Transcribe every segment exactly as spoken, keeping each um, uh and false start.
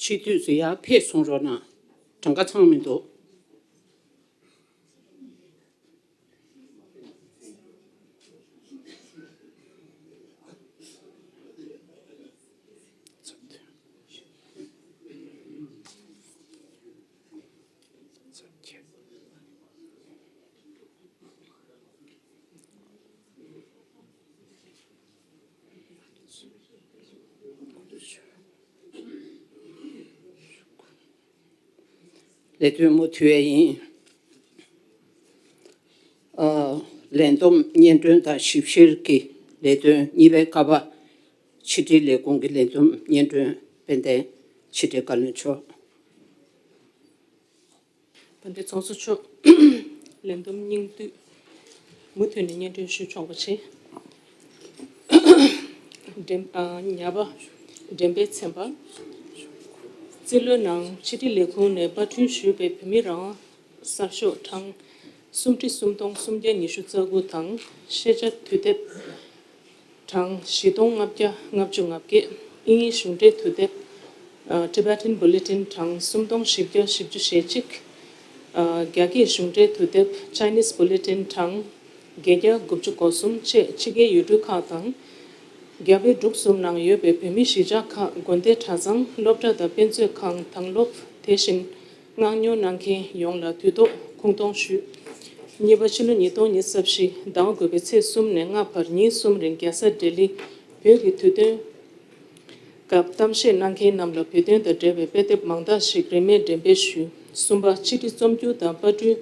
ཕྱི་དུས་སུ་ཡར་ཕེབས་སོང་རོགས་གནང་། གྲངས་ཀ་ཚང་མི་འདུག་ལས་དོན་མུ་མཐུད་ཡིན། ཨ། ལས་བསྡོམས་སྙན་སྒྲོན་དང་ཞིབ་བཤེར་གྱི་ལས་དོན་གཉིས་པའི་ཀ་པ། ཕྱི་དྲིལ་ལས་ཁུངས་ཀྱི་ལས་བསྡོམས་སྙན་སྒྲོན་དཔལ་ལྡན་ཕྱི་དྲིལ་བཀའ་བློན་མཆོག་དཔལ་ལྡན་ཚོགས་གཙོ་མཆོག་ལས་བསྡོམས་སྙིང་བསྡུས་མུ་མཐུད་ནས་སྙན་སྒྲོན་ཞུ་ཆོག་པ་བྱེད། འགྲེམས། ཨ། ཉ་པ། འགྲེམས་སྤེལ་ཚན་པ། རྩིས་ལོའི་ནང་ཕྱི་དྲིལ་ལས་ཁུངས་ནས་པར་སྐྲུན་ཞུས་པའི་བོད་མི་རང་དབང་གསར་ཤོག་གྲངས་སུམ་ཁྲི་སུམ་སྟོང་སུམ་བརྒྱ་ཉི་ཤུ་རྩ་དགུ་དང་། ཤེས་བྱ་དུས་དེབ་གྲངས་བཞི་སྟོང་ལྔ་བརྒྱ་ལྔ་བཅུ་ང་བརྒྱད། དབྱིན་ཡིག་གཞུང་འབྲེལ་དུས་དེབ། ཨ། Tibetan Bulletin གྲངས་སུམ་སྟོང་བཞི་བརྒྱ་བཞི་བཅུ་ཞེ་གཅིག་ཨ། རྒྱ་སྐད་གཞུང་འབྲེལ་དུས་དེབ་Chinese Bulletin གྲངས་བརྒྱད་བརྒྱ་དགུ་བཅུ་གོ་གསུམ་བཅས་ཕྱི་རྒྱལ་ཡུལ་གྲུ་ཁག་དང་། རྒྱ་བལ་འབྲུག་གསུམ་ནང་ཡོད་པའི་བོད་མིའི་གཞིས་ཆགས་ཁག་དགོན་སྡེ་གྲྭ་ཚང་སློབ་གྲྭ་དང་དཔེ་མཛོད་ཁང་དང་སློབ། དེ་བཞིན་མངགས་ཉོ་གནང་མཁན་ཡོངས་ལ་དུས་ཐོག་ཁུངས་གཏོང་ཞུས། གཉིས་པ། ཕྱི་ལོ་ཉིས་སྟོང་ཉི་ཤུ་རྩ་བཞི་ཟླ་བ་དགུ་པའི་ཚེས་གསུམ་ནས་ལྔ་བར་ཉིན་གསུམ་རིང་རྒྱལ་ས་ལྡི་ལི་བོད་ཀྱི་དུས་སྟོན་སྐབས་གཏམ་བཤད་གནང་མཁན་རྣམས་ལ་བོད་དོན་དང་འབྲེལ་བའི་དཔེ་དེབ་མང་དག་ཞིག་རིན་མེད་འགྲེམས་སྤེལ་ཞུས། གསུམ་པ། ཕྱི་དྲིལ་རྩོམ་སྒྱུར་དང་པར་སྐྲུན་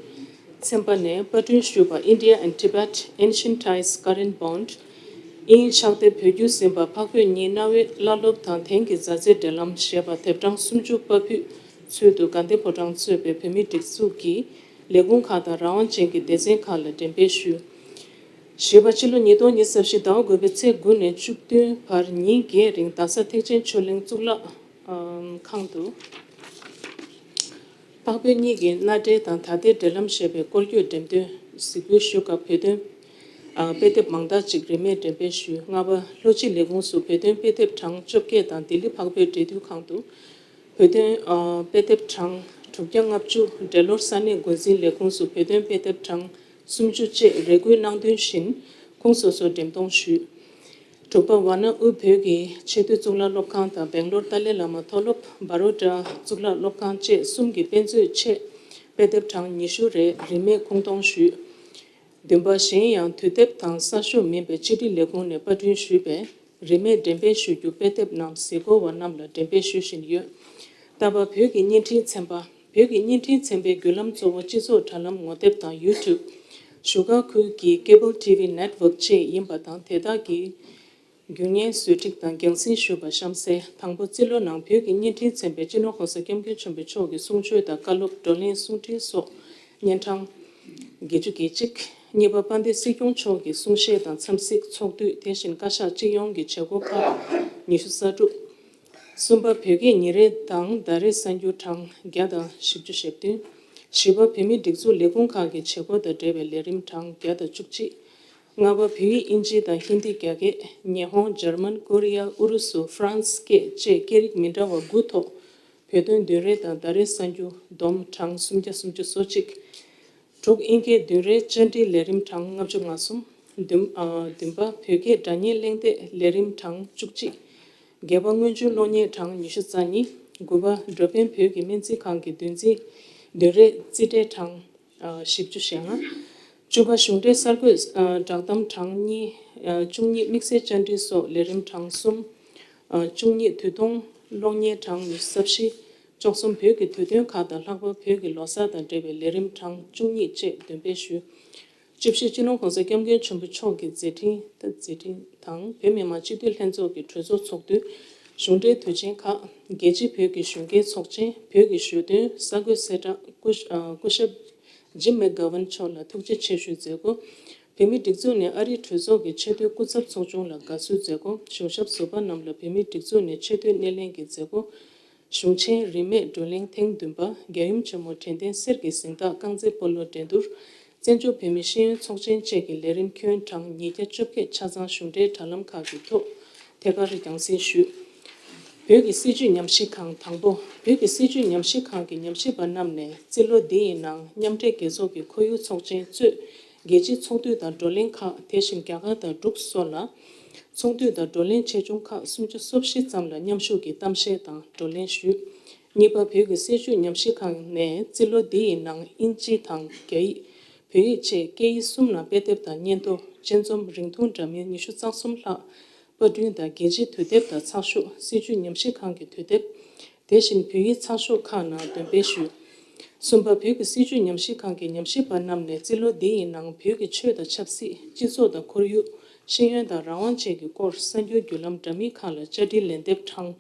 ཚན་པ་ནས་པར་སྐྲུན་ཞུས་པ། India and Tibet, Ancient Ties, Current Bond། དབྱིན་ཕྱག་དེབ་བོད་བསྒྱུར་ཟིན་པ། འཕགས་བོད་གཉིས་གནའ་བོའི་བླ་སློབ་དང་དེང་གི་མཛའ་བརྩེའི་འབྲེལ་ལམ་ཞེས་པ་དེབ་གྲངས་སུམ་ཅུ་པར་ཕུད་ཚུལ་དུ་དགའ་ལྡན་ཕོ་བྲང་གཙོས་པའི་བོད་མིའི་སྒྲིག་འཛུགས་ཀྱི་ལས་ཁུངས་ཁག་དང་རང་དབང་ཅན་གྱི་སྡེ་ཚན་ཁག་ལ་འགྲེམས་སྤེལ་ཞུས། བཞི་པ། ཕྱི་ལོ་ཉིས་སྟོང་ཉི་ཤུ་རྩ་བཞི་ཟླ་བ་དགུ་པའི་ཚེས་དགུ་ནས་བཅུ་བདུན་བར་ཉིན་བརྒྱད་རིང་རྡ་ས་ཐེག་ཆེན་ཆོས་གླིང་གཙུག་ལག་ཁང་དུ། འཕགས་བོད་གཉིས་ཀྱི་མནའ་འབྲེལ་དང་ད་ལྟའི་འབྲེལ་ལམ་ཞེས་པའི་སྐོར་སྐྱོད་འགྲེམས་སྟོན་གཟིགས་འབུལ་ཞུ་སྐབས་བོད་དོན་དཔེ་དེབ་མང་དག་ཅིག་རིན་མེད་འགྲེམས་སྤེལ་ཞུས། ལྔ་པ། ལྷོ་སྤྱི་ལས་ཁུངས་སུ་བོད་དོན་དཔེ་དེབ་གྲངས་བཅོ་བརྒྱད་དང་ལྡི་ལི་འཕགས་བོད་འབྲེལ་མཐུད་ཁང་དུ་བོད་དོན་དཔེ་དེབ་གྲངས་དྲུག་བརྒྱ་ལྔ་བཅུ། འབྲེལ་ལོར་ས་གནས་འགོ་འཛིན་ལས་ཁུངས་སུ་བོད་དོན་དཔེ་དེབ་གྲངས་སུམ་ཅུ་བཅས་རེ་སྐུལ་གནང་དོན་བཞིན་ཁུངས་སོ་སོར་འགྲེམས་གཏོང་ཞུས། དྲུག་པ། ཝཱ་ཎ་དབུས་བོད་ཀྱི་ཆེས་མཐོའི་གཙུག་ལག་སློབ་ཁང་དང་སྦེང་ལོར་ཏཱ་ལའི་བླ་མ་མཐོ་སློབ། བྷ་རོ་ཌ་གཙུག་ལག་སློབ་ཁང་བཅས་གསུམ་གྱི་དཔེ་མཛོད་ཆེད་དཔེ་དེབ་གྲངས་ཉི་ཤུ་རེ་རིན་མེད་ཁུངས་གཏོང་ཞུས། བདུན་པ། གཞན་ཡང་དུས་དེབ་དང་གསར་ཤོག་མིན་པའི་ཕྱི་དྲིལ་ལས་ཁུངས་ནས་པར་སྐྲུན་ཞུས་པའི་རིན་མེད་འགྲེམས་སྤེལ་ཞུ་རྒྱུ་དཔེ་དེབ་རྣམས་གཟིགས་སྐོར་བ་རྣམས་ལ་འགྲེམས་སྤེལ་ཞུ་བཞིན་ཡོད། ལྟ་བ། བོད་ཀྱི་བརྙན་འཕྲིན་ཚན་པ། བོད་ཀྱི་བརྙན་འཕྲིན་ཚན་པའི་བརྒྱུད་ལམ་གཙོ་བོ་སྤྱི་ཚོགས་དྲ་ལམ་ངོ་དེབ་དང་ཡུ་ཊུབ། བཞུགས་སྒར་ཁུལ་གྱི་Cable T V Network བཅས་ཡིན་པ་དང་དེ་དག་གི་རྒྱུ་བརྙན་བཟོ་སྒྲིག་དང་རྒྱང་སྲིང་ཞུས་པ་གཤམ་གསལ། དང་པོ། རྩིས་ལོ་ནང་བོད་ཀྱི་བརྙན་འཕྲིན་ཚན་པས་སྤྱི་ནོར་༸གོང་ས་༸སྐྱབས་མགོན་ཆེན་པོ་མཆོག་གི་གསུང་ཆོས་དང་བཀའ་སློབ། བགྲོ་གླེང་། གསུང་འཕྲིན་སོགས་གཉན་འཕྲང་བརྒྱད་ཅུ་གྱ་གཅིག་གཉིས་པ། དཔལ་ལྡན་སྲིད་སྐྱོང་མཆོག་གི་གསུང་བཤད་དང་འཚམས་གཟིགས་ཚོགས་འདུ། དེ་བཞིན་བཀའ་ཤག་སྤྱི་ཡོངས་ཀྱི་བྱེད་སྒོ་ཁག་ཉི་ཤུ་རྩ་དྲུག་གསུམ་པ། བོད་སྐད་ཉིན་རེ་དང་ཟླ་རེའི་གསར་འགྱུར་གྲངས་བརྒྱ་དང་བཞི་བཅུ་ཞེ་བདུན། བཞི་པ། བོད་མིའི་སྒྲིག་འཛུགས་ལས་ཁུངས་ཁག་གི་བྱེད་སྒོ་དང་འབྲེལ་བའི་ལས་རིམ་གྲངས་བརྒྱ་དང་བཅུ་གཅིག་ལྔ་པ། བོད་ཡིག་དབྱིན་ཇི་དང་ཧིན་དི། རྒྱ་སྐད། ཉི་ཧོང་། འཇར་མན། ཀོ་རི་ཡ། ཨུ་རུ་སུ། ཧྥ་རན་སི་སྐད་བཅས་སྐད་རིགས་མི་འདྲ་བ་དགུ་ཐོག་བོད་དོན་བདུན་རེ་དང་ཟླ་རེའི་གསར་འགྱུར་བསྡོམས་གྲངས་སུམ་བརྒྱ་སུམ་ཅུ་སོ་གཅིག་དྲུག་དབྱིན་སྐད་བདུན་རེ། བཅར་འདྲིའི་ལས་རིམ་གྲངས་ལྔ་བཅུ་ང་གསུམ། བདུན། ཨ། བདུན་པ། བོད་སྐད་སྒྲ་སྙན་གླེང་སྟེགས་ལས་རིམ་གྲངས་བཅུ་གཅིག་བརྒྱད་པ། སྔོན་འཇུག་གློག་བརྙན་གྲངས་ཉི་ཤུ་རྩ་གཉིས། དགུ་པ། འགྲོ་ཕན་བོད་ཀྱི་སྨན་རྩིས་ཁང་གི་བདུན་རྩིས་བདུན་རེ། རྩིས་ཁྲའི་གྲངས་ཨ། བཞི་བཅུ་ཞེ་ལྔ། བཅུ་པ། གཞུང་འབྲེལ་གསར་འགོད་ཨ། བསྒྲགས་གཏམ་གྲངས་གཉིས། ཨ། བཅུ་གཉིས། དམིགས་བསལ་བཅར་འདྲི་སོགས་ལས་རིམ་གྲངས་གསུམ། ཨ། བཅུ་གཉིས། དུས་ཐུང་གློག་བརྙན་གྲངས་ཉི་ཤུ་རྩ་བཞི། བཅུ་གསུམ། བོད་ཀྱི་དུས་སྟོན་ཁག་དང་ལྷག་པར་བོད་ཀྱི་ལོ་གསར་དང་འབྲེལ་བའི་ལས་རིམ་གྲངས་བཅུ་གཉིས་བཅས་འདོན་སྤེལ་ཞུས། བཅུ་བཞི། སྤྱི་ནོར་༸གོང་ས་༸སྐྱབས་མགོན་ཆེན་པོ་མཆོག་གི་མཛད་འཕྲིན་དང་མཛད་འཕྲིན་དང་། བོད་མི་མང་སྤྱི་འཐུས་ལྷན་ཚོགས་ཀྱི་གྲོས་ཚོགས་ཚོགས་དུས། གཞུང་འབྲེལ་དུས་ཆེན་ཁག་རྒྱལ་སྤྱིའི་བོད་ཀྱི་གཞོན་སྐྱེས་ཚོགས་ཆེན། བོད་ཀྱི་གཞོན་དོན་གསར་འགོད་གསལ་བསྒྲགས། སྐུ་ཨ། སྐུ་ཞབས་ཇིམ་མེག་གྷ་ཝན་མཆོག་ལ་ཐུགས་རྗེ་ཆེ་ཞུའི་མཛད་སྒོ། བོད་མིའི་སྒྲིག་འཛུགས་ནས་ཨ་རིའི་གྲོས་ཚོགས་ཀྱི་ཆེས་མཐོའི་སྐུ་ཚབ་ཚོགས་ཆུང་ལ་དགའ་བསུའི་མཛད་སྒོ། གཞུང་ཞབས་ཟུར་པ་རྣམས་ལ་བོད་མིའི་སྒྲིག་འཛུགས་ནས་ཆེས་མཐོའི་སྣེ་ལེན་གྱི་མཛད་སྒོ། གཞུང་ཆེན་རིས་མེད་བགྲོ་གླེང་ཐེངས་བདུན་པ། རྒྱལ་ཡུམ་ཆེན་མོ་དྲན་རྟེན་གསེར་གྱི་གཟེངས་རྟགས་རྐང་རྩེད་སྤོ་ལོ་འགྲན་བསྡུར། བཙན་བྱོལ་བོད་མིའི་ཤེས་ཡོན་ཚོགས་ཆེན་བཅས་ཀྱི་ལས་རིམ་ཁྱོན་གྲངས་ཉིས་བརྒྱ་བཅོ་བརྒྱད་ཆ་ཚང་གཞུང་འབྲེལ་དྲ་ལམ་ཁག་གི་ཐོག་ཐད་ཀར་རྒྱང་སྲིང་ཞུས། བོད་ བོད་ཀྱི་སྲིད་བྱུས་ཉམས་ཞིབ་ཁང་། དང་པོ། བོད་ཀྱི་སྲིད་བྱུས་ཉམས་ཞིབ་ཁང་གི་ཉམས་ཞིབ་པ་རྣམས་ནས་རྩིས་ལོ་འདི་ཡི་ནང་མཉམ་འབྲེལ་རྒྱལ་ཚོགས་ཀྱི་ཁོར་ཡུག་ཚོགས་ཆེན་གཙོས་རྒྱལ་སྤྱིའི་ཚོགས་འདུ་དང་བགྲོ་གླེང་ཁག། དེ་བཞིན་རྒྱ་གར་དང་འབྲུག་སོགས་ལ་ཚོགས་འདུ་དང་བགྲོ་གླེང་ཆེ་ཆུང་ཁག་སུམ་ཅུ་སོ་བཞི་ཙམ་ལ་མཉམ་ཞུགས་ཀྱིས་གཏམ་བཤད་དང་བགྲོ་གླེང་ཞུས། གཉིས་པ། བོད་ཀྱི་སྲིད་བྱུས་ཉམས་ཞིབ་ཁང་ནས་རྩིས་ལོ་འདི་ཡི་ནང་དབྱིན་ཇི་དང་རྒྱ་ཡིག་བོད་ཡིག་བཅས་སྐད་ཡིག་གསུམ་ནང་དཔེ་དེབ་དང་སྙན་ཐོ། དཔྱད་རྩོམ་རིང་ཐུང་འདྲ་མིན་ཉི་ཤུ་རྩ་གསུམ་ལྷག་པར་སྐྲུན་དང་། རྒྱལ་སྤྱིའི་དུས་དེབ་དང་ཚགས་ཤོག་སྲིད་བྱུས་ཉམས་ཞིབ་ཁང་གི་དུས་དེབ། དེ་བཞིན་བོད་ཡིག་ཚགས་ཤོག་ཁག་ནང་འདོན་སྤེལ་ཞུས། གསུམ་པ། བོད་ཀྱི་སྲིད་བྱུས་ཉམས་ཞིབ་ཁང་གི་ཉམས་ཞིབ་པ་རྣམས་ནས་རྩིས་ལོ་འདི་ཡི་ནང་བོད་ཀྱི་ཆོས་དང་ཆབ་སྲིད། སྤྱི་ཚོགས་དང་ཁོར་ཡུག་ཤེས་ཡོན་དང་རང་དབང་བཅས་ཀྱི་སྐོར་གསར་འགྱུར་བརྒྱུད་ལམ་འདྲ་མིན་ཁག་ལ་བཅར་འདྲི་ལན་འདེབས་གྲངས་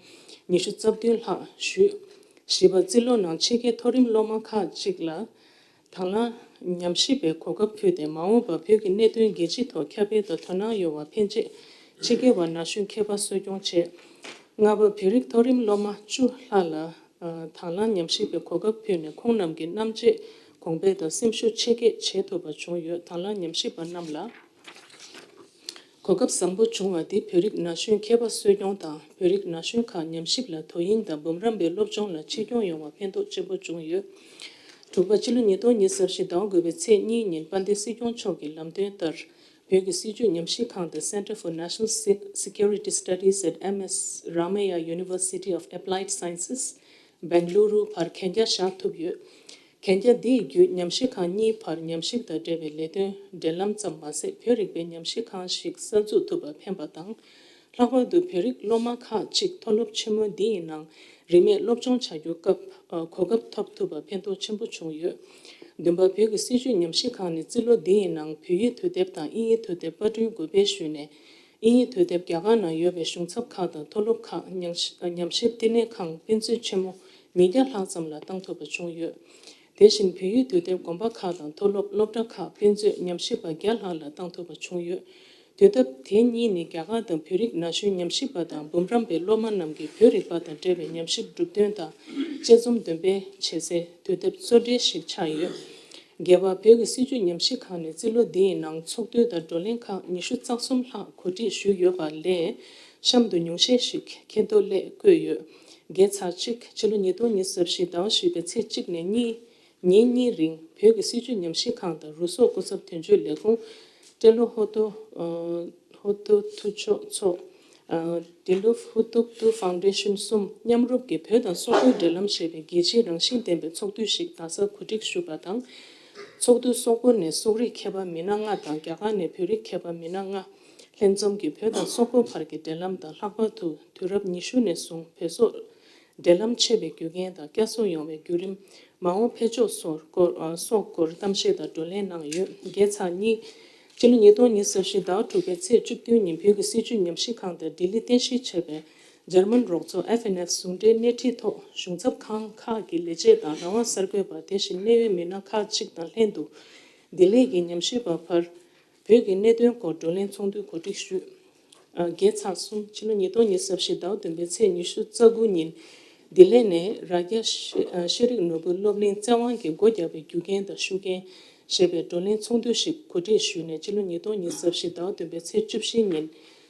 ཉི་ཤུ་རྩ་བདུན་ལྷག་ཞུས། བཞི་པ། རྩིས་ལོ་ནང་ཕྱི་རྒྱལ་མཐོ་རིམ་སློབ་མ་ཁག་ཅིག་ལ་དང་བླངས་ཉམས་ཞིབ་པའི་གོ་སྐབས་ཕུལ་ཏེ། མ་འོངས་པར་བོད་ཀྱི་གནད་དོན་རྒྱལ་སྤྱི་ཐོག་ཁྱབ་སྤེལ་དང་དོ་སྣང་ཡོང་བར་ཕན་ཆེད་ཕྱི་རྒྱལ་བ་ན་གཞོན་མཁས་པ་གསོ་སྐྱོང་བྱས། ལྔ་པ། བོད་རིགས་མཐོ་རིམ་སློབ་མ་བཅུ་ལྷག་ལ་དང་བླངས་ཉམས་ཞིབ་པའི་གོ་སྐབས་ཕུལ་ནས་ཁོང་རྣམས་ཀྱི་རྣམ་དཔྱོད་གོང་འཕེལ་དང་སེམས་ཤུགས་ཆེ་སྐྱེད་བྱེད་ཐུབ་པ་བྱུང་ཡོད། དང་བླངས་ཉམས་ཞིབ་པ་རྣམས་ལ་གོ་སྐབས་བཟང་པོ་བྱུང་བ་འདིས་བོད་རིགས་ན་གཞོན་མཁས་པ་གསོ་སྐྱོང་དང་། བོད་རིགས་ན་གཞོན་ཁག་ཉམས་ཞིབ་ལ་དོ་དབྱིངས་དང་། འབུམ་རམས་པའི་སློབ་སྦྱོང་ལ་གཅེས་སྐྱོང་ཡོང་བར་ཕན་ཐོགས་ཆེན་པོ་བྱུང་ཡོད། དྲུག་པ། ཕྱི་ལོ་ཉིས་སྟོང་ཉི་ཤུ་རྩ་བཞི་ཟླ་བ་དགུ་པའི་ཚེས་གཉིས་ཉིན་དཔལ་ལྡན་སྲིད་སྐྱོང་མཆོག་གི་ལམ་སྟོན་ལྟར། བོད་ཀྱི་སྲིད་བྱུས་ཉམས་ཞིབ་ཁང་དང་Center for National Se- Security Studies at M S Ramaiah University of Applied Sciences, Bengaluru བར་གན་རྒྱ་བཞག་ཐུབ་ཡོད། གན་རྒྱ་འདི་ཡི་བརྒྱུད་ཉམས་ཞིབ་ཁང་གཉིས་བར་ཉམས་ཞིབ་དང་འབྲེལ་བའི་ལས་དོན་འབྲེལ་ལམ་ཙམ་མ་ཟད། བོད་རིག་པའི་ཉམས་ཞིབ་ཁང་ཞིག་གསར་འཛུགས་ཐུབ་པར་ཕན་པ་དང་། ལྷག་པར་དུ་བོད་རིགས་སློབ་མ་ཁག་ཅིག་མཐོ་སློབ་ཆེན་མོ་འདི་ཡི་ནང་རིན་མེད་སློབ་སྦྱོང་བྱ་རྒྱུའི་སྐབས་གོ་སྐབས་ཐོབ་ཐུབ་པར་ཕན་ཐོགས་ཆེན་པོ་བྱུང་ཡོད། བདུན་པ། བོད་ཀྱི་སྲིད་བྱུས་ཉམས་ཞིབ་ཁང་ནས་རྩིས་ལོ་འདི་ཡི་ནང་བོད་ཡིག་དུས་དེབ་དང་དབྱིན་ཡིག་དུས་དེབ་པར་སྐྲུན་འགོད་སྤེལ་ཞུས་ནས། དབྱིན་ཡིག་དུས་དེབ་རྒྱ་གར་ནང་ཡོད་པའི་གཞུང་ཚབ་ཁག་དང་མཐོ་སློབ་ཁག་ཉམས་ཉམས་ཞིབ་བསྟི་གནས་ཁང་དཔེ་མཛོད་ཆེན་མོ་ཉིས་བརྒྱ་ལྷག་ཙམ་ལ་བཏང་ཐུབ་པ་བྱུང་ཡོད། དེ་བཞིན་བོད་ཡིག་དུས་དེབ་དགོན་པ་ཁག་དང་མཐོ་སློབ་སློབ་གྲྭ་ཁག་དཔེ་མཛོད་ཉམས་ཞིབ་པ་བརྒྱ་ལྷག་ལ་བཏང་ཐུབ་པ་བྱུང་ཡོད། དུས་དེབ་དེ་གཉིས་ནི་རྒྱ་གར་དང་བོད་རིགས་ན་གཞོན་ཉམས་ཞིབ་པ་དང་འབུམ་རམས་པའི་སློབ་མ་རྣམས་ཀྱིས་བོད་རིག་པ་དང་འབྲེལ་བའི་ཉམས་ཞིབ་གྲུབ་དོན་དང་དཔྱད་རྩོམ་འདོན་སྤེལ་བྱེད་སའི་དུས་དེབ་གཙོ་གྲས་ཤིག་ཆགས་ཡོད། བརྒྱད་པ། བོད་ཀྱི་སྲིད་བྱུས་ཉམས་ཞིབ་ཁང་ནས་རྩིས་ལོ་འདི་ཡི་ནང་ཚོགས་འདུ་དང་བགྲོ་གླེང་ཁག་ཉི་ཤུ་རྩ་གསུམ་ལྷག་གོ་སྒྲིག་ཞུས་ཡོད་པ་ལས། གཤམ་དུ་ཉུང་ཤས་ཤིག་མཁྱེན་རྟོགས་སླད་བཀོད་ཡོད། བརྒྱད་ཚེག་གཅིག་ཕྱི་ལོ་ཉིས་སྟོང་ཉི་ཤུ་རྩ་བཞི་ཟླ་བ་བཞི་པའི་ཚེས་གཅིག་ནས་གཉིས། ཉིན་གཉིས་རིང་བོད་ཀྱི་སྲིད་བྱུས་ཉམས་ཞིབ་ཁང་དང་རུ་སོག་སྐུ་ཚབ་དོན་གཅོད་ལས་ཁུངས། ཏེ་ལོ་ཧོ་ཏོ་ཨ་ཧོ་ཏོ་ཐུ་ཆོ་ཚོགས། ཨ་ཏེ་ལོ་ཧུ་ཏུག་ཏུ་ཕའུན་ཌེ་ཤན་གསུམ་མཉམ་རུབ་ཀྱིས་བོད་དང་སོག་པོའི་འབྲེལ་ལམ་ཞེས་པའི་རྒྱལ་སྤྱིའི་རང་བཞིན་ལྡན་པའི་ཚོགས་འདུ་ཞིག་རྡ་སར་གོ་སྒྲིག་ཞུས་པ་དང་། ཚོགས་འདུ་སོག་པོ་ནས་སོག་རིགས་མཁས་པ་མི་སྣ་ལྔ་དང་རྒྱ་གར་ནས་བོད་རིགས་མཁས་པ་མི་སྣ་ལྔ། ལྷན་འཛོམས་ཀྱིས་བོད་དང་སོག་པོ་བར་གྱི་འབྲེལ་ལམ་དང་། ལྷག་པར་དུ་དུས་རབས་ཉི་ཤུ་ནས་བཟུང་བོད་སོག་འབྲེལ་ལམ་ཆད་པའི་རྒྱུ་རྐྱེན་དང་བསྐྱར་གསོ་ཡོང་བའི་བརྒྱུད་རིམ། མ་འོངས་འཕེལ་ཕྱོགས་སོགས་སྐོར་ཨ་སོགས་སྐོར་གཏམ་བཤད་དང་བགྲོ་གླེང་གནང་ཡོད། བརྒྱད་ཚེག་གཉིས། སྤྱི་ལོ་ཉིས་སྟོང་ཉི་ཤུ་རྩ་བཞི་ཟླ་བ་དྲུག་པའི་ཚེས་བཅུ་བདུན་ཉིན་བོད་ཀྱི་སྲིད་བྱུས་ཉམས་ཞིབ་ཁང་དང་ལྡི་ལི་རྟེན་གཞི་བྱས་པའི་འཇར་མན་རོགས་ཚོགས་ཨེཕ་ཨེན་ཨེཕ་ཟུང་འབྲེལ་སྣེ་ཁྲིད་ཐོག་གཞུང་ཚབ་ཁང་ཁག་གི་ལས་བྱེད་དང་རང་དབང་གསར་འགོད་པ། དེ་བཞིན་གནད་ཡོད་མི་སྣ་ཁག་ཅིག་དང་ལྷན་དུ་ལྡི་ལི་གི་ཉམས་ཞིབ་པ་བར་བོད་ཀྱི་གནད་དོན་སྐོར་བགྲོ་གླེང་ཚོགས་འདུ་གོ་སྒྲིག་ཞུས། ཨ་བརྒྱད་ཚེག་གསུམ། ཕྱི་ལོ་ཉིས་སྟོང་ཉི་ཤུ་རྩ་བཞི་ཟླ་བ་བདུན་པའི་ཚེས་ཉི་ཤུ་རྩ་དགུ་ཉིན་ལྡི་ལི་ནས་རྭ་རྒྱ་ཤེས་ཨ་ཤེས་རིག་ནོར་བུ་སློབ་གླིང་བཙན་དབང་གིས་སྒོ་བརྒྱབ་པའི་རྒྱུ་རྐྱེན་དང་ཤུགས་རྐྱེན་ཞེས་པའི་བགྲོ་གླེང་ཚོགས་འདུ་ཞིག་གོ་སྒྲིག་ཞུས་ནས། སྤྱི་ལོ་ཉིས་སྟོང་ཉི་ཤུ་རྩ་བཞི་ཟླ་བ་བདུན་པའི་ཚེས་བཅུ་བཞི་ཉིན་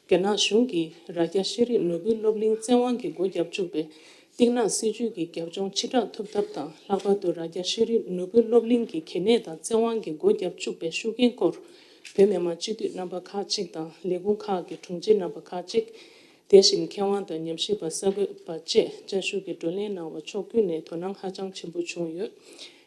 རྒྱ་ནག་གཞུང་གིས་རྭ་རྒྱ་ཤེས་རིག་ནོར་བུ་སློབ་གླིང་བཙན་དབང་གིས་སྒོ་བརྒྱབ་བཅུག་པའི་གཏིང་ནག་སྲིད་བྱུས་ཀྱི་རྒྱབ་ལྗོངས་ཕྱི་བསྒྲགས་ཐུབ་ཐབས་དང་། ལྷག་པར་དུ་རྭ་རྒྱ་ཤེས་རིག་ནོར་བུ་སློབ་གླིང་གི་གལ་གནད་དང་བཙན་དབང་གིས་སྒོ་བརྒྱབ་བཅུག་པའི་ཤུགས་རྐྱེན་སྐོར་བོད་མི་མང་སྤྱི་འཐུས་རྣམ་པ་ཁག་ཅིག་དང་ལས་ཁུངས་ཁག་གི་དྲུང་ཆེ་རྣམ་པ་ཁག་ཅིག། དེ་བཞིན་མཁས་དབང་དང་ཉམས་ཞིབ་པ་གསར་འགོད་པ་བཅས་བཅའ་བཞུགས་ཀྱིས་བགྲོ་གླེང་གནང་བ་ཕྱོགས་ཀུན་ནས་དོ་སྣང་ཧ་ཅང་ཆེན་པོ་བྱུང་ཡོད།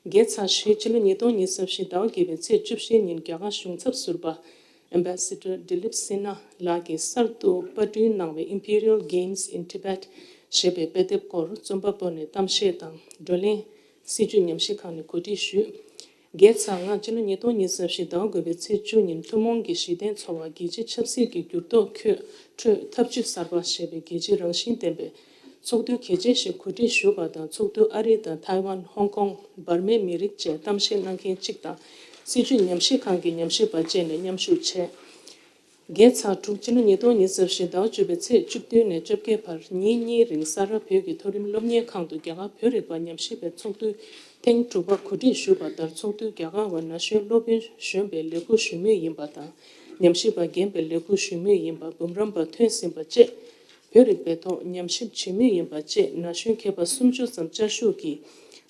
བརྒྱད་ཚེག་བཞི། ཕྱི་ལོ་ཉིས་སྟོང་ཉི་ཤུ་རྩ་བཞི་ཟླ་བ་བརྒྱད་པའི་ཚེས་བཅུ་བཞི་ཉིན་རྒྱ་གར་གཞུང་ཚབ་ཟུར་པ་Ambassador Dilip Sinha ལགས་ཀྱིས་གསར་དུ་པར་སྐྲུན་གནང་བའི་Imperial Games in Tibet ཞེས་པའི་དཔེ་དེབ་སྐོར་རྩོམ་པ་པོ་ནས་གཏམ་བཤད་དང་བགྲོ་གླེང་སྲིད་བྱུས་ཉམས་ཞིབ་ཁང་ནས་གོ་སྒྲིག་ཞུས། བརྒྱད་ཚེག་ལྔ། ཕྱི་ལོ་ཉིས་སྟོང་ཉི་ཤུ་རྩ་བཞི་ཟླ་བ་དགུ་པའི་ཚེས་བཅུ་ཉིན་ཐུན་མོང་གི་གཞི་རྟེན་ཚོགས་པ་རྒྱལ་སྤྱིའི་ཆབ་སྲིད་ཀྱི་འགྱུར་ལྡོག་ཁྲོད་ཐབས་ཇུས་གསར་པ་ཞེས་པའི་རྒྱལ་སྤྱིའི་རང་བཞིན་ལྡན་པའི་ཚོགས་འདུ་གལ་ཆེན་ཞིག་གོ་སྒྲིག་ཞུས་པ་དང་། ཚོགས་འདུར་ཨ་རི་དང་ཐའེ་ཝན། ཧོང་ཀོང་། འབར་མའི་མི་རིགས་བཅས་གཏམ་བཤད་གནང་མཁན་གཅིག་དང་། སྲིད་བྱུས་ཉམས་ཞིབ་ཁང་གི་ཉམས་ཞིབ་པ་བཅས་ནས་མཉམ་ཞུགས་བྱས། བརྒྱད་ཚེག་དྲུག། ཕྱི་ལོ་ཉིས་སྟོང་ཉི་ཤུ་རྩ་བཞི་ཟླ་བ་བཅུ་པའི་ཚེས་བཅུ་བདུན་ནས་བཅོ་བརྒྱད་བར་ཉིན་གཉིས་རིང་ས་རཱ་བོད་ཀྱི་མཐོ་རིམ་སློབ་གཉེར་ཁང་དུ་རྒྱ་གར་བོད་རིག་པ་ཉམས་ཞིབ་པའི་ཚོགས་འདུ་ཐེངས་དྲུག་པ་གོ་སྒྲིག་ཞུས་པ་ལྟར། ཚོགས་འདུར་རྒྱ་གར་བ་ན་གཞོན་སློབ་དཔོན་གཞོན་པའི་ལས་འགུལ་ཞུ་མུས་ཡིན་པ་དང་། ཉམས་ཞིབ་པ་རྒན་པའི་ལས་འགུལ་ཞུ་མུས་ཡིན་པ། འབུམ་རམས་པ་ཐོན་ཟིན་པ་བཅས་ བོད་རིག་པའི་ཐོག་ཉམས་ཞིབ་བྱེད་མུས་ཡིན་པ་བཅས་ན་གཞོན་མཁས་པ་སུམ་ཅུ་ཙམ་བཅའ་བཞུགས་ཀྱིས་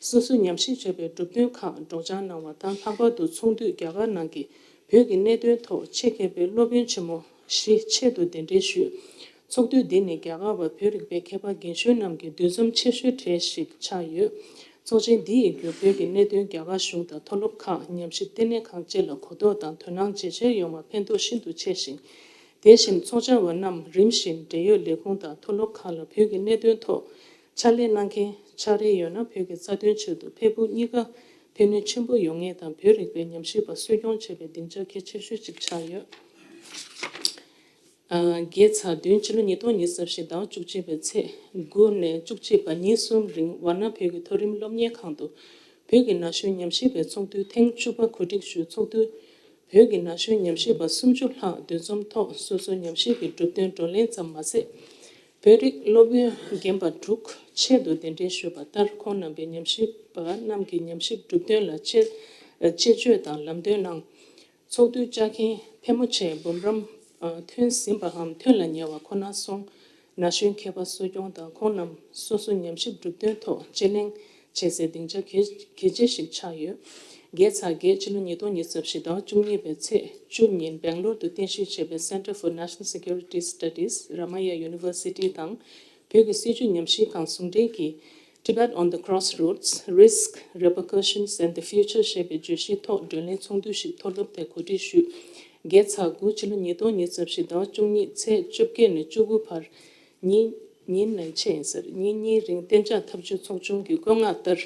སོ་སོས་ཉམས་ཞིབ་བྱས་པའི་གྲུབ་དོན་ཁག་སྒྲོག་སྦྱང་གནང་བ་དང་། ལྷག་པར་དུ་ཚོགས་འདུས་རྒྱ་གར་ནང་གི་བོད་ཀྱི་གནད་དོན་ཐོག་ཆེད་མཁས་པའི་སློབ་དཔོན་ཆེན་མོ་བཞི་ཆེད་དུ་གདན་འདྲེན་ཞུས། ཚོགས་འདུ་འདི་ནི་རྒྱ་གར་བ་བོད་རིག་པའི་མཁས་པ་རྒན་གཞོན་རྣམས་ཀྱི་འདུ་འཛོམས་ཆེ་ཤོས་གྲས་ཤིག་ཆགས་ཡོད། ཚོགས་ཆེན་འདི་ཡི་བརྒྱུད་བོད་ཀྱི་གནད་དོན་རྒྱ་གར་གཞུང་དང་མཐོ་སློབ་ཁག་ཉམས་ཞིབ་ལྟེ་གནས་ཁང་བཅས་ལ་གོ་རྟོགས་དང་དོ་སྣང་ཇེ་ཆེར་ཡོང་བར་ཕན་ཐོགས་ཤིན་ཏུ་ཆེ་ཞིང་། དེ་བཞིན་ཚོགས་བཅར་བ་རྣམས་རིམ་བཞིན་འབྲེལ་ཡོད་ལས་ཁུངས་དང་མཐོ་སློབ་ཁག་ལ་བོད་ཀྱི་གནད་དོན་ཐོག་ཕྱག་ལས་གནང་མཁན་ཕྱག་རེ་ཡོད་ན། བོད་ཀྱི་རྩ་དོན་ཆེད་དུ་ཕེབས་སྒུག་གཉིས་ཀ་ཕན་ནུས་ཆེན་པོ་ཡོང་ངེས་དང་། བོད་རིག་པའི་ཉམས་ཞིབ་པ་གསོ་སྐྱོང་བྱེད་པའི་སྡིངས་ཆ་གལ་ཆེ་ཤོས་ཤིག་ཆགས་ཡོད། ཨ། བརྒྱད་ཚེས་བདུན། ཕྱི་ལོ་ཉིས་སྟོང་ཉི་ཤུ་རྩ་བཞི་ཟླ་བ་བཅུ་གཅིག་པའི་ཚེས་དགུ་ནས་བཅུ་གཅིག་བར་ཉིན་གསུམ་རིང་ཝཱ་ཎ་བོད་ཀྱི་མཐོ་རིམ་སློབ་གཉེར་ཁང་དུ་བོད་ཀྱི་ན་གཞོན་ཉམས་ཞིབ་པའི་ཚོགས་འདུ་ཐེངས་བཅུ་པ་གོ་སྒྲིག་ཞུས། ཚོགས་འདུར་བོད་ཀྱི་ན་གཞོན་ཉམས་ཞིབ་པ་སུམ་ཅུ་ལྷག་འདུ་འཛོམས་ཐོག་སོ་སོའི་ཉམས་ཞིབ་ཀྱི་གྲུབ་དོན་བགྲོ་གླེང་ཙམ་མ་ཟད། བོད་རིགས་སློབ་དཔོན་རྒན་པ་དྲུག་ཆེད་དུ་གདན་འདྲེན་ཞུས་པ་ལྟར། ཁོང་རྣམ་པས་ཉམས་ཞིབ་པ་རྣམས་ཀྱི་ཉམས་ཞིབ་གྲུབ་དོན་ལ་དཔྱད་དཔྱད་བརྗོད་དང་ལམ་སྟོན་གནང་། ཚོགས་འདུའི་ལྕགས་འཁྱེར་ཕལ་མོ་ཆེ་འབུམ་རམས་ཐོན་ཟིན་པའམ་ཐོན་ལ་ཉེ་བ་ཁོ་ན་སོང་། ན་གཞོན་མཁས་པ་གསོ་སྐྱོང་དང་། ཁོང་རྣམས་སོ་སོའི་ཉམས་ཞིབ་གྲུབ་དོན་ཐོག་དཔྱད་གླེང་བྱེད་སའི་སྡིངས་ཆ་གལ་གལ་ཆེ་ཞིག་ཆགས་ཡོད། བརྒྱད་ཚེས་བརྒྱད། ཕྱི་ལོ་ཉིས་སྟོང་ཉི་ཤུ་རྩ་བཞི་ཟླ་བ་བཅུ་གཉིས་པའི་ཚེས་བཅུ་ཉིན་སྦེང་ལོར་དུ་རྟེན་གཞི་བྱས་པའི་Center for National Security Studies, Ramaiah University དང་བོད་ཀྱི་སྲིད་བྱུས་ཉམས་ཞིབ་ཁང་ཟུང་འབྲེལ་གྱིས། Tibet on the Crossroads: Risks, Repercussions and the Future ཞེས་པའི་བརྗོད་གཞིའི་ཐོག་བགྲོ་གླེང་ཚོགས་འདུ་ཞིག་མཐོ་སློབ་དེ་གོ་སྒྲིག་ཞུས། བརྒྱད་ཚེས་དགུ། ཕྱི་ལོ་ཉིས་སྟོང་ཉི་ཤུ་རྩ་བཞི་ཟླ་བ་བཅུ་གཉིས་ཚེས་བཅོ་བརྒྱད་ནས་བཅུ་དགུ་བར། ཉིན་ཉིན་ནས་ཕྱེད་ཟེར། ཉིན་གཉིས་རིང་གཏན་འཇགས་འཐབ་ཇུས་ཚོགས་ཆུང་གི་བཀོད་མངགས་ལྟར།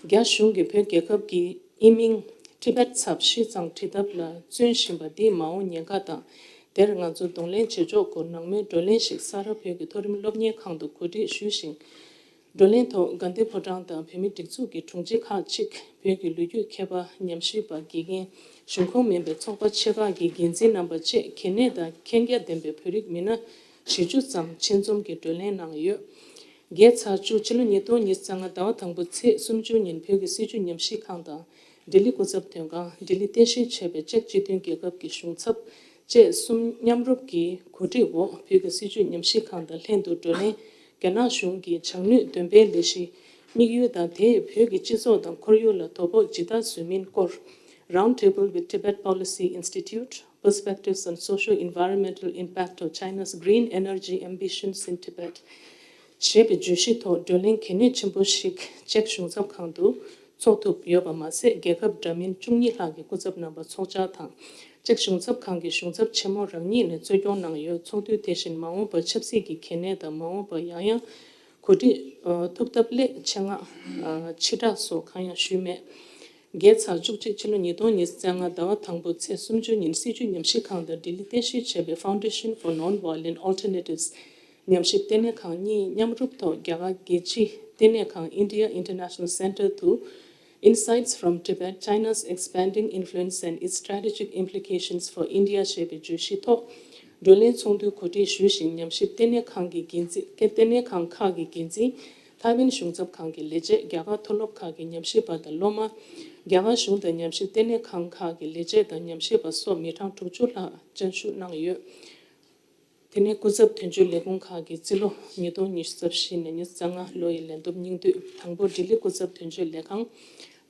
རྒྱ་གཞུང་གིས་བོད་རྒྱལ་ཁབ་ཀྱི་དབྱིན་མིང་Tibet ཚབ་ཤིས་ཙང་བྲིས་ཐབས་ལ་བརྩོན་བཞིན་པ་འདིའི་མ་འོངས་ཉེན་ཁ་དང་། དེར་ང་ཚོ་གདོང་ལེན་བྱེད་ཕྱོགས་སྐོར་ནང་མོལ་བགྲོ་གླེང་ཞིག་ས་རཱ་བོད་ཀྱི་མཐོ་རིམ་སློབ་གཉེར་ཁང་དུ་གོ་སྒྲིག་ཞུས་ཤིང་། བགྲོ་གླེང་ཐོག་དགའ་ལྡན་ཕོ་བྲང་དང་བོད་མིའི་སྒྲིག་འཛུགས་ཀྱི་དྲུང་ཆེ་ཁག་ཅིག་བོད་ཀྱི་ལོ་རྒྱུས་མཁས་པ། ཉམས་ཞིབ་པ། དགེ་རྒན། གཞུང་ཁོངས་མིན་པའི་ཚོགས་པ་ཆེ་ཁག་གི་འགན་འཛིན་རྣམ་པ་བཅས་གལ་གནད་དང་མཁྱེན་རྒྱ་ལྡན་པའི་བོད་རིགས་མི་སྣ་བཞི་བཅུ་ཙམ་ཆེད་འཛོམས་ཀྱིས་བགྲོ་གླེང་གནང་ཡོད། བརྒྱད་ཚེས་བཅུ། ཕྱི་ལོ་ཉིས་སྟོང་ཉི་ཤུ་རྩ་ལྔ་ཟླ་བ་དང་པོ་ཚེས་སུམ་ཅུ་ཉིན་བོད་ཀྱི་སྲིད་བྱུས་ཉམས་ཞིབ་ཁང་དང་། ལྡི་ལི་སྐུ་ཚབ་དོན་ཁང་། ལྡི་ལི་རྟེན་གཞི་བྱས་པའི་ཅེཀ་སྤྱི་མཐུན་རྒྱལ་ཁབ་ཀྱི་གཞུང་ཚབ་བཅས་གསུམ་མཉམ་རུབ་ཀྱིས་གོ་སྒྲིག་འོག་བོད་ཀྱི་སྲིད་བྱུས་ཉམས་ཞིབ་ཁང་དང་ལྷན་དུ་བགྲོ་གླེང་། རྒྱ་ནག་གཞུང་གི་བྱང་ནུས་འདོན་སྤེལ་ལས་གཞིའི་དམིགས་ཡུལ་དང་། དེས་བོད་ཀྱི་སྤྱི་ཚོགས་དང་ཁོར་ཡུག་ལ་དོ་ཕོག་ཇི་ལྟར་བཟོ་མིན་སྐོར། Round Table with Tibet Policy Institute: Perspectives on Socio-Environmental Impact of China's Green Energy Ambitions in Tibet ཞེས་པའི་བརྗོད་གཞིའི་ཐོག་བགྲོ་གླེང་གལ་གནད་ཆེན་པོ་ཞིག་ཅེཀ་གཞུང་ཚབ་ཁང་དུ་འཚོགས་ཐུབ་ཡོད་པ་མ་ཟད། རྒྱལ་ཁབ་འདྲ་མིན་བཅུ་གཉིས་ལྷག་གི་སྐུ་ཚབ་རྣམ་པ་ཚོགས་བཅར་དང་། ཅེཀ་གཞུང་ཚབ་ཁང་གི་གཞུང་ཚབ་ཆེན་མོ་རང་ཉིད་ནས་གཙོ་སྐྱོང་གནང་ཡོད། ཚོགས་འདུ་དེ་བཞིན་མ་འོངས་པར་ཆབ་སྲིད་ཀྱི་གལ་གནད་དང་། མ་འོངས་པར་ཡང་ཡང་གོ་སྒྲིག་ཨ་ཐུབ་ཐབས་སླད་ཆེད་མངགས་ཨ་ཕྱིར་བསྒྲགས་སོགས་གང་ཡང་ཞུས་མེད། བརྒྱད་ཚེས་བཅུ་གཅིག། ཕྱི་ལོ་ཉིས་སྟོང་ཉི་ཤུ་རྩ་ལྔ་ཟླ་བ་དང་པོ་ཚེས་སུམ་ཅུ་ཉིན་སྲིད་བྱུས་ཉམས་ཞིབ་ཁང་དང་ལྡི་ལི་རྟེན་གཞི་བྱས་པའི་Foundation for Nonviolent Alternatives ཉམས་ཞིབ་ལྟེ་གནས་ཁང་གཉིས་མཉམ་རུབ་ཐོག་རྒྱ་གར་རྒྱལ་སྤྱིའི་ལྟེ་གནས་ཁང་India International Center to Insights from Tibet: China's Expanding Influence and Its Strategic Implications for India ཞེས་པའི་བརྗོད་གཞིའི་ཐོག་བགྲོ་གླེང་ཚོགས་འདུ་གོ་སྒྲིག་ཞུས་ཤིང་། ཉམས་ཞིབ་ལྟེ་གནས་ཁང་གི་འགན་འཛིན། ལྟེ་གནས་ཁང་ཁག་གི་འགན་འཛིན། ཐའེ་ཝན་གཞུང་ཚབ་ཁང་གི་ལས་བྱེད། རྒྱ་གར་མཐོ་སློབ་ཁག་གི་ཉམས་ཞིབ་པ་དང་སློབ་མ། རྒྱ་གར་གཞུང་དང་ཉམས་ཞིབ་ལྟེ་གནས་ཁང་ཁག་གི་ལས་བྱེད་དང་ཉམས་ཞིབ་པ་སོགས་མི་གྲངས་དྲུག་ཅུ་ལྷག་བཅར་ཞུགས་གནང་ཡོད། དེ་ནས་སྐུ་ཚབ་དོན་གཅོད་ལས་ཁུངས་ཁག་གི་རྩིས་ལོ་ཉིས་སྟོང་ཉི་ཤུ་རྩ་བཞི་ནས་ཉི་ཤུ་རྩ་ལྔ་ལོ་ཡི་ལས་བསྡོམས་སྙིང་བསྡུས། དང་པོ། ལྡི་ལི་སྐུ་ཚབ་དོན་གཅོད་ལས་ཁང་།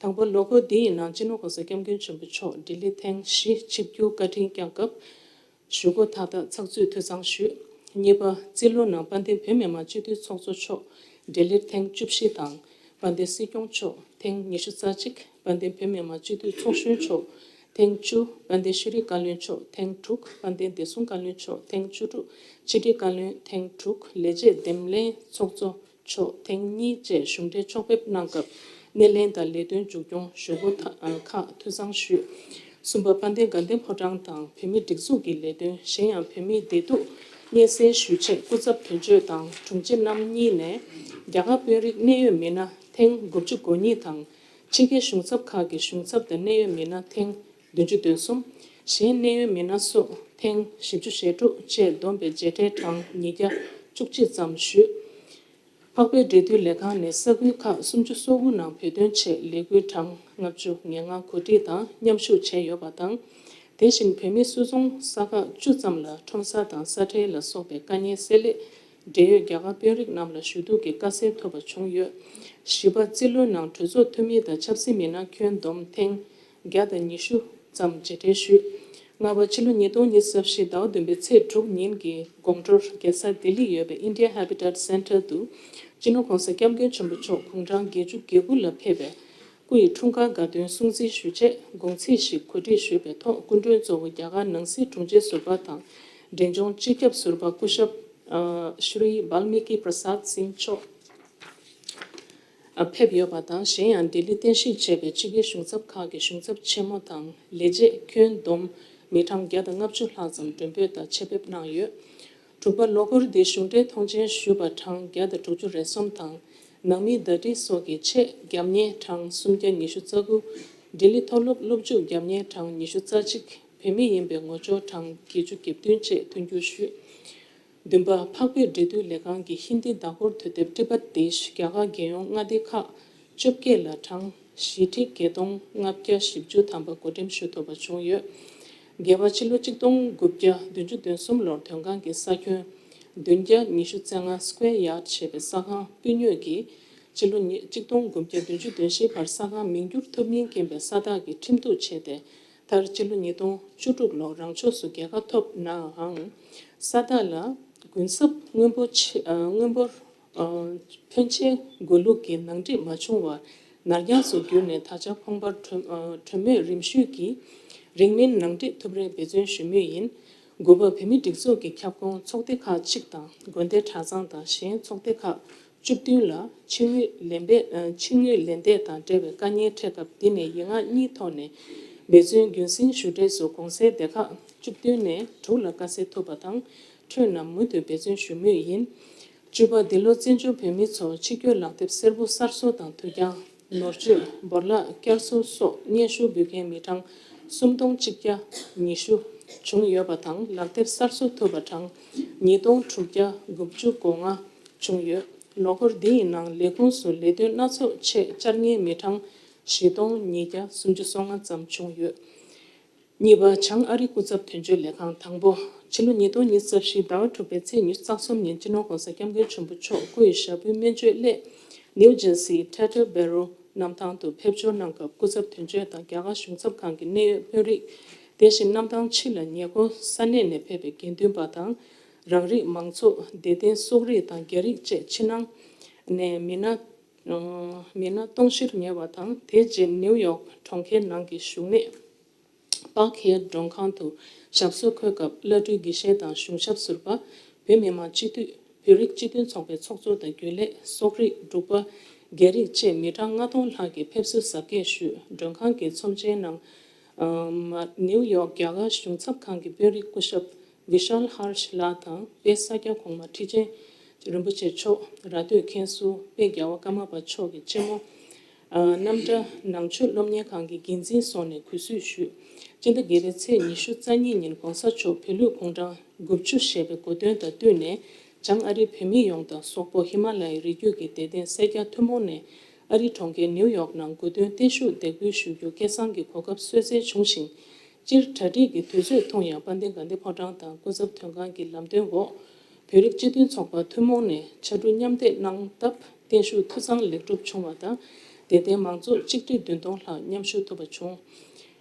དང་པོ། ལོ་འཁོར་འདི་ཡི་ནང་སྤྱི་ནོར་༸གོང་ས་༸སྐྱབས་མགོན་ཆེན་པོ་མཆོག་ལྡི་ལི་ཐེངས་བཞི་ཆིབས་བསྒྱུར་བཀའ་དྲིན་བསྐྱངས་སྐབས། གཞུག་གུ་མཐའ་དག་ཚགས་ཚུད་ཐུགས་གཙང་ཞུས། གཉིས་པ། རྩིས་ལོ་ནང་དཔལ་ལྡན་བོད་མི་མང་སྤྱི་འཐུས་ཚོགས་གཙོ་མཆོག་ལྡི་ལིར་ཐེངས་བཅུ་བཞི་དང་། དཔལ་ལྡན་སྲིད་སྐྱོང་མཆོག་ཐེངས་ཉི་ཤུ་རྩ་གཅིག་དཔལ་ལྡན་བོད་མི་མང་སྤྱི་འཐུས་ཚོགས་གཞོན་མཆོག་ཐེངས་བཅུ། དཔལ་ལྡན་ཤེས་རིག་བཀའ་བློན་མཆོག་ཐེངས་དྲུག་དཔལ་ལྡན་བདེ་སྲུང་བཀའ་བློན་མཆོག་ཐེངས་བཅུ་དྲུག་ཕྱི་དྲིལ་བཀའ་བློན་ཐེངས་དྲུག་ལས་བྱེད་འདེམས་ལྷན་ཚོགས་གཙོ་མཆོག་ཐེངས་གཉིས་བཅས་གཞུང་འབྲེལ་ཕྱོགས་ཕེབས་གནང་སྐབས། སྣེ་ལེན་དང་ལས་དོན་མཇུག་སྐྱོང་། གཞུག་གུ་ཐ་ཁག་ཐུགས་གཙང་ཞུས། གསུམ་པ། དཔལ་ལྡན་དགའ་ལྡན་ཕོ་བྲང་དང་བོད་མིའི་སྒྲིག་འཛུགས་ཀྱི་ལས་དོན། གཞན་ཡང་བོད་མིའི་བདེ་སྡུག་སྙན་སེང་ཞུ་ཆེད་སྐུ་ཚབ་དོན་གཅོད་དང་དྲུང་ཆེ་རྣམ་གཉིས་ནས་རྒྱ་གར་དཔོན་རིགས་གནད་ཡོད་མི་སྣ་ཐེངས་དགུ་བཅུ་གོ་གཉིས་དང་། ཕྱི་རྒྱལ་གཞུང་ཚབ་ཁག་གི་གཞུང་ཚབ་དང་གནད་ཡོད་མི་སྣ་ཐེངས་བདུན་ཅུ་དོན་གསུམ། གཞན་གནད་ཡོད་མི་སྣ་སོགས་ཐེངས་བཞི་བཅུ་ཞེ་དྲུག་བཅས་བསྡོམས་པའི་མཇལ་འཕྲད་གྲངས་ཉིས་བརྒྱ་བཅུ་གཅིག་ཙམ་ཞུས། འཕགས་བོད་འབྲེལ་མཐུད་ལས་ཁང་ནས་ས་ཁུལ་ཁག་སུམ་ཅུ་སོ་དགུ་ནང་བོད་དོན་ཆེད་ལས་འགུལ་གྲངས་ལྔ་བཅུ་ང་ལྔ་གོ་སྒྲིག་དང་མཉམ་ཞུགས་བྱས་ཡོད་པ་དང་། དེ་བཞིན་བོད་མིའི་སུད་ཚོང་ས་ཁག་བཅུ་ཙམ་ལ་ཁྲོམ་ས་དང་ས་ཁྲལ་ལ་སོགས་པའི་དཀའ་ངལ་སེལ་སླད་ འབྲེལ་ཡོད་རྒྱ་གར་དཔོན་རིགས་རྣམས་ལ་ཞུ་གཏུག་གི་དཀའ་སེལ་ཐོབ་པ་བྱུང་ཡོད། བཞི་པ། རྩིས་ལོའི་ནང་གྲོས་ཚོགས་འཐུས་མི་དང་ཆབ་སྲིད་མི་སྣ་ཁྱོན་བསྡོམས་ཐེངས་བརྒྱ་དང་ཉི་ཤུ་ཙམ་མཇལ་འཕྲད་ཞུས། ལྔ་པ། ཕྱི་ལོ་ཉིས་སྟོང་ཉི་ཤུ་རྩ་བཞི་ཟླ་བ་བདུན་པའི་ཚེས་དྲུག་ཉིན་གྱི་དགོང་དྲོར་རྒྱལ་ས་ལྡི་ལི་ཡོད་པའི་India Habitat Center དུ་སྤྱི་ནོར་༧གོང་ས་༧སྐྱབས་མགོན་ཆེན་པོ་མཆོག་དགུང་གྲངས་བརྒྱད་ཅུ་གྱ་དགུ་ལ་ཕེབས་པའི་སྐུ་ཡི་འཁྲུངས་སྐར་དགའ་སྟོན་སྲུང་བརྩི་ཞུ་ཆེད་དགོངས་ཚིག་ཞིག་གོ་སྒྲིག་ཞུས་པའི་ཐོག་སྐུ་མགྲོན་གཙོ་བོ་རྒྱ་གར་ནང་སྲིད་དྲུང་ཆེ་ཟུར་པ་དང་འབྲིང་ཆུང་སྤྱི་ཁྱབ་ཟུར་པ་སྐུ་ཞབས་ཨ་Shri Valmiki Prasad Singh མཆོག་ཨ་ཕེབས་ཡོད་པ་དང་། གཞན་ཡང་ལྡི་ལི་རྟེན་གཞི་བྱས་པའི་ཕྱི་རྒྱལ་གཞུང་ཚབ་ཁག་གི་གཞུང་ཚབ་ཆེན་མོ་དང་ལས་བྱེད་ཁྱོན་བསྡོམས་མི་གྲངས་བརྒྱ་དང་ལྔ་བཅུ་ལྷག་ཙམ་མགྲོན་འབོད་དང་ཆེད་ཕེབས་གནང་ཡོད། དྲུག་པ། ལོ་འཁོར་འདིའི་གཞུང་འབྲེལ་མཐོང་མཆན་ཞུས་པ་གྲངས་བརྒྱ་དང་དྲུག་ཅུ་རེ་གསུམ་དང་། ནང་མིའི་ཟླ་སྒྲིལ་སོགས་ཀྱི་ཆེད་རྒྱབ་གཉེར་གྲངས་སུམ་བརྒྱ་ཉི་ཤུ་རྩ་དགུ། ལྡི་ལི་མཐོ་སློབ་སློབ་འཇུག་རྒྱབ་གཉེར་གྲངས་ཉི་ཤུ་རྩ་གཅིག་བོད་མི་ཡིན་པའི་ངོ་སྦྱོར་གྲངས་བརྒྱད་ཅུ་གྱ་བདུན་བཅས་མཐུན་འགྱུར་ཞུས། བདུན་པ། འཕགས་བོད་འབྲེལ་མཐུད་ལས་ཁང་གི་ཧིན་དི་ཟླ་འཁོར་དུས་དེབ་ཏི་བ་དིཤ་རྒྱ་གར་རྒྱལ་ཡོངས་མངའ་སྡེ་ཁག་བཅོ་བརྒྱད་ལ་གྲངས་བཞི་ཁྲི་བརྒྱད་སྟོང་ལྔ་བརྒྱ་བཞི་བཅུ་ཐམ་པ་བགོ་འགྲེམས་ཞུ་ཐུབ་པ་བྱུང་ཡོད། བརྒྱད་པ། ཕྱི་ལོ་གཅིག་སྟོང་དགུ་བརྒྱ་བདུན་ཅུ་དོན་གསུམ་ལོར་དོན་ཁང་གི་ས་ཁྱོན་བདུན་བརྒྱ་ཉི་ཤུ་རྩ་ལྔ་square yard ཞེས་པའི་ས་ཁང་སྤུས་ཉོས་ཀྱིས་ཕྱི་ལོ་ཉི་གཅིག་སྟོང་དགུ་བརྒྱ་བདུན་ཅུ་དོན་བཞི་བར་ས་ཁང་མིང་བསྒྱུར་ཐུབ་མིན་རྐྱེན་པས་ས་བདག་གིས་ཁྲིམས་གཏུག་བྱས་ཏེ། མཐར་ཕྱི་ལོ་ཉིས་སྟོང་བཅུ་དྲུག་ལོར་རང་ཕྱོགས་སུ་རྒྱལ་ཁ་ཐོབ་ནའང་། ས་བདག་ལ་གུན་གསབ་དངུལ་འབོར་ཆེ་ཨ་དངུལ་འབོར་ཨ་ཕོན་ཆེ་དགོས་ལུགས་ཀྱི་ནང་འགྲིག་མ་བྱུང་བར་ནར་འགྱངས་སུ་གྱུར་ནས། ད་ཆ་ཁོང་པར་གྲོས་ཨ་གྲོས་མོས་རིམ་ཞུས་ཀྱིས་རིང་མིན་ནང་འགྲིག་ཐུབ་རེ་འབད་བརྩོན་ཞུ་མུས་ཡིན། དགུ་པ། བོད་མིའི་སྒྲིག་འཛུགས་ཀྱི་ཁྱབ་ཁོངས་ཚོགས་སྡེ་ཁག་གཅིག་དང་། དགོན་སྡེ་གྲྭ་ཚང་དང་གཞན་ཚོགས་སྡེ་ཁག་བཅུ་བདུན་ལ་ཕྱི་དངུལ་ལེན་འདེད་ཨ་ཕྱི་དངུལ་ལེན་འདེད་དང་འབྲེལ་བའི་དཀའ་ངལ་འཕྲད་སྐབས། འདི་ནས་ཡིག་ངག་གཉིས་ཐོག་ནས་འབད་བརྩོན་རྒྱུན་སྲིང་ཞུ་འབྲས་སུ་གོང་གསལ་སྡེ་ཁག་བཅུ་བདུན་ནས་དྲུག་ལ་དཀའ་སེལ་ཐུབ་པ་དང་། འཕྲོད་རྣམས་མུ་མཐུད་འབད་བརྩོན་ཞུ་མུས་ཡིན། བཅུ་པ། འདི་ལོ་བཙན་བྱོལ་བོད་མི་ཚོ་ཕྱི་སྐྱོད་ལག་དེབ་སེར་པོ་གསར་བཟོ་དང་དུས་འགྱངས། ནོར་བཅོས། བོར་བརླག་བསྐྱར་གསོ་སོགས་སྙན་ཞུ་འབུལ་མཁན་མི་གྲངས་སུམ་སྟོང་གཅིག་བརྒྱ་ཉི་ཤུ་བྱུང་ཡོད་པ་དང་། ལག་དེབ་གསར་བཟོ་ཐུབ་པ་གྲངས་ཉིས་སྟོང་དྲུག་བརྒྱ་དགུ་བཅུ་གོ་ལྔ་བྱུང་ཡོད། ལོ་འཁོར་འདི་ཡི་ནང་ལས་ཁུངས་སུ་ལས་དོན་སྣ་ཚོགས་ཆེད་བཅར་མཁན་མི་གྲངས་བཞི་སྟོང་ཉིས་བརྒྱ་སུམ་ཅུ་སོ་ལྔ་ཙམ་བྱུང་ཡོད། གཉིས་པ། བྱང་ཨ་རི་སྐུ་ཚབ་དོན་གཅོད་ལས་ཁང་དང་པོ། ཕྱི་ལོ་ཉིས་སྟོང་ཉི་ཤུ་རྩ་བཞི་ཟླ་བ་དྲུག་པའི་ཚེས་ཉི་ཤུ་རྩ་གསུམ་ཉིན་སྤྱི་ནོར་༧གོང་ས་༧སྐྱབས་མགོན་ཆེན་པོ་མཆོག་སྐུ་ཡི་ཞབས་པུའི་སྨན་བཅོས་སླད་ནིའུ་ཇར་སིའི་Teterboro གནམ་ཐང་དུ་ཕེབས་འབྱོར་གནང་སྐབས། སྐུ་ཚབ་དོན་གཅོད་དང་རྒྱ་གར་གཞུང་ཚབ་ཁང་གི་གནད་ཡོད་དཔོན་རིགས། དེ་བཞིན་གནམ་ཐང་ཕྱི་ལ་ཉེ་འཁོར་ས་གནས་ནས་ཕེབས་པའི་དགེ་འདུན་པ་དང་། རང་རིགས་མང་ཚོགས། དད་ལྡན་སོག་རིགས་དང་རྒྱ་རིགས་བཅས་ཕྱི་ནང་ནས་མི་སྣ་མི་སྣ་སྟོང་བཞིར་ཉེ་བ་དང་། དེ་རྗེས་ནིའུ་ཡོག་གྲོང་ཁྱེར་ནང་གི་བཞུགས་གནས་པཱག་ཧེལ་མགྲོན་ཁང་དུ་ཞབས་སོར་འཁོད་སྐབས། བླ་སྤྲུལ་དགེ་བཤེས་དང་གཞུང་ཞབས་ཟུར་པ། བོད་མི་མང་སྤྱི་འཐུས། བོད་རིགས་སྤྱི་མཐུན་ཚོགས་པའི་ཚོགས་གཙོ་དང་རྒྱུན་ལས། སོག་རིགས། འབྲུག་པ། རྒྱ་རིགས་བཅས་མི་གྲངས་ལྔ་སྟོང་ལྷག་གིས་ཕེབས་བསུ་གཟབ་རྒྱས་ཞུས། མགྲོན་ཁང་གི་ཚོམས་ཆེན་ནང་། ཨ་མ་ནིའུ་ཡོག་རྒྱ་གར་གཞུང་ཚབ་ཁང་གི་དཔོན་རིགས་སྐུ་ཞབས་Vishal Harsh ལགས་དང་། དཔལ་ས་སྐྱ་གོང་མ་ཁྲི་ཆེན་རིན་པོ་ཆེ་མཆོག་ར་སྟོད་མཁན་ཟུར་དཔལ་རྒྱལ་བ་ཀརྨ་པ་མཆོག་གི་གཅེན་མོ། ཨ་རྣམ་གྲྭ་ནང་ཆོས་སློབ་གཉེར་ཁང་གི་འགན་འཛིན་སོགས་ནས་གུས་བསུ་ཞུས། སྤྱི་ཟླ་བརྒྱད་པའི་ཚེས་ཉི་ཤུ་རྩ་གཉིས་ཉིན་༧གོང་ས་མཆོག་བོད་ལུགས་གུང་གྲངས་དགུ་བཅུ་ཞེས་པའི་གོ་སྟོན་དང་བསྟུན་ནས། བྱང་ཨ་རིའི་བོད་མི་ཡོངས་དང་། སོག་པོ། ཧི་མ་ལ་ཡའི་རི་རྒྱུད་ཀྱི་དད་ལྡན་སེར་སྐྱ་ཐུན་མོང་ནས་ཨ་རིའི་གྲོང་ཁྱེར་ནིའུ་ཡོག་ནང་གོ་སྟོན་བརྟན་བཞུགས་འདེགས་འབུལ་ཞུ་རྒྱུ་སྐལ་བཟང་གི་གོ་སྐབས་གསོལ་སྩལ་བྱུང་ཞིང་། སྤྱིར་གྲ་སྒྲིག་གི་དུས་ཚོད་ཐུང་ཡང་། དཔལ་ལྡན་དགའ་ལྡན་ཕོ་བྲང་དང་སྐུ་ཚབ་དོན་ཁང་གི་ལམ་སྟོན་འོག་བོད་རིགས་སྤྱི་མཐུན་ཚོགས་པ་ཐུན་མོང་ནས་ཕྱར་གྲུ་མཉམ་འདེགས་གནང་སྟབས། བརྟན་བཞུགས་འཐུས་ཚང་ལེགས་གྲུབ་བྱུང་བ་དང་། དད་ལྡན་མང་ཚོགས་ཆིག་ཁྲི་བདུན་སྟོང་ལྷག་མཉམ་ཞུགས་ཐུབ་པ་བྱུང་།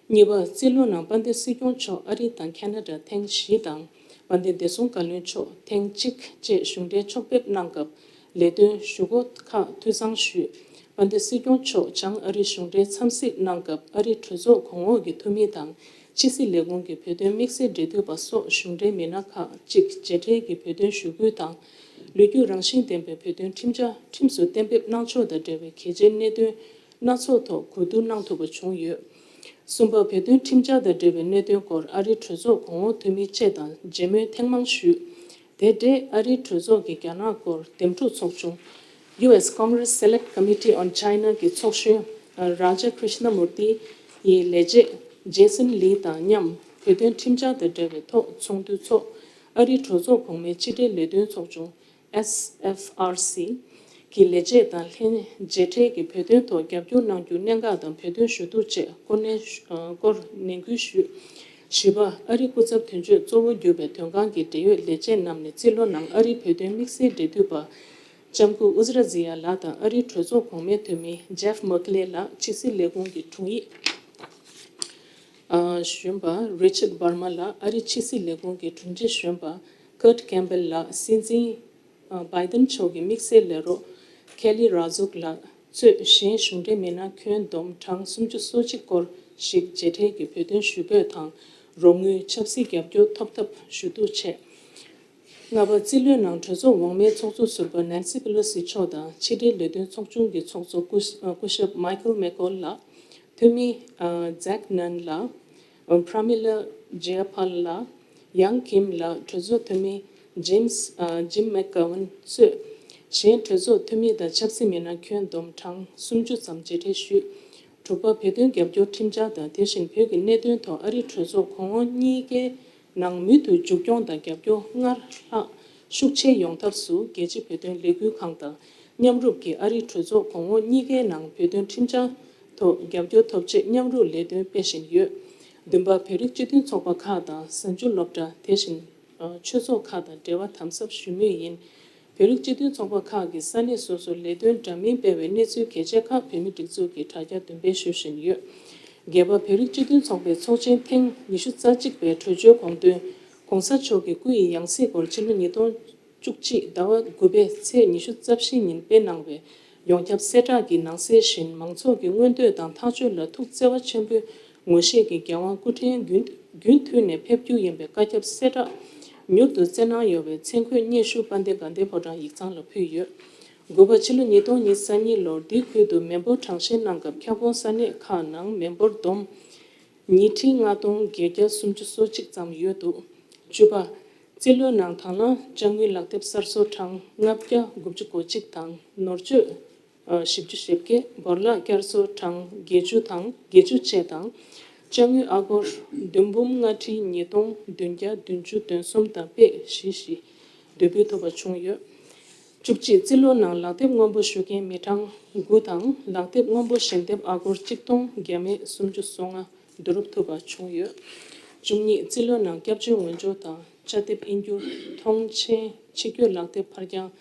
གཉིས་པ། རྩིས་ལོ་ནང་དཔལ་ལྡན་སྲིད་སྐྱོང་མཆོག་ཨ་རི་དང་ཁ་ན་ཌ་ཐེངས་བཞི་དང་། དཔལ་ལྡན་བདེ་སྲུང་བཀའ་བློན་མཆོག་ཐེངས་གཅིག་བཅས་གཞུང་འབྲེལ་ཕྱོགས་ཕེབས་གནང་སྐབས། ལས་དོན་ཞུ་སྒོ་ཁག་འཐུས་ཚང་ཞུས། དཔལ་ལྡན་སྲིད་སྐྱོང་མཆོག་བྱང་ཨ་རི་གཞུང་འབྲེལ་འཚམས་གཟིགས་གནང་སྐབས། ཨ་རི་གྲོས་ཚོགས་གོང་འོག་གི་འཐུས་མི་དང་། ཕྱི་སྲིད་ལས་ཁུངས་ཀྱི་བོད་དོན་དམིགས་བསལ་འབྲེལ་མཐུད་པ་སོགས་གཞུང་འབྲེལ་མི་སྣ་ཁག་ཅིག་མཇལ་འཕྲད་ཀྱིས་བོད་དོན་ཞུ་སྐུལ་དང་། ལོ་རྒྱུས་རང་བཞིན་ལྡན་པའི་བོད་དོན་ཁྲིམས་འཆར་ཁྲིམས་སུ་གཏན་འབེབས་གནང་ཕྱོགས་དང་འབྲེལ་བའི་གལ་ཆེའི་གནད་དོན་སྣ་ཚོགས་ཐོག་གོ་བསྡུར་གནང་ཐུབ་པ་བྱུང་ཡོད། གསུམ་པ། བོད་དོན་ཁྲིམས་འཆར་དང་འབྲེལ་བའི་གནད་དོན་སྐོར་ཨ་རིའི་གྲོས་ཚོགས་གོང་འོག་འཐུས་མི་བཅས་དང་མཇལ་མོལ་ཐེངས་མང་ཞུས། དེ་འབྲེལ་ཨ་རིའི་གྲོས་ཚོགས་ཀྱི་རྒྱ་ནག་སྐོར་འདེམས་སྒྲུག་ཚོགས་ཆུང་། ཡུ་ཨེས་Congress Select Committee on China གི་ཚོགས་གཞོན་Raja Krishnamurthy ཡི་ལས་བྱེད་Jason Lee དང་མཉམ་བོད་དོན་ཁྲིམས་འཆར་དང་འབྲེལ་བའི་ཐོག་ཚོགས་འདུ་འཚོགས། ཨ་རིའི་གྲོས་ཚོགས་གོང་མའི་ཕྱི་འབྲེལ་ལས་དོན་ཚོགས་ཆུང་S F R C གི་ལས་བྱེད་དང་ལྷན་མཇལ་འཕྲད་ཀྱིས་བོད་དོན་ཐོག་རྒྱབ་སྐྱོར་གནང་རྒྱུ་གནད་འགག་དང་བོད་དོན་ཞུ་གཏུག་བཅས་སྐོར་ནན་སྐོར་ནན་སྐུལ་ཞུས། བཞི་པ། ཨ་རིའི་སྐུ་ཚབ་དོན་གཅོད་གཙོ་བོ་གྱུར་པའི་དོན་ཁང་གི་འབྲེལ་ཡོད་ལས་བྱེད་རྣམས་ནས་རྩིས་ལོ་ནང་ཨ་རིའི་བོད་དོན་དམིགས་བསལ་འབྲེལ་མཐུད་པ་ལྕམ་སྐུ་ཨུ་ཛི་ར་ཛི་ཡ་ལགས་དང་ཨ་རིའི་གྲོས་ཚོགས་གོང་མའི་འཐུས་མི་ཇེབ་མོ་ཀི་ལེ་ལགས། ཕྱི་སྲིད་ལས་ཁུངས་ཀྱི་དྲུང་ཡིག་ཨ་གཞོན་པ་རི་ཆར་བར་མ་ལགས། ཨ་རིའི་ཕྱི་སྲིད་ལས་ཁུངས་ཀྱི་དྲུང་ཆེ་གཞོན་པ་ཀར་ཀེམ་བེལ་ལགས། སྲིད་འཛིན་ཨ་བྷའི་ཏིན་མཆོག་གི་དམིགས་བསལ་ལས་རོགས་ཁེ་ལི་ར་ཟུག་ལགས་གཙོས་གཞན་གཞུང་འབྲེལ་མི་སྣ་ཁྱོན་བསྡོམས་གྲངས་སུམ་ཅུ་སོ་གཅིག་སྐོར་ཞིག་མཇལ་འཕྲད་ཀྱིས་བོད་དོན་ཞུ་འབོད་དང་རོགས་དངུལ་ཆབ་སྲིད་རྒྱབ་སྐྱོར་ཐོབ་ཐབས་ཞུ་གཏུག་བྱས། ལྔ་པ། རྩིས་ལོའི་ནང་གྲོས་ཚོགས་འོག་མའི་ཚོགས་གཙོ་ཟུར་པ་ནན་སི་པེ་ལོ་སི་མཆོག་དང་ཕྱི་འབྲེལ་ལས་དོན་ཚོགས་ཆུང་གི་ཚོགས་གཙོ་སྐུ་སྐུ་ཞབས་མའི་ཀལ་མེ་ཀོལ་ལགས། འཐུས་མི་ཛེག་ནན་ལགས། པྲ་མི་ལ་ཇེ་ཡ་པཱལ་ལགས། ཡང་ཀིམ་ལགས། གྲོས་ཚོགས་འཐུས་མི་ཇེམ་སི་ཇིམ་མེག་གྷ་ཝན་གཙོས་གཞན་གྲོས་ཚོགས་འཐུས་མི་དང་ཆབ་སྲིད་མི་སྣ་ཁྱོན་བསྡོམས་གྲངས་སུམ་ཅུ་ཙམ་མཇལ་འཕྲད་ཞུས། དྲུག་པ། བོད་དོན་རྒྱབ་སྐྱོར་ཁྲིམས་འཆར་དང་དེ་བཞིན་བོད་ཀྱི་གནད་དོན་ཐོག་ཨ་རིའི་གྲོས་ཚོགས་གོང་འོག་གཉིས་ཀའི་ནང་མུ་མཐུད་མཇུག་སྐྱོང་དང་རྒྱབ་སྐྱོར་སྔར་ལྷག་ཤུགས་ཆེ་ཡོང་ཐབས་སུ་རྒྱལ་སྤྱིའི་བོད་དོན་ལས་འགུལ་ཁང་དང་མཉམ་རུབ་ཀྱིས་ཨ་རིའི་གྲོས་ཚོགས་གོང་འོག་གཉིས་ཀའི་ནང་བོད་དོན་ཁྲིམས་འཆར་ཐོག་རྒྱབ་སྐྱོར་ཐོབ་ཆེད་མཉམ་རུབ་ལས་དོན་སྤེལ་བཞིན་ཡོད། བདུན་པ། བོད་རིགས་སྤྱི་མཐུན་ཚོགས་པ་ཁག་དང་གཟའ་མཇུག་སློབ་གྲྭ་དེ་བཞིན་ཆོས་ཚོགས་ཁག་དང་འབྲེལ་བ་དམ་ཟབ་ཞུ་མུས་ཡིན། བོད་རིགས་སྤྱི་མཐུན་ཚོགས་པ་ཁག་གིས་ས་གནས་སོ་སོར་ལས་དོན་འདྲ་མིན་སྤེལ་བའི་གནས་ཚུལ་གལ་ཆེ་ཁག་བོད་མིའི་སྒྲིག་འཛུགས་ཀྱི་དྲ་རྒྱར་འདོན་སྤེལ་ཞུ་བཞིན་ཡོད། བརྒྱད་པ། བོད་རིགས་སྤྱི་མཐུན་ཚོགས་པའི་ཚོགས་ཆེན་ཐེངས་ཉི་ཤུ་རྩ་གཅིག་པའི་གྲོས་ཆོད་དགོངས་དོན་༸གོང་ས་མཆོག་གི་སྐུ་ཡི་ཡང་སྲིད་སྐོར་ཕྱི་ལོ་ཉིས་སྟོང་བཅུ་གཅིག་ཟླ་བ་དགུ་པའི་ཚེས་ཉི་ཤུ་རྩ་བཞི་ཉིན་སྤེལ་གནང་བའི་ཡོངས་ཁྱབ་གསལ་བསྒྲགས་ཀྱི་ནང་གསལ་བཞིན་མང་ཚོགས་ཀྱི་མངོན་འདོད་དང་ཐག་གཅོད་ལ་ཐུགས་བརྩེ་བ་ཆེན་པོས་ངོ་ཤེས་ཀྱི་རྒྱལ་དབང་སྐུ་ཕྲེང་རྒྱུན་རྒྱུན་མཐུད་ནས་ཕེབས་རྒྱུ་ཡིན་པའི་བཀའ་ཁྱབ་གསལ་བསྒྲགས་མྱུར་དུ་སྩལ་གནང་ཡོད་པའི་མཚན་འཁོད་སྙན་ཞུ་དཔལ་ལྡན་དགའ་ལྡན་ཕོ་བྲང་ཡིག་ཚང་ལ་ཕུལ་ཡོད། དགུ་པ། ཕྱི་ལོ་ཉིས་སྟོང་ཉི་ཤུ་རྩ་གཉིས་ལོར་འདིའི་ཁུལ་དུ་མི་འབོར་གྲངས་བཤེར་གནང་སྐབས་ཁྱབ་ཁོངས་ས་གནས་ཁག་ནང་མི་འབོར་བསྡོམས་ཉིས་ཁྲི་ལྔ་སྟོང་བརྒྱད་བརྒྱ་སུམ་ཅུ་སོ་གཅིག་ཙམ་ཡོད་འདུག་བཅུ་པ། རྩིས་ལོའི་ནང་དང་བླངས་དཔྱ་དངུལ་ལག་དེབ་གསར་བཟོ་གྲངས་ལྔ་བརྒྱ་དགུ་བཅུ་གོ་གཅིག་དང་ནོར་བཅོས་བཞི་བཅུ་ཞེ་བརྒྱད། བོར་བརླག་བསྐྱར་གསོ་གྲངས་བརྒྱད་ཅུ་དང་བརྒྱད་ཅུ་བཅས་དང་། དཔྱ་དངུལ་ཨ་སྒོར་བདུན་འབུམ་ལྔ་ཁྲི་ཉིས་སྟོང་བདུན་བརྒྱ་བདུན་ཅུ་དོན་གསུམ་དང་པེ་བཞི་བཞི་འདོད་འབུལ་ཐོབ་པ་བྱུང་ཡོད། བཅུ་གཅིག། རྩིས་ལོ་ནང་ལག་དེབ་སྔོན་པོ་ཞུ་མཁན་མི་གྲངས་དགུ་དང་ལག་དེབ་སྔོན་པོ་ཞལ་འདེབས་ཨ་སྒོར་གཅིག་སྟོང་བརྒྱ་མེད་སུམ་ཅུ་སོ་ལྔ་བསྡུ་རུབ་ཐུབ་པ་བྱུང་ཡོད། བཅུ་གཉིས། རྩིས་ལོ་ནང་སྐྱབས་བཅོལ་ངོས་སྦྱོར་དང་དཔྱ་དེབ་དབྱིན་བསྒྱུར་མཐོང་མཆན་ཕྱི་སྐྱོད་ལག་དེབ་ཕར་འགྱངས་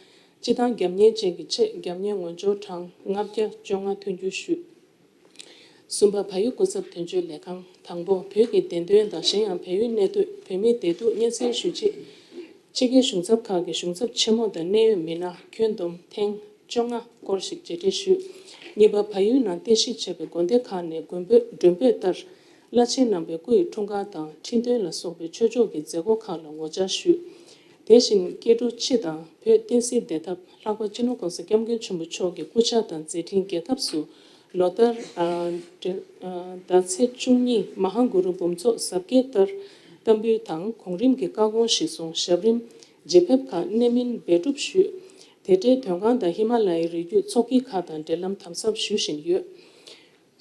སྤྱི་བཏང་རྒྱབ་གཉེར་ཅན་གྱི་ཆེད་རྒྱབ་གཉེར་ངོས་སྦྱོར་གྲངས་ལྔ་བརྒྱ་བཅོ་ལྔ་མཐུན་འགྱུར་ཞུས། གསུམ་པ། བལ་ཡུལ་སྐུ་ཚབ་དོན་གཅོད་ལས་ཁང་། དང་པོ། བོད་ཀྱི་བདེན་དོན་དང་གཞན་ཡང་བལ་ཡུལ་གནས་སྡོད་བོད་མིའི་བདེ་སྡུག་སྙན་སེང་ཞུ་ཆེད་ཕྱི་རྒྱལ་གཞུང་ཚབ་ཁག་གི་གཞུང་ཚབ་ཆེན་མོ་དང་གནད་ཡོད་མི་སྣ་ཁྱོན་བསྡོམས་ཐེངས་བཅོ་ལྔ་སྐོར་ཞིག་མཇལ་འཕྲད་ཞུས། གཉིས་པ། བལ་ཡུལ་ནང་རྟེན་གཞི་བྱས་པའི་དགོན་སྡེ་ཁག་ནས་མགོན་པོའི་མགྲོན་འབོད་ལྟར་བླ་ཆེན་རྣམ་པའི་སྐུ་ཡི་འཁྲུངས་སྐར་དང་ཁྲི་འདོན་ལ་སོགས་པའི་ཆོས་ཕྱོགས་ཀྱི་མཛད་སྒོ་ཁག་ལ་ངོ་བཅར་ཞུས། དེ་བཞིན་སྐྱེ་འགྲོ་སྤྱི་དང་བོད་བསྟན་སྲིད་བདེ་ཐབས་ལྷག་པར་སྤྱི་ནོར་༸གོང་ས་༸སྐྱབས་མགོན་ཆེན་པོ་མཆོག་གི་སྐུ་ཕྱྭ་དང་མཛད་འཕྲིན་རྒྱས་ཐབས་སུ་ལོ་ལྟར་ཨ་ཨ་ཟླ་ཚེས་བཅུ་གཉིས་མ་ཧཱ་གུ་རུ་འབུམ་ཚོགས་གཟབ་རྒྱས་ལྟར་བསྟར་འབུལ་དང་གོང་རིམ་གྱི་བཀའ་དགོངས་གཞིར་བཟུང་ཞབས་རིམ་རྗེས་ཕེབས་ཁག་གནད་སྨིན་འབད་སྒྲུབ་ཞུས། དེ་འབྲེལ་དོན་ཁང་དང་ཧི་མ་ལ་ཡའི་རི་རྒྱུད་ཚོགས་སྐྱིད་ཁག་དང་འབྲེལ་ལམ་དམ་ཟབ་ཞུ་བཞིན་ཡོད།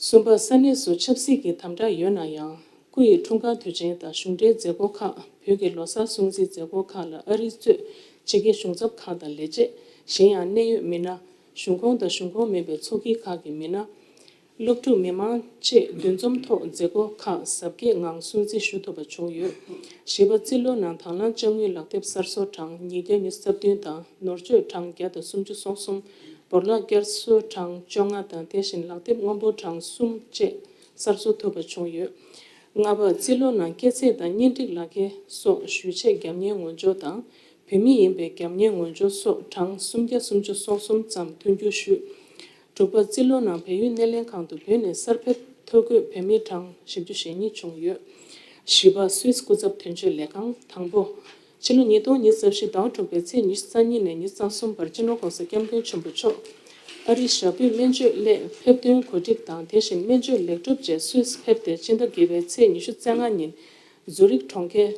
གསུམ་པ། ས་གནས་སུ་ཆབ་སྲིད་ཀྱི་དམ་དྲག་ཡོད་ན་ཡང་། སྐུ་ཡི་འཁྲུངས་སྐར་དུས་ཆེན་དང་གཞུང་འབྲེལ་མཛད་སྒོ་ཁག་བོད་ཀྱི་ལོ་གསར་སྲུང་བརྩིའི་མཛད་སྒོ་ཁག་ལ་ཨ་རི་གཙོས་ཕྱི་རྒྱལ་གཞུང་ཚབ་ཁག་དང་ལས་བྱེད། གཞན་ཡང་གནད་ཡོད་མི་སྣ། གཞུང་ཁོངས་དང་གཞུང་ཁོངས་མིན་པའི་ཚོགས་སྐྱིད་ཁག་གི་མི་སྣ། སློབ་ཕྲུག་མི་མང་བཅས་འདུ་འཛོམས་ཐོག་མཛད་སྒོ་ཁག་གཟབ་རྒྱས་ངང་སྲུང་བརྩི་ཞུ་ཐུབ་པ་བྱུང་ཡོད། བཞི་པ། རྩིས་ལོ་ནང་དང་བླངས་དཔྱ་དངུལ་ལག་དེབ་གསར་བཟོ་གྲངས་ཉིས་བརྒྱ་ཉི་ཤུ་རྩ་བདུན་དང་ནོར་བཅོས་གྲངས་བརྒྱ་དང་སུམ་ཅུ་སོ་གསུམ། བོར་བརླག་བསྐྱར་གསོ་གྲངས་བཅོ་ལྔ་དང་དེ་བཞིན་ལག་དེབ་སྔོན་པོ་གྲངས་གསུམ་བཅས་གསར་བཟོ་ཐུབ་པ་བྱུང་ཡོད། ལྔ་པ། རྩིས་ལོ་ནང་སྐྱེས་ཚེས་དང་གཉེན་སྒྲིག་ལག་འཁྱེར་སོགས་ཞུ་ཆེད་རྒྱབ་གཉེར་ངོས་སྦྱོར་དང་བོད་མི་ཡིན་པའི་རྒྱབ་གཉེར་ངོས་སྦྱོར་སོགས་གྲངས་སུམ་བརྒྱ་སུམ་ཅུ་སོ་གསུམ་ཙམ་མཐུན་འགྱུར་ཞུས། དྲུག་པ། རྩིས་ལོ་ནང་བལ་ཡུལ་སྣེ་ལེན་ཁང་དུ་བོད་ནས་གསར་ཕེབས་ཐོ་འགོད་བོད་མི་གྲངས་བཞི་བཅུ་ཞེ་གཉིས་བྱུང་ཡོད། བཞི་པ། སུད་སི་སྐུ་ཚབ་དོན་གཅོད་ལས་ཁང་། དང་པོ། ཕྱི་ལོ་ཉིས་སྟོང་ཉི་ཤུ་རྩ་བཞི་ཟླ་བ་དྲུག་པའི་ཚེས་ཉི་ཤུ་རྩ་གཉིས་ནས་ཉི་ཤུ་རྩ་གསུམ་བར་སྤྱི་ནོར་༸གོང་ས་༸སྐྱབས་མགོན་ཆེན་པོ་མཆོག་ཨ་རིའི་ཞབས་པུས་སྨན་བཅོས་སླད་ཕེབས་ཐོན་གོ་སྒྲིག་དང་དེ་བཞིན་སྨན་བཅོས་ལེགས་གྲུབ་རྗེས་སུད་སི་ཕེབས་ཏེ་སྤྱི་ཟླ་བརྒྱད་པའི་ཚེས་ཉི་ཤུ་རྩ་ལྔ་ཉིན་ཛུ་རིག་གྲོང་ཁྱེར་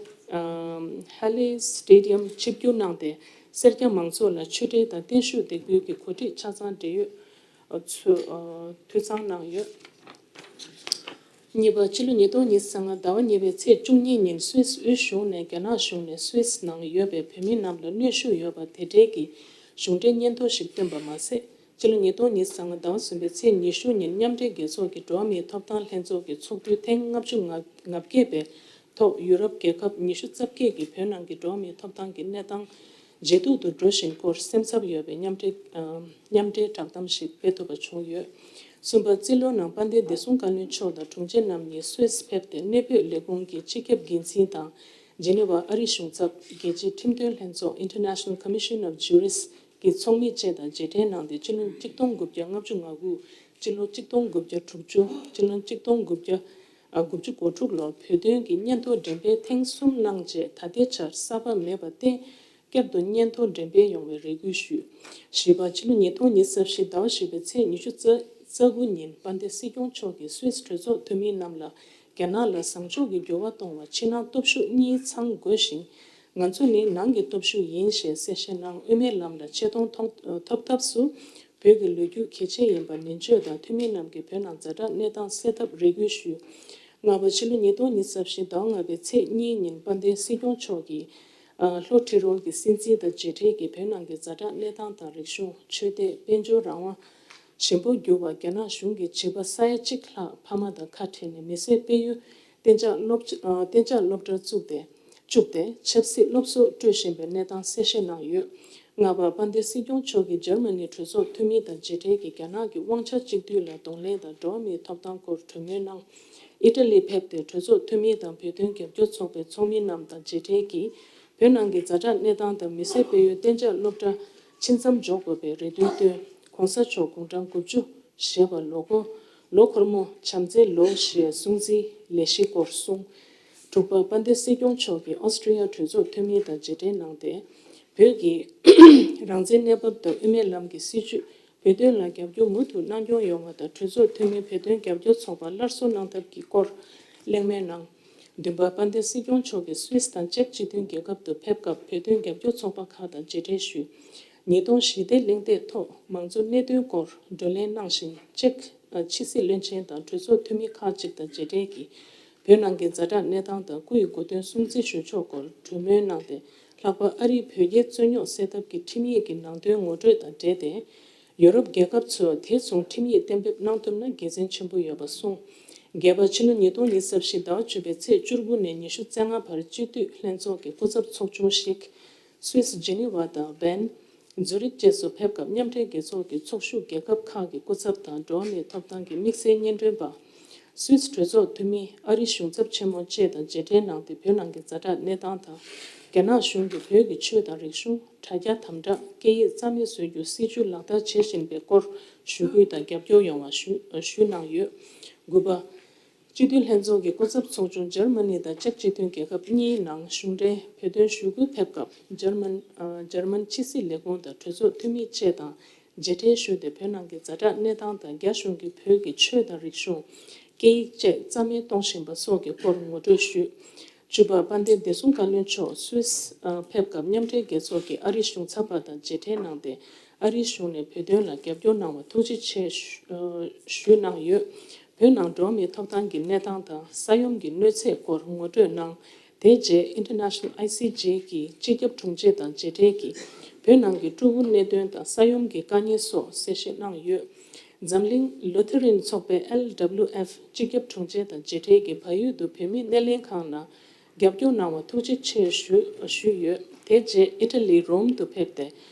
ཧ་ལེ་སི་ཊེ་ཌི་ཡམ་ཆིབས་བསྒྱུར་གནང་སྟེ་སེར་སྐྱ་མང་ཚོགས་ལ་ཆོས་འབྲེལ་དང་བརྟན་བཞུགས་འདེགས་འབུལ་གྱི་གོ་སྒྲིག་ཆ་ཚང་འབྲེལ་ཡོད་ཚུ་འཐུས་ཚང་གནང་ཡོད། གཉིས་པ། ཕྱི་ལོ་ཉིས་སྟོང་ཉི་ཤུ་རྩ་ལྔ་ཟླ་བ་གཉིས་པའི་ཚེས་བཅུ་གཉིས་ཉིན་སུད་སི་དབུས་གཞུང་ནས་རྒྱ་ནག་གཞུང་ནས་སུད་སི་ནང་ཡོད་པའི་བོད་མི་རྣམས་ལ་གནོན་ཤུགས་ཡོད་པ་དེ་འབྲེལ་གྱི་གཞུང་འབྲེལ་སྙན་ཐོ་ཞིག་བཏོན་པ་མ་ཟད། ཕྱི་ལོ་ཉིས་སྟོང་ཉི་ཤུ་རྩ་ལྔ་ཟླ་བ་གསུམ་པའི་ཚེས་ཉི་ཤུ་ཉིན་མཉམ་འབྲེལ་རྒྱལ་ཚོགས་ཀྱི་འགྲོ་བ་མིའི་ཐོབ་ཐང་ལྷན་ཚོགས་ཀྱི་ཚོགས་དུས་ཐེངས་ལྔ་བཅུ་ང་བརྒྱད་པའི་ ཐོག་ཡུ་རོབ་རྒྱལ་ཁབ་ཉི་ཤུ་རྩ་བརྒྱད་ཀྱིས་བོད་ནང་གི་འགྲོ་བ་མིའི་ཐོབ་ཐང་གི་གནས་སྟངས་ཇེ་སྡུག་ཏུ་འགྲོ་བཞིན་སྐོར་སེམས་འཚབ་ཡོད་པའི་མཉམ་འབྲེལ་ཨ་མཉམ་འབྲེལ་བསྒྲགས་གཏམ་ཞིག་སྤེལ་ཐུབ་པ་བྱུང་ཡོད། གསུམ་པ། རྩིས་ལོ་ནང་དཔལ་ལྡན་བདེ་སྲུང་བཀའ་བློན་མཆོག་དང་དྲུང་ཆེ་རྣམ་གཉིས་སུད་སི་ཕེབས་ཏེ། གནས་སྤོས་ལས་ཁུངས་ཀྱི་སྤྱི་ཁྱབ་འགན་འཛིན་དང་། ཇི་ནི་ཝ་ཨ་རིའི་གཞུང་ཚབ། རྒྱལ་སྤྱིའི་ཁྲིམས་དོན་ལྷན་ཚོགས་International Commission of Jurists གི་ཚོགས་མི་བཅས་དང་མཇལ་འཕྲད་གནང་སྟེ། སྤྱི་ལོ་གཅིག་སྟོང་དགུ་བརྒྱ་ལྔ་བཅུ་ང་དགུ། སྤྱི་ལོ་གཅིག་སྟོང་དགུ་བརྒྱ་དྲུག་ཅུ། སྤྱི་ལོ་གཅིག་སྟོང་དགུ་བརྒྱ་ཨ་དགུ་བཅུ་གོ་དྲུག་ལོར་བོད་དོན་གྱི་སྙན་ཐོ་འགྲེམས་སྤེལ་ཐེངས་གསུམ་གནང་རྗེས། ད་ལྟའི་ཆར་གསར་པ་མེད་པར་བརྟེན། བསྐྱར་དུ་སྙན་ཐོ་འགྲེམས་སྤེལ་ཡོང་བའི་རེ་སྐུལ་ཞུས། བཞི་པ། ཕྱི་ལོ་ཉིས་སྟོང་ཉི་ཤུ་རྩ་བཞི་ཟླ་བ་བཞི་པའི་ཚེས་ཉི་ཤུ་རྩ་རྩ་དགུ་ཉིན་དཔལ་ལྡན་སྲིད་སྐྱོང་མཆོག་གིས་སུད་སི་གྲོས་ཚོགས་འཐུས་མི་རྣམས་ལ། རྒྱ་ནག་ལ་བཟང་ཕྱོགས་ཀྱི་འགྱུར་བ་གཏོང་བར་ཕྱི་ནང་སྟོབས་ཤུགས་གཉིས་ཚང་དགོས་ཤིང་། ང་ཚོ་ནི་ནང་གི་སྟོབས་ཤུགས་ཡིན་ཞེས་གསལ་བཤད་གནང་། དབུ་མའི་ལམ་ལ་ཆེ་མཐོང་ཐོབ་ཐབས་སུ་བོད་ཀྱི་ལོ་རྒྱུས་གལ་ཆེ་ཡིན་པ་ནན་བརྗོད་དང་། འཐུས་མི་རྣམས་ཀྱིས་བོད་ནང་ཛ་དྲག་གནས་སྟངས་སེལ་ཐབས་རེ་སྐུལ་ཞུས། ལྔ་པ། ཕྱི་ལོ་ཉིས་སྟོང་ཉི་ཤུ་རྩ་བཞི་ཟླ་བ་ལྔ་པའི་ཚེས་གཉིས་ཉིན་དཔལ་ལྡན་སྲིད་སྐྱོང་མཆོག་གིས་ལྷོ་ཊི་རོལ་གྱི་སྲིད་འཛིན་དང་མཇལ་འཕྲད་ཀྱིས། བོད་ནང་གི་ཛ་དྲག་གནས་སྟངས་དང་། རིག་གཞུང་། ཆོས་དད། དཔལ་འབྱོར་རང་དབང་ཞན་པོར་གྱུར་བ་རྒྱ་ནག་གཞུང་གིས་བྱིས་པ་ས་ཡ་གཅིག་ལྷག་ཕ་མ་དང་ཁ་བྲལ་ནས་མི་སེར་སྤེལ་ཡུལ་གཏན་འཇགས་སློབ་གཏན་འཇགས་སློབ་གྲྭར་བཙུགས་ཏེ། བཅུག་སྟེ་ཆབ་སྲིད་སློབ་གསོ་སྤྲོད་བཞིན་པའི་གནས་སྟངས་གསལ་བཤད་གནང་ཡོད། ལྔ་པ། དཔལ་ལྡན་སྲིད་སྐྱོང་མཆོག་གིས་འཇར་མ་ནི་གྲོས་ཚོགས་འཐུས་མི་དང་མཇལ་འཕྲད་ཀྱིས། རྒྱ་ནག་གི་དབང་ཆ་གཅིག་སྡུད་ལ་གདོང་ལེན་དང་། འགྲོ་བ་མིའི་ཐོབ་ཐང་སྐོར་གྲོས་མོལ་གནང་། ཨི་ཊ་ལི་ཕེབས་ཏེ། གྲོས་ཚོགས་འཐུས་མི་དང་བོད་དོན་རྒྱབ་སྐྱོར་ཚོགས་པའི་ཚོགས་མི་རྣམས་དང་མཇལ་འཕྲད་ཀྱིས། བོད་ནང་གི་ཛ་དྲག་གནས་སྟངས་དང་། མི་སེར་སྤེལ་ཡུལ་གཏན་འཇགས་སློབ་གྲྭ་ཕྱི་མཚམས་འཇོག་དགོས་པའི་རེ་འདུན་བཏོན། ྋགོང་ས་མཆོག་དགུང་གྲངས་དགུ་བཅུ་བཞེས་པ་ལོ་འཁོར་ལོ་འཁོར་མོ་བྱམས་བརྩེའི་ལོ་ཞེས་སྲུང་བརྩིའི་ལས་གཞི་སྐོར་གསུངས། དྲུག་པ། དཔལ་ལྡན་སྲིད་སྐྱོང་མཆོག་གིས་ཨོ་སི་ཀྲི་ཡ་གྲོས་ཚོགས་འཐུས་མི་དང་མཇལ་འཕྲད་གནང་སྟེ། བོད་ཀྱི་རང་བཙན་གནས་བབ་དང་། དབུ་མའི་ལམ་གྱི་སྲིད་བྱུས། བོད་དོན་ལ་རྒྱབ་སྐྱོར་མུ་མཐུད་གནང་སྐྱོང་ཡོང་བ་དང་། གྲོས་ཚོགས་འཐུས་མི་བོད་དོན་རྒྱབ་སྐྱོར་ཚོགས་པ་སླར་གསོ་གནང་ཐབས་ཀྱི་སྐོར་གླེང་མོལ་གནང་། བདུན་པ། དཔལ་ལྡན་སྲིད་སྐྱོང་མཆོག་གིས་སུད་སི་དང་ཅེཀ་སྤྱི་མཐུན་རྒྱལ་ཁབ་ཏུ་ཕེབས་སྐབས། བོད་དོན་རྒྱབ་སྐྱོར་ཚོགས་པ་ཁག་དང་མཇལ་འཕྲད་ཞུས། ཉིས་སྟོང་བཞི་ཟླའི་གླེང་སྟེགས་ཐོག་མང་གཙོ་གནད་དོན་སྐོར་བགྲོ་གླེང་གནང་ཞིང་། ཅེཀ་ཕྱི་སྲིད་བློན་ཆེན་དང་གྲོས་ཚོགས་འཐུས་མི་ཁག་ཅིག་དང་མཇལ་འཕྲད་ཀྱིས། བོད་ནང་གི་ཛ་དྲག་གནས་སྟངས་དང་། སྐུ་ཡི་གོ་སྟོན་སྲུང་བརྩི་ཞུ་ཕྱོགས་སྐོར་གྲོས་མོལ་གནང་སྟེ། ལྷག་པར་ཨ་རིས་བོད་རྒྱའི་རྩོད་རྙོག་སེལ་ཐབས་ཀྱི་ཁྲིམས་ཡིག་གི་ནང་དོན་ངོ་སྤྲོད་དང་འབྲེལ་ཏེ། ཡོ་རོབ་རྒྱལ་ཁབ་ཚོས་དེ་མཚུངས་ཁྲིམས་ཡིག་གཏན་འབེབས་གནང་ཐུབ་ན་དགེ་མཚན་ཆེན་པོ་ཡོད་པ་གསུངས། བརྒྱད་པ། ཕྱི་ལོ་ཉིས་སྟོང་ཉི་ཤུ་རྩ་བཞི་ཟླ་བ་བཅུ་པའི་ཚེས་བཅུ་དགུ་ནས་ཉི་ཤུ་རྩ་ལྔ་བར་སྤྱི་འཐུས་ལྷན་ཚོགས་ཀྱི་སྐུ་ཚབ་ཚོགས་ཆུང་ཞིག་སུད་སི་ཇི་ནི་ཝ་དང་བན། ཛུ་རིག་བཅས་སུ་ཕེབས་སྐབས། མཉམ་འབྲེལ་རྒྱལ་ཚོགས་ཀྱི་ཚོགས་ཞུགས་རྒྱལ་ཁབ་ཁག་གི་སྐུ་ཚབ་དང་། འགྲོ་བ་མིའི་ཐོབ་ཐང་གི་དམིགས་བསལ་སྙན་སྒྲོན་པ། སུད་སི་གྲོས་ཚོགས་འཐུས་མི། ཨ་རིའི་གཞུང་ཚབ་ཆེན་མོ་བཅས་དང་མཇལ་འཕྲད་གནང་སྟེ། བོད་ནང་གི་ཛ་དྲག་གནས་སྟངས་དང་། རྒྱ་ནག་གཞུང་གིས་བོད་ཀྱི་ཆོས་དང་རིག་གཞུང་། དྲ་རྒྱ་དམ་དྲག་སྐད་ཡིག་རྩ་མེད་བཟོ་རྒྱུའི་སྲིད་བྱུས་ལག་བསྟར་བྱེད་བཞིན་པའི་སྐོར་ཞུ་སྐུལ་དང་རྒྱབ་སྐྱོར་ཡོང་བ་ཞུ་ཞུས་གནང་ཡོད། དགུ་པ། སྤྱི་འཐུས་ལྷན་ཚོགས་ཀྱི་སྐུ་ཚབ་ཚོགས་ཆུང་འཇར་མ་ནི་དང་ཅེཀ་སྤྱི་མཐུན་རྒྱལ་ཁབ་གཉིས་ནང་གཞུང་འབྲེལ་བོད་དོན་ཞུ་སྐུལ་ཕེབས་སྐབས། འཇར་མན། ཨ། འཇར་མན་ཕྱི་སྲིད་ལས་ཁུངས་དང་གྲོས་ཚོགས་འཐུས་མི་བཅས་དང་མཇལ་འཕྲད་ཞུས་ཏེ། བོད་ནང་གི་ཛ་དྲག་གནས་སྟངས་དང་། རྒྱ་གཞུང་གིས་བོད་ཀྱི་ཆོས་དང་རིག་གཞུང་། སྐད་ཡིག་བཅས་རྩ་མེད་གཏོང་བཞིན་པ་སོགས་ཀྱི་སྐོར་ངོ་སྤྲོད་ཞུས། བཅུ་པ། དཔལ་ལྡན་བདེ་སྲུང་བཀའ་བློན་མཆོག་སུད་སི་ཕེབས་སྐབས། མཉམ་འབྲེལ་རྒྱལ་ཚོགས་ཀྱི་ཨ་རིའི་གཞུང་ཚབ་པ་དང་མཇལ་འཕྲད་གནང་སྟེ། ཨ་རིའི་གཞུང་ནས་བོད་དོན་ལ་རྒྱབ་སྐྱོར་གནང་བར་ཐུགས་རྗེ་ཆེ་ཞུ་ཞུས་གནང་ཡོད། བོད་ནང་འགྲོ་བ་མིའི་ཐོབ་ཐང་གི་གནས་སྟངས་དང་ས་ཡོམ་གྱི་གནོད་འཚེ་སྐོར་ངོ་སྤྲོད་གནང་། དེ་རྗེས་International I C J གི་སྤྱི་ཁྱབ་དྲུང་ཆེ་དང་མཇལ་འཕྲད་ཀྱིས། བོད་ནང་གི་སྤྲུལ་སྐུ་གནད་དོན་དང་ས་ཡོམ་གྱི་དཀའ་ངལ་སོགས་གསལ་བཤད་གནང་ཡོད། འཛམ་གླིང་ལུ་ཐེ་རིན་ཚོགས་པའི་L W F སྤྱི་ཁྱབ་དྲུང་ཆེ་དང་མཇལ་འཕྲད་ཀྱིས། བལ་ཡུལ་དུ་བོད་མིའི་སྣེ་ལེན་ཁང་ནང་རྒྱབ་སྐྱོར་གནང་བར་ཐུགས་རྗེ་ཆེ་ཞུ་ཞུས་ཡོད། དེ་རྗེས་ཨི་ཊ་ལི་རོམ་དུ་ཕེབས་ཏེ།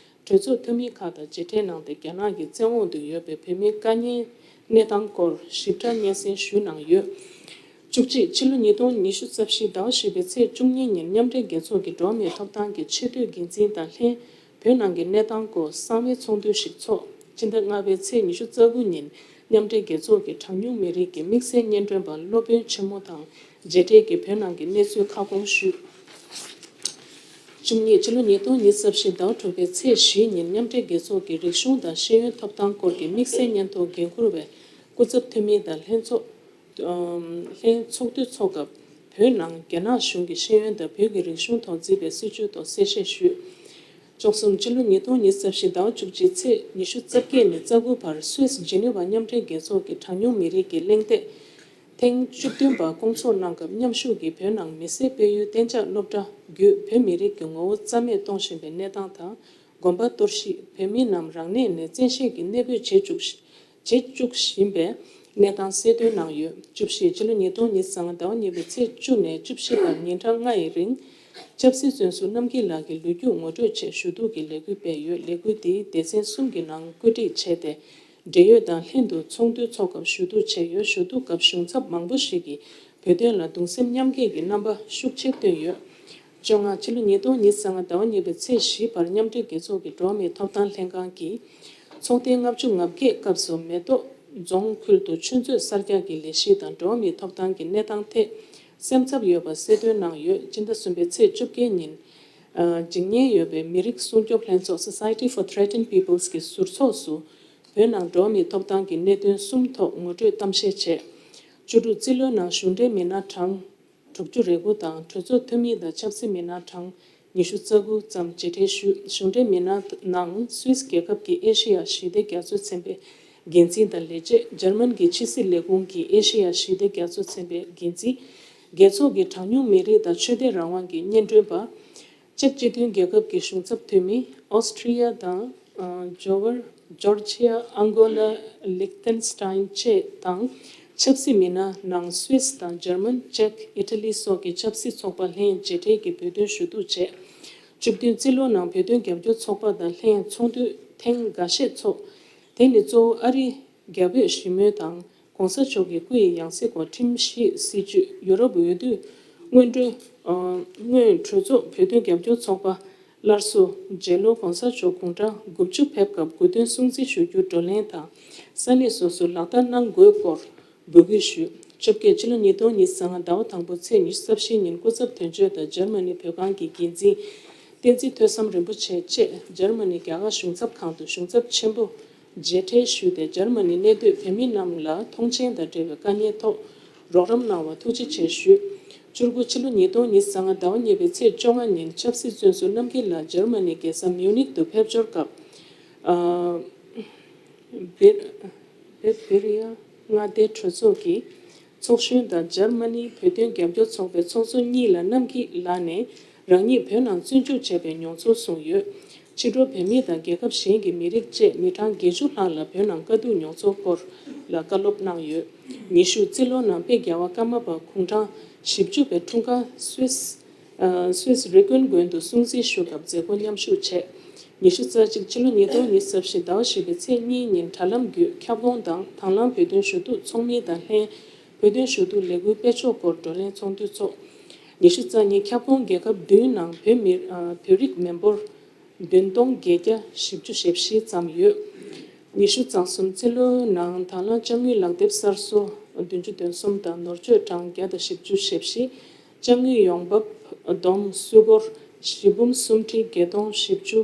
གྲོས་ཚོགས་འཐུས་མི་ཁག་དང་མཇལ་འཕྲད་གནང་སྟེ། རྒྱ་ནག་གི་བཙན་འོག་ཏུ་ཡོད་པའི་བོད་མིའི་དཀའ་ཉེན་གནས་སྟངས་སྐོར་ཞིབ་ཕྲ་སྙན་སེང་ཞུས་གནང་ཡོད། བཅུ་གཅིག། ཕྱི་ལོ་ཉིས་སྟོང་ཉི་ཤུ་རྩ་བཞི་ཟླ་བ་བཞི་པའི་ཚེས་བཅུ་གཉིས་ཉིན་མཉམ་འབྲེལ་རྒྱལ་ཚོགས་ཀྱི་འགྲོ་བ་མིའི་ཐོབ་ཐང་གི་ཆེས་མཐོའི་འགན་འཛིན་དང་ལྷན། བོད་ནང་གི་གནས་སྟངས་སྐོར་གསང་བའི་ཚོགས་འདུ་ཞིག་འཚོགས། སྤྱི་ཟླ་ལྔ་པའི་ཚེས་ཉི་ཤུ་རྩ་དགུ་ཉིན་མཉམ་འབྲེལ་རྒྱལ་ཚོགས་ཀྱི་གྲངས་ཉུང་མི་རིགས་ཀྱི་དམིགས་བསལ་སྙན་སྒྲོན་པ་སློབ་དཔོན་ཆེན་མོ་དང་མཇལ་འཕྲད་ཀྱིས་བོད་ནང་གི་གནས་ཚུལ་ཁ་སྐོང་ཞུས། བཅུ་གཉིས། ཕྱི་ལོ་ཉིས་སྟོང་ཉི་ཤུ་རྩ་བཞི་ཟླ་བ་དྲུག་པའི་ཚེས་བཞི་ཉིན་མཉམ་འབྲེལ་རྒྱལ་ཚོགས་ཀྱི་རིག་གཞུང་དང་ཤེས་ཡོན་ཐོབ་ཐང་སྐོར་གྱི་དམིགས་བསལ་སྙན་ཐོ་འགན་འཁུར་བའི་སྐུ་ཚབ་འཐུས་མི་དང་ལྷན་ཚོགས། ཨམ། ལྷན་ཚོགས་འདུ་འཚོགས་སྐབས། བོད་ནང་རྒྱ་ནག་གཞུང་གིས་ཤེས་ཡོན་དང་བོད་ཀྱི་རིག་གཞུང་ཐོག་བརྩིས་པའི་སྲིད་བྱུས་ཐོག་གསལ་བཤད་ཞུས། བཅུ་གསུམ། ཕྱི་ལོ་ཉིས་སྟོང་ཉི་ཤུ་རྩ་བཞི་ཟླ་བ་བཅུ་གཅིག་ཚེས་ཉི་ཤུ་རྩ་བརྒྱད་ནས་རྩ་དགུ་བར་སུད་སི་ཇི་ནི་ཝ་མཉམ་འབྲེལ་རྒྱལ་ཚོགས་ཀྱི་གྲངས་ཉུང་མི་རིགས་ཀྱི་གླེང་སྟེགས་ཐེངས་བཅུ་བདུན་པ་བསྐོང་ཚོགས་གནང་སྐབས། མཉམ་ཞུགས་ཀྱིས་བོད་ནང་མི་སེར་སྤེལ་ཡུལ་གཏན་འཇགས་སློབ་གྲྭ་བརྒྱུད་བོད་མི་རིགས་ཀྱི་ངོ་བོ་རྩ་མེད་གཏོང་བཞིན་པའི་གནས་སྟངས་དང་། དགོན་པ་གཏོར་བཤིག་བོད་མི་རྣམས་རང་གནས་ནས་བཙན་ཤེད་ཀྱིས་གནས་སྤོས་བྱེད་བཅུག་བྱེད་བཅུག་བཞིན་པའི་ གནས་སྟངས་གསལ་སྟོན་གནང་ཡོད། བཅུ་བཞི། ཕྱི་ལོ་ཉིས་སྟོང་ཉི་ཤུ་རྩ་ལྔ་ཟླ་བ་གཉིས་པའི་ཚེས་བཅུ་ནས་བཅུ་བཞི་བར་ཉིན་གྲངས་ལྔ་ཡི་རིང་། ཆབ་སྲིད་བཙོན་ཟུར་རྣམ་རྒྱལ་ལགས་ཀྱི་ལོ་རྒྱུས་ངོ་སྤྲོད་ཆེད་ཞུ་གཏུག་གི་ལས་འགུལ་སྤེལ་ཡོད། ལས་འགུལ་འདིའི་སྡེ་ཚན་གསུམ་གྱི་ནང་བཀོད་སྒྲིག་བྱས་ཏེ། འབྲེལ་ཡོད་དང་ལྷན་དུ་ཚོགས་འདུ་འཚོགས་སྐབས་ཞུ་གཏུག་བྱས་ཡོད། ཞུ་གཏུག་སྐབས་གཞུང་ཚབ་མང་པོ་ཞིག་གིས་བོད་དོན་ལ་གདུང་སེམས་མཉམ་སྐྱེད་ཀྱི་རྣམ་པ་ཤུགས་ཆེ་བཏོན་ཡོད། བཅོ་ལྔ། ཕྱི་ལོ་ཉིས་སྟོང་ཉི་ཤུ་རྩ་ལྔ་ཟླ་བ་གཉིས་པའི་ཚེས་བཞི་བར་མཉམ་འབྲེལ་རྒྱལ་ཚོགས་ཀྱི་འགྲོ་བ་མིའི་ཐོབ་ཐང་ལྷན་ཁང་གིས། ཚོགས་ཐེངས་ལྔ་བཅུ་ང་བརྒྱད་སྐབས་སུ་མེ་ཏོག་རྫོང་ཁུལ་དུ་ཆུ་མཛོད་གསར་རྒྱག་གི་ལས་གཞི་དང་འགྲོ་བ་མིའི་ཐོབ་ཐང་གི་གནས་སྟངས་ཐད་སེམས་འཚབ་ཡོད་པ་གསལ་སྟོན་གནང་ཡོད། སྤྱི་ཟླ་གསུམ་པའི་ཚེས་བཅོ་བརྒྱད་ཉིན། འཇིགས་ཉེན་ཡོད་པའི་མི་རིགས་སྲུང་སྐྱོབ་ལྷན་ཚོགས་Society for Threatened Peoples གི་ཟུར་ཚོགས་སུ། བོད་ནང་འགྲོ་བ་མིའི་ཐོབ་ཐང་གི་གནད་དོན་གསུམ་ཐོག་ངོ་སྤྲོད་གཏམ་བཤད་བྱས། བཅུ་དྲུག། རྩིས་ལོའི་ནང་གཞུང་འབྲེལ་མི་སྣ་གྲངས་དྲུག་ཅུ་རེ་དགུ་དང་གྲོས་ཚོགས་འཐུས་མི་དང་ཆབ་སྲིད་མི་སྣ་གྲངས་ཉི་ཤུ་རྩ་དགུ་ཙམ་མཇལ་འཕྲད་ཞུས། གཞུང་འབྲེལ་མི་སྣ་ནང་སུད་སི་རྒྱལ་ཁབ་ཀྱི་ཨེ་ཤེ་ཡ་ཞི་བདེ་རྒྱ་མཚོའི་ཚན་པའི་འགན་འཛིན་དང་ལས་བྱེད། འཇར་མན་གྱི་ཕྱི་སྲིད་ལས་ཁུངས་ཀྱི་ཨེ་ཤེ་ཡ་ཞི་བདེ་རྒྱ་མཚོའི་ཚན་པའི་འགན་འཛིན། རྒྱལ་ཚོགས་ཀྱི་གྲངས་ཉུང་མི་རིགས་དང་ཆོས་དད་རང་དབང་གི་སྙན་སྒྲོན་པ། ཅེཀ་སྤྱི་མཐུན་རྒྱལ་ཁབ་ཀྱི་གཞུང་ཚབ་འཐུས་མི། ཨོ་སི་ཁྲི་ཡ་དང་། ཨ། ཇོ་ཝར། ཇོར་ཇི་ཡ། ཨང་གོ་ལ། ལིག་ཏེན་སི་ཏཱན་བཅས་དང་། ཆབ་སྲིད་མི་སྣ་ནང་སུད་སི་དང་འཇར་མན། ཅེཀ། ཨི་ཊ་ལི་སོགས་ཀྱི་ཆབ་སྲིད་ཚོགས་པ་ལྷན་མཇལ་འཕྲད་ཀྱིས་བོད་དོན་ཞུ་གཏུག་བྱས། བཅུ་བདུན། རྩིས་ལོ་ནང་བོད་དོན་རྒྱབ་སྐྱོར་ཚོགས་པ་དང་ལྷན་ཚོགས་འདུ་ཐེངས་འགའ་ཤས་འཚོགས། དེ་ནི་གཙོ་བོ་ཨ་རི་རྒྱ་བོད་ཞི་མོལ་དང་། གོང་ས་མཆོག་གི་སྐུ་ཡི་ཡང་སྲིད་སྐོར་ཁྲིམས་ཞིབ་སྲིད་ཇུས། ཡུ་རོབ་འོས་བསྡུ། སྔོན་འགྲོའི། ཨ། སྔོན་གྲོས་ཚོགས་བོད་དོན་རྒྱབ་སྐྱོར་ཚོགས་པ། སླར་གསོ། རྗེ་བློན་གོང་ས་མཆོག་དགུང་གྲངས་དགུ་བཅུ་ཕེབས་སྐབས་དགུང་སྟོན་སྲུང་བརྩི་ཞུ་རྒྱུ་བགྲོ་གླེང་དང་། ས་གནས་སོ་སོར་ལག་བསྟར་གནང་དགོས་སྐོར་འབོད་སྐུལ་ཞུས། བཅོ་བརྒྱད། ཕྱི་ལོ་ཉིས་སྟོང་ཉི་ཤུ་རྩ་ལྔ་ཟླ་བ་དང་པོ་ཚེས་ཉི་ཤུ་རྩ་བཞི་ཉིན་སྐུ་ཚབ་དོན་གཅོད་དང་འཇར་མ་ནི་བོད་ཁང་གི་འགན་འཛིན་བསྟན་འཛིན་ཐོས་བསམ་རིན་པོ་ཆེ་བཅས་འཇར་མ་ནི་རྒྱ་གར་གཞུང་ཚབ་ཁང་དུ་གཞུང་ཚབ་ཆེན་པོ་མཇལ་འཕྲད་ཞུས་ཏེ། འཇར་མ་ནི་གནས་སྡོད་བོད་མི་རྣམས་ལ་ཐོངས་མཆན་དང་འབྲེལ་བའི་དཀའ་ཉེན་ཐོག་རོགས་རམ་གནང་བར་ཐུགས་རྗེ་ཆེ་ཞུས། བཅུ་དགུ། ཕྱི་ལོ་ཉིས་སྟོང་ཉི་ཤུ་རྩ་ལྔ་ཟླ་བ་གཉིས་པའི་ཚེས་བཅོ་ལྔ་ཉིན་ཆབ་སྲིད་བཙོན་ཟུར་རྣམ་རྒྱལ་ལགས་འཇར་མ་ནི་རྒྱལ་ས་མིའུ་ནིག་ཏུ་ཕེབས་འབྱོར་སྐབས། ཨ། བེ། བེ་བེ་རི་ཡ་མངའ་སྡེའི་གྲོས་ཚོགས་ཀྱི་ཚོགས་གཞོན་དང་འཇར་མ་ནིའི་བོད་དོན་རྒྱབ་སྐྱོར་ཚོགས་པའི་ཚོགས་གཙོ་གཉིས་ལ་རྣམ་སྐྱིད་ལགས་ནས་རང་ཉིད་བོད་ནང་བཙོན་འཇུག་བྱས་པའི་མྱོང་ཚོར་གསུངས་ཡོད། ཕྱི་དྲོ་བོད་མི་དང་རྒྱལ་ཁབ་གཞན་གྱི་མི་རིགས་བཅས་མི་གྲངས་བརྒྱད་ཅུ་ལྷག་ལ་བོད་ནང་དཀའ་སྡུག་མྱོང་ཚོར་སྐོར་ལ་བཀའ་སློབ་གནང་ཡོད། ཉི་ཤུ། རྩིས་ལོ་ནང་དཔལ་རྒྱལ་བ་ཀརྨ་པ་དགུང་གྲངས་བཞི་བཅུ་པའི་འཁྲུངས་སྐར་སུད་སི། ཨ། སུད་སི་རི་ཀོན་དགོན་དུ་སྲུང་བརྩི་ཞུ་སྐབས་མཛད་སྒོ་མཉམ་ཞུགས་བྱས། ཉི་ཤུ་རྩ་གཅིག། ཕྱི་ལོ་ཉིས་སྟོང་ཉི་ཤུ་རྩ་བཞི་ཟླ་བ་བཞི་པའི་ཚེས་གཉིས་ཉིན་དྲ་ལམ་བརྒྱུད་ཁྱབ་ཁོངས་དང་དང་བླངས་བོད་དོན་ཞུ་གཏུག་ཚོགས་མི་དང་ལྷན་བོད་དོན་ཞུ་གཏུག་ལས་འགུལ་སྤེལ་ཕྱོགས་སྐོར་བགྲོ་གླེང་ཚོགས་འདུ་འཚོགས། ཉི་ཤུ་རྩ་གཉིས། ཁྱབ་ཁོངས་རྒྱལ་ཁབ་བདུན་ནང་བོད་མི། ཨ། བོད་རིགས་མི་འབོར་བདུན་སྟོང་བརྒྱད་བརྒྱ་བཞི་བཅུ་ཞེ་བཞི་ཙམ་ཡོད། ཉི་ཤུ་རྩ་གསུམ། རྩིས་ལོའི་ནང་དང་བླངས་དཔྱ་དངུལ་ལག་དེབ་གསར་བཟོ་བདུན་ཅུ་དོན་གསུམ་དང་ནོར་བཅོས་གྲངས་བརྒྱ་དང་བཞི་བཅུ་ཞེ་བཞི། དཔྱ་དངུལ་ཡོང་འབབ་བསྡོམས་སུད་སྒོར་བཞི་འབུམ་སུམ་ཁྲི་བརྒྱད་སྟོང་བཞི་བཅུ་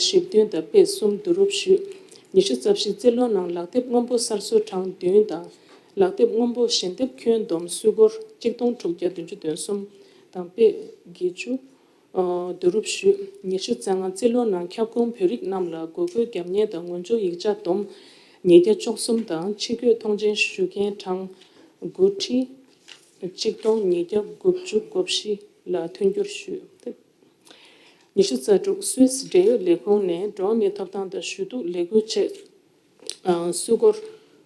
ཞེ་བདུན་དང་དཔེ་གསུམ་བསྡུ་རུབ་ཞུས། ཉི་ཤུ་རྩ་བཞི། རྩིས་ལོ་ནང་ལག་དེབ་སྔོན་པོ་གསར་བཟོ་གྲངས་བདུན་དང་། ལག་དེབ་སྔོན་པོ་ཞལ་འདེབས་ཁྱོན་བསྡོམས་སུད་སྒོར་གཅིག་སྟོང་དྲུག་བརྒྱ་བདུན་ཅུ་དོན་གསུམ་དང་དཔེ་བརྒྱད་ཅུ། ཨ། བསྡུ་རུབ་ཞུས། ཉི་ཤུ་རྩ་ལྔ། རྩིས་ལོ་ནང་ཁྱབ་ཁོངས་བོད་རིགས་རྣམས་ལ་དགོས་མཁོའི་རྒྱབ་གཉེར་དང་ངོ་སྦྱོར་ཡིག་ཆ་བསྡོམས་ཉིས་བརྒྱ་བཅུ་གསུམ་དང་ཕྱི་སྐྱོད་ཐོངས་མཆན་ཞུ་མཁན་གྲངས་དགུ་ཁྲི་གཅིག་སྟོང་ཉིས་བརྒྱ་དགུ་བཅུ་གོ་བཞི་ལ་མཐུན་འགྱུར་ཞུས། ཉི་ཤུ་རྩ་དྲུག། སུད་སི་འབྲེལ་ཡོད་ལས་ཁུངས་ནས་འགྲོ་བ་མིའི་ཐོབ་ཐང་དང་ཞུ་གཏུག་ལས་འགུལ་ཆེད། ཨ། སུད་སྒོར་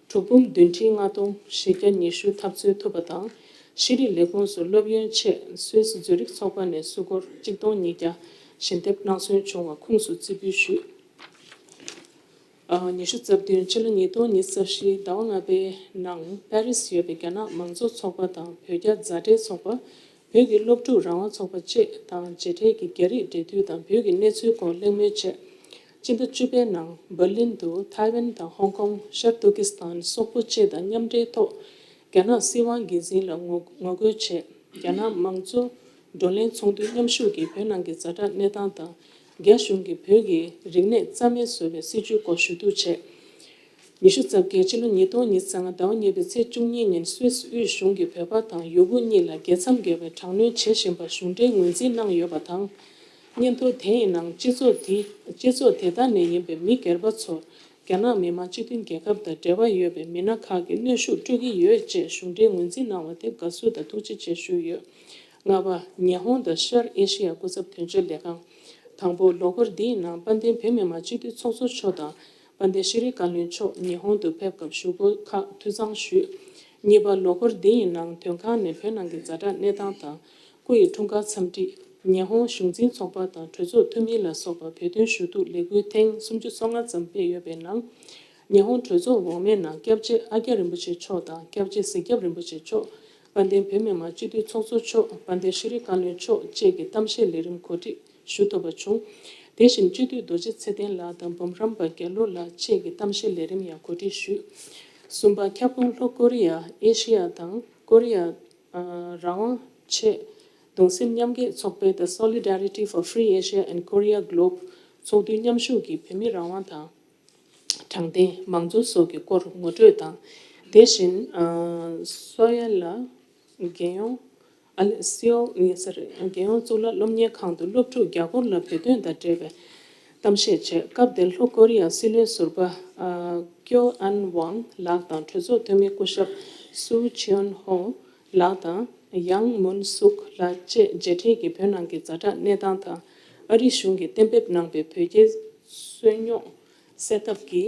དྲུག་འབུམ་བདུན་ཁྲི་ལྔ་སྟོང་བཞི་བརྒྱ་ཉི་ཤུ་འཐབ་རྩོད་ཐུབ་པ་དང་། ཤེས་རིག་ལས་ཁུངས་སུ་སློབ་ཡོན་ཆེད་སུད་སི་ཛུ་རིག་ཚོགས་པ་ནས་སུད་སྒོར་གཅིག་སྟོང་ཉིས་བརྒྱ་ཞལ་འདེབས་གནང་སྲོལ་བྱུང་བ་ཁུངས་སུ་རྩིས་འབུལ་ཞུས། ཨ། ཉི་ཤུ་རྩ་བདུན། ཕྱི་ལོ་ཉིས་སྟོང་ཉི་ཤུ་རྩ་བཞི་ཟླ་བ་ལྔ་པའི་ནང་པེ་རིས་ཡོད་པའི་རྒྱ་ནག་མང་གཙོ་ཚོགས་པ་དང་བོད་རྒྱ་མཛའ་འབྲེལ་ཚོགས་པ། བོད་ཀྱི་སློབ་ཕྲུག་རང་དབང་ཚོགས་པ་བཅས་དང་མཇལ་འཕྲད་ཀྱིས་རྒྱ་རིགས་འབྲེལ་མཐུད་དང་བོད་ཀྱི་གནས་ཚུལ་སྐོར་གླེང་མོལ་བྱས། སྤྱི་ཟླ་བཅུ་པའི་ནང་འབར་ལིན་དུ་ཐའེ་ཝན་དང་ཧོང་ཀོང་། ཤར་ཏུར་ཀི་སི་ཐན། སོག་པོ་བཅས་དང་མཉམ་འབྲེལ་ཐོག་རྒྱ་ནག་སྲིད་དབང་སྒེར་འཛིན་ལ་ངོ་ངོ་རྒོལ་བྱས། རྒྱ་ནག་མང་གཙོ་བགྲོ་གླེང་ཚོགས་འདུའི་མཉམ་ཞུགས་ཀྱིས་བོད་ནང་གི་ཛ་དྲག་གནས་སྟངས་དང་། རྒྱ་གཞུང་གིས་བོད་ཀྱི་རིག་གནས་རྩ་མེད་བཟོ་བའི་སྲིད་བྱུས་སྐོར་ཞུ་གཏུག་བྱས། ཉི་ཤུ་རྩ་བརྒྱད། ཕྱི་ལོ་ཉིས་སྟོང་ཉི་ཤུ་རྩ་ལྔ་ཟླ་བ་གཉིས་པའི་ཚེས་བཅུ་གཉིས་ཉིན་སུད་སི་དབུས་གཞུང་གིས་བོད་པ་དང་ཡུ་གུར་གཉིས་ལ་རྒྱལ་མཚམས་བརྒལ་བའི་དྲག་གནོན་བྱེད་བཞིན་པ་གཞུང་འབྲེལ་ངོས་འཛིན་གནང་ཡོད་པ་དང་། སྙན་ཐོ་དེ་ཡི་ནང་སྤྱི་ཚོགས་དེ་སྤྱི་ཚོགས་དེ་དག་ནས་ཡིན་པའི་མི་སྒེར་པ་ཚོར་རྒྱ་ནག་མི་དམངས་སྤྱི་མཐུན་རྒྱལ་ཁབ་དང་འབྲེལ་བ་ཡོད་པའི་མི་སྣ་ཁག་གིས་གནོན་ཤུགས་སྤྲོད་ཀྱི་ཡོད་ཅེས་གཞུང་འབྲེལ་ངོས་འཛིན་གནང་བ་དེ་དགའ་བསུ་དང་ཐུགས་རྗེ་ཆེ་ཞུས་ཡོད། ལྔ་པ། ཉི་ཧོང་དང་ཤར་ཨེ་ཤེ་ཡ་སྐུ་ཚབ་དོན་གཅོད་ལས་ཁང་། དང་པོ། ལོ་འཁོར་འདིའི་ནང་དཔལ་ལྡན་བོད་མི་མང་སྤྱི་འཐུས་ཚོགས་གཙོ་མཆོག་དང་། དཔལ་ལྡན་ཤྲི་རི་ཀ་ལོན་མཆོག་ཉི་ཧོང་དུ་ཕེབས་སྐབས་བཞུགས་སྒར་ཁག་འཐུས་ཚང་ཞུས། གཉིས་པ། ལོ་འཁོར་འདི་ཡི་ནང་དོན་ཁང་ནས་བོད་ནང་གི་ཛ་དྲག་གནས་སྟངས་དང་། སྐུ་ཡི་འཁྲུངས་སྐར་འཚམས་འདྲི། ཉི་ཧོང་གཞུང་འཛིན་ཚོགས་པ་དང་གྲོས་ཚོགས་འཐུས་མི་ལ་སོགས་པ་བོད་དོན་ཞུ་གཏུག་ལས་འགུལ་ཐེངས་སུམ་ཅུ་སོ་ལྔ་ཙམ་སྤེལ་ཡོད་པའི་ནང་། ཉི་ཧོང་གྲོས་ཚོགས་འོག་མའི་ནང་སྐྱབས་རྗེ་ཨ་ཀྱཱ་རིན་པོ་ཆེ་མཆོག་དང་སྐྱབས་རྗེ་གཟིག་སྐྱབས་རིན་པོ་ཆེ་མཆོག་དཔལ་ལྡན་བོད་མི་མང་སྤྱི་འཐུས་ཚོགས་གཙོ་མཆོག་དཔལ་ལྡན་ཤྲི་རི་ཀ་ལོན་མཆོག་བཅས་ཀྱི་གཏམ་བཤད་ལས་རིམ་གོ་སྒྲིག་ཞུ་ཐུབ་པ་བྱུང་། དེ་བཞིན་སྤྱི་འཐུས་རྡོ་རྗེ་ཚེ་བརྟན་ལགས་དང་འབུམ་རམས་པ་རྒྱ་ལོ་ལགས་བཅས་ཀྱི་གཏམ་བཤད་ལས་རིམ་ཡང་གོ་སྒྲིག་ཞུས། གསུམ་པ། ཁྱབ་ཁོངས་ལྷོ་ཀོ་རི་ཡ། ཨེ་ཤེ་ཡ་དང་ཀོ་རི་ཡ་རང་དབང་ཆེད་གདུང་སེམས་མཉམ་སྐྱེད་ཚོགས་པའི་The Solidarity for Free Asia and Korea Globe ཚོགས་འདུའི་མཉམ་ཞུགས་ཀྱིས་བོད་མི་རང་དབང་དང་། དྲང་བདེན། མང་གཙོ་སོགས་ཀྱི་སྐོར་ངོ་སྤྲོད་དང་། དེ་བཞིན། ཨ། སོ་ཡལ་ལ་རྒྱལ་ཡོངས། ཨ་ལེ། སི་ཨོལ། ཨེ། སོ་རི། རྒྱལ་ཡོངས་གཙུག་ལག་སློབ་གཉེར་ཁང་དུ་སློབ་ཕྲུག་བརྒྱ་སྐོར་ལ་བོད་དོན་དང་འབྲེལ་བའི་གཏམ་བཤད་བྱས། སྐབས་དེར་ལྷོ་ཀོ་རི་ཡ་སྲིད་བློན་ཟུར་པ། ཨ། ཀྱོ་ཨན་ཝང་ལགས་དང་གྲོས་ཚོགས་འཐུས་མི་སྐུ་ཞབས་སུའུ་ཆིའོན་ཧོ་ལགས་དང་ཡང་མུན་སུག་ལགས་བཅས་མཇལ་འཕྲད་ཀྱིས་བོད་ནང་གི་ཛ་དྲག་གནས་སྟངས་དང་། ཨ་རིའི་གཞུང་གིས་གཏན་འབེབས་གནང་བའི་བོད་རྒྱའི་རྩོད་རྙོག་སེལ་ཐབས་ཀྱི་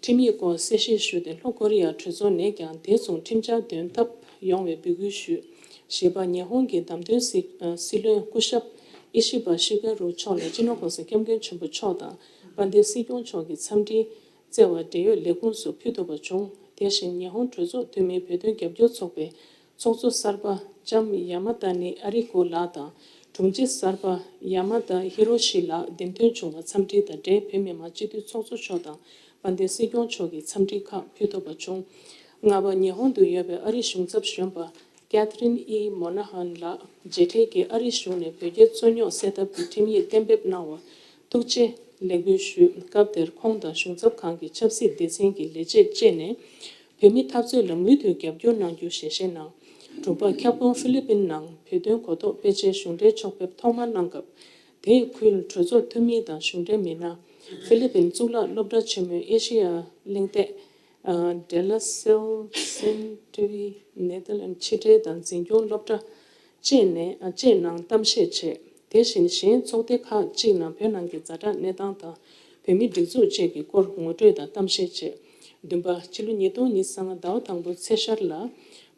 ཁྲིམས་ཡིག་སྐོར་གསལ་བཤད་ཞུས་ཏེ། ལྷོ་ཀོ་རི་ཡ་གྲོས་ཚོགས་ནས་ཀྱང་དེ་མཚུངས་ཁྲིམས་འཆར་འདོན་ཐབས་ཡོང་བའི་འབོད་སྐུལ་ཞུས། བཞི་པ། ཉི་ཧོང་གི་བདམས་ཐོན་སྲིད། ཨ། སྲིད་བློན་སྐུ་ཞབས་ཨི་ཤི་བ་ཤི་གེ་རུ་མཆོག་ལ་སྤྱི་ནོར་གོང་ས་སྐྱབས་མགོན་ཆེན་པོ་མཆོག་དང་དཔལ་ལྡན་སྲིད་སྐྱོང་མཆོག་གིས་འཚམས་འདྲིའི་བརྩེ་བ་འབྲེལ་ཡོད་ལས་ཁུངས་སུ་ཕུལ་ཐུབ་པ་བྱུང་། དེ་བཞིན་ཉི་ཧོང་གྲོས་ཚོགས་འཐུས་མིའི་བོད་དོན་རྒྱབ་སྐྱོར་ཚོགས་པའི་ཚོགས་གཙོ་གསར་པ་ལྕམ་ཡ་མ་ཏ་ནི་ཨ་རི་ཀོ་ལགས་དང་དྲུང་ཆེ་གསར་པ་ཡ་མ་ཏ་ཧི་རོ་ཤི་ལགས་འདེམས་ཐོན་བྱུང་བ་འཚམས་འདྲི་དང་འབྲེལ་བོད་མི་མང་སྤྱི་འཐུས་ཚོགས་གཙོ་མཆོག་དང་དཔལ་ལྡན་སྲིད་སྐྱོང་མཆོག་གི་འཚམས་འདྲི་ཁག་ཕུལ་ཐུབ་པ་བྱུང་། ལྔ་པ། ཉི་ཧོང་དུ་ཡོད་པའི་ཨ་རིའི་གཞུང་ཚབ་གཞོན་པ་ཀེ་ཐི་རིན་ཨི་མོ་ན་ཧན་ལགས་མཇལ་འཕྲད་ཀྱིས་ཨ་རིའི་གཞུང་ནས་བོད་རྒྱའི་རྩོད་རྙོག་སེལ་ཐབས་ཀྱི་ཁྲིམས་ཡིག་གཏན་འབེབས་གནང་བར་ཐུགས་རྗེ་ལེགས་འབུལ་ཞུས། སྐབས་དེར་ཁོང་དང་གཞུང་ཚབ་ཁང་གི་ཆབ་སྲིད་སྡེ་ཚན་གྱི་ལས་བྱེད་བཅས་ནས་བོད་མིའི་འཐབ་རྩོད་ལ་མུ་མཐུད་རྒྱབ་སྐྱོར་གནང་རྒྱུ་ཞལ་བཞེས་གནང་། དྲུག་པ། ཁྱབ་ཁོངས་ཧྥི་ལི་པིན་ནང་བོད་དོན་གོ་རྟོགས་སྤེལ་ཆེད་གཞུང་འབྲེལ་ཕྱོགས་ཕེབས་ཐོག་མར་གནང་སྐབས། དེའི་ཁུལ་གྲོས་ཚོགས་འཐུས་མི་དང་གཞུང་འབྲེལ་མི་སྣ། ཧྥི་ལི་པིན་གཙུག་ལག་སློབ་གྲྭ་ཆེན་མོའི་ཨེ་ཤེ་ཡ་གླེང་སྟེགས། ཨ། ཌེ་ལ་སེལ་སེན་ཏི་ཝི། ནེ་ཐར་ལན་ཕྱི་འབྲེལ་དང་འཛིན་སྐྱོང་སློབ་གྲྭ་བཅས་ནས། ཨ། བཅས་ནང་གཏམ་བཤད་བྱས། དེ་བཞིན་གཞན་ཚོགས་སྡེ་ཁག་ཅིག་ནང་བོད་ནང་གི་ཛ་དྲག་གནས་སྟངས་དང་བོད་མིའི་སྒྲིག་འཛུགས་བཅས་ཀྱི་སྐོར་ངོ་སྤྲོད་དང་གཏམ་བཤད་བྱས། བདུན་པ། ཕྱི་ལོ་ཉིས་སྟོང་ཉི་ཤུ་རྩ་ལྔ་ཟླ་བ་དང་པོ་ཚེས་ཤར་ལ།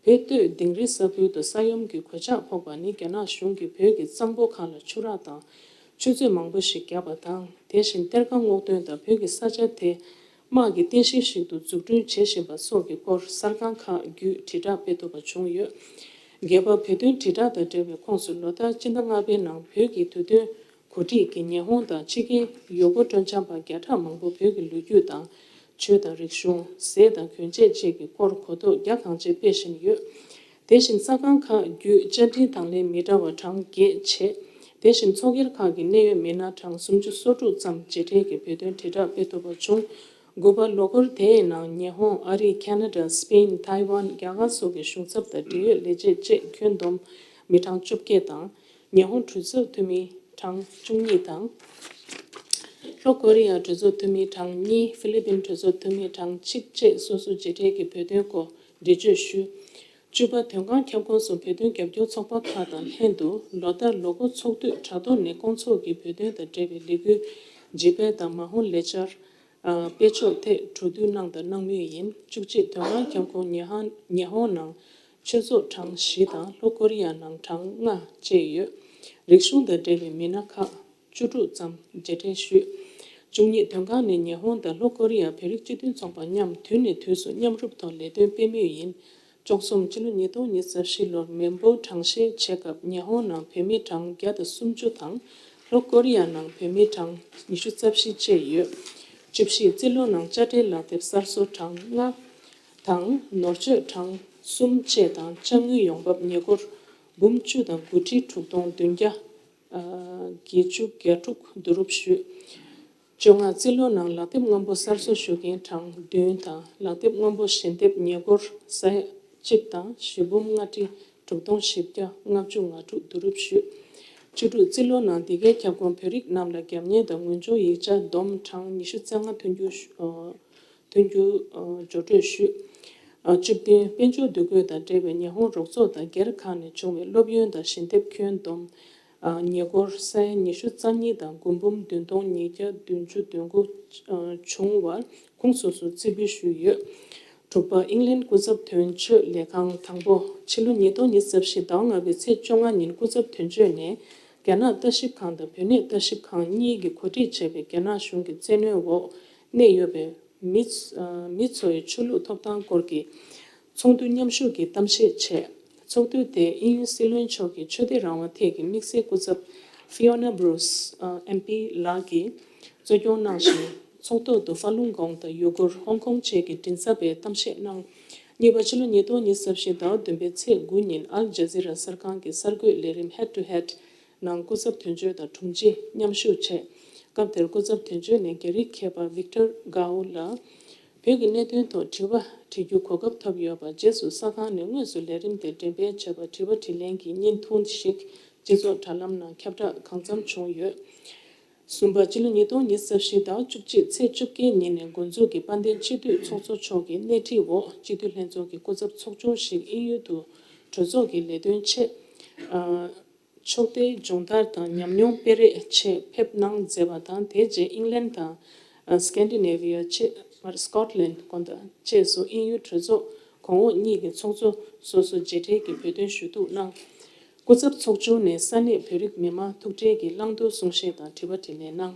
བོད་སྟོད་དིང་རི་ས་ཁུལ་དུ་ས་ཡོམ་གྱི་གོད་ཆག་ཕོག་པ་ནི་རྒྱ་ནག་གཞུང་གིས་བོད་ཀྱི་གཙང་པོ་ཁག་ལ་ཆུ་རགས་དང་ཆུ་མཛོད་མང་པོ་ཞིག་བརྒྱབ་པ་དང་། དེ་བཞིན་གཏེར་ཁ་སྔོག་འདོན་དང་བོད་ཀྱི་ས་ཆ་དེ་དམག་གི་རྟེན་གཞི་ཞིག་ཏུ་འཛུགས་སྐྲུན་བྱེད་བཞིན་པ་སོགས་ཀྱི་སྐོར་གསར་ཁང་ཁག་བརྒྱུད་དྲིལ་བསྒྲགས་སྤེལ་ཐུབ་པ་བྱུང་ཡོད། བརྒྱད་པ། བོད་དོན་དྲིལ་བསྒྲགས་དང་འབྲེལ་བའི་ཁོངས་སུ་ལོ་ལྟར་སྤྱི་ཟླ་ལྔ་པའི་ནང་བོད་ཀྱི་དུས་སྟོན་གོ་སྒྲིག་གིས་ཉི་ཧོང་དང་ཕྱི་རྒྱལ་ཡུལ་སྐོར་སྤྲོ་འཆམ་པ་བརྒྱ་ཕྲག་མང་པོ་བོད་ཀྱི་ལོ་རྒྱུས་དང་། ཆོས་དང་རིག་གཞུང་། ཟས་དང་གྱོན་ཆས་བཅས་ཀྱི་སྐོར་གོ་རྟོགས་རྒྱ་གང་ཆེ་སྤེལ་བཞིན་ཡོད། དེ་བཞིན་གསར་ཁང་ཁག་བརྒྱུད་བཅར་འདྲིའི་དང་ལེན་མི་འདྲ་བ་གྲངས་བརྒྱད་བྱས། དེ་བཞིན་ཚོགས་སྒེར་ཁག་གི་གནད་ཡོད་མི་སྣ་གྲངས་སུམ་ཅུ་སོ་དྲུག་ཙམ་མཇལ་འཕྲད་ཀྱིས་བོད་དོན་དྲིལ་བསྒྲགས་སྤེལ་ཐུབ་པ་བྱུང་། དགུ་པ། ལོ་འཁོར་དེའི་ནང་ཉི་ཧོང་། ཨ་རི། ཁ་ན་ཌ། སི་པེན། ཐའེ་ཝན། རྒྱ་གར་སོགས་ཀྱི་གཞུང་ཚབ་དང་འབྲེལ་ཡོད་ལས་བྱེད་བཅས་ཁྱོན་བསྡོམས་མི་གྲངས་བཅོ་བརྒྱད་དང་། ཉི་ཧོང་གྲོས་ཚོགས་འཐུས་མི་གྲངས་བཅུ་གཉིས་དང་། ལྷོ་ཀོ་རི་ཡ་གྲོས་ཚོགས་འཐུས་མི་གྲངས་གཉིས། ཧྥི་ལི་པིན་གྲོས་ཚོགས་འཐུས་མི་གྲངས་གཅིག་བཅས་སོ་སོ་མཇལ་འཕྲད་ཀྱིས་བོད་དོན་སྐོར་འགྲེལ་བརྗོད་ཞུས། བཅུ་པ། དོན་ཁང་ཁྱབ་ཁོངས་སུ་བོད་དོན་རྒྱབ་སྐྱོར་ཚོགས་པ་ཁག་དང་ལྷན་དུ་ལོ་ལྟར་ལོ་འཁོར་ཚོགས་དུས་དྲ་ཐོག་ནས་སྐོང་ཚོགས་ཀྱིས་བོད་དོན་དང་འབྲེལ་བའི་ལས་འགུལ་ཇི་སྤེལ་དང་མ་ཧོང་ལས་འཆར་སྤེལ་ཕྱོགས་ཐད་གྲོས་བསྡུར་གནང་དང་གནང་མུས་ཡིན། བཅུ་གཅིག། དོན་ཁང་ཁྱབ་ཁོངས་ཉི་ཧང་ཉི་ཧོང་ནང་ཆོས་ཚོགས་གྲངས་བཞི་དང་ལྷོ་ཀོ་རི་ཡ་ནང་གྲངས་ལྔ་བཅས་ཡོད། རིག་གཞུང་དང་འབྲེལ་བའི་མི་སྣ་ཁག་བཅུ་དྲུག་ཙམ་མཇལ་འཕྲད་ཞུས། བཅུ་གཉིས། དོན་ཁང་ནས་ཉི་ཧོང་དང་ལྷོ་ཀོ་རི་ཡ་བོད་རིགས་སྤྱི་མཐུན་ཚོགས་པ་མཉམ་དུས་ནས་དུས་སུ་མཉམ་རུབ་ཐོག་ལས་དོན་སྤེལ་མུས་ཡིན། བཅུ་གསུམ། ཕྱི་ལོ་ཉིས་སྟོང་ཉི་ཤུ་རྩ་བཞི་ལོར་མེན་པོ་གྲངས་བཤེར་བྱེད་སྐབས་ཉི་ཧོང་ནང་བོད་མི་གྲངས་བརྒྱ་དང་སུམ་ཅུ་དང་། ལྷོ་ཀོ་རི་ཡ་ནང་བོད་མི་གྲངས་ཉི་ཤུ་རྩ་བཞི་བཅས་ཡོད། བཅུ་བཞི། རྩིས་ལོ་ནང་དཔྱ་ཁྲལ་ལག་དེབ་གསར་བཟོ་གྲངས་ལྔ་དང་ནོར་བཅོས་གྲངས་གསུམ་བཅས་དང་། དཔྱ་དངུལ་ཡོང་འབབ་ཉེ་འཁོར་འབུམ་བཅུ་དང་དགུ་ཁྲི་དྲུག་སྟོང་བདུན་བརྒྱ་བརྒྱད་ཅུ་གྱ་དྲུག་བསྡུ་རུབ་ཞུས། བཅོ་ལྔ། རྩིས་ལོ་ནང་ལག་དེབ་སྔོན་པོ་གསར་བཟོ་ཞུ་མཁན་གྲངས་བདུན་དང་ལག་དེབ་སྔོན་པོ་ཞལ་འདེབས་ཉེ་འཁོར་ས་ཡ་གཅིག་དང་བཞི་འབུམ་ལྔ་ཁྲི་དྲུག་སྟོང་བཞི་བརྒྱ་ལྔ་བཅུ་ང་དྲུག་བསྡུ་རུབ་ཞུས། བཅུ་དྲུག། རྩིས་ལོ་ནང་འདི་གའི་ཁྱབ་ཁོངས་བོད་རིགས་རྣམས་ལ་རྒྱབ་གཉེར་དང་ངོས་འབྱོར་ཡིག་ཆ་བསྡོམས་གྲངས་ཉི་ཤུ་རྩ་ལྔ་ཐོན་རྒྱུ་ཞུ། ཨ། ཐོན་རྒྱུ། ཨ། སྦྱོར་སྤྲོད་ཞུས། ཨ། བཅུ་བདུན། དཔལ་འབྱོར་འདུ་འགོད་དང་འབྲེལ་བའི་ཉི་ཧོང་རོགས་ཚོགས་དང་སྒེར་ཁག་ནས་བྱུང་བའི་སློབ་ཡོན་དང་ཞལ་འདེབས་ཁྱོན་བསྡོམས་ ཉེ་འཁོར་ས་ཡ་ཉི་ཤུ་རྩ་གཉིས་དང་སྒོར་འབུམ་བདུན་སྟོང་ཉིས་བརྒྱ་བདུན་ཅུ་དོན་དགུ་བྱུང་བར་ཁུངས་སོ་སོར་རྩིས་འབུལ་ཞུས་ཡོད། དྲུག་པ། ཨིང་ལན་སྐུ་ཚབ་དོན་གཅོད་ལས་ཁང་དང་པོ། ཕྱི་ལོ་ཉིས་སྟོང་ཉི་ཤུ་རྩ་བཞི་ཟླ་བ་ལྔ་པའི་ཚེས་བཅོ་ལྔ་ཉིན་སྐུ་ཚབ་དོན་གཅོད་ནས་རྒྱ་ནག་ལྟ་ཞིབ་ཁང་དང་བོད་གནས་ལྟ་ཞིབ་ཁང་གཉིས་ཀྱིས་གོ་སྒྲིག་བྱས་པའི་རྒྱ་ནག་གཞུང་གི་བཙན་གནོན་འོག་གནས་ཡོད་པའི་མི་མི་ཚོའི་ཆོས་ལུགས་ཐོབ་ཐང་སྐོར་གྱི་ཚོགས་འདུ་མཉམ་ཞུགས་ཀྱིས་གཏམ་བཤད་བྱས། ཚོགས་འདུ་དེ་དབྱིན་ཡུལ་སྲིད་བློན་མཆོག་གི་ཆོས་དད་རང་དབང་ཐད་ཀྱི་དམིགས་བསལ་སྐུ་ཚབ་Fiona Bruce ཨེམ་པི་ལགས་ཀྱིས་གཙོ་སྐྱོང་གནང་ཞིང་། ཚོགས་ཐོག་ཏུ་ཧྥ་ལུང་གོང་དང་ཡུ་གུར། ཧོང་ཀོང་བཅས་ཀྱི་མགྲིན་ཚབ་པས་གཏམ་བཤད་གནང་། གཉིས་པ། ཕྱི་ལོ་ཉིས་སྟོང་ཉི་ཤུ་རྩ་བཞི་ཟླ་བ་བདུན་པའི་ཚེས་དགུ་ཉིན་ཨལ་ཇ་ཛི་ར་གསར་ཁང་གི་གསར་འགོད་ལས་རིམ་Head to Head ནང་སྐུ་ཚབ་དོན་གཅོད་དང་དྲུང་ཆེ་མཉམ་ཞུགས་བྱས། སྐབས་དེར་སྐུ་ཚབ་དོན་གཅོད་ནས་རྒྱ་རིགས་མཁས་པ་Victor Gao ལ་བོད་ཀྱི་གནད་དོན་ཐོག་དྲི་བ་དྲི་རྒྱུ་གོ་སྐབས་ཐོབ་ཡོད་པ། རྗེས་སུ་གསར་ཁང་ནས་དངོས་སུ་ལས་རིམ་དེ་འགྲེམས་སྤེལ་བྱས་པ། དྲི་བ་དྲིས་ལན་གྱི་བརྙན་ཐུང་ཞིག་སྤྱི་ཚོགས་དྲ་ལམ་ནང་ཁྱབ་བསྒྲགས་གང་འཚམ་བྱུང་ཡོད། གསུམ་པ། ཕྱི་ལོ་ཉིས་སྟོང་ཉི་ཤུ་རྩ་བཞི་ཟླ་བ་བཅུ་གཅིག་ཚེས་བཅོ་བརྒྱད་ཉིན་ནས་འགོ་འཛུགས་ཀྱིས་དཔལ་ལྡན་སྤྱི་འཐུས་ཚོགས་གཙོ་མཆོག་གི་སྣེ་ཁྲིད་འོག་སྤྱི་འཐུས་ལྷན་ཚོགས་ཀྱི་སྐུ་ཚབ་ཚོགས་ཆུང་ཞིག་དབྱིན་ཡུལ་དུ་གྲོས་ཚོགས་ཀྱི་ལས་དོན་ཆེད། ཕྱོགས་མཐའི་སྦྱོང་བརྡར་དང་ཉམས་མྱོང་སྤེལ་རེས་ཆེད་ཕེབས་གནང་མཛད་པ་དང་། དེ་རྗེས་ཨིང་ལན་དང་སྐན་ཌི་ནེ་བི་ཡ་ཆེད། Scotland དགོན་དང་བཅས་སུ་དབྱིན་ཡུལ་གྲོས་ཚོགས་གོང་འོག་གཉིས་ཀྱི་ཚོགས་གཙོ་སོ་སོ་མཇལ་འཕྲད་ཀྱིས་བོད་དོན་ཞུ་གཏུག་གནང་། སྐུ་ཚབ་ཚོགས་ཆུང་ནས་ས་གནས་བོད་རིགས་མི་མང་ཐུག་འཕྲད་ཀྱིས་བླང་དོར་གསུང་བཤད་དང་དྲི་བ་དྲིས་ལན་གནང་།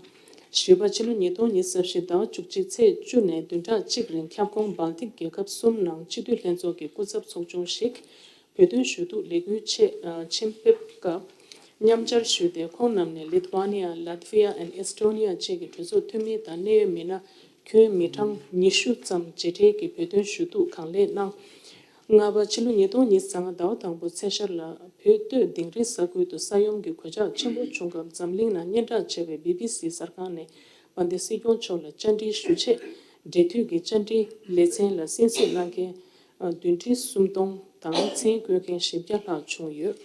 བཞི་པ། ཕྱི་ལོ་ཉིས་སྟོང་ཉི་ཤུ་རྩ་བཞི་ཟླ་བ་བཅུ་གཅིག་ཚེས་བཅུ་ནས་བདུན་ཕྲག་གཅིག་རིང་ཁྱབ་ཁོངས་སྦལ་ཏིག་རྒྱལ་ཁབ་གསུམ་ནང་སྤྱི་འཐུས་ལྷན་ཚོགས་ཀྱི་སྐུ་ཚབ་ཚོགས་ཆུང་ཞིག་བོད་དོན་ཞུ་གཏུག་ལས་འགུལ་ཆེད་ཨ་ཆེད་ཕེབས་སྐབས་མཉམ་བཅར་ཞུས་ཏེ། ཁོང་རྣམས་ནས་Lithuania, Latvia and Estonia་བཅས་ཀྱི་གྲོས་ཚོགས་འཐུས་མི་དང་གནད་ཡོད་མི་སྣ་ཁྱོན་མི་གྲངས་ཉི་ཤུ་ཙམ་མཇལ་འཕྲད་ཀྱིས་བོད་དོན་ཞུ་གཏུག་གང་ལེགས་གནང་། ལྔ་པ། ཕྱི་ལོ་ཉིས་སྟོང་ཉི་ཤུ་རྩ་ལྔ་ཟླ་བ་དང་པོ་ཚེས་ཤར་ལ་བོད་སྟོད་དིང་རི་ས་ཁུལ་དུ་ས་ཡོམ་གྱི་གོད་ཆག་ཆེན་པོ་བྱུང་སྐབས་འཛམ་གླིང་ནང་སྙན་གྲགས་ཆེ་བའི་བི་བི་སི་གསར་ཁང་ནས་དཔལ་ལྡན་སྲིད་སྐྱོང་མཆོག་ལ་བཅར་འདྲི་ཞུ་ཆེད་འབྲེལ་མཐུད་ཀྱི་བཅར་འདྲི་ལེ་ཚན་ལ་གསན་གཟིགས་གནང་མཁན་བདུན་ཁྲི་སུམ་སྟོང་དང་མཚན་བཀོད་མཁན་བཞི་བརྒྱ་ལྷག་བྱུང་ཡོད།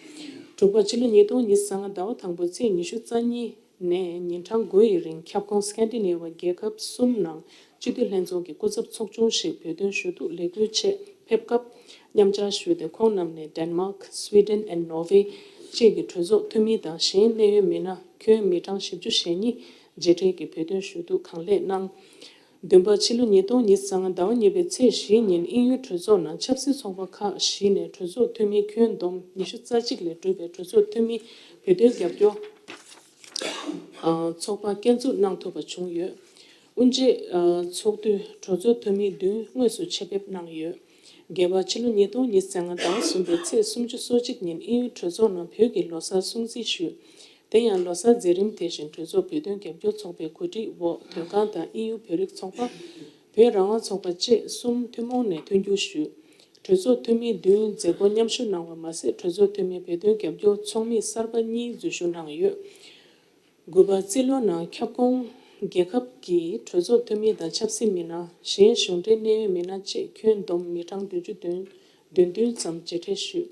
དྲུག་པ། ཕྱི་ལོ་ཉིས་སྟོང་ཉི་ཤུ་རྩ་ལྔ་ཟླ་བ་དང་པོ་ཚེས་ཉི་ཤུ་རྩ་གཉིས་ནས་ཉིན་གྲངས་དགུ་ཡི་རིང་ཁྱབ་ཁོངས་སྐན་ཌི་ནེ་ཝི་རྒྱལ་ཁབ་གསུམ་ནང་སྤྱི་འཐུས་ལྷན་ཚོགས་ཀྱི་སྐུ་ཚབ་ཚོགས་ཆུང་ཞིག་བོད་དོན་ཞུ་གཏུག་ལས་འགུལ་ཆེད་ཕེབས་སྐབས་མཉམ་བཅར་ཞུས་ཏེ། ཁོང་རྣམས་ནས་Denmark, Sweden and Norway་བཅས་ཀྱི་གྲོས་ཚོགས་འཐུས་མི་དང་གཞན་གནད་ཡོད་མི་སྣ་ཁྱོན་མི་གྲངས་བཞི་བཅུ་ཞེ་གཉིས་མཇལ་འཕྲད་ཀྱིས་བོད་དོན་ཞུ་གཏུག་གང་ལེགས་གནང་། བདུན་པ། ཕྱི་ལོ་ཉིས་སྟོང་ཉི་ཤུ་རྩ་ལྔ་ཟླ་བ་གཉིས་པའི་ཚེས་བཞི་ཉིན་དབྱིན་ཡུལ་གྲོས་ཚོགས་ནང་ཆབ་སྲིད་ཚོགས་པ་ཁག་བཞི་ནས་གྲོས་ཚོགས་འཐུས་མི་ཁྱོན་བསྡོམས་ཉི་ཤུ་རྩ་གཅིག་ལས་གྲུབ་པའི་གྲོས་ཚོགས་འཐུས་མི་བོད་དོན་རྒྱབ་སྐྱོར་ཚོགས་པ་བསྐྱར་འཛུགས་གནང་ཐུབ་པ་བྱུང་ཡོད། དབུ་འབྱེད་ཚོགས་དུས་གྲོས་ཚོགས་འཐུས་མི་བདུན་དངོས་སུ་ཆེད་ཕེབས་གནང་ཡོད། བརྒྱད་པ། ཕྱི་ལོ་ཉིས་སྟོང་ཉི་ཤུ་རྩ་ལྔ་ཟླ་བ་གསུམ་པའི་ཚེས་སུམ་ཅུ་སོ་གཅིག་ཉིན་དབྱིན་ཡུལ་གྲོས་ཚོགས་ནང་བོད་ཀྱི་ལོ་གསར་སྲུང་བརྩི་ཞུས། དེ་ཡང་ལོ་གསར་མཛད་རིམ་དེ་བཞིན་གྲོས་ཚོགས་བོད་དོན་རྒྱབ་སྐྱོར་ཚོགས་པའི་གོ་སྒྲིག་འོག་དོན་ཁང་དང་དབྱིན་ཡུལ་བོད་རིགས་ཚོགས་པ། བོད་རང་དབང་ཚོགས་པ་བཅས་གསུམ་ཐུན་མོང་ནས་མཐུན་འགྱུར་ཞུས། གྲོས་ཚོགས་འཐུས་མི་བདུན་མཛད་སྒོ་མཉམ་ཞུགས་གནང་བ་མ་ཟད། གྲོས་ཚོགས་འཐུས་མི་བོད་དོན་རྒྱབ་སྐྱོར་ཚོགས་མི་གསར་པ་གཉིས་འཛུལ་ཞུགས་གནང་ཡོད། དགུ་པ། རྩིས་ལོ་ནང་ཁྱབ་ཁོངས་རྒྱལ་ཁབ་ཀྱི་གྲོས་ཚོགས་འཐུས་མི་དང་ཆབ་སྲིད་མི་སྣ། གཞན་གཞུང་འབྲེལ་གནད་ཡོད་མི་སྣ་བཅས་ཁྱོན་བསྡོམས་མི་གྲངས་བདུན་ཅུ་དོན་བདུན་བདུན་ཙམ་མཇལ་འཕྲད་ཞུས།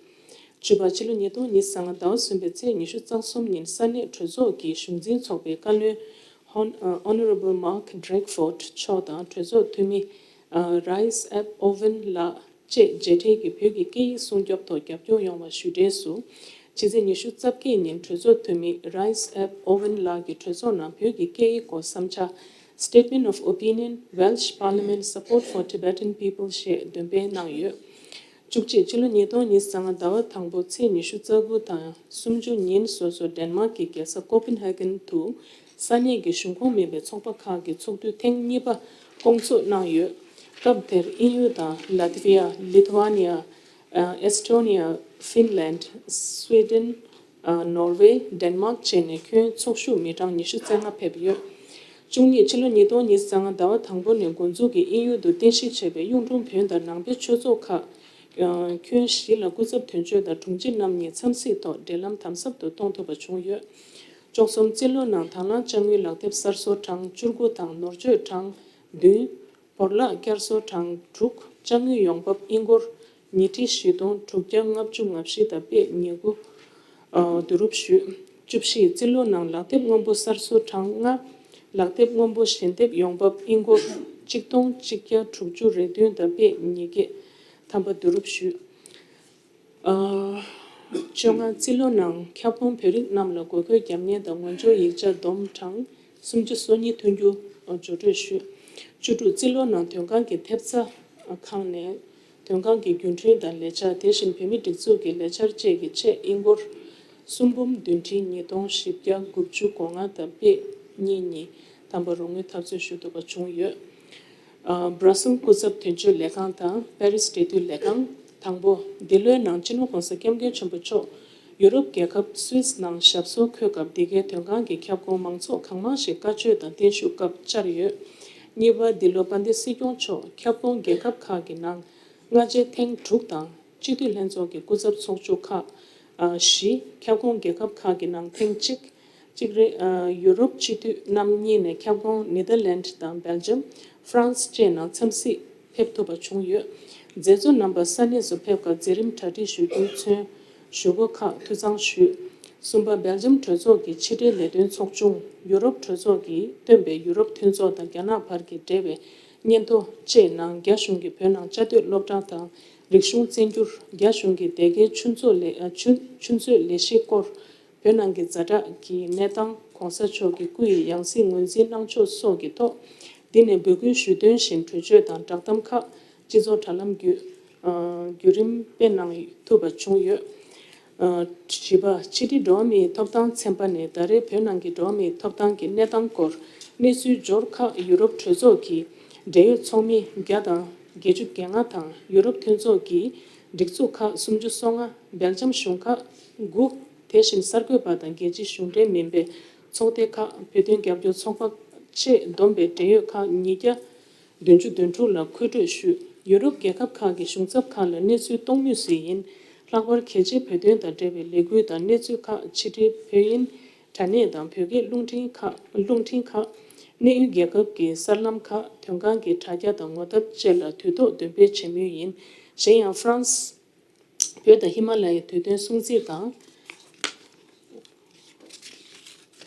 བཅུ་པ། ཕྱི་ལོ་ཉིས་སྟོང་ཉི་ཤུ་རྩ་ལྔ་ཟླ་བ་གསུམ་པའི་ཚེས་ཉི་ཤུ་རྩ་གསུམ་ཉིན་ས་གནས་གྲོས་ཚོགས་ཀྱི་གཞུང་འཛིན་ཚོགས་པའི་བཀའ་བློན་Hon- Honorable Mark Drakeford མཆོག་དང་གྲོས་ཚོགས་འཐུས་མི་Rice Ap Ovin ལགས་བཅས་མཇལ་འཕྲད་ཀྱིས་བོད་ཀྱི་སྐད་ཡིག་སྲུང་སྐྱོབ་ཐོག་རྒྱབ་སྐྱོར་ཡོང་བ་ཞུས་འབྲས་སུ། ཕྱི་ཚེས་ཉི་ཤུ་རྩ་བརྒྱད་ཉིན་གྲོས་ཚོགས་འཐུས་མི་Rice Ap Ovin ལགས་ཀྱིས་གྲོས་ཚོགས་ནང་བོད་ཀྱི་སྐད་ཡིག་སྐོར་བསམ་འཆར་Statement of Opinion, Welsh Parliament Support for Tibetan People ཞེས་འདོན་སྤེལ་གནང་ཡོད། བཅུ་གཅིག། ཕྱི་ལོ་ཉིས་སྟོང་ཉི་ཤུ་རྩ་ལྔ་ཟླ་བ་དང་པོ་ཚེས་ཉི་ཤུ་རྩ་དགུ་དང་སུམ་ཅུ་ཉིན་སོ་སོར་ཌེན་མཱག་གི་རྒྱལ་ས་ཀོ་པན་ཧེ་གན་དུ་ས་གནས་ཀྱི་གཞུང་ཁོངས་མིན་པའི་ཚོགས་པ་ཁག་གི་ཚོགས་འདུ་ཐེངས་གཉིས་པ་བསྐོང་ཚོགས་གནང་ཡོད། སྐབས་དེར་དབྱིན་ཡུལ་དང་ལ་ཏི་ཝི་ཡ། ལི་ཐུ་ཝ་ནི་ཡ། ཨེ་སི་ཊོ་ནི་ཡ། ཧྥིན་ལན། སུའེ་ཌེན། ནོར་ཝེ། ཌེན་མཱག་བཅས་ནས་ཁྱོན་ཚོགས་ཞུགས་མི་གྲངས་ཉི་ཤུ་རྩ་ལྔ་ཕེབས་ཡོད། བཅུ་གཉིས། ཕྱི་ལོ་ཉིས་སྟོང་ཉི་ཤུ་རྩ་ལྔ་ཟླ་བ་དང་པོ་ནས་འགོ་འཛུགས་ཀྱིས་དབྱིན་ཡུལ་དུ་རྟེན་གཞི་བྱས་པའི་གཡུང་དྲུང་བོན་དང་ནང་པའི་ཆོས་ཚོགས་ཁག་ཁྱོན་བཞི་ལ་སྐུ་ཚབ་དོན་གཅོད་དང་དྲུང་ཆེ་རྣམ་གཉིས་འཚམས་གཟིགས་ཐོག་འབྲེལ་ལམ་དམ་ཟབ་ཏུ་གཏོང་ཐུབ་པ་བྱུང་ཡོད། བཅུ་གསུམ། རྩིས་ལོ་ནང་དང་བླངས་དཔྱ་དངུལ་ལག་དེབ་གསར་བཟོ་གྲངས་བཅུ་དགུ་དང་ནོར་བཅོས་གྲངས་བདུན། བོར་བརླག་བསྐྱར་གསོ་གྲངས་དྲུག་དཔྱ་དངུལ་ཡོང་འབབ་དབྱིན་སྒོར་ཉིས་ཁྲི་བཞི་སྟོང་དྲུག་བརྒྱ་ལྔ་བཅུ་ང་བཞི་དང་པད་ཉི་དགུ་བསྡུ་རུབ་ཞུས། བཅུ་བཞི། རྩིས་ལོ་ནང་ལག་དེབ་སྔོན་པོ་གསར་བཟོ་གྲངས་ལྔ། ལག་དེབ་སྔོན་པོ་ཞལ་འདེབས་ཡོང་འབབ་དབྱིན་སྒོར་གཅིག་སྟོང་གཅིག་བརྒྱ་དྲུག་ཅུ་རེ་བདུན་དང་པད་ཉིས་བརྒྱ་ཐམ་པ་བསྡུ་རུབ་ཞུས། ཨ། བཅོ་ལྔ། རྩིས་ལོ་ནང་ཁྱབ་ཁོངས་བོད་རིགས་རྣམས་ལ་དགོས་མཁོའི་རྒྱབ་གཉེར་དང་ངོ་སྦྱོར་ཡིག་ཆ་བསྡོམས་གྲངས་སུམ་ཅུ་སོ་གཉིས་ཐོན་རྒྱུ་བརྗོད་སྤྲོད་ཞུས། བཅུ་དྲུག། རྩིས་ལོ་ནང་དོན་ཁང་གི་ཐེབས་རྩ་ཁང་ནས་དོན་ཁང་གི་བརྒྱུད་འཕྲིན་དང་ལས་འཆར། དེ་བཞིན་བོད་མིའི་སྒྲིག་འཛུགས་ཀྱི་ལས་འཆར་བཅས་ཀྱི་ཆེད་དབྱིན་སྒོར་སུམ་འབུམ་བདུན་ཁྲི་ཉིས་སྟོང་བཞི་བརྒྱ་དགུ་བཅུ་གོ་ལྔ་དང་པེ་གཉིས་གཉིས་ཐམ་པ་རོགས་དངུལ་འཐབ་རྩོད་ཞུ་ཐུབ་པ་བྱུང་ཡོད། ཨ། སྦྲ་སེལ་སྐུ་ཚབ་དོན་གཅོད་ལས་ཁང་དང་པེ་རིས་འབྲེལ་མཐུད་ལས་ཁང་། དང་པོ། འདི་ལོའི་ནང་སྤྱི་ནོར་༸གོང་ས་༸སྐྱབས་མགོན་ཆེན་པོ་མཆོག་ཡུ་རོབ་རྒྱལ་ཁབ་སུད་སི་ནང་ཞབས་སོར་འཁོད་སྐབས། འདི་གའི་དོན་ཁང་གི་ཁྱབ་ཁོངས་མང་ཚོགས་གང་མང་ཞིག་བཀའ་ཆོས་དང་བརྟན་བཞུགས་སྐབས་བཅར་ཡོད། གཉིས་པ། འདི་ལོ་དཔལ་ལྡན་སྲིད་སྐྱོང་མཆོག་ཁྱབ་ཁོངས་རྒྱལ་ཁབ་ཁག་གི་ནང་སྔ་རྗེས་ཐེངས་དྲུག་དང་། སྤྱི་འཐུས་ལྷན་ཚོགས་ཀྱི་སྐུ་ཚབ་ཚོགས་ཆུང་ཁག་ཨ། བཞི། ཁྱབ་ཁོངས་རྒྱལ་ཁབ་ཁག་གི་ནང་ཐེངས་གཅིག་གཅིག་རེད། ཨ། ཡུ་རོབ་སྤྱི་འཐུས་རྣམ་གཉིས་ནས་ཁྱབ་ཁོངས་ནེ་དར་ལན་དང་སྦེལ་ཇམ། ཧྥ་རན་སི་བཅས་ནང་འཚམས་གཟིགས་ཕེབས་ཐུབ་པ་བྱུང་ཡོད། མཛད་གཙོ་རྣམ་པ་ས་གནས་སུ་ཕེབས་སྐབས་མཛད་རིམ་གྲ་སྒྲིག་ཞུ་རྒྱུས་མཚོན་ཞུ་སྒོ་ཁག་འཐུས་ཚང་ཞུས། གསུམ་པ། སྦེལ་ཇམ་གྲོས་ཚོགས་ཀྱི་ཕྱི་འབྲེལ་ལས་དོན་ཚོགས་ཆུང་། ཡུ་རོབ་གྲོས་ཚོགས་ཀྱིས་བཏོན་པའི་ཡུ་རོབ་མཐུན་ཚོགས་དང་རྒྱ་ནག་བར་གྱི་འབྲེལ་བའི་སྙན་ཐོ་བཅས་ནང་རྒྱ་གཞུང་གིས་བོད་ནང་བཅའ་སྡོད་སློབ་གྲྭ་དང་རིག་གཞུང་བཙན་འགྱུར། རྒྱ་གཞུང་གིས་སྡེ་དགེའི་ཆུ་མཛོད་ལས་ཆུ་ཆུ་མཛོད་ལས་གཞིའི་སྐོར། བོད་ནང་གི་ཛ་དྲག་གི་གནས་སྟངས། ྋགོང་ས་མཆོག་གི་སྐུ་ཡི་ཡང་སྲིད་ངོས་འཛིན་གནང་ཕྱོགས་སོགས་ཀྱི་ཐོག་འདི་ནས་འབོད་སྐུལ་ཞུས་དོན་བཞིན་གྲོས་ཆོད་དང་བསྒྲགས་གཏམ་ཁག་སྤྱི་ཚོགས་དྲ་ལམ་བརྒྱུད་བརྒྱུད་རིམ་སྤེལ་གནང་ཐུབ་པ་བྱུང་ཡོད། བཞི་པ། ཕྱི་དྲིལ་འགྲོ་བ་མིའི་ཐོབ་ཐང་ཚན་པ་ནས་ད་རེས་བོད་ནང་གི་འགྲོ་བ་མིའི་ཐོབ་ཐང་གི་གནས་སྟངས་སྐོར་གནས་ཚུལ་འབྱོར་ཁག་ཡུ་རོབ་གྲོས་ཚོགས་ཀྱི་འབྲེལ་ཡོད་ཚོགས་མི་བརྒྱ་དང་བརྒྱད་ཅུ་གྱ་ལྔ་དང་ཡུ་རོབ་མཐུན་ཚོགས་ཀྱི་སྒྲིག་འཛུགས་ཁག་སུམ་ཅུ་སོ་ལྔ། སྦེལ་ཇམ་གཞུང་ཁག་དགུ། དེ་བཞིན་གསར་འགོད་པ་དང་རྒྱལ་སྤྱིའི་གཞུང་འབྲེལ་མིན་པའི་ཚོགས་སྡེ་ཁག་བོད་དོན་རྒྱབ་སྐྱོར་ཚོགས་པ་བཅས་བསྡོམས་པའི་འབྲེལ་ཡོད་ཁག་ཉིས་བརྒྱ་བདུན་ཅུ་དོན་དྲུག་ལ་མཁོ་སྤྲོད་ཞུས། ཡུ་རོབ་རྒྱལ་ཁབ་ཁག་གི་གཞུང་ཚབ་ཁག་ལ་གནས་ཚུལ་གཏོང་མུས་སུ་ཡིན། ལྷག་པར་གལ་ཆེའི་བོད་དོན་དང་འབྲེལ་བའི་ལས་འགུལ་དང་གནས་ཚུལ་ཁག་ཕྱི་དྲིལ། བོད་དབྱིན་དྲ་གནས་དང་བོད་སྐད་རླུང་འཕྲིན་ཁག་རླུང་འཕྲིན་ཁག་གནས་ཡུལ་རྒྱལ་ཁབ་ཀྱི་གསར་ལམ་ཁག་དོན་ཁང་གི་དྲ་རྒྱ་དང་ངོ་དེབ་བཅས་ལ་དུས་ཐོག་འདོན་སྤེལ་བྱེད་མུས་ཡིན། གཞན་ཡང་ཧྥ་རན་སི། བོད་དང་ཧི་མ་ལ་ཡའི་དུས་སྟོན་སྲུང་བརྩི་དང་།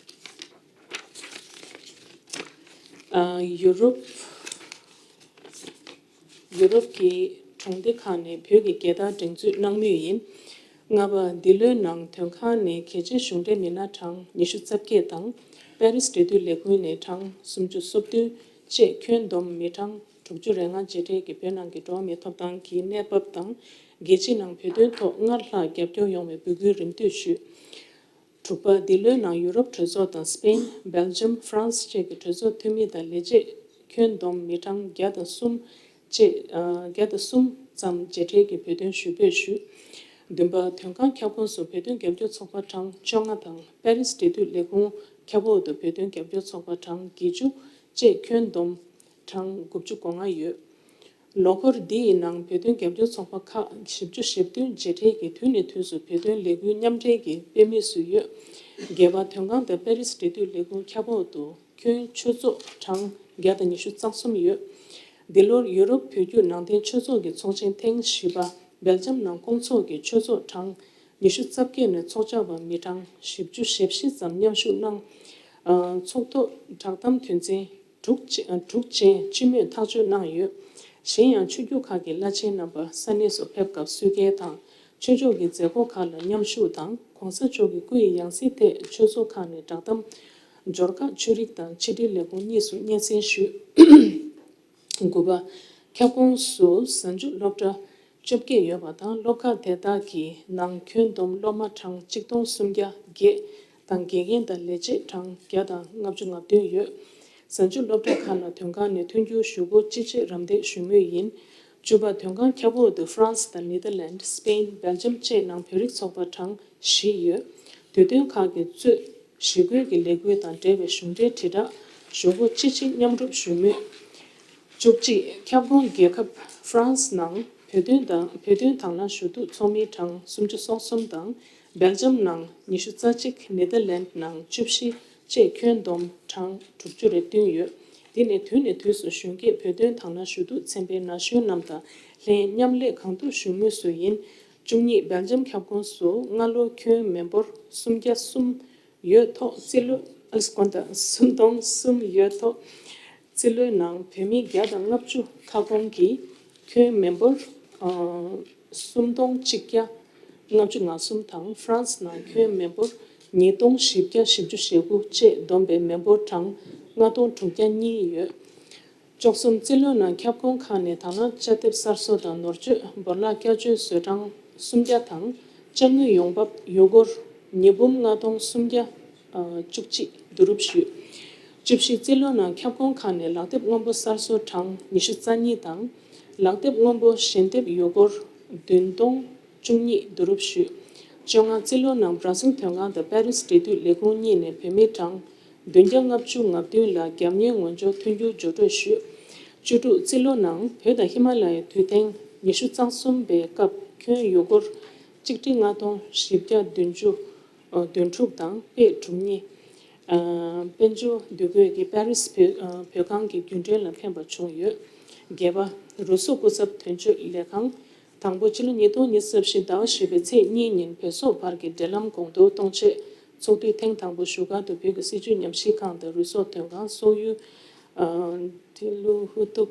ཨ། ཡུ་རོབ། ཡུ་རོབ་ཀྱི་གྲོང་སྡེ་ཁག་ནས་བོད་ཀྱི་རྒྱལ་དར་སྒྲེང་འཛུགས་གནང་མུས་ཡིན། ལྔ་པ། འདི་ལོའི་ནང་དོན་ཁང་ནས་གལ་ཆེའི་གཞུང་འབྲེལ་མི་སྣ་གྲངས་ཉི་ཤུ་རྩ་བརྒྱད་དང་། པེ་རིས་འབྲེལ་མཐུད་ལས་ཁུངས་ནས་གྲངས་སུམ་ཅུ་སོ་བདུན་བཅས་ཁྱོན་བསྡོམས་མི་གྲངས་དྲུག་ཅུ་རེ་ལྔ་མཇལ་འཕྲད་ཀྱིས་བོད་ནང་གི་འགྲོ་བ་མིའི་ཐོབ་ཐང་གི་གནས་བབ་དང་། རྒྱལ་སྤྱིའི་ནང་བོད་དོན་ཐོག་སྔར་ལྷག་རྒྱབ་སྐྱོར་ཡོང་བའི་འབོད་སྐུལ་རིམ་བསྟུད་ཞུས། དྲུག་པ། འདི་ལོའི་ནང་ཡུ་རོབ་གྲོས་ཚོགས་དང་སི་པེན། སྦེལ་ཇམ། ཧྥ་རན་སི་བཅས་ཀྱི་གྲོས་ཚོགས་འཐུས་མི་དང་ལས་བྱེད་ཁྱོན་བསྡོམས་མི་གྲངས་བརྒྱ་དང་གསུམ་བཅས། ཨ། བརྒྱ་དང་གསུམ་ཙམ་མཇལ་འཕྲད་ཀྱིས་བོད་དོན་ཞུ་འབོད་ཞུས། བདུན་པ། དོན་ཁང་ཁྱབ་ཁོངས་སུ་བོད་དོན་རྒྱབ་སྐྱོར་ཚོགས་པ་གྲངས་བཅོ་ལྔ་དང་པེ་རིས་འབྲེལ་མཐུད་ལས་ཁུངས་ཁྱབ་འོག་ཏུ་བོད་དོན་རྒྱབ་སྐྱོར་ཚོགས་པ་གྲངས་བརྒྱད་ཅུ་བཅས་ཁྱོན་བསྡོམས་གྲངས་དགུ་བཅུ་གོ་ལྔ་ཡོད། ལོ་འཁོར་འདི་ཡི་ནང་བོད་དོན་རྒྱབ་སྐྱོར་ཚོགས་པ་ཁག་བཞི་བཅུ་ཞེ་བདུན་མཇལ་འཕྲད་ཀྱིས་དུས་ནས་དུས་སུ་བོད་དོན་ལས་འགུལ་མཉམ་འབྲེལ་གྱིས་སྤེལ་མུས་སུ་ཡོད། བརྒྱད་པ། དོན་ཁང་དང་པེ་རིས་འབྲེལ་མཐུད་ལས་ཁུངས་ཁྱབ་འོག་ཏུ་ཁྱོན་ཆོས་ཚོགས་གྲངས་བརྒྱ་དང་ཉི་ཤུ་རྩ་གསུམ་ཡོད། འདི་ལོར་ཡུ་རོབ་བོད་བརྒྱུད་ནང་བསྟན་ཆོས་ཚོགས་ཀྱི་ཚོགས་ཆེན་ཐེངས་བཞི་པ། སྦེལ་ཇམ་ནང་ཁོངས་ཚོགས་ཀྱི་ཆོས་ཚོགས་གྲངས་ཉི་ཤུ་རྩ་བརྒྱད་ནས་ཚོགས་བཅར་བ་མི་གྲངས་བཞི་བཅུ་ཞེ་བཞི་ཙམ་མཉམ་ཞུགས་གནང་། ཨ། ཚོགས་ཐོག་བསྒྲགས་གཏམ་དོན་ཚན་དྲུག་ཅན་དྲུག་ཅན་སྤྱི་མོས་ཐག་གཅོད་གནང་ཡོད། གཞན་ཡང་ཆོས་བརྒྱུད་ཁག་གི་བླ་ཆེན་རྣམ་པ་ས་གནས་སུ་ཕེབས་སྐབས་གསོལ་སྐལ་དང་ཆོས་ཕྱོགས་ཀྱི་མཛད་སྒོ་ཁག་ལ་མཉམ་ཞུགས་དང་། ྋགོང་ས་མཆོག་གི་སྐུ་ཡི་ཡང་སྲིད་ཐད་ཆོས་ཚོགས་ཁག་ནས་བསྒྲགས་གཏམ་འབྱོར་ཁག་ཆོས་རིག་དང་ཕྱི་དྲིལ་ལས་ཁུངས་གཉིས་སུ་སྙན་སེང་ཞུས། དགུ་པ། ཁྱབ་ཁོངས་སུ་གཟའ་མཇུག་སློབ་གྲྭ་བཅོ་བརྒྱད་ཡོད་པ་དང་། སློབ་ཁག་དེ་དག་གི་ནང་ཁྱོན་བསྡོམས་སློབ་མ་གྲངས་གཅིག་སྟོང་སུམ་བརྒྱ་བརྒྱད་དང་། དགེ་རྒན་དང་ལས་བྱེད་གྲངས་བརྒྱ་དང་ལྔ་བཅུ་ང་བདུན་ཡོད། གཟའ་མཇུག་སློབ་གྲྭ་ཁག་ལ་དོན་ཁང་ནས་མཐུན་འགྱུར་ཞུ་སྒོ་ཅི་བྱེད་རམ་འདེགས་ཞུ་མུས་ཡིན། བཅུ་པ། དོན་ཁང་ཁྱབ་འོག་ཏུ་ཧྥ་རན་སི་དང་ནེ་དར་ལན། སི་པེན། སྦེལ་ཇམ་བཅས་ནང་བོད་རིགས་ཚོགས་པ་གྲངས་བཞི་ཡོད། དུས་སྟོན་ཁག་གི་གཙོས་ཞི་རྒོལ་གྱི་ལས་འགུལ་དང་འབྲེལ་བའི་གཞུང་འབྲེལ་དྲིལ་བསྒྲགས་ཞུ་སྒོ་ཅི་བྱེད་མཉམ་རུབ་ཞུ་མུས། བཅུ་གཅིག། ཁྱབ་ཁོངས་རྒྱལ་ཁབ་ཧྥ་རན་སི་ནང་བོད་དོན་དང་བོད་དོན་དང་བླངས་ཞུ་གཏུག་ཚོགས་མི་གྲངས་སུམ་ཅུ་སོ་གསུམ་དང་། སྦེལ་ཇམ་ནང་ཉི་ཤུ་རྩ་གཅིག། ནེ་དར་ལན་ནང་བཅུ་བཞི་བཅས་ཁྱོན་བསྡོམས་གྲངས་དྲུག་ཅུ་རེ་བདུན་ཡོད། འདི་ནི་དུས་ནས་དུས་སུ་གཞོན་སྐྱེས་བོད་དོན་དང་བླངས་ཞུ་གཏུག་ཚན་པའི་ན་གཞོན་རྣམས་དང་ལྷན་མཉམ་ལས་གང་ཐུབ་ཞུ་མུས་སུ་ཡིན། བཅུ་གཉིས། སྦེལ་ཇམ་ཁྱབ་ཁོངས་སུ་སྔ་ལོ་ཁྱོན་མི་འབོར་སུམ་བརྒྱ་གསུམ་ཡོད་ཐོག་རྩིས་ལོ། ཨ་ལས་དགོངས་དག་སུམ་སྟོང་གསུམ་ཡོད་ཐོག་རྩིས་ལོའི་ནང་བོད་མི་བརྒྱ་དང་ལྔ་བཅུ་ཁ་སྐོང་གིས་ཁྱོན་མི་འབོར་ཨ་སུམ་སྟོང་གཅིག་བརྒྱ་ ལྔ་བཅུ་ང་གསུམ་དང་ཧྥ་རན་སི་ནང་ཁྱོན་མི་འབོར་ཉིས་སྟོང་བཞི་བརྒྱ་བཞི་བཅུ་ཞེ་དགུ་བཅས་བསྡོམས་པའི་མི་འབོར་གྲངས་ལྔ་སྟོང་དྲུག་བརྒྱ་གཉིས་ཡོད། བཅུ་གསུམ་རྩིས་ལོའི་ནང་ཁྱབ་ཁོངས་ཁག་ནས་དང་བླངས་ཅ་དེབ་གསར་བཟོ་དང་ནོར་བཅོས་བོར་བརླག་བསྐྱར་བཅོས་བཟོ་གྲངས་སུམ་བརྒྱ་དང་། ཅ་དངོས་ཡོང་འབབ་ཡུལ་སྒོར་ཉིས་འབུམ་ལྔ་སྟོང་སུམ་བརྒྱ་བཅུ་གཅིག་བསྡུ་རུབ་ཞུས། བཅུ་བཞི་རྩིས་ལོའི་ནང་ཁྱབ་ཁོངས་ཁག་ནས་ལག་དེབ་སྔོན་པོ་གསར་བཟོ་གྲངས་ཉི་ཤུ་རྩ་གཉིས་དང་། ལག་དེབ་སྔོན་པོ་ཞལ་འདེབས་ཡུལ་སྒོར་བདུན་སྟོང་བཅུ་གཉིས་བསྡུ་རུབ་ཞུས། བཅོ་ལྔ་རྩིས་ལོའི་ནང་སྦྲ་སིལ་དོན་ཁང་དང་པེ་རིས་འབྲེལ་མཐུད་ལས་ཁུངས་གཉིས་ནས་བོད་མི་གྲངས་བདུན་བརྒྱ་ལྔ་བཅུ་ང་བདུན་ལ་རྒྱབ་གཉེར་ངོ་སྦྱོར་མཐུན་འགྱུར་སྦྱོར་སྤྲོད་ཞུས། བཅུ་དྲུག་རྩིས་ལོའི་ནང་བོད་དང་ཧི་མ་ལ་ཡའི་དུས་ཐེངས་ཉི་ཤུ་རྩ་གསུམ་པའི་སྐབས་ཁྱོན་ཡུལ་སྒོར་གཅིག་ཁྲི་ལྔ་སྟོང་བཞི་བརྒྱ་བདུན་ཅུ་དོན་དྲུག་དང་དཔེ་དྲུག་གཉིས། དཔལ་འབྱོར་འདུ་འགོད་ཀྱིས་པེ་རིས་བོད་བོད་ཁང་གི་རྒྱུན་གྲོན་ལ་ཕན་པ་བྱུང་ཡོད། བརྒྱད་པ། རུ་སུ་སྐུ་ཚབ་དོན་གཅོད་ལས་ཁང་། དང་པོ། སྤྱི་ལོ་ཉིས་སྟོང་ཉི་ཤུ་རྩ་བཞི་ཟླ་བ་བཞི་པའི་ཚེས་གཉིས་ཉིན་བོད་སོག་བར་གྱི་འབྲེལ་ལམ་གོང་མཐོར་གཏོང་ཆེད་ཚོགས་འདུའི་ཐེངས་དང་པོ་བཞུགས་སྒར་དུ་བོད་ཀྱི་སྲིད་བྱུས་ཉམས་ཞིབ་ཁང་དང་རུ་སོག་དོན་ཁང་སོག་ཡུལ་ཐི་ལུ་ཧུ་ཏུབ་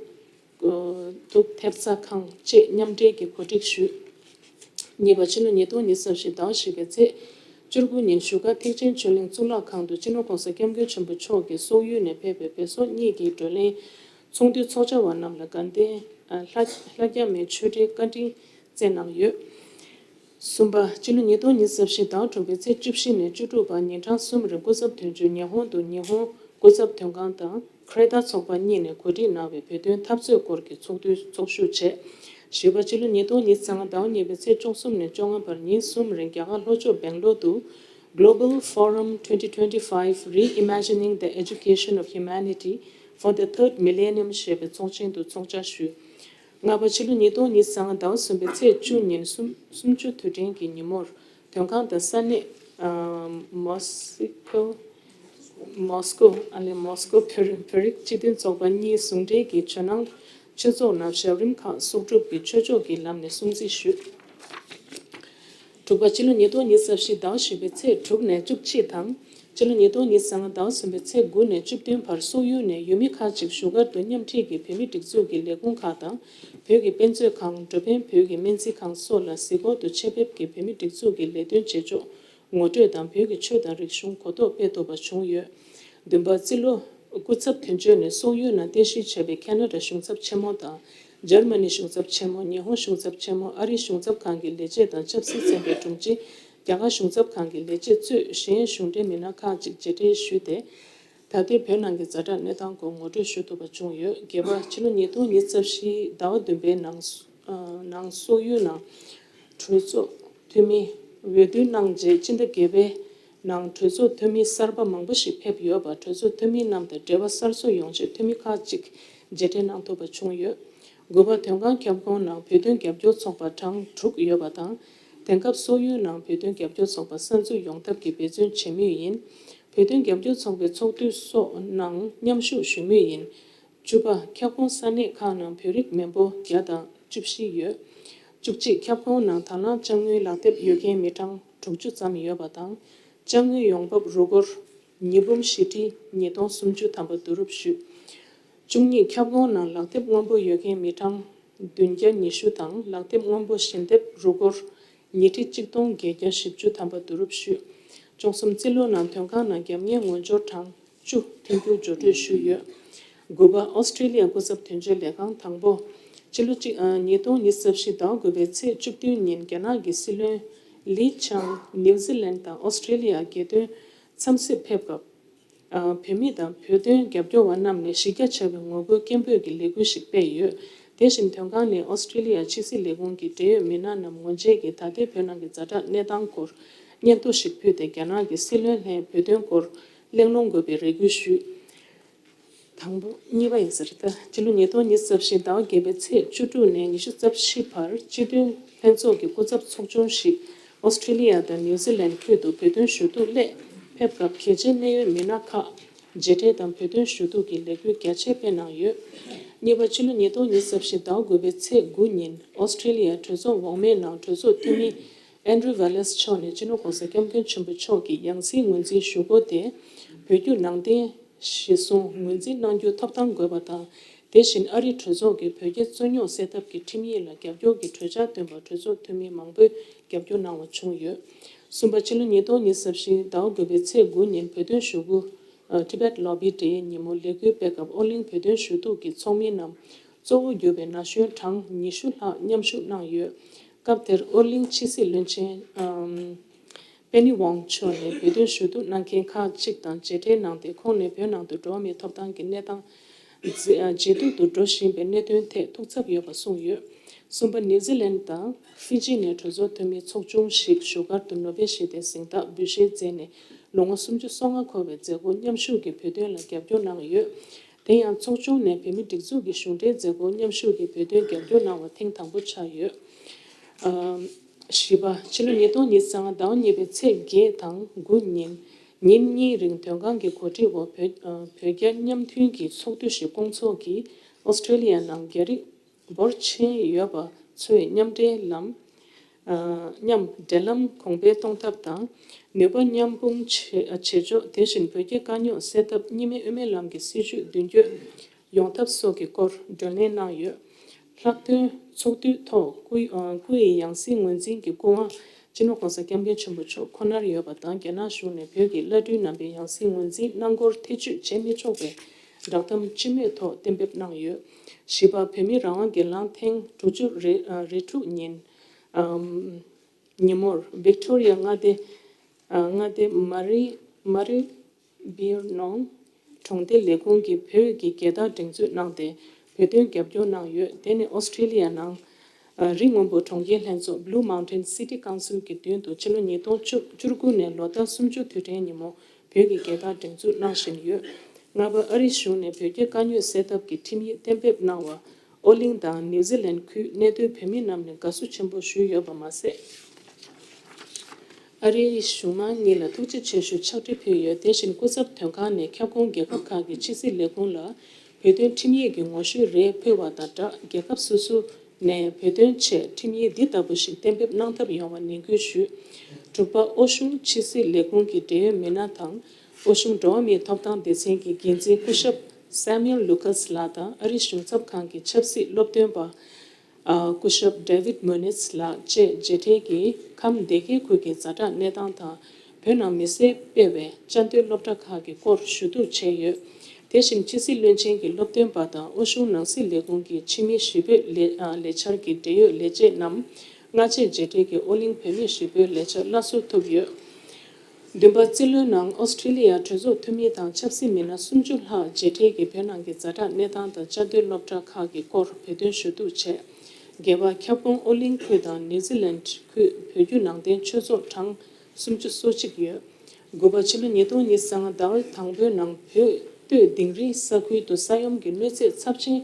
ཐུབ་ཐེབས་རྩ་ཁང་བཅས་མཉམ་འབྲེལ་གྱིས་གོ་སྒྲིག་ཞུས། གཉིས་པ། ཕྱི་ལོ་ཉིས་སྟོང་ཉི་ཤུ་རྩ་བཞི་ཟླ་བ་བཞི་པའི་ཚེས་བཅུ་དགུ་ཉིན་བཞུགས་སྒར་ཐེག་ཆེན་ཆོས་གླིང་གཙུག་ལག་ཁང་དུ་སྤྱི་ནོར་༸གོང་ས་༸སྐྱབས་མགོན་ཆེན་པོ་མཆོག་གིས་སོག་ཡུལ་ནས་ཕེབས་པའི་བོད་སོག་གཉིས་ཀྱི་བགྲོ་གླེང་ཚོགས་འདུའི་ཚོགས་བཅར་བ་རྣམས་ལ་དགའ་ལྡན་ལྷ་ལྷ་རྒྱ་མའི་ཆོས་འབྲེལ་བཀའ་དྲིན་སྩལ་གནང་ཡོད། གསུམ་པ། སྤྱི་ལོ་ཉིས་སྟོང་ཉི་ཤུ་རྩ་བཞི་ཟླ་བ་དྲུག་པའི་ཚེས་བཅུ་བཞི་ནས་བཅུ་དྲུག་བར་ཉིན་གྲངས་གསུམ་རིང་སྐུ་ཚབ་དོན་གཅོད་ཉི་ཧོང་དུ་ཉི་ཧོང་སྐུ་ཚབ་དོན་ཁང་དང་ཁ་རེ་ཏ་ཚོགས་པ་གཉིས་ནས་གོ་སྒྲིག་གནང་བའི་བོད་དོན་འཐབ་རྩོད་སྐོར་གྱི་ཚོགས་འདུའི་ཚོགས་ཞུགས་བྱས། བཞི་པ། སྤྱི་ལོ་ཉིས་སྟོང་ཉི་ཤུ་རྩ་ལྔ་ཟླ་བ་གཉིས་པའི་ཚེས་བཅུ་གསུམ་ནས་བཅོ་ལྔ་བར་ཉིན་གསུམ་རིང་རྒྱ་གར་ལྷོ་ཕྱོགས་སྦེང་ལོར་དུ་Global Forum twenty twenty-five Reimagining the Education of Humanity for the Third Millennium ཞེས་པའི་ཚོགས་ཆེན་དུ་ཚོགས་བཅར་ཞུས། ལྔ་པ། ཕྱི་ལོ་ཉིས་སྟོང་ཉི་ཤུ་རྩ་ལྔ་ཟླ་བ་གསུམ་པའི་ཚེས་བཅུ་ཉིན་གསུམ་གསུམ་བཅུ་དུས་དྲན་གྱི་ཉིན་མོར་དོན་ཁང་དང་ས་གནས་མོ་སི་ཀོ་མོ་སི་ཀོ་ཨ་ནི་མོ་སི་ཀོ་བོད་བོད་རིགས་སྤྱི་མཐུན་ཚོགས་པ་གཉིས་ཟུང་འབྲེལ་གྱིས་ཇོ་ནང་ཆོས་ཚོགས་ནང་ཞབས་རིམ་ཁག་གསོག་སྒྲུབ་ཀྱིས་ཆོས་ཕྱོགས་ཀྱི་ལམ་ནས་སྲུང་བརྩི་ཞུས། དྲུག་པ། སྤྱི་ལོ་ཉིས་སྟོང་ཉི་ཤུ་རྩ་བཞི་ཟླ་བ་བཞི་པའི་ཚེས་དྲུག་ནས་བཅུ་གཅིག་དང་། སྤྱི་ལོ་ཉིས་སྟོང་ཉི་ཤུ་རྩ་ལྔ་ཟླ་བ་གསུམ་པའི་ཚེས་དགུ་ནས་བཅུ་བདུན་བར་སོག་ཡུལ་ནས་ཡུལ་མི་ཁག་ཅིག་བཞུགས་སྒར་དུ་མཉམ་འཁྲིས་ཀྱིས་བོད་མིའི་སྒྲིག་འཛུགས་ཀྱི་ལས་ཁུངས་ཁག་དང་། བོད་ཀྱི་དཔེ་མཛོད་ཁང་། འགྲོ་ཕན་བོད་ཀྱི་སྨན་རྩིས་ཁང་སོགས་ལ་གཟིགས་སྐོར་དུ་ཆེད་ཕེབས་ཀྱིས་བོད་མིའི་སྒྲིག་འཛུགས་ཀྱི་ལས་དོན་བྱེད་ཕྱོགས་ངོ་སྤྲོད་དང་། བོད་ཀྱི་ཆོས་དང་རིག་གཞུང་གོ་རྟོགས་སྤེལ་ཐུབ་པ་བྱུང་ཡོད། བདུན་པ། རྩིས་ལོ་སྐུ་ཚབ་དོན་གཅོད་ནས་སོག་ཡུལ་ནང་རྟེན་གཞི་བྱས་པའི་ཁ་ན་ཌ་གཞུང་ཚབ་ཆེན་མོ་དང་། འཇར་མ་ནི་གཞུང་ཚབ་ཆེན་མོ། ཉི་ཧོང་གཞུང་ཚབ་ཆེན་མོ། ཨ་རིའི་གཞུང་ཚབ་ཁང་གི་ལས་བྱེད་དང་ཆབ་སྲིད་ཚན་པའི་དྲུང་ཆེ། རྒྱ་གར་གཞུང་ཚབ་ཁང་གི་ལས་བྱེད་གཙོས་གཞན་གཞུང་འབྲེལ་མི་སྣ་ཁག་ཅིག་མཇལ་འཕྲད་ཞུས་ཏེ། ད་ལྟའི་བོད་ནང་གི་ཛ་དྲག་གནས་སྟངས་སྐོར་ངོ་སྤྲོད་ཞུ་ཐུབ་པ་བྱུང་ཡོད། བརྒྱད་པ། ཕྱི་ལོ་ཉིས་སྟོང་ཉི་ཤུ་རྩ་བཞི་ཟླ་བ་བདུན་པའི་ནང་ནང་སོག་ཡུལ་ནང་གྲོས་ཚོགས་འཐུས་མི་འོས་བསྡུ་གནང་རྗེས་སྤྱི་ཟླ་བརྒྱད་པའི་ནང་གྲོས་ཚོགས་འཐུས་མི་གསར་པ་མང་པོ་ཞིག་ཕེབས་ཡོད་པ། གྲོས་ཚོགས་འཐུས་མི་རྣམས་དང་འབྲེལ་བ་གསར་བཟོ་ཡོང་ཆེད་འཐུས་མི་ཁག་ཅིག་མཇལ་འཕྲད་གནང་ཐུབ་པ་བྱུང་ཡོད། དགུ་པ། དོན་ཁང་ཁྱབ་ཁོངས་ནང་བོད་དོན་རྒྱབ་སྐྱོར་ཚོགས་པ་གྲངས་དྲུག་ཡོད་པ་དང་། དེང་སྐབས་སོག་ཡུལ་ནང་བོད་དོན་རྒྱབ་སྐྱོར་ཚོགས་པ་གསར་འཛུགས་ཡོང་ཐབས་ཀྱི་འབད་བརྩོན་བྱེད་མུས་ཡིན། བོད་དོན་རྒྱབ་སྐྱོར་ཚོགས་པའི་ཚོགས་འདུ་སོགས་ནང་མཉམ་ཞུགས་ཞུ་མུས་ཡིན། བཅུ་པ། ཁྱབ་ཁོངས་ས་གནས་ཁག་ནང་བོད་རིགས་མི་འབོར་བརྒྱ་དང་བཅུ་བཞི་ཡོད། བཅུ་གཅིག། ཁྱབ་ཁོངས་ནང་དང་བླངས་ཅ་དངོས་ལག་དེབ་ཡོད་མཁན་མི་གྲངས་དྲུག་ཅུ་ཙམ་ཡོད་པ་དང་། ཅ་དངོས་ཡོང་འབབ་རུ་སྒོར་ཉིས་འབུམ་བཞི་ཁྲི་ཉིས་སྟོང་སུམ་ཅུ་ཐམ་པ་བསྡུ་རུབ་ཞུས། བཅུ་གཉིས། ཁྱབ་ཁོངས་ནང་ལག་དེབ་སྔོན་པོ་ཡོད་མཁན་མི་གྲངས་བདུན་བརྒྱ་ཉི་ཤུ་དང་། ལག་དེབ་སྔོན་པོ་ཞལ་འདེབས་རུ་སྒོར་ཉིས་ཁྲི་གཅིག་སྟོང་བརྒྱད་བརྒྱ་བཞི་བཅུ་ཐམ་པ་བསྡུ་རུབ་ཞུས། བཅུ་གསུམ། རྩིས་ལོ་ནང་དོན་ཁང་ནང་རྒྱབ་གཉེར་ངོ་སྦྱོར་གྲངས་བཅུ་མཐུན་འགྱུར་སྦྱོར་སྤྲོད་ཞུས་ཡོད། དགུ་པ། ཨོ་སི་ཀྲི་ལི་ཡ་སྐུ་ཚབ་དོན་གཅོད་ལས་ཁང་དང་པོ། སྤྱི་ལོ་གཅིག་ཨ་ཉིས་སྟོང་ཉི་ཤུ་རྩ་བཞི་ཟླ་བ་དགུ་པའི་ཚེས་བཅུ་བདུན་ཉིན་རྒྱ་ནག་གི་སྲིད་བློན་ལི་ཆང་ནིའུ་ཛི་ལན་དང་ཨོ་སི་ཀྲི་ལི་ཡ་རྒྱལ་དོན་འཚམས་གཟིགས་ཕེབས་སྐབས། ཨ་བོད་མི་དང་བོད་དོན་རྒྱབ་སྐྱོར་བ་རྣམས་ནས་གཞི་རྒྱ་ཆེ་བའི་ངོ་རྒོལ་སྐད་འབོད་ཀྱི་ལས་འགུལ་ཞིག་སྤེལ་ཡོད། དེ་བཞིན་དོན་ཁང་ནས་ཨོ་སི་ཀྲི་ལི་ཡ་ཕྱི་སྲིད་ལས་ཁུངས་ཀྱི་འབྲེལ་ཡོད་མི་སྣ་རྣམས་ངོ་མཇལ་གྱིས་ད་ལྟའི་བོད་ནང་གི་ཛ་དྲག་གནས་སྟངས་སྐོར་སྙན་ཐོ་ཞིག་ཕུལ་ཏེ། རྒྱ་ནག་གི་སྲིད་བློན་ལྷན་བོད་དོན་སྐོར་གླེང་སློང་དགོས་པའི་རེ་སྐུལ་ཞུས། དང་པོ། གཉིས་པ་ཡིན་ས་རེད་ད། སྤྱི་ལོ་ཉིས་སྟོང་ཉི་ཤུ་རྩ་བཞི་ཟླ་བ་བརྒྱད་པའི་ཚེས་བཅུ་དྲུག་ནས་ཉི་ཤུ་རྩ་བཞི་བར་སྤྱི་མཐུན་ལྷན་ཚོགས་ཀྱི་སྐུ་ཚབ་ཚོགས་ཆུང་ཞིག་ཨོ་སི་ཀྲི་ལི་ཡ་དང་ནིའུ་ཛི་ལན་ཁུལ་དུ་བོད་དོན་ཞུ་གཏུག་སླད་ཕེབས་སྐབས། གལ་ཆེའི་གནད་ཡོད་མི་སྣ་ཁག་མཇལ་འཕྲད་དང་བོད་དོན་ཞུ་གཏུག་གི་ལས་འགུལ་རྒྱ་ཆེ་སྤེལ་གནང་ཡོད། གཉིས་པ། ཕྱི་ལོ་ཉིས་སྟོང་ཉི་ཤུ་རྩ་བཞི་ཟླ་བ་དགུ་པའི་ཚེས་དགུ་ཉིན་ཨོ་སི་ཀྲི་ལི་ཡ་གྲོས་ཚོགས་འོག་མའི་ནང་གྲོས་ཚོགས་འཐུས་མི་ཨན་ཌྲུ་ཝེ་ལེ་སི་མཆོག་ནས་སྤྱི་ནོར་༸གོང་ས་༸སྐྱབས་མགོན་ཆེན་པོ་མཆོག་གི་ཡང་སྲིད་ངོས་འཛིན་ཞུ་སྒོ་དེ་བོད་བརྒྱུད་ནང་བསྟན་གཞི་བཟུང་ངོས་འཛིན་གནང་རྒྱུ་ཐོབ་ཐང་དགོས་པ་དང་། དེ་བཞིན་ཨ་རིའི་གྲོས་ཚོགས་ཀྱིས་བོད་རྒྱ་རྩོད་རྙོག་སེལ་ཐབས་ཀྱི་ཁྲིམས་ཡིག་ལ་རྒྱབ་སྐྱོར་གྱི་གྲོས་འཆར་བཏོན་པར་གྲོས་ཚོགས་འཐུས་མི་མང་པོས་རྒྱབ་སྐྱོར་གནང་བ་བྱུང་ཡོད། གསུམ་པ། ཕྱི་ལོ་ཉིས་སྟོང་ཉི་ཤུ་རྩ་བཞི་ཟླ་བ་དགུ་པའི་ཚེས་དགུ་ཉིན་བོད་དོན་ཞུ་སྐུལ་Tibet Lobby Day ཉིན་མོ་ལས་འགུལ་སྤེལ་སྐབས་ཨོ་གླིང་བོད་དོན་ཞུ་གཏུག་གི་ཚོགས་མི་རྣམས་གཙོ་བོ་གྱུར་པའི་ན་གཞོན་གྲངས་ཉི་ཤུ་ལྷག་མཉམ་ཞུགས་གནང་ཡོད། སྐབས་དེར་ཨོ་གླིང་ཕྱི་སྲིད་བློན་ཆེན་ཨམ། པེ་ནི་ཝང་མཆོག་ནས་བོད་དོན་ཞུ་གཏུག་གནང་མཁན་ཁག་ཅིག་དང་མཇལ་འཕྲད་གནང་སྟེ། ཁོང་ནས་བོད་ནང་དུ་འགྲོ་བ་མིའི་ཐོབ་ཐང་གི་གནས་སྟངས་ཇེ་སྡུག་ཏུ་འགྲོ་བཞིན་པའི་གནད་དོན་ཐད་ཐུགས་འཚབ་ཡོད་པ་གསུངས་ཡོད། གསུམ་པ། ནིའུ་ཛི་ལན་དང་ཧྥི་ཇི་ནས་གྲོས་ཚོགས་འཐུས་མི་ཚོགས་ཆུང་ཞིག་བཞུགས་སྒར་དུ་ནོ་བེལ་ཞི་བདེའི་གཟེངས་རྟགས་འབུལ་བཞེས་མཛད་ནས་ལོ་ངོ་སུམ་ཅུ་སོ་ལྔ་འཁོར་བའི་མཛད་སྒོར་མཉམ་ཞུགས་ཀྱིས་བོད་དོན་ལ་རྒྱབ་སྐྱོར་གནང་ཡོད། དེ་ཡང་ཚོགས་ཆུང་ནས་བོད་མིའི་སྒྲིག་འཛུགས་ཀྱི་གཞུང་འབྲེལ་མཛད་སྒོར་མཉམ་ཞུགས་ཀྱིས་བོད་དོན་རྒྱབ་སྐྱོར་གནང་བ་ཐེངས་དང་པོ་ཆགས་ཡོད། ཨ། བཞི་པ། ཕྱི་ལོ་ཉིས་སྟོང་ཉི་ཤུ་རྩ་ལྔ་ཟླ་བ་གཉིས་པའི་ཚེས་བརྒྱད་དང་དགུ་ཉིན་ཉིན་གཉིས་རིང་དོན་ཁང་གི་གོ་སྒྲིག་འོག་བོད་ཨ། བོད་རྒྱ་མཉམ་མཐུན་གྱི་ཚོགས་འདུ་ཞིག་སྐོང་ཚོགས་ཀྱིས་ཨོ་སི་ཀྲེ་ལི་ཡ་ནང་རྒྱ་རིགས་འབོར་ཆེན་ཡོད་པ་ཚོས་མཉམ་འབྲེལ་ལམ། ཨ། མཉམ་འབྲེལ་ལམ་གོང་འཕེལ་གཏོང་ཐབས་དང་། ནུས་པ་མཉམ་སྤུངས་བྱེད་བྱེད་ཕྱོགས། དེ་བཞིན་བོད་རྒྱའི་དཀའ་རྙོག་སེལ་ཐབས། གཉིས་སྨན་དབུ་མའི་ལམ་གྱི་སྲིད་བྱུས་མདུན་སྐྱོད་ཡོང་ཐབས་སོགས་ཀྱི་སྐོར་བགྲོ་གླེང་གནང་ཡོད། ལྷག་དོན་ཚོགས་འདུའི་ཐོག་སྐུ་ཨ། སྐུ་ཡི་ཡང་སྲིད་ངོས་འཛིན་གྱི་སྐུ་དབང་སྤྱི་ནོར་༸གོང་ས་༸སྐྱབས་མགོན་ཆེན་པོ་མཆོག་ཁོ་ནར་ཡོད་པ་དང་། རྒྱ་ནག་གཞུང་ནས་བོད་ཀྱི་བླ་སྤྲུལ་རྣམ་པའི་ཡང་སྲིད་ངོས་འཛིན་གནང་སྐོར་ཐེ་བྱུས་བྱེད་མི་ཆོག་པའི་བསྒྲགས་གཏམ་སྤྱི་མོས་ཐོག་གཏན་འབེབས་གནང་ཡོད། བཞི་པ། བོད་མི་རང་དབང་སྒེར་ལངས་ཐེངས་དྲུག་ཅུ་རེ་ཨ། རེ་དྲུག་ཉིན། ཨམ། ཉིན་མོར་ཝིག་ཏོ་རི་ཡ་མངའ་སྡེ། ཨ། མངའ་སྡེ་མ་རི་མ་རི་བིར་ནོང་གྲོང་སྡེ་ལས་ཁུངས་ཀྱིས་བོད་ཀྱི་རྒྱལ་དར་སྒྲེང་འཛུགས་གནང་སྟེ་བོད་དོན་རྒྱབ་སྐྱོར་གནང་ཡོད། དེ་ནི་ཨོ་སི་ཀྲེ་ལི་ཡ་ནང་ཨ། རི་སྔོན་པོ་གྲོང་ཁྱེར་ལྷན་ཚོགས་Blue Mountain City Council གྱི་མདུན་དུ་ཕྱི་ལོ་ཉིས་སྟོང་བཅུ་དགུ་ནས་ལོ་ཟླ་སུམ་ཅུ་དུས་དྲན་ཉིན་མོ་བོད་ཀྱི་རྒྱལ་དར་སྒྲེང་འཛུགས་གནང་བཞིན་ཡོད། ལྔ་པ། ཨ་རིའི་གཞུང་ནས་བོད་རྒྱའི་དཀའ་རྙོག་སེལ་ཐབས་ཀྱི་ཁྲིམས་ཡིག་གཏན་འབེབས་གནང་བ། ཨོ་གླིང་དང་ནིའུ་ཛི་ལན་ཁུལ་གནས་སྡོད་བོད་མི་རྣམས་ནས་དགའ་བསུ་ཆེན་པོ་ཞུས་ཡོད་པ་མ་ཟད། ཨ་རིའི་གཞུང་མང་གཉིས་ལ་ཐུགས་རྗེ་ཆེ་ཞུ་ཕྱག་བྲིས་ཕུལ་ཡོད། དེ་བཞིན་སྐུ་ཚབ་དོན་ཁང་ནས་ཁྱབ་ཁོངས་རྒྱལ་ཁབ་ཁག་གི་ཕྱི་སྲིད་ལས་ཁུངས་ལ་བོད་དོན་ཁྲིམས་ཡིག་གི་ངོ་བཤུས་རེ་ཕུལ་བ་དང་སྦྲགས། རྒྱལ་ཁབ་སོ་སོ་ནས་བོད་དོན་ཆེད་ཁྲིམས་ཡིག་འདི་ལྟ་བུ་ཞིག་གཏན་འབེབས་གནང་ཐབས་ཡོང་བ་ནན་སྐུལ་ཞུས། དྲུག་པ། ཨོ་གཞུང་ཕྱི་སྲིད་ལས་ཁུངས་ཀྱི་འབྲེལ་ཡོད་མི་སྣ་དང་། ཨོ་གཞུང་འགྲོ་བ་མིའི་ཐོབ་ཐང་སྡེ་ཚན་གྱི་འགན་འཛིན་སྐུ་ཞབས་Samuel Lucas ལགས་དང་། ཨ་རིའི་གཞུང་ཚབ་ཁང་གི་ཆབ་སྲིད་སློབ་སྟོན་པ་ཨ། སྐུ་ཞབས་David Muniz ལགས་བཅས་མཇལ་འཕྲད་ཀྱིས་ཁམས་སྡེ་དགེ་ཁུལ་གྱི་ཛ་དྲག་གནས་སྟངས་དང་། བོད་ནང་མི་སེར་སྤེལ་བའི་བཅའ་སྡོད་སློབ་གྲྭ་ཁག་གི་སྐོར་ཞུ་གཏུག་བྱས་ཡོད། དེ་བཞིན་ཕྱི་སྲིད་བློན་ཆེན་གྱི་སློབ་སྟོན་པ་དང་ཨོ་གཞུང་ནང་སྲིད་ལས་ཁུངས་ཀྱི་ཕྱི་མི་ཞི་བོད་ལས་ཨ། ལས་འཆར་གྱི་འབྲེལ་ཡོད་ལས་བྱེད་རྣམས་སྔ་རྗེས་མཇལ་འཕྲད་ཀྱིས་ཨོ་གླིང་བོད་མིའི་ཞི་བོད་ལས་འཆར་སླར་གསོ་ཐུབ་ཡོད། བདུན་པ། རྩིས་ལོའི་ནང་ཨོ་སི་ཀྲི་ལི་ཡ་གྲོས་ཚོགས་འཐུས་མི་དང་ཆབ་སྲིད་མི་སྣ་སུམ་ཅུ་ལྷག་མཇལ་འཕྲད་ཀྱིས་བོད་ནང་གི་ཛ་དྲག་གནས་སྟངས་དང་བཅའ་སྡོད་སློབ་གྲྭ་ཁག་གི་སྐོར་བོད་དོན་ཞུ་གཏུག་བྱས། བརྒྱད་པ། ཁྱབ་ཁོངས་ཨོ་གླིང་ཁུལ་དང་ནིའུ་ཛི་ལན་ཁུལ་བོད་བརྒྱུད་ནང་བསྟན་ཆོས་ཚོགས་གྲངས་སུམ་ཅུ་སོ་གཅིག་ཡོད། དགུ་པ། ཕྱི་ལོ་ཉིས་སྟོང་ཉི་ཤུ་རྩ་ལྔ་ཟླ་བ་དང་པོའི་ནང་བོད་སྟོད་དིང་རིའི་ས་ཁུལ་དུ་ས་ཡོམ་གྱི་གནོད་འཚེ་ཚབས་ཆེན་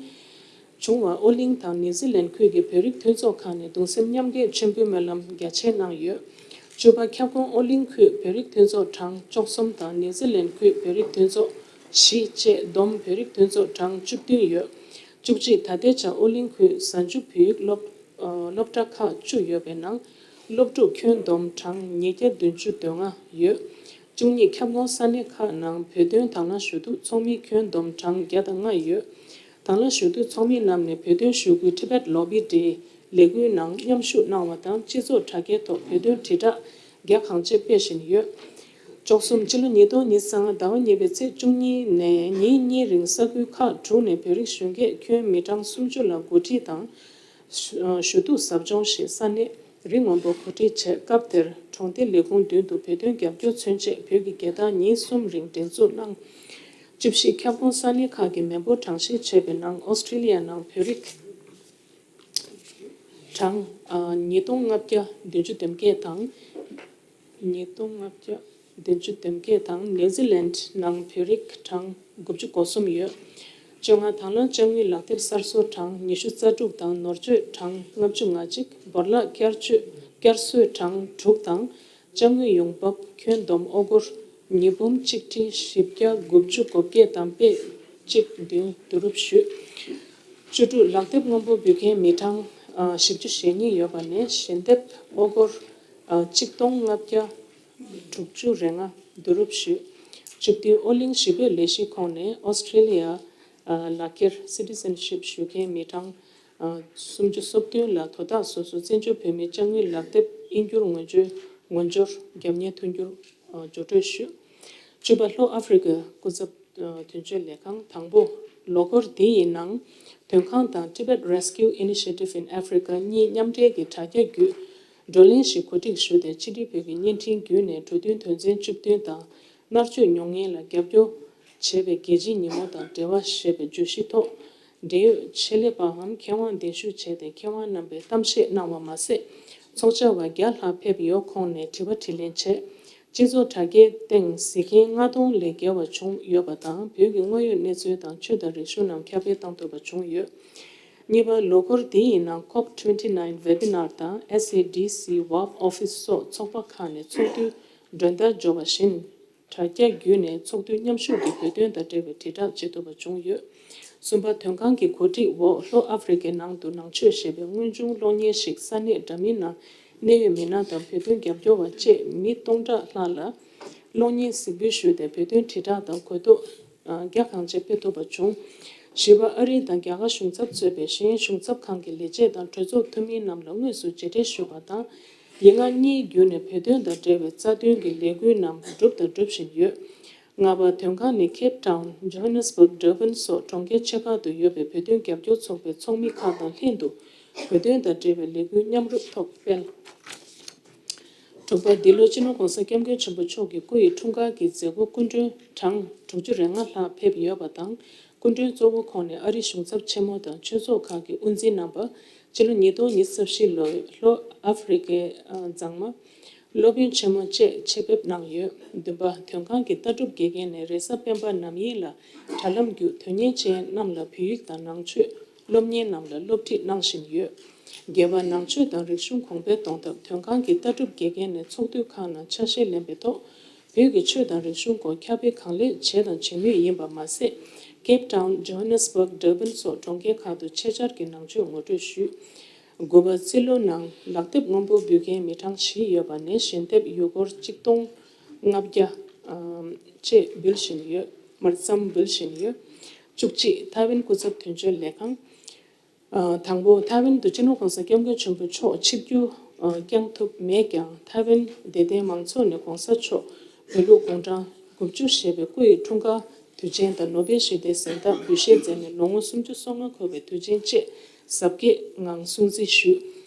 བྱུང་བར་ཨོ་གླིང་དང་ནིའུ་ཛི་ལན་ཁུལ་གྱི་བོད་རིགས་མཐུན་ཚོགས་ཁག་ནས་གདུང་སེམས་མཉམ་སྐྱེད་མཆོད་འབུལ་སྨོན་ལམ་རྒྱ་ཆེ་གནང་ཡོད། བཅུ་པ། ཁྱབ་ཁོངས་ཨོ་གླིང་ཁུལ་བོད་རིགས་མཐུན་ཚོགས་གྲངས་བཅུ་གསུམ་དང་ནིའུ་ཛི་ལན་ཁུལ་བོད་རིགས་མཐུན་ཚོགས་བཞི་བཅས་བསྡོམས་བོད་རིགས་མཐུན་ཚོགས་གྲངས་བཅུ་བདུན་ཡོད། བཅུ་གཅིག། ད་ལྟའི་ཆར་ཨོ་གླིང་ཁུལ་གཟའ་མཇུག་བོད་ཡིག་སློབ་ཨ། སློབ་གྲྭ་ཁག་བཅུ་ཡོད་པའི་ནང་སློབ་ཕྲུག་ཁྱོན་བསྡོམས་གྲངས་ཉིས་བརྒྱ་བདུན་ཅུ་དོན་ལྔ་ཡོད། བཅུ་གཉིས། ཁྱབ་ཁོངས་ས་གནས་ཁག་ནང་བོད་དོན་དང་བླངས་ཞུ་གཏུག་ཚོགས་མི་ཁྱོན་བསྡོམས་གྲངས་བརྒྱ་དང་ལྔ་ཡོད། དང་བླངས་ཞུ་གཏུག་ཚོགས་མི་རྣམས་ནས་བོད་དོན་ཞུ་སྐུལ་Tibet Lobby Day ལས་འགུལ་ནང་མཉམ་ཞུགས་གནང་བ་དང་སྤྱི་ཚོགས་དྲ་རྒྱའི་ཐོག་བོད་དོན་དྲིལ་བསྒྲགས་རྒྱ་གང་ཆེ་སྤེལ་བཞིན་ཡོད། བཅུ་གསུམ། ཕྱི་ལོ་ཉིས་སྟོང་ཉི་ཤུ་རྩ་ལྔ་ཟླ་བ་གཉིས་པའི་ཚེས་བཅུ་གཉིས་ནས་ཉིན་གཉིས་རིང་ས་ཁུལ་ཁག་དྲུག་ནས་བོད་རིགས་གཞོན་སྐྱེས་ཁྱོན་མི་གྲངས་སུམ་ཅུ་ལ་གོ་སྒྲིག་དང་། ཞུ་གཏུག་ཟབ་སྦྱོང་ཞེས་ས་གནས་རི་སྔོན་པོར་གོ་སྒྲིག་བྱས། སྐབས་དེར་གྲོང་སྡེ་ལས་ཁུངས་མདུན་དུ་བོད་དོན་རྒྱབ་སྐྱོར་མཚོན་ཆེད་བོད་ཀྱི་རྒྱལ་དར་ཉིན་གསུམ་རིང་སྒྲེང་འཛུགས་གནང་། བཅུ་བཞི། ཁྱབ་ཁོངས་ས་གནས་ཁག་གི་མི་འབོར་གྲངས་བཤེར་བྱས་པའི་ནང་ཨོ་སི་ཀྲི་ལི་ཡ་ནང་བོད་རིགས་གྲངས་ཉིས་སྟོང་ལྔ་བརྒྱ་བདུན་ཅུ་དོན་བརྒྱད་དང་། ཉིས་སྟོང་ལྔ་བརྒྱ་བདུན་ཅུ་དོན་བརྒྱད་དང་ནིའུ་ཛི་ལན་ནང་བོད་རིགས་གྲངས་དགུ་བཅུ་གོ་གསུམ་ཡོད། བཅོ་ལྔ། དང་བླངས་དཔྱ་དངུལ་ལག་དེབ་གསར་བཟོ་གྲངས་ཉི་ཤུ་རྩ་དྲུག་དང་ནོར་བཅོས་གྲངས་ལྔ་བཅུ་ང་གཅིག་བོར་བརླག་བསྐྱར་བཅོས་བསྐྱར་གསོའི་གྲངས་དྲུག་དང་། དཔྱ་དངུལ་ཡོང་འབབ་ཁྱོན་བསྡོམས་ཨོ་སྒོར་ཉིས་འབུམ་གཅིག་ཁྲི་བཞི་བརྒྱ་དགུ་བཅུ་གོ་བརྒྱད་དང་པད་གཅིག་བདུན་བསྡུ་རུབ་ཞུས། བཅུ་དྲུག། ལག་དེབ་སྔོན་པོ་འབུལ་མཁན་མི་གྲངས་ཨ། བཞི་བཅུ་ཞེ་གཉིས་ཡོད་པ་ནས་ཞལ་འདེབས་ཨོ་སྒོར་ཨ། གཅིག་སྟོང་ལྔ་བརྒྱ་དྲུག་ཅུ་རེ་ལྔ་བསྡུ་རུབ་ཞུས། བཅུ་བདུན། ཨོ་གླིང་ཞི་བོད་ལས་གཞི་ཁོངས་ནས་ཨོ་སི་ཀྲི་ལི་ཡ་ ལག་འཁྱེར་Citizenship ཞུ་མཁན་མི་གྲངས་སུམ་ཅུ་སོ་བདུན་ལ་དོ་བདག་སོ་སོ་བཙན་བྱོལ་བོད་མིའི་དཔྱ་དངུལ་ལག་དེབ་དབྱིན་འགྱུར་ངོས་སྦྱོར་ངོས་སྦྱོར་རྒྱབ་གཉེར་མཐུན་འགྱུར་སྦྱོར་སྤྲོད་ཞུས། བཅུ་པ། ལྷོ་ཨ་ཧྥེ་རི་ཀའི་སྐུ་ཚབ་དོན་གཅོད་ལས་ཁང་དང་པོ། ལོ་འཁོར་འདི་ཡི་ནང་དོན་ཁང་དང་Tibet Rescue Initiative in Africa གཉིས་མཉམ་འབྲེལ་གྱི་དྲ་རྒྱ་བརྒྱུད་བགྲོ་གླེང་ཞིག་གོ་སྒྲིག་ཞུས་ཏེ། ཕྱི་དྲིལ་བོད་ཀྱི་བརྙན་འཕྲིན་བརྒྱུད་ནས་འགྲོ་དོན་དོན་ཚན་བཅུ་བདུན་དང་མནར་གཅོད་མྱོང་མཁན་ལ་རྒྱབ་སྐྱོར་བྱེད་པའི་རྒྱལ་སྤྱིའི་ཉིན་མོ་དང་འབྲེལ་བ་ཞེས་པའི་བརྗོད་གཞི་ཐོག་འབྲེལ་ཡོད་ཆེད་ལས་པའམ་མཁས་དབང་གདན་ཞུ་བྱས་ཏེ་མཁས་དབང་རྣམ་པས་གཏམ་བཤད་གནང་བ་མ་ཟད། ཚོགས་བཅར་བ་བརྒྱ་ལྷག་ཕེབས་ཡོད་ཁོངས་ནས་དྲི་བ་དྲིས་ལན་བྱས། སྤྱི་ཚོགས་དྲ་རྒྱའི་སྟེང་གཟིགས་མཁན་ལྔ་སྟོང་ལས་བརྒལ་བ་བྱུང་ཡོད་པ་དང་། བོད་ཀྱི་དངོས་ཡོད་གནས་ཚུལ་དང་ཆོས་དང་རིག་གཞུང་རྣམས་ཁྱབ་སྤེལ་གཏང་ཐུབ་པ་བྱུང་ཡོད། གཉིས་པ། ལོ་འཁོར་འདི་ཡི་ནང་ཀོབ་ཊུ་ཝེན་ཊི་ནའིན་Webinar དང་SADC Web Office སོགས་ཚོགས་པ་ཁག་ནས་ཚོགས་འདུའི་མགྲོན་བརྡ་འབྱོར་བ་བཞིན། དྲ་རྒྱ་བརྒྱུད་ནས་ཚོགས་འདུའི་མཉམ་ཞུགས་ཀྱིས་བོད་དོན་དང་འབྲེལ་བའི་དྲིལ་བསྒྲགས་བྱེད་ཐུབ་པ་བྱུང་ཡོད། གསུམ་པ། དོན་ཁང་གི་གོ་སྒྲིག་འོག་ལྷོ་ཨ་ཧྥེ་རི་ཀའི་ནང་དུ་ནང་ཆོས་ཞེས་པའི་དངོས་བྱུང་གློག་བརྙན་ཞིག་ས་གནས་འདྲ་མིན་ནང་གནད་ཡོད་མི་སྣ་དང་བོད་དོན་རྒྱབ་སྐྱོར་བ་བཅས་མི་སྟོང་ཕྲག་ལྷག་ལ་གློག་བརྙན་གཟིགས་འབུལ་ཞུས་ཏེ། བོད་དོན་དྲིལ་བསྒྲགས་དང་གོ་རྟོགས་རྒྱ་གང་ཆེ་སྤེལ་ཐུབ་པ་བྱུང་། བཞི་པ། ཨ་རི་དང་རྒྱ་གར་གཞུང་ཚབ་གཙོས་པའི་གཞན་གཞུང་ཚབ་ཁང་གི་ལས་བྱེད་དང་གྲོས་ཚོགས་འཐུས་མི་རྣམས་ལ་དངོས་སུ་མཇལ་འཕྲད་ཞུས་པ་དང་། ཡིག་ངག་གཉིས་བརྒྱུད་ནས་བོད་དོན་དང་འབྲེལ་བའི་རྩ་དོན་གྱི་ལས་འགུལ་རྣམས་བསྒྲུབས་དང་སྒྲུབ་བཞིན་ཡོད། ལྔ་པ། དོན་ཁང་ནི་Cape Town, Johannesburg, Durban སོགས་གྲོང་ཁྱེར་ཆེ་ཁག་ཏུ་ཡོད་པའི་བོད་དོན་རྒྱབ་སྐྱོར་ཚོགས་པའི་ཚོགས་མི་ཁག་དང་ལྷན་དུ་བོད་དོན་དང་འབྲེལ་བའི་ལས་འགུལ་མཉམ་རུབ་ཐོག་སྤེལ། དྲུག་པ། འདི་ལོ་སྤྱི་ནོར་༸གོང་ས་༸སྐྱབས་མགོན་ཆེན་པོ་མཆོག་གི་སྐུ་ཡི་འཁྲུངས་སྐར་གྱི་མཛད་སྒོར་སྐུ་མགྲོན་གྲངས་དྲུག་ཅུ་རེ་ལྔ་ལྷག་ཕེབས་ཡོད་པ་དང་། སྐུ་མགྲོན་གཙོ་བོ་ཁོངས་ནས་ཨ་རིའི་གཞུང་ཚབ་ཆེན་མོ་དང་ཆོས་ཚོགས་ཁག་གི་དབུ་འཛིན་རྣམ་པ། སྤྱི་ལོ་ཉིས་སྟོང་ཉི་ཤུ་རྩ་བཞི་ལོའི་ལྷོ་ཨ་ཧྥེ་རི་ཀའི་མཛངས་མ། སློབ་དཔོན་ཆེན་མོ་བཅས་ཆེད་ཕེབས་གནང་ཡོད། བདུན་པ། དོན་ཁང་གི་ལྟ་གྲུབ་དགེ་རྒན་ནས་རེས་གཟའ་སྤེན་པ་ནམ་ཡིན་ལ་དྲ་ལམ་བརྒྱུད་དོན་གཉེར་ཅན་རྣམས་ལ་བོད་ཡིག་དང་ནང་ཆོས་སློབ་གཉེར་རྣམས་ལ་སློབ་ཁྲིད་གནང་བཞིན་ཡོད། བརྒྱད་པ། ནང་ཆོས་དང་རིག་གཞུང་གོང་འཕེལ་གཏོང་ཐབས་དོན་ཁང་གི་ལྟ་གྲུབ་དགེ་རྒན་ནས་ཚོགས་འདུ་ཁག་ནང་ཆ་ཤས་ལེན་པའི་ཐོག་བོད་ཀྱི་ཆོས་དང་རིག་གཞུང་སྐོར་ཁྱབ་སྤེལ་གང་ལེགས་བྱས་དང་བྱེད་མུས་ཡིན་པ་མ་ཟད། Cape Town, Johannesburg, Durban སོགས་གྲོང་ཁྱེར་ཁག་ཏུ་ཆེད་བཅར་གྱིས་ནང་ཆོས་ངོ་སྤྲོད་ཞུས། དགུ་པ། རྩིས་ལོའི་ནང་ལག་དེབ་སྔོན་པོ་འབུལ་མཁན་མི་གྲངས་བཞི་ཡོད་པ་ནས་ཞལ་འདེབས་ཡུལ་སྐོར་གཅིག་སྟོང་ལྔ་བརྒྱ་བཅས་འབུལ་བཞིན་ཡོད། མར་ཙམ་འབུལ་བཞིན་ཡོད། བཅུ་གཅིག། ཐའེ་ཝན་སྐུ་ཚབ་དོན་གཅོད་ལས་ཁང་། དང་པོ། ཐའེ་ཝན་དུ་སྤྱི་ནོར་༸གོང་ས་༸སྐྱབས་མགོན་ཆེན་པོ་མཆོག་ཆིབས་བསྒྱུར་བསྐྱངས་ཐུབ་མེད་ཀྱང་། ཐའེ་ཝན་དད་ལྡན་མང་ཚོགས་ནས་༸གོང་ས་མཆོག་བོད་ལུགས་དགུང་གྲངས་དགུ་བཅུ་བཞེས་པའི་སྐུ་ཡི་འཁྲུངས་སྐར་དུས་ཆེན་དང་ནོ་བེལ་ཞི་བདེའི་གཟེངས་རྟགས་འབུལ་བཞེས་མཛད་ནས་ལོ་ངོ་སུམ་ཅུ་སོ་ལྔ་འཁོར་བའི་དུས་ཆེན་བཅས་གཟབ་རྒྱས་ངང་སྲུང་བརྩི་ཞུས།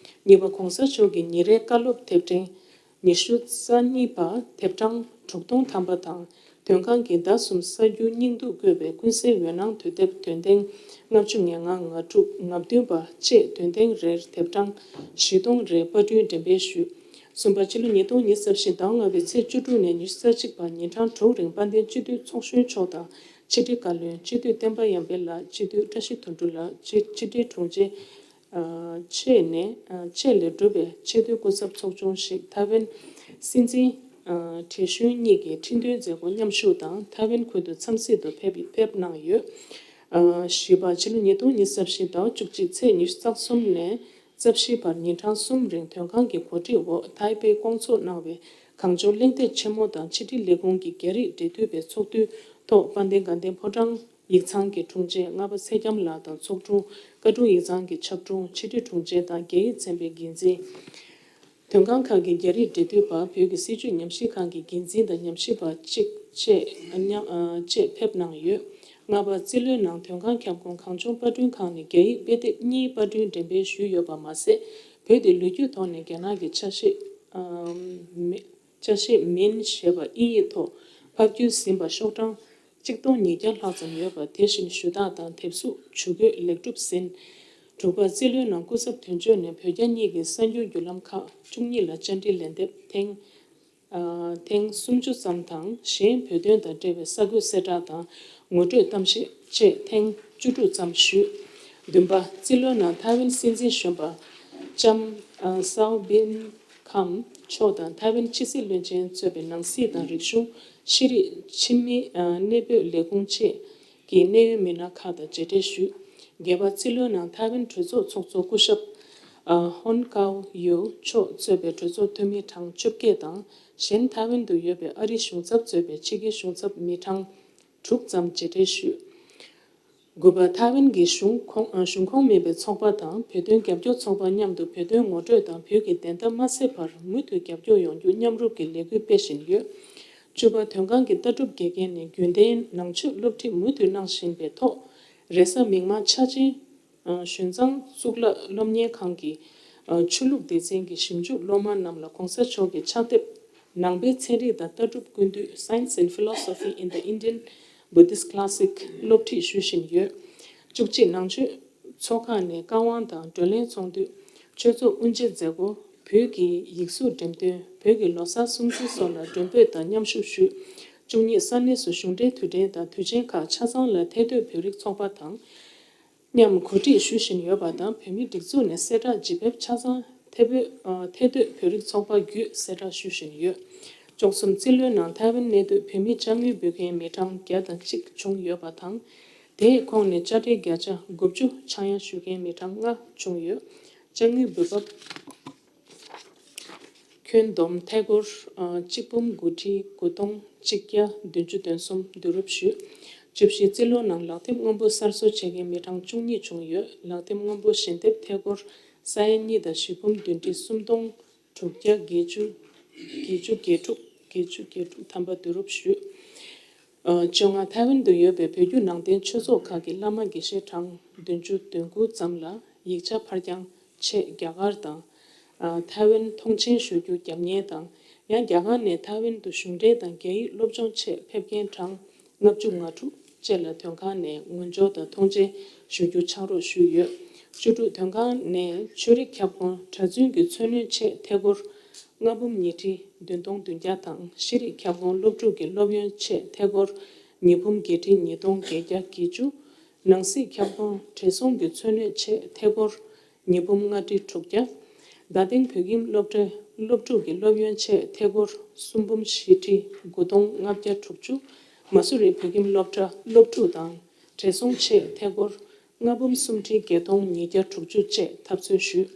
གཉིས་པ། ༸གོང་ས་མཆོག་གི་ཉིན་རེའི་བཀའ་སློབ་དེབ་ཕྲེང་ཉི་ཤུ་རྩ་གཉིས་པ། དེབ་གྲངས་དྲུག་སྟོང་ཐམ་པ་དང་། དོན་ཁང་གི་ཟླ་གསུམ་གསར་འགྱུར་སྙིང་སྡུག་བཀོད་པའི་ཀུན་གསལ་འོད་སྣང་དུས་དེབ་འདོན་ཐེངས་ལྔ་བཅུ་ང་ལྔ། ང་དྲུག་ང་བདུན་པ་བཅས་འདོན་ཐེངས་རེར་དེབ་གྲངས་བཞི་སྟོང་རེ་པར་སྐྲུན་འགྲེམས་སྤེལ་ཞུས། གསུམ་པ། སྤྱི་ལོ་ཉིས་སྟོང་ཉི་ཤུ་རྩ་བཞི་ཟླ་བ་ལྔ་པའི་ཚེས་བཅུ་དྲུག་ནས་ཉི་ཤུ་རྩ་གཅིག་བར་ཉིན་གྲངས་དྲུག་རིང་དཔལ་ལྡན་སྤྱི་འཐུས་ཚོགས་གཞོན་མཆོག་དང་ཕྱི་དྲིལ་བཀའ་བློན་སྤྱི་འཐུས་བསྟན་པ་ཡར་འཕེལ་ལགས། སྤྱི་འཐུས་བཀྲ་ཤིས་དོན་གྲུབ་ལགས། སྤྱི་སྤྱི་བདེ་དྲུང་ཆེ་ཨ་བཅས་ནས་ཨ་བཅས་ལས་གྲུབ་པའི་ཆེས་མཐོའི་སྐུ་ཚབ་ཚོགས་ཆུང་ཞིག་ཐའེ་ཝན་སྲིད་འཛིན་ཨ་བགྲེས་གཞོན་གཉིས་ཀྱི་ཁྲི་འདོན་མཛད་སྒོར་མཉམ་ཞུགས་དང་ཐའེ་ཝན་ཁུལ་དུ་འཚམས་གཟིགས་དུ་ཕེབས་ཕེབས་གནང་ཡོད། ཨ་བཞི་པ། ཕྱི་ལོ་ཉིས་སྟོང་ཉི་ཤུ་རྩ་བཞི་ཟླ་བ་བཅུ་གཅིག་ཚེས་ཉི་ཤུ་རྩ་གསུམ་ནས་རྩ་བཞི་བར་ཉིན་གྲངས་གསུམ་རིང་དོན་ཁང་གི་གོ་སྒྲིག་འོག་ཐའེ་པེ་བསྐོང་ཚོགས་གནང་བའི་གངས་ལྗོངས་གླེང་སྟེགས་ཆེན་མོ་དང་ཕྱི་དྲིལ་ལས་ཁུངས་ཀྱི་རྒྱ་རིགས་འབྲེལ་མཐུད་པའི་ཚོགས་འདུའི་ཐོག་དཔལ་ལྡན་དགའ་ལྡན་ཕོ་བྲང་ཡིག་ཚང་གི་དྲུང་ཆེ་ལྔ་པ་ཚེ་རྒྱམ་ལགས་དང་ཚོགས་དྲུང་། བཀའ་དྲུང་ཡིག་ཚང་གི་ཕྱག་དྲུང་། ཕྱི་དྲིལ་དྲུང་ཆེ་དང་རྒྱ་ཡིག་ཚན་པའི་འགན་འཛིན། དོན་ཁང་ཁག་གི་རྒྱ་རིགས་འབྲེལ་མཐུད་པ། བོད་ཀྱི་སྲིད་བྱུས་ཉམས་ཞིབ་ཁང་གི་འགན་འཛིན་དང་ཉམས་ཞིབ་པ་གཅིག་བཅས་མཉམ་ཨ་བཅས་ཕེབས་གནང་ཡོད། ལྔ་པ། རྩིས་ལོའི་ནང་དོན་ཁང་ཁྱབ་ཁོངས་གངས་ལྗོངས་པར་སྐྲུན་ཁང་ནས་རྒྱ་ཡིག་དཔེ་དེབ་གཉིས་པར་སྐྲུན་འགྲེམས་སྤེལ་ཞུས་ཡོད་པ་མ་ཟད། བོད་དེ་ལོ་རྒྱུས་ཐོག་ནས་རྒྱ་ནག་གི་ཆ་ཤས་ཨ་མེད། ཆ་ཤས་མིན་ཞེས་པ་དབྱིན་ཡིག་ཐོག་ཕབ་བསྒྱུར་ཟིན་པ་ཤོག་གྲངས་གཅིག་སྟོང་ཉིས་བརྒྱ་ལྷག་ཙམ་ཡོད་པ་དེ་བཞིན་ཞུ་དག་དང་དེབ་གཟུགས་ཇུས་འགོད་ལེགས་གྲུབ་ཟིན། དྲུག་པ། རྩིས་ལོའི་ནང་སྐུ་ཚབ་དོན་གཅོད་ནས་བོད་རྒྱ་གཉིས་ཀྱི་གསར་འགྱུར་བརྒྱུད་ལམ་ཁག་བཅུ་གཉིས་ལ་བཅར་འདྲི་ལན་འདེབས་ཐེངས་ཨ་ཐེངས་སུམ་ཅུ་ཙམ་དང་། གཞན་བོད་དོན་དང་འབྲེལ་བའི་གསར་འགོད་གསལ་བསྒྲགས་དང་ངོ་སྤྲོད་གཏམ་བཤད་བཅས་ཐེངས་བཅུ་དྲུག་ཙམ་ཞུས། བདུན་པ། རྩིས་ལོའི་ནང་ཐའེ་ཝན་སྲིད་འཛིན་གཞོན་པ་ལྕམ་ཨ་སའོ་བིན་ཁམ་མཆོག་དང་ཐའེ་ཝན་ཕྱི་སྲིད་བློན་ཆེན་གཙོས་པའི་ནང་སྲིད་དང་རིག་གཞུང་། ཤེས་རིག་ཕྱི་མི་ཨ་གནས་སྤོས་ལས་ཁུངས་བཅས་ཀྱི་གནད་ཡོད་མི་སྣ་ཁག་དང་མཇལ་འཕྲད་ཞུས། བརྒྱད་པ། རྩིས་ལོའི་ནང་ཐའེ་ཝན་གྲོས་ཚོགས་ཚོགས་གཙོ་སྐུ་ཞབས་ཨ་ཧོན་ཀའོ་ཡུའུ་མཆོག་གཙོས་པའི་གྲོས་ཚོགས་འཐུས་མི་གྲངས་བཅོ་བརྒྱད་དང་། གཞན་ཐའེ་ཝན་དུ་ཡོད་པའི་ཨ་རིའི་གཞུང་ཚབ་གཙོས་པའི་ཕྱི་རྒྱལ་གཞུང་ཚབ་མི་གྲངས་དྲུག་ཙམ་མཇལ་འཕྲད་ཞུས། དགུ་པ། ཐའེ་ཝན་གྱི་གཞུང་ཁོངས་གཞུང་ཁོངས་མིན་པའི་ཚོགས་པ་དང་བོད་དོན་རྒྱབ་སྐྱོར་ཚོགས་པ་མཉམ་དུ་བོད་དོན་ངོ་སྤྲོད་དང་བོད་ཀྱི་བདེན་མཐའ་མ་ཟད་པར་མུ་མཐུད་རྒྱབ་སྐྱོར་ཡོང་རྒྱུ་མཉམ་རུབ་ཀྱི་ལས་འགུལ་སྤེལ་བཞིན་ཡོད། བཅུ་པ། དོན་ཁང་གི་ལྟ་གྲུབ་དགེ་རྒན་ནས་རྒྱུན་ལྡན་ནང་ཆོས་སློབ་ཁྲིད་མུ་མཐུད་གནང་བཞིན་པའི་ཐོག་རེས་གཟའ་མིག་དམར་འཆར་ཅན། གཞོན་གཙང་གཙུག་ལག་སློབ་གཉེར་ཁང་གི་ཆོས་ལུགས་སྡེ་ཚན་གྱི་ཞིབ་འཇུག་སློབ་མ་རྣམས་ལ་གོང་ས་མཆོག་གི་ཕྱག་དེབ་ནང་པའི་ཚན་རིག་དང་ལྟ་གྲུབ་ཀུན་བཏུས། Science and Philosophy in the Indian Buddhist Classic སློབ་ཁྲིད་ཞུ་བཞིན་ཡོད། བཅུ་གཅིག། ནང་ཆོས་ཚོགས་ཁག་ནས་བཀའ་དབང་དང་བགྲོ་གླེང་ཚོགས་འདུ། ཆོས་ཚོགས་དབུ་འབྱེད་མཛད་སྒོ། བོད་ཀྱི་ཡིག་གཟུགས་འགྲེམས་སྟོན། བོད་ཀྱི་ལོ་གསར་སྲུང་བརྩི་སོགས་ལ་མགྲོན་འབོད་དང་མཉམ་ཞུགས་ཞུས། བཅུ་གཉིས། ས་གནས་སུ་གཞུང་འབྲེལ་དུས་དྲན་དང་དུས་ཆེན་ཁག་ཆ་ཚང་ལ་ཐད་གཏོད་བོད་རིགས་ཚོགས་པ་དང་མཉམ་གོ་སྒྲིག་ཞུ་བཞིན་ཡོད་པ་དང་། བོད་མིའི་སྒྲིག་འཛུགས་ནས་གསལ་བསྒྲགས་ཇི་ཕེབས་ཆ་ཚང་ཐད་འབོད་ཨ་ཐད་གཏོད་བོད་རིགས་ཚོགས་པ་བརྒྱུད་གསལ་བསྒྲགས་ཞུ་བཞིན་ཡོད། བཅུ་གསུམ། རྩིས་ལོའི་ནང་ཐའེ་ཝན་གནས་སྡོད་བོད་མིའི་དཔྱ་དངུལ་འབུལ་མཁན་མི་གྲངས་བརྒྱ་དང་གཅིག་བྱུང་ཡོད་པ་དང་། དེའི་ཁོངས་ནས་དཔྱ་ཁྲལ་བརྒྱ་ཆ་དགུ་བཅུ་ཆག་ཡང་ཞུ་མཁན་མི་གྲངས་ལྔ་བྱུང་ཡོད། དཔྱ་དངུལ་འབུལ་འབབ་ཁྱོན་བསྡོམས་ཐད་སྒོར་ཨ་གཅིག་འབུམ་དགུ་ཁྲི་དགུ་སྟོང་གཅིག་བརྒྱ་བདུན་ཅུ་དོན་གསུམ་བསྡུ་རུབ་ཞུས། བཅུ་བཞི། རྩིས་ལོ་ནང་ལག་དེབ་སྔོན་པོ་གསར་བཟོ་བྱེད་མཁན་མི་གྲངས་བཅུ་གཉིས་བྱུང་ཡོད། ལག་དེབ་སྔོན་པོ་ཞལ་འདེབས་ཐད་སྒོར་ས་ཡ་གཉིས་དང་བཞི་འབུམ་བདུན་ཁྲི་སུམ་སྟོང་དྲུག་བརྒྱ་བརྒྱད་ཅུ་བརྒྱད་ཅུ་གྱ་དྲུག་བརྒྱད་ཅུ་གྱ་དྲུག་ཐམ་པ་བསྡུ་རུབ་ཞུས། ཨ་བཅོ་ལྔ། ཐའེ་ཝན་དུ་ཡོད་པའི་བོད་བརྒྱུད་ནང་བསྟན་ཆོས་ཚོགས་ཁག་གི་བླ་མ་དགེ་བཤེས་གྲངས་བདུན་ཅུ་དོན་དགུ་ཙམ་ལ་ཡིག་ཆ་ཕར་འགྱངས་ཆེད་རྒྱ་གར་དང་ཨ་ཐའེ་ཝན་ཐོངས་མཆན་ཞུ་རྒྱུ་བརྒྱབ་མཁན་དང་། ཡང་རྒྱ་གར་ནས་ཐའེ་ཝན་དུ་གཞུང་འབྲེལ་དང་རྒྱ་ཡིག་སློབ་སྦྱོང་ཆེད་ཕེབས་མཁན་གྲངས་ལྔ་བཅུ་ང་དྲུག་བཅས་ལ་དོན་ཁང་ནས་ངོས་སྦྱོར་དང་ཐོངས་མཆན་ཞུ་རྒྱུ་ཕྱག་རོགས་ཞུས་ཡོད། བཅུ་དྲུག། དོན་ཁང་ནས་ཆོས་རིག་ཁྱབ་ཁོངས་གྲྭ་བཙུན་གྱི་འཚོ་སྣོན་ཆེད་ཐད་སྒོར་ལྔ་འབུམ་ཉི་ཁྲི་བདུན་སྟོང་བདུན་བརྒྱ་དང་། ཤེས་རིག་ཁྱབ་ཁོངས་སློབ་ཕྲུག་གི་སློབ་ཡོན་ཆེད་ཐད་སྒོར་ཉིས་འབུམ་བརྒྱད་ཁྲི་ཉིས་སྟོང་བརྒྱད་བརྒྱ་བརྒྱད་ཅུ། ནང་སྲིད་ཁྱབ་ཁོངས་བགྲེས་སོང་གི་འཚོ་སྣོན་ཆེད་ཐད་སྒོར་ཉིས་འབུམ་ལྔ་ཁྲི་དྲུག་བརྒྱ། རྡ་སྟེང་བོད་ཁྱིམ་སློབ་གྲྭའི་སློབ་ཕྲུག་གི་སློབ་ཡོན་ཆེད་ཐད་སྒོར་སུམ་འབུམ་བཞི་ཁྲི་དགུ་སྟོང་ལྔ་བརྒྱ་དྲུག་ཅུ། མ་སུ་རི་བོད་ཁྱིམ་སློབ་གྲྭ་སློབ་ཕྲུག་དང་བགྲེས་སོང་ཆེད་ཐད་སྒོར་ལྔ་འབུམ་སུམ་ཁྲི་བརྒྱད་སྟོང་ཉིས་བརྒྱ་དྲུག་ཅུ་བཅས་ཐབས་འཚོལ་ཞུས།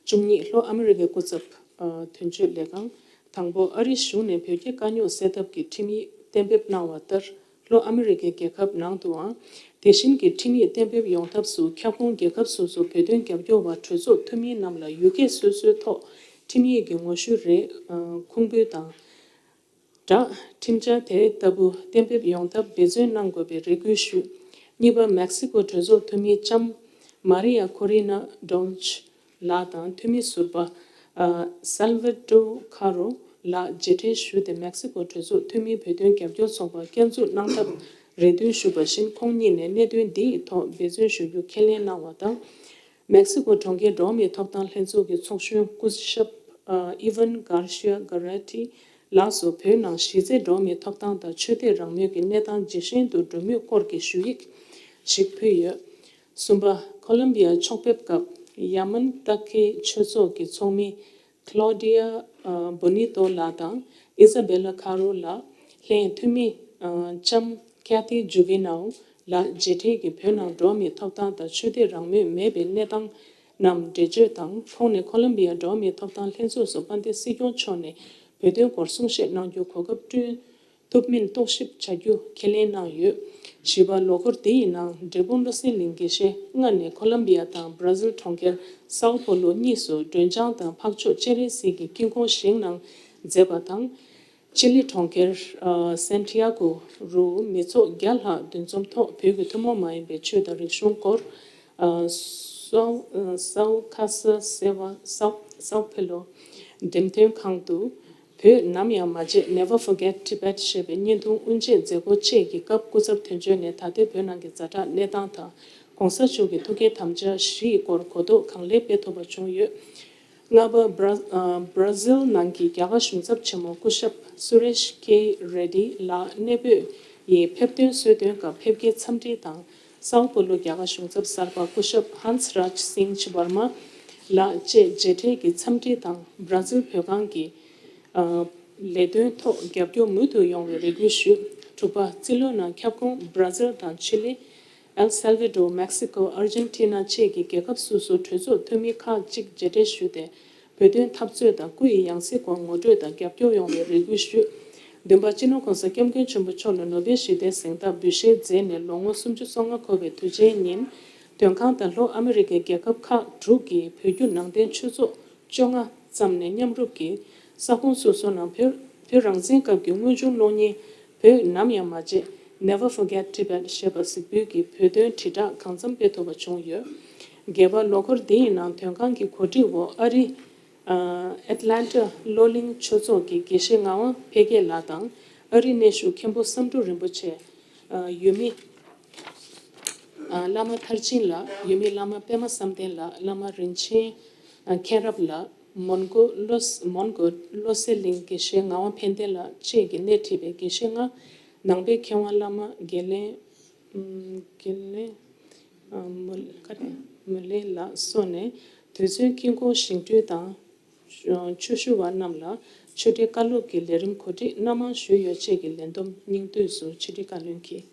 བཅུ་གཉིས། ལྷོ་ཨ་མི་རི་ཀའི་སྐུ་ཚབ་ཨ་དོན་གཅོད་ལས་ཁང་། དང་པོ། ཨ་རིའི་གཞུང་ནས་བོད་རྒྱའི་དཀའ་རྙོག་སེལ་ཐབས་ཀྱི་ཁྲིམས་ཡིག་གཏན་འབེབས་གནང་བ་ལྟར། ལྷོ་ཨ་མི་རི་ཀའི་རྒྱལ་ཁབ་ནང་དུའང་དེ་བཞིན་གྱི་ཁྲིམས་ཡིག་གཏན་འབེབས་ཡོང་ཐབས་སུ། ཁྱབ་ཁོངས་རྒྱལ་ཁབ་སོ་སོའི་བོད་དོན་རྒྱབ་སྐྱོར་བ་གྲོས་ཚོགས་འཐུས་མིའི་རྣམས་ལ་ཡུལ་སྐད་སོ་སོའི་ཐོག་ཁྲིམས་ཡིག་གི་ངོ་བཤུས་རེ་ཨ་ཁུངས་འབུལ་དང་སྦྲགས། ཁྲིམས་འཆར་དེ་ལྟ་བུ་གཏན་འབེབས་ཡོང་ཐབས་འབད་བརྩོན་གནང་དགོས་པའི་རེ་སྐུལ་ཞུས། གཉིས་པ། མེག་སི་ཀོ་གྲོས་ཚོགས་འཐུས་མི་ལྕམ་མཱ་རི་ཡ་ཁོ་རི་ན་ཌོལཆ་ལགས་དང་འཐུས་མི་ཟུར་པ་ཨ་སལ་ཝ་ཏོ་ཁ་རོ་ལགས་མཇལ་འཕྲད་ཞུས་ཏེ། མེག་སི་ཀོ་གྲོས་ཚོགས་འཐུས་མིའི་བོད་དོན་རྒྱབ་སྐྱོར་ཚོགས་པ་བསྐྱར་འཛུགས་གནང་ཐབས་རེ་འདུན་ཞུས་པ་བཞིན། ཁོང་གཉིས་ནས་གནད་དོན་འདི་ཡི་ཐོག་འབད་བརྩོན་ཞུ་རྒྱུ་ཁས་ལེན་གནང་བ་དང་། མེག་སི་ཀོ་གྲོང་ཁྱེར་འགྲོ་བ་མིའི་ཐོབ་ཐང་ལྷན་ཚོགས་ཀྱི་ཚོགས་གཞོན་སྐུ་ཞབས་ཨ་ཨི་ཝན་གར་ཤི་ཡ་ག་ར་ཏི་ལགས་སུ་བོད་ནང་གཞི་རྩའི་འགྲོ་བ་མིའི་ཐོབ་ཐང་དང་ཆོས་དད་རང་མོས་ཀྱི་གནས་སྟངས་ཇེ་ཞན་དུ་འགྲོ་མུས་སྐོར་གྱི་ཞུ་ཡིག་ཞིག་ཕུལ་ཡོད། གསུམ་པ། ཁོ་ལམ་བི་ཡར་ཕྱོགས་ཕེབས་སྐབས་ཡ་མན་ཏ་ཁེ་ཆོས་ཚོགས་ཀྱི་ཚོགས་མི་ཁ་ལོ་ཌི་ཡ་ཨ་བོ་ནི་ཏོ་ལགས་དང་ཨི་ཟ་བེ་ལ་ཁ་རོ་ལགས། ལྷན་འཐུས་མི་ཨ་ལྕམ་ཁེ་ཐི་ཇུ་བི་ནའོ་ལགས་མཇལ་འཕྲད་ཀྱིས་བོད་ནང་འགྲོ་བ་མིའི་ཐོབ་ཐང་དང་ཆོས་དད་རང་མོས་མེད་པའི་གནས་སྟངས་རྣམས་འགྲེལ་བརྗོད་དང་། ཁོང་ནས་ཁོ་ལམ་བི་ཡ་འགྲོ་བ་མིའི་ཐོབ་ཐང་ལྷན་ཚོགས་སུ་དཔལ་ལྡན་སྲིད་སྐྱོང་མཆོག་ནས་བོད་དོན་སྐོར་གསུང་བཤད་གནང་རྒྱུའི་གོ་སྐབས་བསྐྲུན་ཐུབ་མིན་རྟོག་ཞིབ་བྱ་རྒྱུ་ཁས་ལེན་གནང་ཡོད། བཞི་པ། ལོ་འཁོར་འདི་ཡི་ནང་འབྲས་སྤུངས་བློ་གསལ་གླིང་དགེ་བཤེས་ལྔ་ནས་ཁོ་ལམ་བི་ཡ་དང་བྷ་ར་ཟིལ་གྲོང་ཁྱེར་སའོ་པོ་ལོ་གཉིས་སུ་སྒྲོན་ལྗང་དང་འཕགས་མཆོག་སྤྱན་རས་གཟིགས་ཀྱི་དཀྱིལ་འཁོར་བཞེངས་གནང་མཛད་པ་དང་། ཅི་ལི་གྲོང་ཁྱེར་ཨ་སན་ཏི་ཡ་གོ་རུ་མི་ཚོགས་བརྒྱ་ལྷག་འདུ་འཛོམས་ཐོག་བོད་ཀྱི་ཐུན་མོང་མ་ཡིན་པའི་ཆོས་དང་རིག་གཞུང་སྐོར་ཨ་སའོ་ཨ་སའོ་ཁ་ས་སེ་བ་སའོ་སའོ་ཕེ་ལོ་འགྲེམས་སྟོན་ཁང་དུ། བོད་ནམ་ཡང་མ་བརྗེད། Never Forget Tibet ཞེས་པའི་བརྙན་ཐུང་དབུ་འབྱེད་མཛད་སྒོ་བཅས་ཀྱི་སྐབས་སྐུ་ཚབ་དོན་གཅོད་ནས་ད་ལྟའི་བོད་ནང་གི་ཛ་དྲག་གནས་སྟངས་དང་། གོང་ས་མཆོག་གི་ཐུགས་འགན་དམ་བཅའ་བཞི་ཡི་སྐོར་གོ་རྟོགས་གང་ལེགས་སྤེལ་ཐུབ་པ་བྱུང་ཡོད། ལྔ་པ། བྷ་ར་ཨ་བྷ་ར་ཟིལ་ནང་གི་རྒྱ་གར་གཞུང་ཚབ་ཆེན་མོ་སྐུ་ཞབས་སུ་རེཤ་ཀེ་རེ་ཌི་ལགས་གནས་སྤོས་ཡི་ཕེབས་ཐོན་གསོལ་སྟོན་སྐབས་ཕེབས་སྐྱེལ་འཚམས་འདྲི་དང་། སའོ་པོ་ལོ་རྒྱ་གར་གཞུང་ཚབ་གསར་པ་སྐུ་ཞབས་ཧན་སི་རཱཇ་སིང་ཝར་མ་ལགས་བཅས་མཇལ་འཕྲད་ཀྱིས་འཚམས་འདྲི་དང་། བྷ་ར་ཟིལ་བོད་ཁང་གི་ཨ་ལས་དོན་ཐོག་རྒྱབ་སྐྱོར་མུ་མཐུད་ཡོང་བའི་རེ་སྐུལ་ཞུས། དྲུག་པ། རྩིས་ལོའི་ནང་ཁྱབ་ཁོངས་བྷ་ར་ཟིལ་དང་ཆི་ལི། ཨེལ་སལ་ཝ་ཌོར། མེག་སི་ཀོ། ཨར་ཇན་ཏི་ན་བཅས་ཀྱི་རྒྱལ་ཁབ་སོ་སོའི་གྲོས་ཚོགས་འཐུས་མི་ཁག་ཅིག་མཇལ་འཕྲད་ཞུས་ཏེ། བོད་དོན་འཐབ་རྩོད་དང་སྐུ་ཡི་ཡང་སྲིད་སྐོར་ངོ་སྤྲོད་དང་རྒྱབ་སྐྱོར་ཡོང་བའི་རེ་སྐུལ་ཞུས། བདུན་པ། སྤྱི་ནོར་༸གོང་ས་༸སྐྱབས་མགོན་ཆེན་པོ་མཆོག་ལ་ནོ་བེལ་ཞི་བདེའི་གཟེངས་རྟགས་འབུལ་བཞེས་མཛད་ནས་ལོ་ངོ་སུམ་ཅུ་སོ་ལྔ་འཁོར་བའི་དུས་ཆེན་ཉིན། དོན་ཁང་དང་ལྷོ་ཨ་མི་རི་ཀའི་རྒྱལ་ཁབ་ཁག་དྲུག་གི་བོད་བརྒྱུད་ནང་བསྟན་ཆོས་ཚོགས་བཅོ་ལྔ་བརྩམས་ནས་མཉམ་རུབ་ཀྱིས་ས་ཁོངས་སོ་སོ་ནང་བོད་བོད་རང་བཙན་སྐབས་ཀྱི་དངོས་བྱུང་གློག་བརྙན་བོད་ནམ་ཡང་མ་བརྗེད། Never Forget Tibet ཞེས་པ་གཟིགས་འབུལ་གྱིས་བོད་དོན་དྲིལ་བསྒྲགས་གང་འཚམ་སྤེལ་ཐུབ་པ་བྱུང་ཡོད། རྒྱས་པར་ལོ་འཁོར་འདིའི་ནང་དོན་ཁང་གི་གོ་སྒྲིག་འོག་ཨ་རི། ཨ་ཨེཊ་ལན་ཊ་བློ་གླིང་ཆོས་ཚོགས་ཀྱི་དགེ་བཤེས་ངག་དབང་འཕེལ་རྒྱས་ལགས་དང་། ཨ་རིའི་གནས་བཞུགས་མཁན་པོ་བསམ་འགྲུབ་རིན་པོ་ཆེ། ཨ་ཡུལ་མི་ཨ་བླ་མ་མཐར་ཕྱིན་ལགས། ཡུལ་མི་བླ་མ་པད་མ་བསམ་གཏན་ལགས། བླ་མ་རིན་ཆེན་ཨ་མཁྱེན་རབ་ལགས། མོན་གྷོ་བློ་མོན་གྷོ་བློ་གསལ་གླིང་དགེ་བཤེས་ངག་དབང་ཕན་བདེ་ལགས་བཅས་ཀྱིས་སྣེ་ཁྲིད་པའི་དགེ་བཤེས་ལྔ། ནང་པའི་མཁས་དབང་བླ་མ་དགེ་ལེགས། ཨུམ། དགེ་ལེགས། ཨ་མུ་ཀ་རེ། མུ་ལེ་ལགས་སོགས་ནས་དུས་ཚོད་དཀྱིལ་འཁོར་བཞེངས་སྐྲུན་དང་། ཆོས་ཞུ་བ་རྣམས་ལ་ཆོས་འབྲེལ་བཀའ་སློབ་ཀྱི་ལས་རིམ་གོ་སྒྲིག་སྣ་མང་ཞུས་ཡོད་ཅེས་ཀྱི་ལན་འདེབས་སྙིང་བསྡུས་སུ་ཕྱི་དྲིལ་བཀའ་བློན་གྱིས།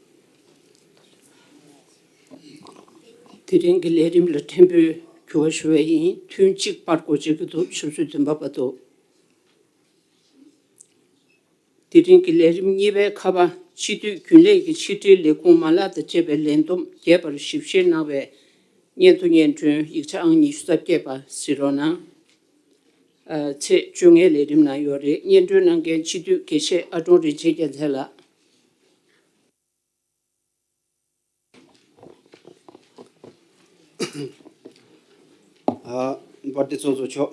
དེ་རིང་གི་ལས་རིམ་ལ་ཕྲན་བུ་འགྱུར་བ་ཞུ་བ་ཡིན། ཐུན་གཅིག་པར་སྒོ་འབྱེད་ཀྱི་འདུག་ཆུ་ཚོད་བདུན་པ་བར་དུ། དེ་རིང་གི་ལས་རིམ་གཉིས་པའི་ཁ་པར། སྤྱི་འཐུས་རྒྱུན་ལས་ཀྱི་ཕྱི་དྲིལ་ལས་ཁུངས་མ་ལག་དང་བཅས་པའི་ལས་བསྡོམས་རྒྱས་པར་ཞིབ་བཤེར་གནང་བའི་སྙན་ཐོ་སྙན་སྒྲོན་ཡིག་ཆ་ཨང་ཉི་ཤུ་རྩ་བརྒྱད་པ་གཟིགས་རོགས་གནང་། ཨ་ཚེས་བཅོ་ལྔའི་ལས་རིམ་ནང་ཡོད་རེད། སྙན་སྒྲོན་གནང་མཁན་སྤྱི་འཐུས་དགེ་བཤེས་ཨ་ཀྲོང་རིན་ཆེན་རྒྱལ་མཚན་ལགས། ཨ། པར་ཏི་ཚོགས་གཙོ་མཆོག་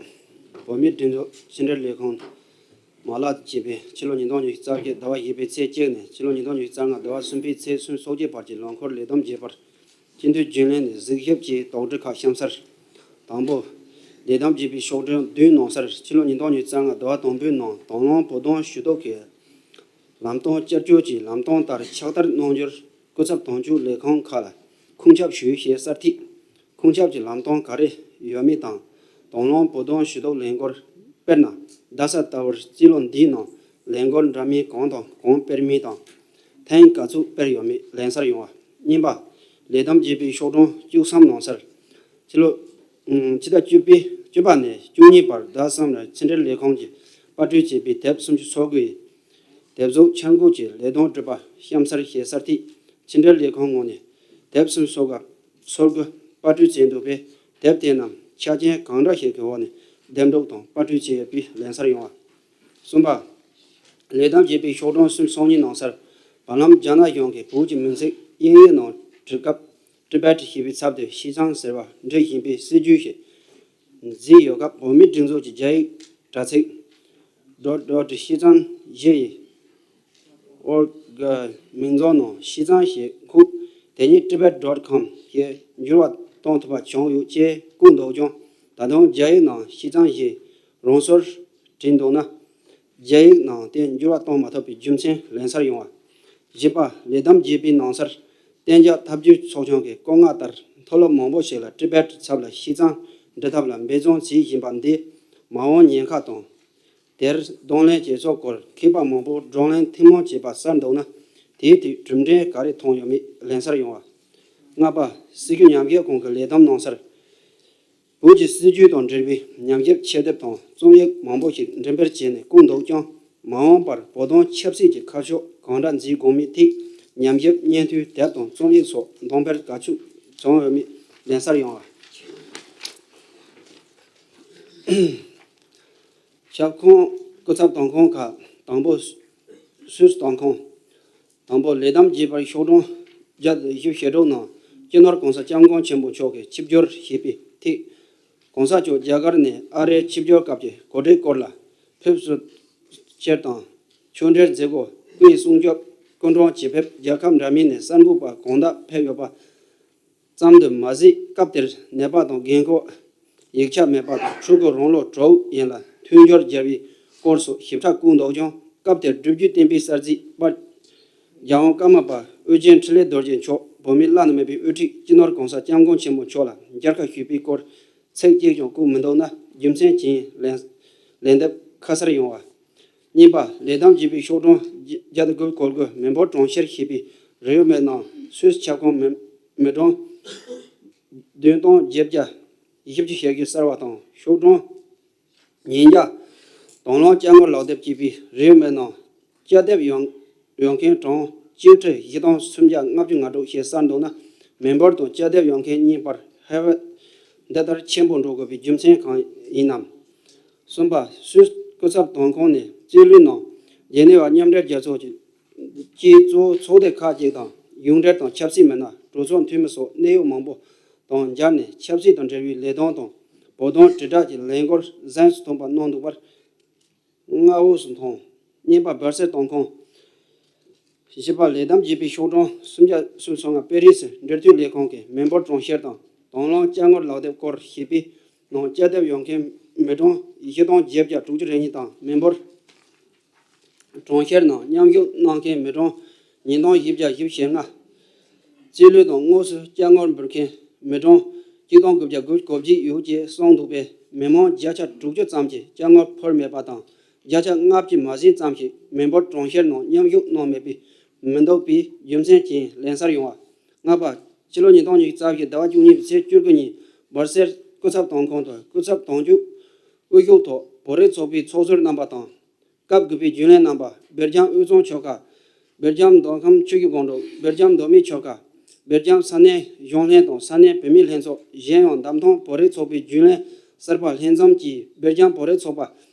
བོད་མིའི་སྒྲིག་འཛུགས་ཕྱི་འབྲེལ་ལས་ཁུངས་མ་ལག་བཅས་པའི་ཕྱི་ལོ་ཉིས་སྟོང་ཉི་ཤུ་རྩ་བརྒྱད་ཟླ་བ་བཞི་པའི་ཚེས་གཅིག་ནས་ཕྱི་ལོ་ཉིས་སྟོང་ཉི་ཤུ་རྩ་ལྔ་ཟླ་བ་གསུམ་པའི་ཚེས་སུམ་ཅུ་སོ་གཅིག་བར་གྱི་ལོ་འཁོར་ལས་བསྡོམས་རྒྱས་པར་སྤྱི་འཐུས་རྒྱུན་ལས་ནས་གཟིགས་ཞིབ་ཀྱིས་དོགས་འདྲི་ཁག་གཤམ་གསལ། དང་པོ། ལས་བསྡོམས་རྒྱས་པའི་ཤོག་གྲངས་བདུན་ནང་གསལ། ཕྱི་ལོ་ཉིས་སྟོང་ཉི་ཤུ་རྩ་ལྔ་ཟླ་བ་དང་པོའི་ནང་དང་བླངས་བོད་དོན་ཞུ་གཏུག་གི་ལམ་སྟོན་བསྐྱར་བཅོས་ཀྱི་ལམ་སྟོན་ལྟར་ཕྱག་བསྟར་གནང་རྒྱུར་སྐུ་ཚབ་དོན་གཅོད་ལས་ཁང་ཁག་ལ་ཁུངས་ཁྱབ་ཞུས་ཞེས་གསལ་ཐིག་ཁུངས་ཁྱབ་ཀྱི་ལམ་སྟོན་ག་རེ་ཡོད་མེད་དང་། དང་བླངས་བོད་དོན་ཞུ་གཏུག་ལས་འགུལ་སྤེལ་ན་བསྡད་ས་ལྟ་བུར་སྤྱི་ལོ་འདིའི་ནང་ལས་འགུལ་འདྲ་མིན་གང་དང་གང་སྤེལ་མིན་དང་། ཐེངས་ག་ཚོད་སྤེལ་ཡོད་མེད་ལན་གསལ་ཡོང་བ། གཉིས་པ། ལས་བསྡོམས་རྒྱས་པའི་ཤོག་གྲངས་བཅུ་གསུམ་ནང་གསལ། ཕྱི་ལོ། ཕྱི་ཟླ་བཅུ་པའི་བཅུ་པ་ནས་བཅུ་གཉིས་བར་ཟླ་གསུམ་ལ་ཕྱི་འབྲེལ་ལས་ཁང་གིས་པར་སྐྲུན་བྱས་པའི་དེབ་སུམ་ཅུ་སོ་དགུ་ཡི་དེབ་གཟུགས་འཆར་འགོད་ཀྱི་ལས་དོན་སྒྲུབ་པ་གཤམ་གསལ་ཞེས་གསལ་ཐིག་ཕྱི་འབྲེལ་ལས་ཁང་ངོས་ནས་དེབ་སུམ་ཅུ་སོ་དགུ་སོ་དགུ་པར་སྐྲུན་བྱས་འདུག་པས། དེབ་དེ་རྣམས་ཆ་རྐྱེན་གང་འདྲ་ཞིག་གི་འོག་ནས་འདེམས་སྒྲུག་དང་པར་སྐྲུན་བྱས་ཡོད་པའི་ལན་གསལ་ཡོང་བ། གསུམ་པ། ལས་བསྡོམས་རྒྱས་པའི་ཤོག་གྲངས་སུམ་ཅུ་སོ་གཉིས་ནང་གསལ། བར་ལམ་རྒྱ་ནག་གཞུང་གིས་བོད་ཀྱི་མི་ཚེ་དབྱིན་ཡིག་ནང་འབྲི་སྐབས་Tibet ཞེས་པའི་ཚབ་ཏུ་ཤིས་ཙང་ཟེར་བ་འབྲི་བཞིན་པའི་སྲིད་ཇུས་ཤིག་མཛད་ཡོད་སྐབས། བོད་མིའི་སྒྲིག་འཛུགས་ཀྱི་རྒྱ་ཡིག་དྲ་ཚིགས་dot dot ཤིས་ཙང་གཞི་ཡི་org གི་མིང་རྫོང་ནང་ཤིས་ཙང་ཞེས་འཁོད། དེ་ཉིད་tibet dot com ཞེས་འགྱུར་བ་གཏོང་ཐུབ་པ་བྱུང་ཡོད་ཅེས་བཀོད་འདུག་ཀྱང་། ད་དུང་རྒྱ་ཡིག་ནང་ཤིས་ཙང་ཞེས་རང་སོར་བྲིས་འདུག་ན། རྒྱ་ཡིག་ནང་དེ་འགྱུར་བ་གཏོང་མ་ཐུབ་པའི་རྒྱུ་མཚན་ལན་གསལ་ཡོང་བ། བཞི་པ། ལས་བསྡོམས་རྒྱས་པའི་ནང་གསལ། གཏན་འཇགས་ཐབས་ཇུས་ཚོགས་ཆུང་གི་བཀོད་མངགས་ལྟར་མཐོ་སློབ་མང་པོ་ཞིག་ལ་Tibet ཚབ་ལ་ཤིས་ཙང་འབྲི་ཐབས་ལ་འབད་བརྩོན་བྱེད་བཞིན་པ་འདི་མ་འོངས་ཉེན་ཁ་དང་། དེར་གདོང་ལེན་བྱེད་ཕྱོགས་སྐོར་མཁས་པ་མང་པོ་བགྲོ་གླེང་ཐུན་མོང་བྱས་པ་གསལ་འདུག་ན། དེའི་ཐད་གྲུབ་འབྲས་ག་རེ་མཐོང་ཡོད་མེད་ལན་གསལ་ཡོང་བ། ལྔ་པ། སྲིད་བྱུས་ཉམས་ཞིབ་ཁང་གི་ལས་བསྡོམས་ནང་གསལ། བོད་ཀྱི་སྲིད་བྱུས་དང་འབྲེལ་བའི་ཉམས་ཞིབ་ཆེད་དེབ་དང་རྩོམ་ཡིག་མང་པོ་ཞིག་འགྲེམས་སྤེལ་བྱས་ནས་བཀོད་འདུག་ཀྱང་། མ་འོངས་པར་བོད་དོན་ཆབ་སྲིད་ཀྱི་ཁ་ཕྱོགས་གང་འདྲ་འཛིན་དགོས་མིན་ཐད་ཉམས་ཞིབ་སྙན་ཐོའི་དེབ་དང་རྩོམ་ཡིག་སོགས་འདོན་སྤེལ་ག་ཚོད་བྱུང་ཡོད་མེད་ལན་གསལ་ཡོང་བ། ཁྱབ་ཁོངས་སྐུ་ཚབ་དོན་ཁང་ཁག་དང་པོ། སུད་སི་དོན་ཁང་། དང་པོ། ལས་བསྡོམས་རྒྱས་པའི་ཤོག་གྲངས་བརྒྱ་དང་བཞི་བཅུ་ཞེ་དྲུག་ནང་སྤྱི་ནོར་༸གོང་ས་༸སྐྱབས་མགོན་ཆེན་པོ་མཆོག་གིས་ཆིབས་བསྒྱུར་བྱས་པའི་ཐད། ༸གོང་ས་མཆོག་རྒྱ་གར་ནས་ཨ་རིར་ཆིབས་བསྒྱུར་སྐབས་ཀྱི་གོ་སྒྲིག་སྐོར་ལ་ཕེབས་བསུ་ཕྱིར་དང་ཆོས་འབྲེལ་མཛད་སྒོ་ཀུན་ཡིད་སྲུང་སྐྱོབ་སྐུ་མགྲོན་ཆེད་ཕེབས་རྒྱལ་ཁབ་འདྲ་མིན་ནས་གསར་འགོད་པ་གང་དག་ཕེབས་ཡོད་པ་ཙམ་དུ་མ་ཟད། སྐབས་དེར་ནད་པ་དང་རྒན་འཁོགས། ཡིག་ཆ་མེད་པ་དང་ཕྲུ་གུ་རང་ལོ་དྲུག་ཡན་ལ་མཐུན་སྦྱོར་བརྒྱབ་པའི་སྐོར་སོགས་ཞིབ་ཕྲ་བཀོད་འདུག་ཀྱང་། སྐབས་དེར་སྒྲུབ་བརྒྱུད་བསྟན་པའི་གསར་བརྗེའི་དཔལ་རྒྱལ་དབང་ཀརྨ་པ་ཨོ་རྒྱན་འཕྲིན་ལས་རྡོ་རྗེ་མཆོག་བོད་མིའི་བླ་ན་མེད་པའི་དབུ་ཁྲིད་སྤྱི་ནོར་༸གོང་ས་༸སྐྱབས་མགོན་ཆེན་པོ་མཆོག་ལ་མཇལ་ཁ་ཞུས་པའི་སྐོར་ཚིག་གཅིག་ཀྱང་བཀོད་མི་འདུག་ན། རྒྱུ་མཚན་ཅི་ཡིན་ལན་ལན་འདེབས་ཁ་གསལ་ཡོང་བ། གཉིས་པ། ལས་བསྡོམས་བྱས་པའི་ཤོག་གྲངས་བརྒྱ་དང་དགུ་བཅུ་གོ་དགུ་མི་འབོར་གྲངས་བཤེར་བྱས་པའི་རིགས་དབྱེ་བའི་ནང་སུད་སི་ཁྱབ་ཁོངས་མི་མི་གྲངས་བདུན་སྟོང་བརྒྱད་བརྒྱ་བཞི་བཅུ་ཞེ་དགུ་གསལ་བ་དང་། ཤོག་གྲངས་ཉིས་བརྒྱ་དང་བླངས་སྐྱབས་མགོན་ལག་དེབ་ཅེས་པའི་རིགས་དབྱེ་བའི་ནང་ སྐྱ་དེབ་ཡོང་ཡོང་མཁན་གྲངས་བཅུ་ཁྲི་བཞི་སྟོང་སུམ་བརྒྱ་ལྔ་བཅུ་ང་དྲུག་ཞེས་གསལ་འདུག་ན། མི་འབོར་དང་སྐྱ་དེབ་ཡོང་མཁན་གཉིས་བར་ཧེ་བག་འདི་ལྟར་ཆེན་པོ་འགྲོ་དགོས་པའི་རྒྱུ་མཚན་གང་ཡིན་ནམ། གསུམ་པ། སུད་སི་སྐུ་ཚབ་དོན་ཁང་ནས་རྩིས་ལུས་ནང་ཇེ་ནེ་ཝ་མཉམ་འབྲེལ་རྒྱལ་ཚོགས་ཀྱི་གཙོ་བོ་ཚོགས་སྡེ་ཁག་ཅིག་དང་ཡོངས་འབྲེལ་དང་ཆབ་སྲིད་མི་སྣ་གྲོས་ཚོགས་འཐུས་མི་སོགས་གནད་ཡོད་མང་པོ་དང་སྦྱར་ནས་ཆབ་སྲིད་དང་འབྲེལ་བའི་ལས་དོན་དང་བོད་དོན་དྲིལ་བསྒྲགས་ཀྱི་ལས་འགུལ་གཟེངས་སུ་ཐོན་པ་གནང་འདུག་པར་མངའ་འོས་སུ་མཐོང་། གཉིས་པ། སྦར་སེལ་དོན་ཁང་། བཞི་པ། ལས་དམ་བརྒྱུད་པའི་ཤོག་གྲངས་སུམ་བརྒྱ་སུམ་ཅུ་སོ་ལྔ་པེ་རི་སི་འབྲེལ་མཐུད་ལས་ཁང་གིས་མི་འབོར་གྲངས་བཤེར་དང་དང་བླངས་སྐྱ་ངར་ལག་དེབ་སྐོར་ཞེས་པའི་ནང་སྐྱ་དེབ་ཡོང་མཁན་མི་གྲངས་བཞི་སྟོང་བརྒྱད་བརྒྱ་དྲུག་ཅུ་རེ་གཉིས་དང་མི་འབོར་གྲངས་བཤེར་ནང་མཉམ་ཞུགས་གནང་མཁན་མི་གྲངས་ཉིས་སྟོང་བཞི་བརྒྱ་བཞི་བཅུ་ཞེ་ལྔ། རྩིས་ལུས་དང་དངོས་སུ་སྐྱ་ངར་འབུལ་མཁན་མི་གྲངས་གཅིག་སྟོང་དགུ་བརྒྱ་དགུ་བཅུ་གོ་གཅིག་ཡོད་ཅེས་གསུངས་འདུག་པས། མི་མང་བརྒྱ་ཆ་དྲུག་ཅུ་ཙམ་གྱིས་སྐྱ་ངར་ཕུལ་མེད་པ་དང་། བརྒྱ་ཆ་ལྔ་བཅུ་མ་ཟིན་ཙམ་ཞིག་མི་འབོར་གྲངས་བཤེར་ནང་མཉམ་ཞུགས་གནང་མེད་པའི་མི་འདུག་པའི་རྒྱུ་མཚན་གྱིས་ལན་གསར་ཡོང་བ། ལྔ་པ། ཕྱི་ལོ་ཉིས་སྟོང་ཉི་ཤུ་རྩ་བཞི་ཟླ་བ་བཅུ་གཉིས་པའི་ཚེས་བཅུ་དགུ་ཉིན་སྦར་སེལ་སྐུ་ཚབ་དོན་ཁང་དུ་སྐུ་ཚབ་དོན་གཅོད་དབུ་བཞུགས་ཐོག་བོད་རིགས་ཚོགས་པའི་ཚོགས་ཟུར་རྣམ་པ་དང་། སྐབས་དགུ་པའི་རྒྱུན་ལས་རྣམ་པ། སྦེལ་ཇམ་དབུས་གཙང་ཆོལ་ཁ། སྦེལ་ཇམ་མདོ་ཁམས་ཆུ་བཞི་སྒང་དྲུག་སྦེལ་ཇམ་མདོ་སྨད་ཆོལ་ཁ། སྦེལ་ཇམ་ས་གནས་གཞུང་ལྷན་དང་ས་གནས་བུད་མེད་ལྷན་ཚོགས། གཞན་ཡང་འདེམས་ཐོན་བོད་རིགས་ཚོགས་པའི་རྒྱུན་ལས་གསར་པ་ལྷན་འཛོམས་ཀྱིས་སྦེལ་ཇམ་བོད་རིགས་ཚོགས་པ་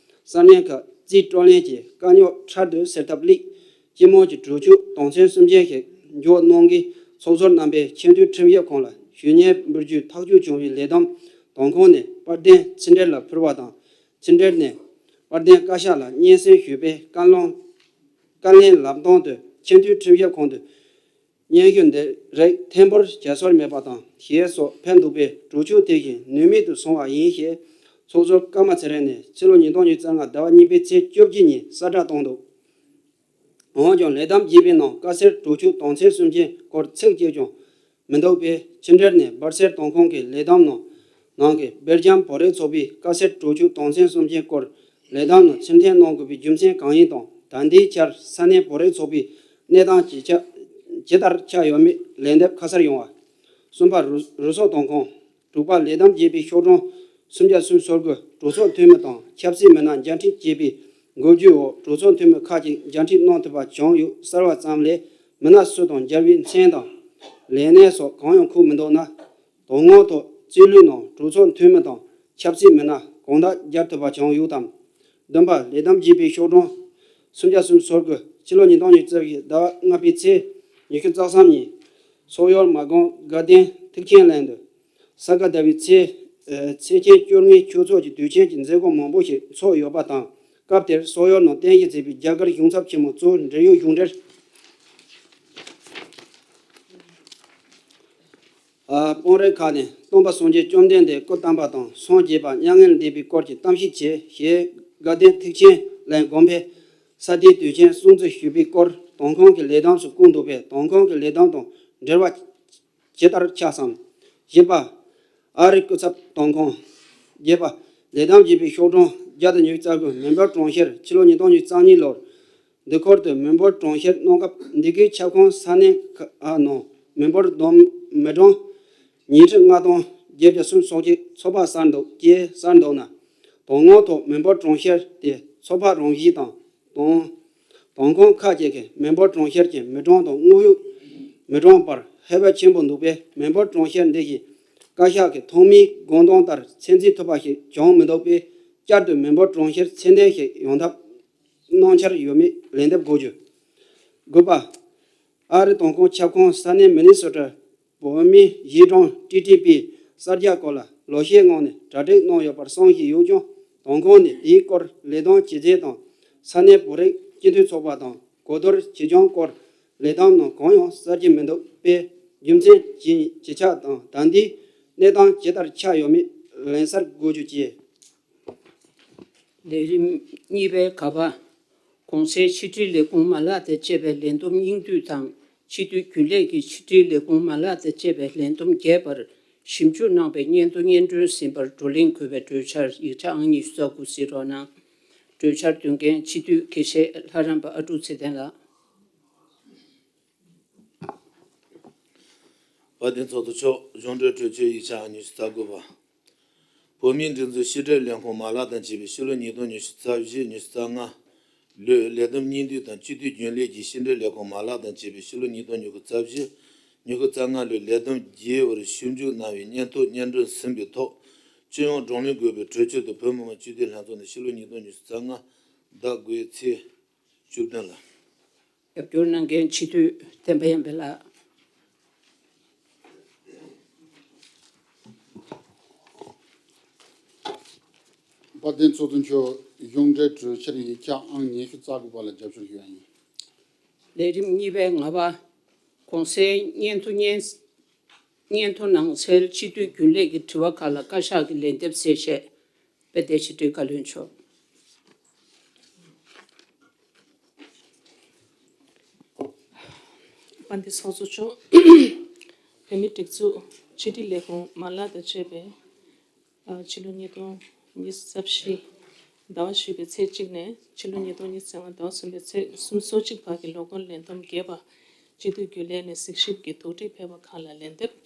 ས་གནས་ཁག་རྩིས་སྤྲོད་ལེན་གྱི་དཀའ་རྙོག་འཕྲལ་དུ་སེལ་ཐབས་སླད་སྤྱི་དམངས་ཀྱི་གྲོས་ཆོད་དོན་ཚན་སུམ་ཅན་ཞིག་འཇོག་གནང་གིས་ཚོགས་ཟུར་རྣམ་པས་ཆེས་མཐོའི་ཁྲིམས་ཞིབ་ཁང་ལ་ཞུ་སྙན་འབུལ་རྒྱུའི་ཐག་གཅོད་བྱུང་བའི་ལས་དོན་དོན་ཁང་ནས་དཔལ་ལྡན་ཕྱི་འབྲེལ་ལ་ཕུལ་བ་དང་། ཕྱི་འབྲེལ་ནས་དཔལ་ལྡན་བཀའ་ཤག་ལ་སྙན་སེང་ཞུས་པས། བཀའ་བློན་བཀའ་བློན་ལམ་སྟོན་དུ་ཆེས་མཐོའི་ཁྲིམས་ཞིབ་ཁང་དུ་སྙན་ཞུ་འདི་རིགས་ཐེར་འབུལ་བྱ་སྲོལ་མེད་པ་དང་ཞེས་སོགས་ཕེབས་འདུག་པས། གྲོས་ཆོད་དེ་བཞིན་ནུས་མེད་དུ་སོང་བ་ཡིན་ཞེས་ཚོགས་ཟུར་ཀརྨ་ཚེ་རིང་ནས་ཕྱི་ལོ་ཉིས་སྟོང་ཉི་ཤུ་རྩ་ལྔ་ཟླ་བ་གཉིས་པའི་ཚེས་བཅོ་བརྒྱད་ཉིན་གསལ་བསྒྲགས་བཏང་འདུག། འོན་ཀྱང་ལས་དམ་བརྒྱུད་པའི་ནང་བཀའ་སེལ་གྲོས་ཆོད་དོན་ཚན་སུམ་ཅན་སྐོར་ཚིག་གཅིག་ཀྱང་མི་འདུག་པས། ཕྱི་འབྲེལ་ནས་སྦར་སེལ་དོན་ཁང་གི་ལས་དམ་ནང་ནང་གི་སྦེལ་ཇམ་བོད་རིགས་ཚོགས་པའི་བཀའ་སེལ་གྲོས་ཆོད་དོན་ཚན་སུམ་ཅན་སྐོར་ལས་དམ་ནང་ཕྱིར་འཐེན་གནང་དགོས་པའི་རྒྱུ་མཚན་གང་ཡིན་དང་། ད་ལྟའི་ཆར་ས་གནས་བོད་རིགས་ཚོགས་པའི་གནས་སྟངས་ཇི་ཆགས་ཇི་ལྟར་ཆགས་ཡོད་མེད་ལན་འདེབས་ཁ་གསལ་ཡོང་བ། གསུམ་པ། རུ་རུ་སོག་དོན་ཁང་། དྲུག་པ། ལས་དམ་བརྒྱུད་པའི་ཤོག་གྲངས་སུམ་བརྒྱ་སུམ་ཅུ་སོ་དགུ་གྲོས་ཚོགས་འཐུས་མི་དང་ཆབ་སྲིད་མི་སྣ་མཇལ་འཕྲད་བྱས་པའི་འགོ་བརྗོད་འོག་གྲོས་ཚོགས་འཐུས་མི་ཁག་ཅིག་མཇལ་འཕྲད་གནང་ཐུབ་པ་བྱུང་ཡོད་ཟེར་བ་ཙམ་ལས། མི་སྣ་སུ་དང་མཇལ་བའི་མཚན་དང་ལས་གནས་སོགས་གང་ཡང་འཁོད་མི་འདུག་ན། དོན་དངོས་ཐོག་རྩིས་ལུས་ནང་གྲོས་ཚོགས་འཐུས་མི་དང་ཆབ་སྲིད་མི་སྣ་གང་དག་མཇལ་ཐུབ་པ་བྱུང་ཡོད་དམ། བདུན་པ། ལས་དམ་བརྒྱུད་པའི་ཤོག་གྲངས་སུམ་བརྒྱ་སུམ་ཅུ་སོ་དགུ་ཕྱི་ལོ་ཉིས་སྟོང་ཉི་ཤུ་རྩ་བཞི་ཟླ་བ་ལྔ་པའི་ཚེས་ཉི་ཤུ་རྩ་གསུམ་ཉིན་སོག་ཡུལ་མ་དགོན་དགའ་ལྡན་ཐེག་ཆེན་གླིང་དུ་ས་ག་ཟླ་བའི་ཚེས་ཚེས་ཆེན་བཅོ་ལྔའི་ཆོས་ཚོགས་ཀྱི་དུས་ཆེན་གྱི་མཛད་སྒོ་མང་པོ་ཞིག་ཚོགས་ཡོད་པ་དང་། སྐབས་དེར་སོག་ཡུལ་ནང་རྟེན་གཞི་བྱས་པའི་རྒྱ་གར་གཞུང་ཚབ་ཆེན་མོ་གཙོ་བོ་འབྲེལ་ཡོད་གཞུང་འབྲེལ། ཨ། དཔོན་རིགས་ཁག་ནས་སྟོན་པ་སངས་རྒྱས་བཅོམ་ལྡན་འདས་སྐུ་བལྟམས་པ་དང་སངས་རྒྱས་པ་མྱ་ངན་འདས་པའི་སྐོར་གྱི་གཏམ་བཤད་བྱས་ཞེས་དགའ་ལྡན་ཐེག་ཆེན་གླིང་དགོན་པའི་ས་སྡེའི་དུས་ཆེན་སྲུང་བརྩི་ཞུས་པའི་སྐོར་དོན་ཁང་གི་ལས་དམ་སུ་བཀོད་འདུག་པས། དོན་ཁང་གི་ལས་དམ་དང་འབྲེལ་བ་ཇི་ལྟར་ཆགས་སམ། བཞི་པ། ཨ་རིའི་སྐུ་ཚབ་དོན་ཁང་། བརྒྱད་པ། ལས་དམ་བརྒྱུད་པའི་ཤོག་གྲངས་བརྒྱ་དང་ཉི་ཤུ་རྩ་དགུ་མི་འབོར་གྲངས་བཤེར་ཕྱི་ལོ་ཉིས་སྟོང་ཉི་ཤུ་རྩ་གཉིས་ལོར། འདི་སྐོར་དུ་མི་འབོར་གྲངས་བཤེར་གནང་སྐབས་འདི་གའི་ཁྱབ་ཁོངས་ས་གནས་ཁག་ནང་མི་འབོར་བསྡོམས་མི་གྲངས་ཉིས་ཁྲི་ལྔ་སྟོང་བརྒྱད་བརྒྱ་སུམ་ཅུ་སོ་གཅིག་ཚོགས་པ་གསར་འདུག་ཅེས་གསར་འདུག་ན། དོན་དངོས་ཐོག་མི་འབོར་གྲངས་བཤེར་དེ་ཚོགས་པ་རང་བཞིན་དང་དང་། དོན་ཁང་ཁག་ཅིག་གི་མི་འབོར་གྲངས་བཤེར་གྱི་མི་གྲངས་དང་དངོས་ཡོད་མི་གྲངས་བར་ཧེ་བག་ཆེན་པོ་འདུག་པས། མི་འབོར་གྲངས་བཤེར་འདི་བཞིན་བཀའ་ཤག་གི་ཐོག་མའི་དགོངས་དོན་ལྟར་ཚད་འཛིན་ཐུབ་པ་ཞིག་བྱུང་མི་འདུག་པས། བསྐྱར་དུ་མི་འབོར་གྲངས་བཤེར་ཚད་ལྡན་ཞིག་ཡོང་ཐབས་གནང་འཆར་ཡོད་མེད་ལན་འདེབས་དགོས་རྒྱུ། དགུ་པ། ཨ་རི་དོན་ཁང་ཁྱབ་ཁོངས་ས་གནས་མི་ནི་སོ་ཊ་བོད་མིའི་གཞིས་གྲོང་ཊི་ཊི་པིའི་གསར་རྒྱག་སྐོར་ལ་ལོ་ཤས་སྔོན་ནས་གྲ་སྒྲིག་གནང་ཡོད་པར་གསུངས་བཞིན་ཡོད་ཀྱང་། དོན་ཁང་ནས་དེའི་སྐོར་ལས་དོན་ཇི་མཛད་དང་། ས་གནས་བོད་རིགས་སྤྱི་མཐུན་ཚོགས་པ་དང་གོ་བསྡུར་ཇི་བྱུང་སྐོར་ལས་དོན་ནང་གང་ཡང་གསལ་གྱི་མི་འདུག་པས། རྒྱུ་མཚན་ཇི་ཇི་ཆགས་དང་ད་ལྟའི་གནས་སྟངས་ཇི་ལྟར་ཆགས་ཡོད་མེད་ལན་གསལ་དགོས་རྒྱུ་བཅས། ལས་རིམ་གཉིས་པའི་ག་པ། གོང་གསལ་ཕྱི་དྲིལ་ལས་ཁུངས་མ་ལག་དང་བཅས་པའི་ལས་བསྡོམས་སྙིང་བསྡུས་དང་། ཕྱི་དུས་རྒྱུན་ལས་ཀྱི་ཕྱི་དྲིལ་ལས་ཁུངས་མ་ལག་དང་བཅས་པའི་ལས་བསྡོམས་རྒྱས་པར་ཞིབ་འཇུག་གནང་བའི་སྙན་ཐོ་སྙན་སྒྲོན་ཟིན་པར་བགྲོ་གླེང་དགོས་པའི་གྲོས་འཆར་ཡིག་ཆ་ཨང་ཉི་ཤུ་རྩ་དགུ་གཟིགས་རོགས་གནང་། གྲོས་འཆར་འདོན་མཁན་སྤྱི་འཐུས་དགེ་བཤེས་ལྷ་རམས་པ་ཨ་ཀྲུག་ཚེ་བརྟན་ལགས། དཔལ་ལྡན་ཚོགས་གཙོ་མཆོག་གཞུང་འབྲེལ་གྲོས་ཆོད་ཡིག་ཆ་ཨང་ཉི་ཤུ་རྩ་དགུ་པ། བོད་མིའི་སྒྲིག་འཛུགས་ཕྱི་དྲིལ་ལས་ཁུངས་མ་ལག་དང་བཅས་པའི་ཕྱི་ལོ་ཉིས་སྟོང་ཉི་ཤུ་རྩ་བཞི་ཉི་ཤུ་རྩ་ལྔ་ ལོའི་ལས་བསྡོམས་སྙིང་བསྡུས་དང་སྤྱི་འཐུས་རྒྱུན་ལས་ཀྱི་ཕྱི་འབྲེལ་ལས་ཁུངས་མ་ལག་དང་བཅས་པའི་ཕྱི་ལོ་ཉིས་སྟོང་ཉི་ཤུ་རྩ་བཞི་ཉི་ཤུ་རྩ་ལྔ་ལོའི་ལས་བསྡོམས་བརྒྱད་པར་ཞིབ་འཇུག་གནང་བའི་སྙན་ཐོ་སྙན་སྒྲོན་ཟིན་པའི་ཐོག་སྤྱི་ཡོངས་བགྲོ་གླེང་དགོས་པའི་གྲོས་ཆོད་དུ་བོད་མི་མང་སྤྱི་འཐུས་ལྷན་ཚོགས་ནས་ཕྱི་ལོ་ཉིས་སྟོང་ཉི་ཤུ་རྩ་ལྔ་ཟླ་དགུའི་ཚེས་བཅུ་བདུན་ལ། རྒྱབ་སྐྱོར་གནང་མཁན་སྤྱི་འཐུས་བསྟན་པ་ཡར་འཕེལ་ལགས། དཔལ་ལྡན་ཚོགས་གཙོ་མཆོག་གཞུང་འབྲེལ་གྲོས་འཆར་ཡིག་ཆ་ཨང་ཉི་ཤུ་རྩ་དགུ་པ་ལ་རྒྱབ་སྐྱོར་ཞུ་ཡ་ཡིན། ལས་རིམ་གཉིས་པའི་ལྔ་པ། གོང་གསལ་སྙན་ཐོ་སྙན་སྙན་ཐོ་ནང་གསལ་སྤྱི་འཐུས་རྒྱུན་ལས་ཀྱི་དྲི་བ་ཁག་ལ་བཀའ་ཤག་གི་ལན་འདེབས་གསལ་བཤད། དཔལ་ལྡན་ཕྱི་དྲིལ་བཀའ་བློན་མཆོག་དཔལ་ལྡན་ཚོགས་གཙོ་མཆོག་བོད་མིའི་སྒྲིག་འཛུགས་ཕྱི་དྲིལ་ལས་ཁུངས་མ་ལག་དང་བཅས་པའི། ཨ། ཕྱི་ལོ་ཉིས་སྟོང་ཉི་ཤུ་རྩ་བཞི་ཟླ་བ་བཞི་པའི་ཚེས་གཅིག་ནས་ཕྱི་ལོ་ཉིས་སྟོང་ཉི་ཤུ་རྩ་ལྔ་ཟླ་བ་གསུམ་པའི་ཚེས་སུམ་ཅུ་སོ་གཅིག་བར་གྱི་ལོ་འཁོར་ལས་བསྡོམས་བརྒྱད་པ། སྤྱི་འཐུས་རྒྱུན་ལས་ནས་གཟིགས་ཞིབ་ཀྱི་དོགས་འདྲི་ཕེབས་པ་ཁག་ལ་ལན་འདེབས།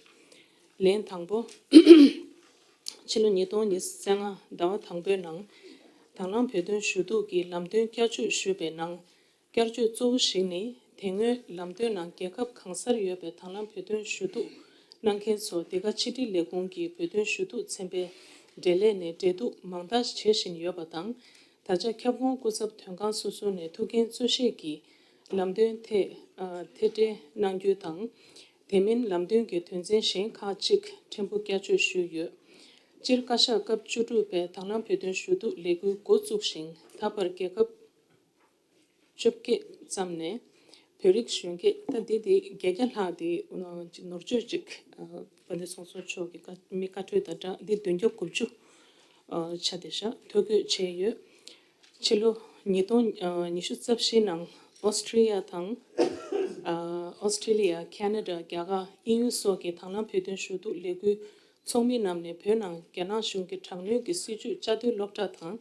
ལན་དང་པོ། ཕྱི་ལོ་ཉིས་སྟོང་ཉི་ཤུ་རྩ་ལྔ་ཟླ་བ་དང་པོའི་ནང་། དང་བླངས་བོད་དོན་ཞུ་གཏུག་གི་ལམ་སྟོན་བསྐྱར་བཅོས་ཞུས་པའི་ནང་། བསྐྱར་བཅོས་གཙོ་བོ་ཞིག་ནི། དེ་སྔོན་ལམ་སྟོན་ནང་རྒྱལ་ཁབ་གང་སར་ཡོད་པའི་དང་བླངས་བོད་དོན་ཞུ་གཏུག་གནང་མཁན་ཚོ་འདི་ག་ཕྱི་དྲིལ་ལས་ཁུངས་ཀྱི་བོད་དོན་ཞུ་གཏུག་ཚན་པའི་འབྲེལ་ལས་ནས་འབྲེལ་གཏུག་མང་དག་བྱེད་བཞིན་ཡོད་པ་དང་། ད་ཆ་ཁྱབ་ཁོངས་སྐུ་ཚབ་དོན་ཁང་སོ་སོ་ནས་ཐུགས་འགན་གཙོ་བཞེས་ཀྱིས་ལམ་སྟོན་ཐད་ཐད་འབྲེལ་གནང་རྒྱུ་དང་། དེ་མིན་ལམ་སྟོན་གྱི་དོན་ཚན་གཞན་ཁག་ཅིག་ཕྲན་བུ་བསྐྱར་བཅོས་ཞུས་ཡོད། སྤྱིར་བཀའ་ཤག་སྐབས་བཅུ་དྲུག་པའི་དང་བླངས་བོད་དོན་ཞུ་གཏུག་ལས་འགུལ་འགོ་བཙུགས་ཤིང་ད་བར་རྒྱལ་ཁབ་བཅོ་བརྒྱད་ཙམ་ནས་བོད་རིགས་གཞོན་སྐྱེས་ད་འདི་འདི་བརྒྱད་བརྒྱ་ལྷག་འདི་ནོར་བཅོས་ཅིག་དཔལ་ལྡན་ཚོགས་གཙོ་མཆོག་གི་བཀའ་མི་བཀའ་འཁྲོལ་དང་སྦྲགས་འདི་བདུན་བརྒྱ་དགུ་བཅུ་ཆ་དེ་ཤག་ཐོ་འགོད་བྱས་ཡོད། ཕྱི་ལོ་ཉིས་སྟོང་ཉི་ཤུ་རྩ་བཞི་ནང་ཨོ་སི་ཀྲི་ཡ་དང་ཨོ་སི་ཀྲི་ལི་ཡ། ཁེ་ན་ཌ། རྒྱ་གར། དབྱིན་ཡུལ་སོགས་ཀྱི་དང་བླངས་བོད་དོན་ཞུ་གཏུག་ལས་འགུལ་ཚོགས་མི་རྣམས་ནས་བོད་ནང་རྒྱ་ནག་གཞུང་གི་དྲག་གནོན་གྱི་སྲིད་བྱུས་བཅའ་སྡོད་སློབ་གྲྭ་དང་།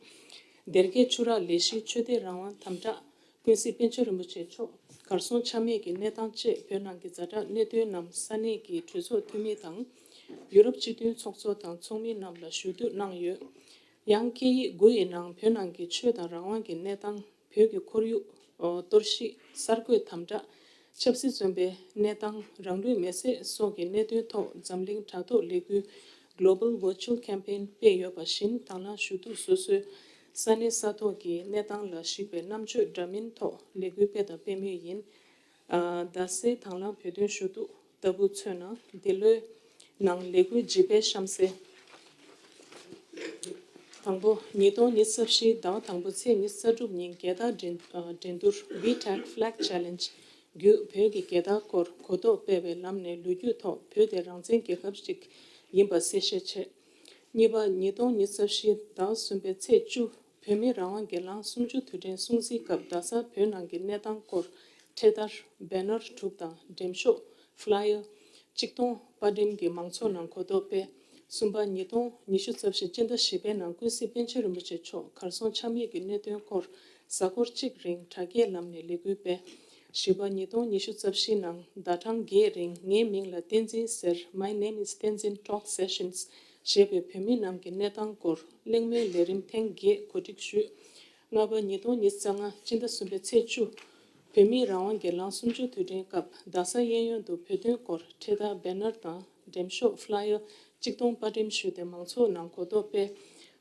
སྡེར་ཁའི་ཆུ་རགས་ལས་གཞི། ཆོས་དད་རང་དབང་དམ་དྲག་ཀུན་གཟིགས་པཎ་ཆེན་རིན་པོ་ཆེ་མཆོག་གར་སོང་ཆ་མེད་ཀྱི་གནས་སྟངས་བཅས་བོད་ནང་གི་ཛ་དྲག་གནད་དོན་རྣམས་ས་གནས་ཀྱི་གྲོས་ཚོགས་འཐུས་མི་དང་། ཡུ་རོབ་སྤྱི་མཐུན་ཚོགས་གཙོ་དང་ཚོགས་མི་རྣམས་ལ་ཞུ་གཏུག་གནང་ཡོད། ཡང་སྐད་ཡིག་དགུ་ཡི་ནང་བོད་ནང་གི་ཆོས་དང་རང་དབང་གི་གནས་སྟངས། བོད་ཀྱི་ཁོར་ཡུག་གཏོར་བཤིག་གསར་འགོད་དམ་དྲག་ཆབ་སྲིད་བཙོན་པའི་གནས་སྟངས། རང་ལུས་མེར་སྲེག་སོགས་ཀྱི་གནད་དོན་ཐོག་འཛམ་གླིང་དྲ་ཐོག་ལས་འགུལ་Global Virtual Campaign སྤེལ་ཡོད་པ་བཞིན། དང་བླངས་ཞུ་གཏུག་སོ་སོའི་ས་གནས་ས་ཐོག་གི་གནས་སྟངས་ལ་གཞིགས་པའི་རྣམ་དཔྱོད་འདྲ་མིན་ཐོག་ལས་འགུལ་སྤེལ་དང་སྤེལ་མུས་ཡིན། ཨ། རྡ་སའི་དང་བླངས་བོད་དོན་ཞུ་གཏུག་ལྟ་བུ་མཚོན་ན། འདི་ལོའི་ནང་ལས་འགུལ་ལྗིད་པའི་གཤམ་གསལ། དང་པོ། ཉིས་སྟོང་ཉི་ཤུ་རྩ་བཞི་ཟླ་བ་དང་པོ་ཚེས་ཉི་ཤུ་རྩ་དྲུག་ཉིན་རྒྱལ་དར་འགྲན་ཨ། འགྲན་བསྡུར་We Tech Flag Challenge བརྒྱུད་བོད་ཀྱི་རྒྱལ་དར་སྐོར་གོ་རྟོགས་སྤེལ་བའི་ལམ་ནས་ལོ་རྒྱུས་ཐོག་བོད་དེ་རང་བཙན་རྒྱལ་ཁབ་ཅིག་ཡིན་པ་གསལ་བཤད་བྱས། གཉིས་པ། ཉིས་སྟོང་ཉི་ཤུ་རྩ་བཞི་ཟླ་བ་གསུམ་པའི་ཚེས་བཅུ། བོད་མིའི་རང་དབང་སྒེར་ལངས་གསུམ་བཅུ་དུས་དྲན་སྲུང་བརྩིའི་སྐབས་རྡ་སར་བོད་ནང་གི་གནས་སྟངས་སྐོར་འཕྲེད་དར་བེ་ནར་དྲུག་དང་འགྲེམས་ཤོག་ཕ་ལ་ཡར་གཅིག་སྟོང་པར་འགྲེམས་ཀྱིས་མང་ཚོགས་ནང་གོ་རྟོགས་སྤེལ། གསུམ་པ། ཉིས་སྟོང་ཉི་ཤུ་རྩ་བཞི་སྤྱི་ཟླ་བཞི་པའི་ནང་ཀུན་གཟིགས་པཎ་ཆེན་རིན་པོ་ཆེ་མཆོག་གར་སོང་ཆ་མེད་ཀྱི་གནད་དོན་སྐོར་གཟའ་འཁོར་གཅིག་རིང་དྲ་རྒྱའི་ལམ་ནས་ལས་འགུལ་སྤེལ། བཞི་པ། ཉིས་སྟོང་ཉི་ཤུ་རྩ་བཞི་ནང་ཟླ་གྲངས་བརྒྱད་རིང་ངའི་མིང་ལ་བསྟན་འཛིན་ཟེར། My name is Tenzin Talk Sessions ཞེས་པའི་བོད་མི་རྣམས་ཀྱི་གནས་སྟངས་སྐོར་གླེང་མོལ་ལས་རིམ་ཐེངས་བརྒྱད་གོ་སྒྲིག་ཞུས། ལྔ་པ། ཉིས་སྟོང་ཉི་ཤུ་རྩ་ལྔ་སྤྱི་ཟླ་གསུམ་པའི་ཚེས་བཅུ། བོད་མིའི་རང་དབང་སྒེར་ལངས་གསུམ་བཅུ་དུས་དྲན་སྐབས་རྡ་ས་གཡས་གཡོན་དུ་བོད་དོན་སྐོར་འཕྲེད་དར་བེ་ནར་དང་འགྲེམས་ཤོག་ཕ་ལ་ཡར་གཅིག་སྟོང་པར་འགྲེམས་ཞུས་ཏེ་མང་ཚོགས་ནང་གོ་རྟོགས་སྤེལ།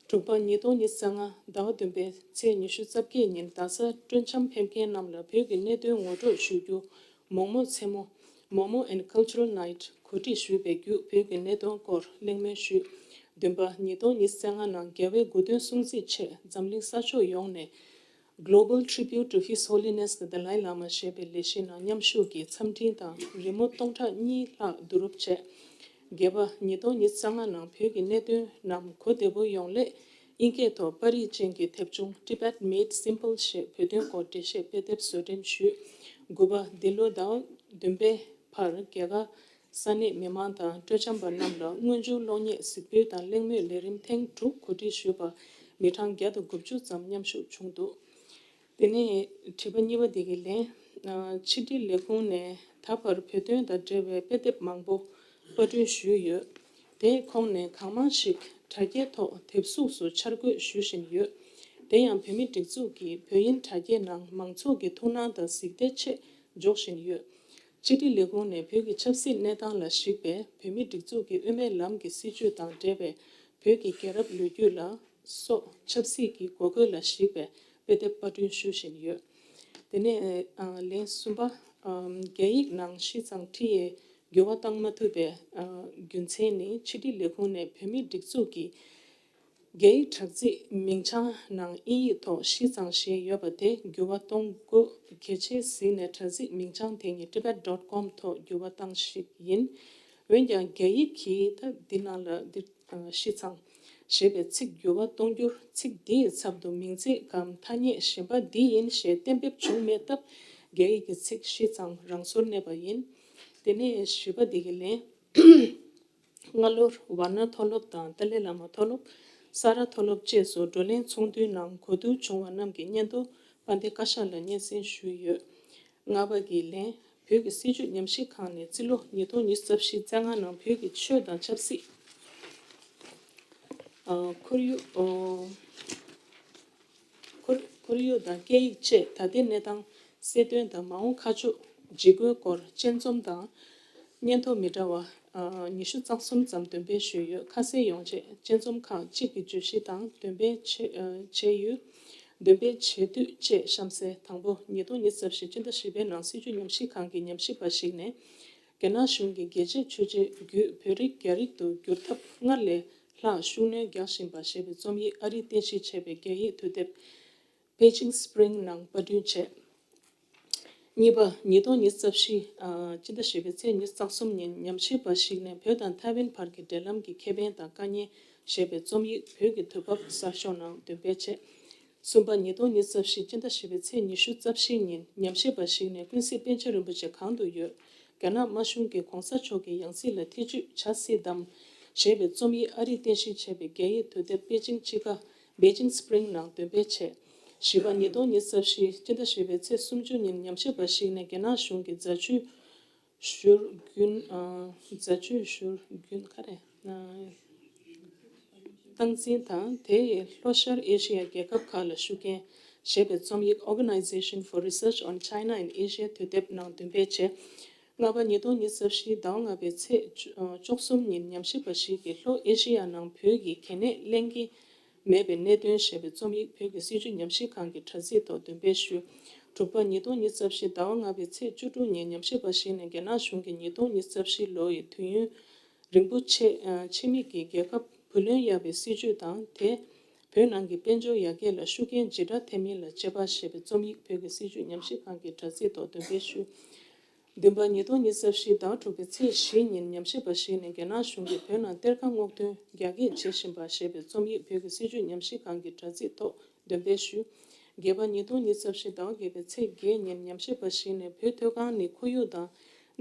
དྲུག་པ། ཉིས་སྟོང་ཉི་ཤུ་རྩ་ལྔ་ཟླ་བ་བདུན་པའི་ཚེས་ཉི་ཤུ་རྩ་བརྒྱད་ཉིན་རྡ་སར་སྤྲོ་འཆམ་ཕེབས་མཁན་རྣམས་ལ་བོད་ཀྱི་གནད་དོན་ངོ་སྤྲོད་ཞུ་རྒྱུ། མོག་མོག་མཚན་མོ། Momo and Cultural Night གོ་སྒྲིག་ཞུས་པའི་བརྒྱུད་བོད་ཀྱི་གནད་དོན་སྐོར་གླེང་མོལ་ཞུས། བདུན་པ། ཉིས་སྟོང་ཉི་ཤུ་རྩ་ལྔ་ནང་རྒྱལ་བའི་དགུང་སྟོན་སྲུང་བརྩིའི་ཆེད་འཛམ་གླིང་ས་ཕྱོགས་ཡོངས་ནས་Global Tribute to His Holiness the Dalai Lama ཞེས་པའི་ལས་གཞི་ནང་མཉམ་ཞུགས་ཀྱིས་འཚམས་འཕྲིན་དང་རི་མོ་སྟོང་ཕྲག་གཉིས་ལྷག་བསྡུ་རུབ་བྱས། བརྒྱད་པ། ཉིས་སྟོང་ཉི་ཤུ་རྩ་ལྔ་ནང་བོད་ཀྱི་གནད་དོན་རྣམས་གོ་བདེ་པོ་ཡོང་སླད་དབྱིན་སྐད་ཐོག་པར་རིས་ཅན་གྱི་དེབ་ཆུང་Tibet Made Simple ཞེས་བོད་དོན་སྐོར་འགྲེལ་བཤད་དཔེ་དེབ་བཟོ་འགྲེམས་ཞུས། དགུ་པ། འདི་ལོ་ཟླ་བ་བདུན་པའི་བར་རྒྱ་གར་ས་གནས་མི་མང་དང་སྤྲོ་འཆམ་པ་རྣམས་ལ་སྔོན་འཇུག་གློག་བརྙན་གཟིགས་འབུལ་དང་གླེང་མོལ་ལས་རིམ་ཐེངས་དྲུག་གོ་སྒྲིག་ཞུས་པར་མི་གྲངས་བརྒྱ་དང་དགུ་བཅུ་ཙམ་མཉམ་ཞུགས་བྱུང་འདུག་དེ་ནས་དྲི་བ་གཉིས་པ་འདི་གི་ལན། ཕྱི་དྲིལ་ལས་ཁུངས་ནས་ད་བར་བོད་དོན་དང་འབྲེལ་བའི་དཔེ་དེབ་མང་པོ་པར་སྐྲུན་ཞུས་ཡོད། དེའི་ཁོངས་ནས་གང་མང་ཞིག་དྲ་རྒྱའི་ཐོག་དེབ་གཟུགས་སུ་འཆར་འགོད་ཞུ་བཞིན་ཡོད། དེ་ཡང་བོད་མིའི་སྒྲིག་འཛུགས་ཀྱི་བོད་དབྱིན་དྲ་རྒྱའི་ནང་མང་ཚོགས་ཀྱི་ཐུགས་སྣང་དང་གཟིགས་འདེད་ཆེད་འཇོག་བཞིན་ཡོད། ཕྱི་དྲིལ་ལས་ཁུངས་ནས་བོད་ཀྱི་ཆབ་སྲིད་གནས་སྟངས་ལ་གཞིགས་པའི་བོད་མིའི་སྒྲིག་འཛུགས་ཀྱི་དབུ་མའི་ལམ་གྱི་སྲིད་བྱུས་དང་འབྲེལ་བའི་བོད་ཀྱི་རྒྱལ་རབས་ལོ་རྒྱུས་ལ་སོགས་ཆབ་སྲིད་ཀྱི་དགོས་མཁོ་ལ་གཞིགས་པའི་དཔེ་དེབ་པར་སྐྲུན་ཞུ་བཞིན་ཡོད། དེ་ནས་ཨ། ལན་གསུམ་པ། ཨ། རྒྱ་ཡིག་ནང་ཤིས་ཙང་ཁྲི་ཡའི་འགྱུར་བ་བཏང་མ་ཐུབ་པའི་ཨ། རྒྱུ་མཚན་ནི་ཕྱི་དྲིལ་ལས་ཁུངས་ནས་བོད་མིའི་སྒྲིག་འཛུགས་ཀྱི་རྒྱ་ཡིག་དྲ་ཚིགས་མིང་བྱང་ནང་དབྱིན་ཡིག་ཐོག་ཤིས་ཙང་ཞེས་ཡོད་པ་དེ་འགྱུར་བ་གཏོང་དགོས་གལ་ཆེ་གཟིགས་ནས་དྲ་ཚིགས་མིང་བྱང་དེ་ཉིད་tibet dot com ཐོག་འགྱུར་བ་བཏང་ཞིག་ཡིན། འོན་ཀྱང་རྒྱ་ཡིག་གིས་ད་འདི་ནང་ལ་འདི་ཤིས་ཙང་ཞེས་པའི་ཚིག་འགྱུར་བ་གཏོང་རྒྱུར་ཚིག་འདིའི་ཚབ་ཏུ་མིང་ཚིག་གམ་ཐ་སྙད་གཞན་པ་འདི་ཡིན་ཞེས་གཏན་འབེབས་བྱུང་མེད་སྟབས། རྒྱ་ཡིག་གི་ཚིག་ཤིས་ཙང་རང་སོར་གནས་པ་ཡིན། དེ་ནས་བཞི་པ་འདི་གི་ལན། སྔ་ལོར་ཝཱ་ཎ་མཐོ་སློབ་དང་ཏཱ་ལའི་བླ་མ་མཐོ་སློབ། ས་རཱ་མཐོ་སློབ་བཅས་སུ་བགྲོ་གླེང་ཚོགས་འདུའི་ནང་གོ་བསྡུར་བྱུང་བ་རྣམས་ཀྱི་སྙན་ཐོ་དཔལ་ལྡན་བཀའ་ཤག་ལ་སྙན་སེང་ཞུས་ཡོད། ལྔ་པ་གི་ལན། བོད་ཀྱི་སྲིད་བྱུས་ཉམས་ཞིབ་ཁང་ནས་རྩིས་ལོ་ཉིས་སྟོང་ཉི་ཤུ་རྩ་བཞི་རྩ་ལྔ་ནང་བོད་ཀྱི་ཆོས་དང་ཆབ་སྲིད། ཨ། ཁོར་ཡུག་ཨོ། ཁོར་ཁོར་ཡུག་དང་སྐད་ཡིག་བཅས་ད་ལྟའི་གནས་སྟངས་གསལ་སྟོན་དང་མ་འོངས་ཁ་ཕྱོགས་འཇིགས་སྐུལ་སྐོར་དཔྱད་འཛོམས་དང་། སྙན་ཐོ་མི་འདྲ་བ་ཨ། ཉི་ཤུ་རྩ་གསུམ་ཙམ་འདོན་སྤེལ་ཞུས་ཡོད། ཁ་གསལ་ཡོང་ཆེད་དཔྱད་འཛོམས་ཁག་གཅིག་གི་བརྗོད་གཞི་དང་འདོན་སྤེལ་བྱས་ཨ། བྱས་ཡོད། འདོན་སྤེལ་བྱེད་དུས་བཅས་གཤམ་གསལ། དང་པོ། ཉིས་སྟོང་ཉི་ཤུ་རྩ་བཞི་སྤྱི་ཟླ་བཞི་པའི་ནང་སྲིད་བྱུས་ཉམས་ཞིབ་ཁང་གི་ཉམས་ཞིབ་པ་ཞིག་ནས། རྒྱ་ནག་གཞུང་གིས་རྒྱལ་གཅེས་ཆོས་བརྒྱུད་བོད་རིགས་རྒྱ་རིགས་སུ་བསྒྱུར་ཐབས་སྔར་ལས་ལྷག་ཤུགས་སྣོན་རྒྱག་བཞིན་པ་ཞེས་པའི་རྩོམ་ཡིག་ཨ་རིར་རྟེན་གཞི་བྱས་པའི་རྒྱ་ཡིག་དུས་དེབ་Beijing Spring ནང་པར་སྐྲུན་བྱས། གཉིས་པ། ཉིས་སྟོང་ཉི་ཤུ་རྩ་བཞི་ཨ། སྤྱི་ཟླ་བཞི་པའི་ཚེས་ཉི་ཤུ་རྩ་གསུམ་ཉིན་ཉམས་ཞིབ་པ་ཞིག་ནས་བོད་དང་ཐའེ་ཝན་བར་གྱི་འབྲེལ་ལམ་གྱི་ཁེ་ཕན་དང་དཀའ་ཉེན་ཞེས་པའི་རྩོམ་ཡིག་བོད་ཀྱི་དུས་བབ་གསར་ཤོག་ནང་འདོན་སྤེལ་བྱས། གསུམ་པ། ཉིས་སྟོང་ཉི་ཤུ་རྩ་བཞི་སྤྱི་ཟླ་བཞི་པའི་ཚེས་ཉི་ཤུ་རྩ་བཞི་ཉིན་ཉམས་ཞིབ་པ་ཞིག་ནས་ཀུན་གཟིགས་པཎ་ཆེན་རིན་པོ་ཆེ་གང་དུ་ཡོད། རྒྱ་ནག་དམར་གཞུང་གིས་གོང་ས་མཆོག་གི་ཡང་སྲིད་ལ་ཐེ་ཇུས་བྱ་སྲིད་དམ་ཞེས་པའི་རྩོམ་ཡིག་ཨ་རིར་རྟེན་གཞི་བྱས་པའི་རྒྱ་ཡིག་དུས་དེབ་པེ་ཅིང་དཔྱིད་ཀ་Beijing Spring ནང་འདོན་སྤེལ་བྱས། བཞི་པ། ཉིས་སྟོང་ཉི་ཤུ་རྩ་བཞི་སྤྱི་ཟླ་བཞི་པའི་ཚེས་སུམ་ཅུ་ཉིན་ཉམས་ཞིབ་པ་ཞིག་ནས་རྒྱ་ནག་གཞུང་གི་རྫ་ཆུའི་བཞུར་རྒྱུན། ཨ། རྫ་ཆུའི་བཞུར་རྒྱུན་ག་རེ། ཨ། སྟངས་འཛིན་དང་དེ་ཡི་ལྷོ་ཤར་ཨེ་ཤེ་ཡ་རྒྱལ་ཁབ་ཁག་ལ་ཤུགས་རྐྱེན་ཞེས་པའི་རྩོམ་ཡིག Organization for Research on China and Asia དུས་དེབ་ནང་འདོན་སྤེལ་བྱས། ལྔ་པ། ཉིས་སྟོང་ཉི་ཤུ་རྩ་བཞི་ཟླ་བ་ལྔ་པའི་ཚེས་བཅུ་ཨ། བཅུ་གསུམ་ཉིན་ཉམས་ཞིབ་པ་ཞིག་གིས་ལྷོ་ཨེ་ཤེ་ཡ་ནང་བོད་ཀྱི་གལ་གནད་གླེང་གི་མེད་པའི་གནད་དོན་ཞེས་པའི་རྩོམ་ཡིག་བོད་ཀྱི་སྲིད་བྱུས་ཉམས་ཞིབ་ཁང་གི་དྲ་ཚིགས་ཐོག་འདོན་སྤེལ་ཞུས། དྲུག་པ། ཉིས་སྟོང་ཉི་ཤུ་རྩ་བཞི་ཟླ་བ་ལྔ་པའི་ཚེས་བཅུ་དྲུག་ཉིན་ཉམས་ཞིབ་པ་ཞིག་ནས་རྒྱ་ནག་གཞུང་གིས་ཉིས་སྟོང་ཉི་ཤུ་རྩ་བཞི་ལོ་ཡི་དུས་ཡུན་རིང་པོ་ཕྱེ་ཕྱེད་མིག་གིས་རྒྱལ་ཁབ་བུ་ལོན་གཡར་བའི་སྲིད་བྱུས་དང་དེས་བོད་ནང་གི་དཔལ་འབྱོར་ཡར་རྒྱས་ལ་ཤུགས་རྐྱེན་ཇི་འདྲ་ཐེབས་མིན་ལ་དཔྱད་པ་ཞེས་པའི་རྩོམ་ཡིག་བོད་ཀྱི་སྲིད་བྱུས་ཉམས་ཞིབ་ཁང་གི་དྲ་ཚིགས་ཐོག་འདོན་སྤེལ་ཞུས། བདུན་པ། ཉིས་སྟོང་ཉི་ཤུ་རྩ་བཞི་ཟླ་བ་དྲུག་པའི་ཚེས་བཞི་ཉིན་ཉམས་ཞིབ་པ་ཞིག་ནས་རྒྱ་ནག་གཞུང་གིས་བོད་ནང་གཏེར་ཁ་སྔོག་འདོན་རྒྱ་སྐྱེད་བྱེད་བཞིན་པ་ཞེས་པའི་རྩོམ་ཡིག་བོད་ཀྱི་སྲིད་བྱུས་ཉམས་ཞིབ་ཁང་གི་དྲ་ཚིགས་ཐོག་འདོན་སྤེལ་ཞུས། བརྒྱད་པ། ཉིས་སྟོང་ཉི་ཤུ་རྩ་བཞི་ཟླ་བ་བརྒྱད་པའི་ཚེས་བརྒྱད་ཉིན་ཉམས་ཞིབ་པ་ཞིག་ནས་བོད་མཐོ་སྒང་ནི་ཁོར་ཡུག་དང་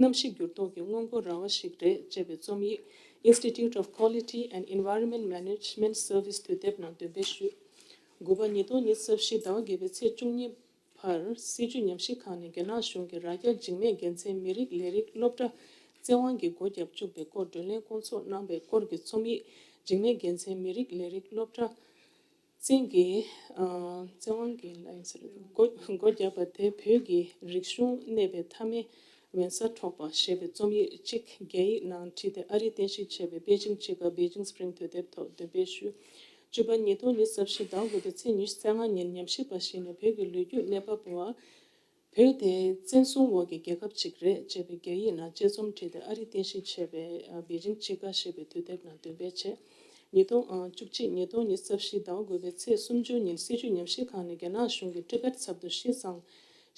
གནམ་གཤིས་འགྱུར་ལྡོག་གི་སྔོན་འགོག་ར་བ་ཞིག་རེད་ཅེས་པའི་རྩོམ་ཡིག Institute of Quality and Environment Management Service དུས་དེབ་ནང་འདོན་སྤེལ་ཞུས། དགུ་པ། ཉིས་སྟོང་ཉི་ཤུ་རྩ་བཞི་ཟླ་བ་བརྒྱད་པའི་ཚེས་བཅུ་གཉིས་བར་སྲིད་བྱུས་ཉམས་ཞིབ་ཁང་ནས་རྒྱ་ནག་གཞུང་གིས་རྭ་རྒྱ་འཇིགས་མེད་རྒྱལ་མཚན་མི་རིགས་ལས་རིགས་སློབ་གྲྭ་བཙན་དབང་གིས་སྒོ་བརྒྱབ་བཅུག་པའི་སྐོར་བགྲོ་གླེང་སྐོང་ཚོགས་གནང་བའི་སྐོར་གྱི་རྩོམ་ཡིག་འཇིགས་མེད་རྒྱལ་མཚན་མི་རིགས་ལས་རིགས་སློབ་གྲྭ་བཙན་གྱིས་ཨ། བཙན་དབང་གིས་ལ་ཡིན་ཟེར་སྒོ་སྒོ་བརྒྱབ་པ་དེ་བོད་ཀྱི་རིག་གཞུང་གནས་པའི་མཐའ་མའི་འོད་ས་འཕྲོག་པ་ཞེས་པའི་རྩོམ་ཡིག་གཅིག་རྒྱ་ཡིག་ནང་བྲིས་ཏེ་ཨ་རིར་རྟེན་གཞི་བྱས་པའི་པེ་ཅིང་དཔྱིད་ཀ་Beijing Spring དུས་དེབ་ཐོག་འདོན་སྤེལ་ཞུས། བཅུ་པ། ཉིས་སྟོང་ཉི་ཤུ་རྩ་བཞི་ཟླ་བ་དགུ་པའི་ཚེས་ཉི་ཤུ་རྩ་ལྔ་ཉིན་ཉམས་ཞིབ་པ་ཞིག་ནས་བོད་ཀྱི་ལོ་རྒྱུས་གནས་བབ་པ། བོད་དེ་བཙན་བཟུང་འོག་གི་རྒྱལ་ཁབ་ཅིག་རེད་ཅེས་པའི་རྒྱ་ཡིག་ནང་དཔྱད་རྩོམ་བྲིས་ཏེ་ཨ་རིར་རྟེན་གཞི་བྱས་པའི་པེ་ཅིང་དཔྱིད་ཀ་ཞེས་པའི་དུས་དེབ་ནང་འདོན་སྤེལ་བྱས། ཉིས་སྟོང་བཅུ་གཅིག་ཉིས་སྟོང་ཉི་ཤུ་རྩ་བཞི་ཟླ་བ་དགུ་པའི་ཚེས་སུམ་ཅུ་ཉིན་སྲིད་བྱུས་ཉམས་ཞིབ་ཁང་ནས་རྒྱ་ནག་གཞུང་གིས་ཏི་པེད་ཚབ་ཏུ་ཤིས་ཙང་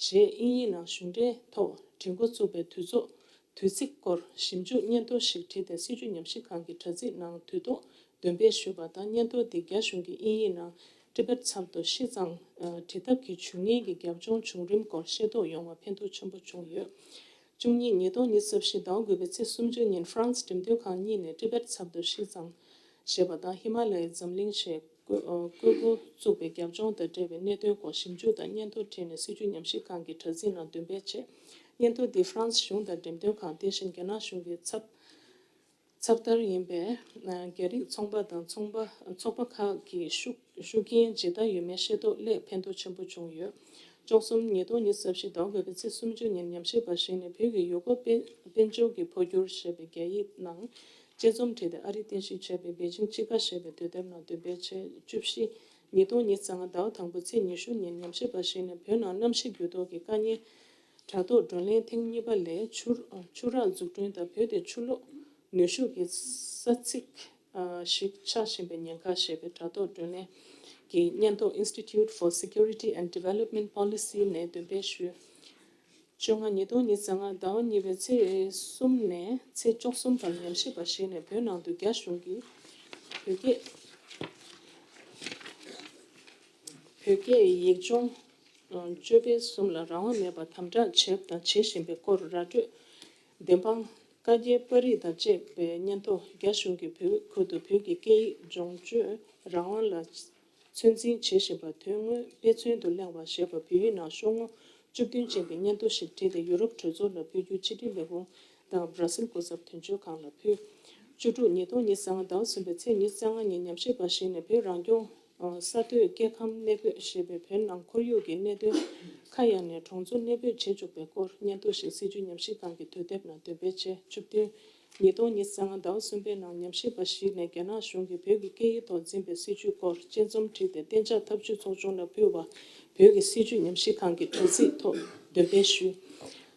ཞེས་དབྱིན་ཡིག་ནང་གཞུང་འབྲེལ་ཐོག་བྲིས་འགོ་བཙུགས་པའི་དུས་ཚོད། དུས་ཚིགས་སྐོར་ཞིབ་འཇུག་སྙན་ཐོ་ཞིག་བྲིས་ཏེ་སྲིད་བྱུས་ཉམས་ཞིབ་ཁང་གི་དྲ་ཚིགས་ནང་དུས་ཐོག་འདོན་སྤེལ་ཞུས་པ་དང་། སྙན་ཐོ་འདི་རྒྱ་གཞུང་གིས་དབྱིན་ཡིག་ནང་ཏི་པེད་ཚབ་ཏུ་ཤིས་ཙང་བྲི་ཐབས་ཀྱི་བྱུས་ངན་གྱི་རྒྱབ་ལྗོངས་བྱུང་རིམ་སྐོར་ཤེས་རྟོགས་ཡོང་བར་ཕན་ཐོགས་ཆེན་པོ་བྱུང་ཡོད། བཅུ་གཉིས། ཉིས་སྟོང་ཉི་ཤུ་རྩ་བཞི་ཟླ་བ་དགུ་པའི་ཚེས་སུམ་ཅུ་ཉིན་ཧྥ་རན་སི་འགྲེམས་སྟོན་ཁང་གཉིས་ནས་ཏི་པེད་ཚབ་ཏུ་ཤིས་ཙང་ཞེས་པ་དང་ཧི་མ་ལ་ཡའི་འཛམ་གླིང་ཞེས། སྐུ་སྐུ་འགོ་བཙུགས་པའི་རྒྱབ་ལྗོངས་དང་འབྲེལ་བའི་གནད་དོན་སྐོར་ཞིབ་འཇུག་དང་སྙན་ཐོ་བྲིས་ནས་སྲིད་བྱུས་ཉམས་ཞིབ་ཁང་གི་དྲ་ཚིགས་ནང་འདོན་སྤེལ་བྱས། སྙན་ཐོ་འདི་ཧྥ་རན་སི་གཞུང་དང་འགྲེམས་སྟོན་ཁང་། དེ་བཞིན་རྒྱ་ནག་གཞུང་གི་ཚབ་ཚབ་མཐར་ཡིན་པའི་རྒྱ་རིགས་ཚོང་པ་དང་ཚོང་པ་ཚོགས་པ་ཁག་གིས་ཤུགས་ ཤུགས་རྐྱེན་ཇི་ལྟར་ཡོད་མེད་ཤེས་རྟོགས་སླད་ཕན་ཐོགས་ཆེན་པོ་བྱུང་ཡོད། བཅུ་གསུམ་ཉིས་སྟོང་ཉི་ཤུ་རྩ་བཞི་ཟླ་བ་འགོ་པའི་ཚེས་སུམ་ཅུ་ཉིན་ཉམས་ཞིབ་པ་ཞིག་ནས་བོད་ཀྱི་ཡུལ་སྐོར་དཔལ་དཔལ་འབྱོར་གྱི་འཕོ་འགྱུར་ཞེས་པའི་རྒྱ་ཡིག་ནང་དཔྱད་རྩོམ་བྲིས་ཏེ་ཨ་རིར་རྟེན་གཞི་བྱས་པའི་པེ་ཅིང་དཔྱིད་ཀ་ཞེས་པའི་དུས་དེབ་ནང་འདོན་སྤེལ་བྱས། བཅུ་བཞི་ཉིས་སྟོང་ཉི་ཤུ་རྩ་ལྔ་ཟླ་བ་དང་པོ་ཚེས་ཉི་ཤུ་ཉིན་ཉམས་ཞིབ་པ་ཞིག་ནས་བོད་ནང་གནམ་གཤིས་འགྱུར་ལྡོག་གི་དཀའ་ངལ་དྲ་ཐོག་བགྲོ་གླེང་ཐེངས་གཉིས་པ་ལས་ཆུ་ཆུ་རགས་འཛུགས་སྐྲུན་དང་བོད་དེ་ཆུ་ལོག་ནུས་ཤུགས་ཀྱི་ས་ཚིགས་ཤིག་ཆགས་བཞིན་པའི་ཉེན་ཁ་ཞེས་པའི་དྲ་ཐོག་བགྲོ་གླེང་གི་སྙན་ཐོ་Institute for Security and Development Policy ནས་འདོན་སྤེལ་ཞུས། བཅོ་ལྔ་ཉིས་སྟོང་ཉི་ཤུ་རྩ་ལྔ་ཟླ་བ་གཉིས་པའི་ཚེས་གསུམ་ནས་ཚེས་བཅུ་གསུམ་བར་ཉམས་ཞིབ་པ་ཞིག་ནས་བོད་ནང་དུ་རྒྱ་གཞུང་གིས་བོད་སྐད་བོད་སྐད་ཡིག་སྦྱོང་སྤྱོད་པའི་གསུམ་ལ་རང་དབང་མེད་པར་དམ་དྲག་བྱས་དང་བྱེད་བཞིན་པའི་སྐོར་ར་སྤྲོད། བདེན་དཔང་བཀའ་རྒྱའི་པར་རིས་དང་བཅས་པའི་སྙན་ཐོ། རྒྱ་གཞུང་གིས་བོད་ཁུལ་དུ་བོད་ཀྱི་སྐད་ཡིག་སྦྱོང་སྤྱོད་རང་དབང་ལ་ཚོད་འཛིན་བྱེད་བཞིན་པ་དོན་དངོས་དཔེ་མཚོན་དུ་གླེང་བ་ཞེས་པ་བོད་ཡིག་ནང་ཤོག་ངོས་བཅུ་བདུན་ཅན་གྱི་སྙན་ཐོ་ཞིག་བྲིས་ཏེ་ཡུ་རོབ་གྲོས་ཚོགས་ལ་ཕུལ་རྒྱུ་ཕྱི་དྲིལ་ལས་ཁུངས་དང་བྷྲ་སིལ་སྐུ་ཚབ་དོན་གཅོད་ཁང་ལ་ཕུལ། བཅུ་དྲུག་ཉིས་སྟོང་ཉི་ཤུ་རྩ་ལྔ་ཟླ་བ་གསུམ་པའི་ཚེས་ཉི་ཤུ་རྩ་ལྔ་ཉིན་ཉམས་ཞིབ་པ་ཞིག་ནས་བོད་རང་སྐྱོང་ས་མཐོའི་སྐྱེ་ཁམས་གནས་སྤོས་ཞེས་པའི་བོད་ནང་ཁོར་ཡུག་གི་གནད་དོན་ཁ་གཡར་ནས་གྲོང་ཚོ་གནས་སྤོས་བྱེད་བཅུག་པའི་སྐོར་སྙན་ཐོ་ཞིག་སྲིད་བྱུས་ཉམས་ཞིབ་ཁང་གི་དུས་དེབ་ནང་འདོན་སྤེལ་བྱས། བཅུ་བདུན་ཉིས་སྟོང་ཉི་ཤུ་རྩ་ལྔ་ཟླ་བ་གསུམ་པའི་ནང་ཉམས་ཞིབ་པ་ཞིག་ནས་རྒྱ་ནག་གཞུང་གིས་བོད་ཀྱི་སྐད་ཡིག་ཐོག་འཛིན་པའི་སྲིད་བྱུས་སྐོར་དཔྱད་རྩོམ་བྲིས་ཏེ་གཏན་འཇགས་ཐབས་ཇུས་ཚོགས་ཆུང་ལ་ཕུལ་བ། བོད་ཀྱི་སྲིད་བྱུས་ཉམས་ཞིབ་ཁང་གི་དྲ་ཚིགས་ཐོག་འདོན་སྤེལ་ཞུས།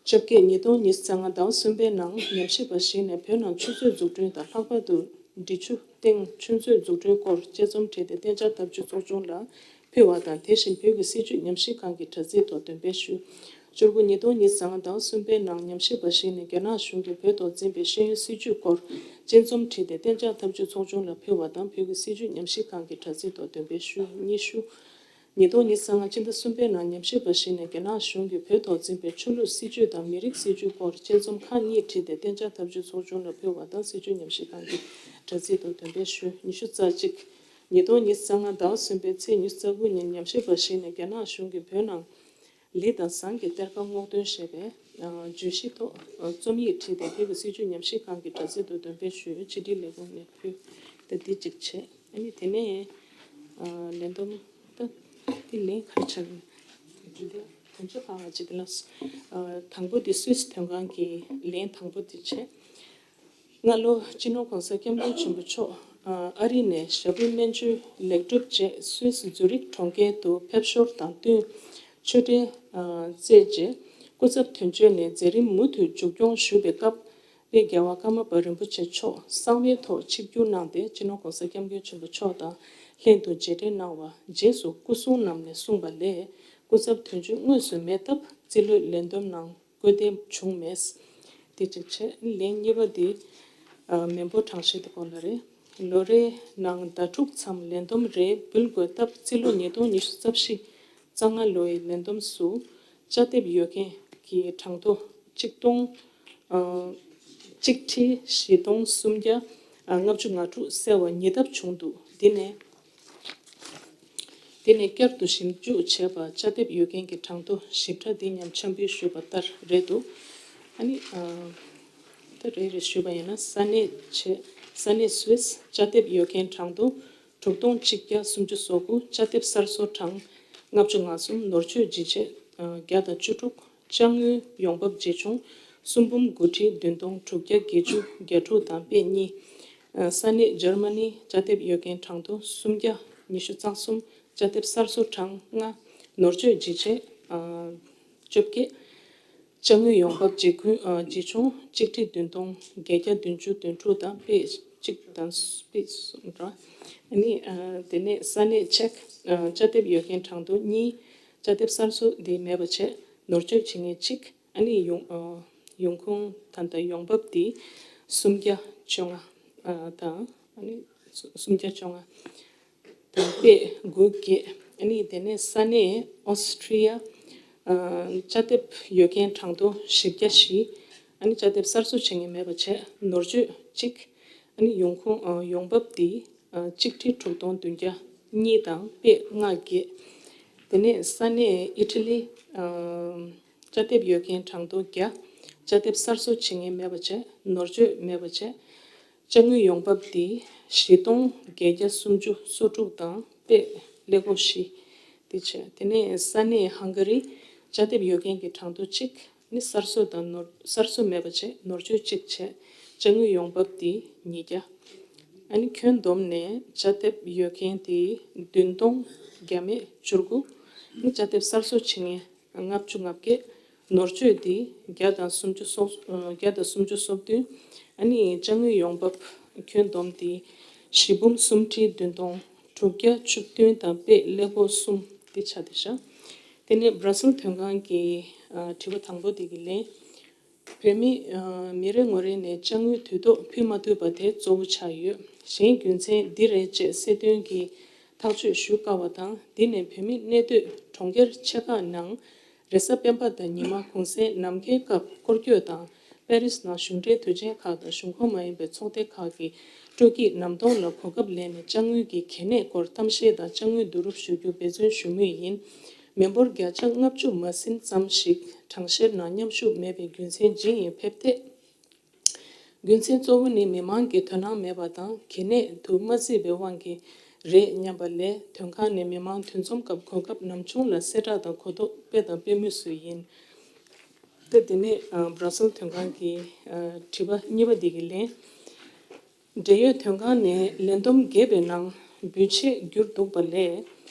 བཅོ་བརྒྱད་ཉིས་སྟོང་ཉི་ཤུ་རྩ་ལྔ་ཟླ་བ་གསུམ་པའི་ནང་ཉམས་ཞིབ་པ་ཞིག་ནས་བོད་ནང་ཆུ་མཛོད་འཛུགས་སྐྲུན་དང་ལྷག་པར་དུ་འབྲི་ཆུ་སྟེང་ཆུ་མཛོད་འཛུགས་སྐྲུན་སྐོར་དཔྱད་རྩོམ་བྲིས་ཏེ་གཏན་འཇགས་ཐབས་ཇུས་ཚོགས་ཆུང་ལ་ཕུལ་བ་དང་། དེ་བཞིན་བོད་ཀྱི་སྲིད་བྱུས་ཉམས་ཞིབ་ཁང་གི་དྲ་ཚིགས་ཐོག་འདོན་སྤེལ་ཞུས། བཅུ་དགུ་ཉིས་སྟོང་ཉི་ཤུ་རྩ་ལྔ་ཟླ་བ་གསུམ་པའི་ནང་ཉམས་ཞིབ་པ་ཞིག་ནས་རྒྱ་ནག་གཞུང་གིས་བོད་ཐོག་འཛིན་པའི་ཤེས་ཡོན་སྲིད་བྱུས་སྐོར་དཔྱད་རྩོམ་བྲིས་ཏེ་གཏན་འཇགས་ཐབས་ཇུས་ཚོགས་ཆུང་ལ་ཕུལ་བ་དང་། བོད་ཀྱི་སྲིད་བྱུས་ཉམས་ཞིབ་ཁང་གི་དྲ་ཚིགས་ཐོག་འདོན་སྤེལ་ཞུས། ཉི་ཤུ། ཉིས་སྟོང་ཉི་ཤུ་རྩ་ལྔ་སྤྱི་ཟླ་གསུམ་པའི་ནང་ཉམས་ཞིབ་པ་ཞིག་ནས་རྒྱ་ནག་གཞུང་གིས་བོད་ཐོག་འཛིན་པའི་ཆོས་ལུགས་སྲིད་བྱུས་དང་མི་རིགས་སྲིད་བྱུས་སྐོར་དཔྱད་རྩོམ་ཁག་གཉིས་བྲིས་ཏེ་གཏན་འཇགས་ཐབས་ཇུས་ཚོགས་ཆུང་ལ་ཕུལ་བ་དང་། སྲིད་བྱུས་ཉམས་ཞིབ་ཁང་གི་དྲ་ཚིགས་ཐོག་འདོན་སྤེལ་ཞུས། ཉི་ཤུ་རྩ་གཅིག་ཉིས་སྟོང་ཉི་ཤུ་རྩ་ལྔ་ཟླ་བ་གསུམ་པའི་ཚེས་ཉི་ཤུ་རྩ་དགུ་ཉིན་ཉམས་ཞིབ་པ་ཞིག་ནས་རྒྱ་ནག་གཞུང་གིས་བོད་ནང་ལི་དང་ཟངས་ཀྱི་གཏེར་ཁ་སྔོག་འདོན་ཞེས་པའི་བརྗོད་གཞི་ཐོག་རྩོམ་ཡིག་བྲིས་ཏེ་བོད་ཀྱི་སྲིད་བྱུས་ཉམས་ཞིབ་ཁང་གི་དྲ་ཚིགས་ཐོག་འདོན་སྤེལ་ཞུས། ཕྱི་དྲིལ་ལས་ཁུངས་ནས་ཕུལ། ད་འདི་གཅིག་བྱས། ཨ་ནི་དེ་ནས་ལན་འདོམས་ད་འདི་ལན་ག་རེ་ཆགས་ཡིན། དོན་གཅོད་ཁག་ཅིག་ལ་དང་པོ་འདི་སུད་སི་དོན་ཁང་གི་ལན་དང་པོ་འདི་བྱས། སྔ་ལོ་སྤྱི་ནོར་༸གོང་ས་༸སྐྱབས་མགོན་ཆེན་པོ་མཆོག་ཨ་རི་ནས་ཞབས་བྲོའི་སྨན་བཅོས་ལེགས་གྲུབ་རྗེས་སུད་སི་ཛུ་རིག་གྲོང་ཁྱེར་དུ་ཕེབས་ཞོར་དང་བསྟུན་ཆོས་འབྲེལ་བསྩལ་རྗེས་སྐུ་ཚབ་དོན་གཅོད་ནས་མཛད་རིམ་མུ་མཐུད་མཇུག་སྐྱོང་ཞུས་པའི་སྐབས། དཔལ་རྒྱལ་བ་ཀརྨ་པ་རིན་པོ་ཆེ་མཆོག་གསང་བའི་ཐོག་ཆིབས་བསྒྱུར་གནང་སྟེ་སྤྱི་ནོར་༸གོང་ས་༸སྐྱབས་མགོན་ཆེན་པོ་མཆོག་དང་ལྷན་དུ་མཇལ་འཕྲད་གནང་བ། རྗེས་སུ་སྐུ་སྲུང་རྣམས་ནས་གསུངས་པ་ལས་སྐུ་ཚབ་དོན་གཅོད་དངོས་སུ་མེད་སྟབས་རྩིས་ལོས་ལན་འདེབས་གནང་། སྐུལ་འདེབས་བྱུང་མེད། དེ་གཅིག་བྱས། ལན་གཉིས་པ་དེ་མེ་འབོར་གྲངས་བཤེར་དེ་སྐོར་ལ་རེད། ལོ་རེའི་ནང་ཟླ་དྲུག་མཚམས་ལས་བསྡོམས་རེ་འབུལ་དགོས་སྟབས་རྩིས་ལོ་ཉིས་སྟོང་ཉི་ཤུ་རྩ་བཞི་རྩ་ལྔ་ལོའི་ལས་བསྡོམས་སུ་ཅ་དེབ་ཡོད་མཁན་གྱི་གྲངས་ཐོ་གཅིག་སྟོང་གཅིག་ཁྲི་བཞི་སྟོང་སུམ་བརྒྱ་ལྔ་བཅུ་ང་དྲུག་བསལ་བ་ཉིས་ལྡབ་བྱུང་འདུག་འདི་ནས། དེ་ནས་བསྐྱར་དུ་ཞིབ་འཇུག་བྱས་པ་ཅ་དེབ་ཡོད་མཁན་གྱི་གྲངས་ཐོ་ཞིབ་ཕྲ་འདི་མཉམ་འཆམ་འབུལ་ཞུས་པ་ལྟར་རེད་འདུག་ཨ་ནི། ད་རེ་རེ་ཞུས་པ་ཡིན་ན་ས་གནས་བྱས། ས་གནས་སུད་སི་ཅ་དེབ་ཡོད་མཁན་གྲངས་ཐོ་དྲུག་སྟོང་གཅིག་བརྒྱ་སུམ་ཅུ་སོ་དགུ། ཅ་དེབ་གསར་བཟོ་གྲངས་ལྔ་བཅུ་ང་གསུམ། ནོར་བཅོས་ལྗིད་ཆས་བརྒྱ་དང་བཅུ་དྲུག་ཅ་དངོས་ཡོང་འབབ་ཇི་བྱུང་། སུམ་འབུམ་དགུ་ཁྲི་བདུན་སྟོང་དྲུག་བརྒྱ་བརྒྱད་ཅུ་གྱ་དྲུག་དང་དཔེ་གཉིས། ས་གནས་འཇར་མ་ནི་ཅ་དེབ་ཡོད་མཁན་གྲངས་ཐོ་སུམ་བརྒྱ་ཉི་ཤུ་རྩ་གསུམ། ཅ་དེབ་གསར་བཟོ་གྲངས་ལྔ། ནོར་བཅོས་ལྗིད་ཆས་བཅོ་བརྒྱད། ཅ་དངོས་ཡོང་འབབ་ཇི་ཁུ་ཇི་བྱུང་གཅིག་ཁྲི་བདུན་སྟོང་བརྒྱད་བརྒྱ་བདུན་ཅུ་དོན་དྲུག་དང་དཔེ་གཅིག་དང་དཔེ་གསུམ་ར། ཨ་ནི་དེ་ནས་ས་གནས་ཅེཀ་ཅ་དེབ་ཡོད་མཁན་གྲངས་ཐོ་གཉིས། ཅ་དེབ་གསར་བཟོ་འདི་མེད་པ་བྱས། ནོར་བཅོས་བྱེད་མཁན་གཅིག་ཨ་ནི་ཡོང་ཡོང་ཁུངས་ད་ལྟ་ཡོང་འབབ་འདི་སུམ་བརྒྱ་བཅོ་ལྔ་དང་ཨ་ནི་སུམ་བརྒྱ་བཅོ་ལྔ་དང་དཔེ་དགུ་བརྒྱད། ཨ་ནི་དེ་ནས་ས་གནས་ཨོ་སི་ཁྲི་ཡ་ཅ་དེབ་ཡོད་མཁན་གྲངས་ཐོ་བཞི་བརྒྱ་བཞི། ཨ་ནི་ཅ་དེབ་གསར་བཟོ་བྱེད་མཁན་མེད་པ་བྱས། ནོར་བཅོས་གཅིག་ཨ་ནི་ཡོང་ཁུངས་ཡོང་འབབ་འདི་གཅིག་ཁྲི་དྲུག་སྟོང་བདུན་བརྒྱ་གཉིས་དང་དཔེ་ལྔ་བརྒྱད། དེ་ནས་ས་གནས་ཨི་ཊ་ལི། ཅ་དེབ་ཡོད་མཁན་གྲངས་ཐོ་བརྒྱ། ཅ་དེབ་གསར་བཟོ་བྱེད་མཁན་མེད་པ་བྱས། ནོར་བཅོས་མེད་པ་བྱས། ཅ་དངོས་ཡོང་འབབ་འདི་བཞི་སྟོང་བརྒྱད་བརྒྱ་སུམ་ཅུ་སོ་དྲུག་དང་དཔེ་ ཀླད་ཀོར་བཞི་དེ་བྱས། དེ་ནས་ས་གནས་ཧང་ག་རི་ཅ་དེབ་ཡོད་མཁན་གྱི་གྲངས་ཐོ་གཅིག་ནི་གསར་བཟོ་དང་ནོར་གསར་བཟོ་མེད་པ་བྱས། ནོར་བཅོས་གཅིག་བྱས། ཅ་དངོས་ཡོང་འབབ་དེ་ཉིས་བརྒྱ། ཨ་ནི་ཁྱོན་བསྡོམས་ནས་ཅ་དེབ་ཡོད་མཁན་དེ་བདུན་སྟོང་བརྒྱ་མེད་བཅུ་དགུ། ནི་ཅ་དེབ་གསར་བཟོ་བྱེད་མཁན་ལྔ་བཅུ་ང་བརྒྱད། ནོར་བཅོས་དེ་བརྒྱ་དང་སུམ་ཅུ་སོ་བརྒྱ་དང་སུམ་ཅུ་སོ་བདུན། ཨ་ནི་ཅ་དངོས་ཡོང་འབབ་ཁྱོན་བསྡོམས་དེ་བཞི་འབུམ་སུམ་ཁྲི་བདུན་སྟོང་དྲུག་བརྒྱ་བཅུ་བདུན་དང་པོའི་ཀླད་ཀོར་གསུམ་དེ་ཆགས་བསྡད་ཤག་དེ་ནས་སྦྲ་སིལ་དོན་ཁང་གི་ཨ་དྲི་བ་དང་པོ་དེ་གི་ལན། བོད་མི་ཨ་མི་རེ་ངོ་རེ་ནས་ཅ་དངོས་དུས་ཐོག་ཕུལ་མ་ཐུབ་པ་དེ་གཙོ་བོ་ཆགས་ཡོད། གཞན་རྒྱུ་མཚན་འདི་རེད་ཅེས་གསལ་སྟོན་གྱིས་ཐག་གཅོད་ཞུ་དཀའ་བ་དང་། འདི་ནི་བོད་མི་གནས་སྡོད་གྲོང་ཁྱེར་ཆེ་ཁག་ནང་རེས་གཟའ་སྤེན་པ་དང་ཉི་མ་གུང་སེང་ནམ་མཁའི་སྐབས་སྐོར་སྐྱོད་དང་། པེ་རིས་ནང་གཞུང་འབྲེལ་དུས་ཆེན་ཁག་དང་གཞུང་ཁོངས་མ་ཡིན་པའི་ཚོགས་སྡེ་ཁག་གི་སྤྲོ་སྐྱིད་ནམ་སྟོང་ལ་གོ་སྐབས་ལེན་ནས་ཅ་དངོས་ཀྱི་གལ་གནད་སྐོར་གཏམ་བཤད་དང་ཅ་དངོས་བསྡུ་རུབ་ཞུ་རྒྱུ་འབད་བརྩོན་ཞུ་མུས་ཡིན། མི་འབོར་བརྒྱ་ཆ་ལྔ་བཅུ་མ་ཟིན་ཙམ་ཞིག་གྲངས་བཤེར་ནང་མཉམ་ཞུགས་མེད་པའི་རྒྱུ་མཚན་ཇི་ཡིན་ཕེབས་ཐད། རྒྱུ་མཚན་གཙོ་བོ་ནི་མི་མང་གི་དོ་སྣང་མེད་པ་དང་། གལ་གནད་དུ་མ་བརྩིས་པའི་དབང་གིས་རེད་སྙམ་པ་ལས། དོན་ཁང་ནས་མི་མང་འདུ་འཛོམས་སྐབས་གོ་སྐབས་ནམ་བྱུང་ལ་གསལ་བསྒྲགས་དང་གོ་རྟོགས་སྤེལ་དང་སྤེལ་མུས་སུ་ཡིན། ད་དེ་ནས་ཨ་སྦྲ་སིལ་དོན་ཁང་གི་ཨ་དྲི་བ་གཉིས་པ་འདི་གི་ལན། འབྲེལ་ཡོད་དོན་ཁང་ནས་ལན་འདོམས་བརྒྱབ་པའི་ནང་འབུལ་ཆད་བསྒྱུར་འདུག་པ་ལས།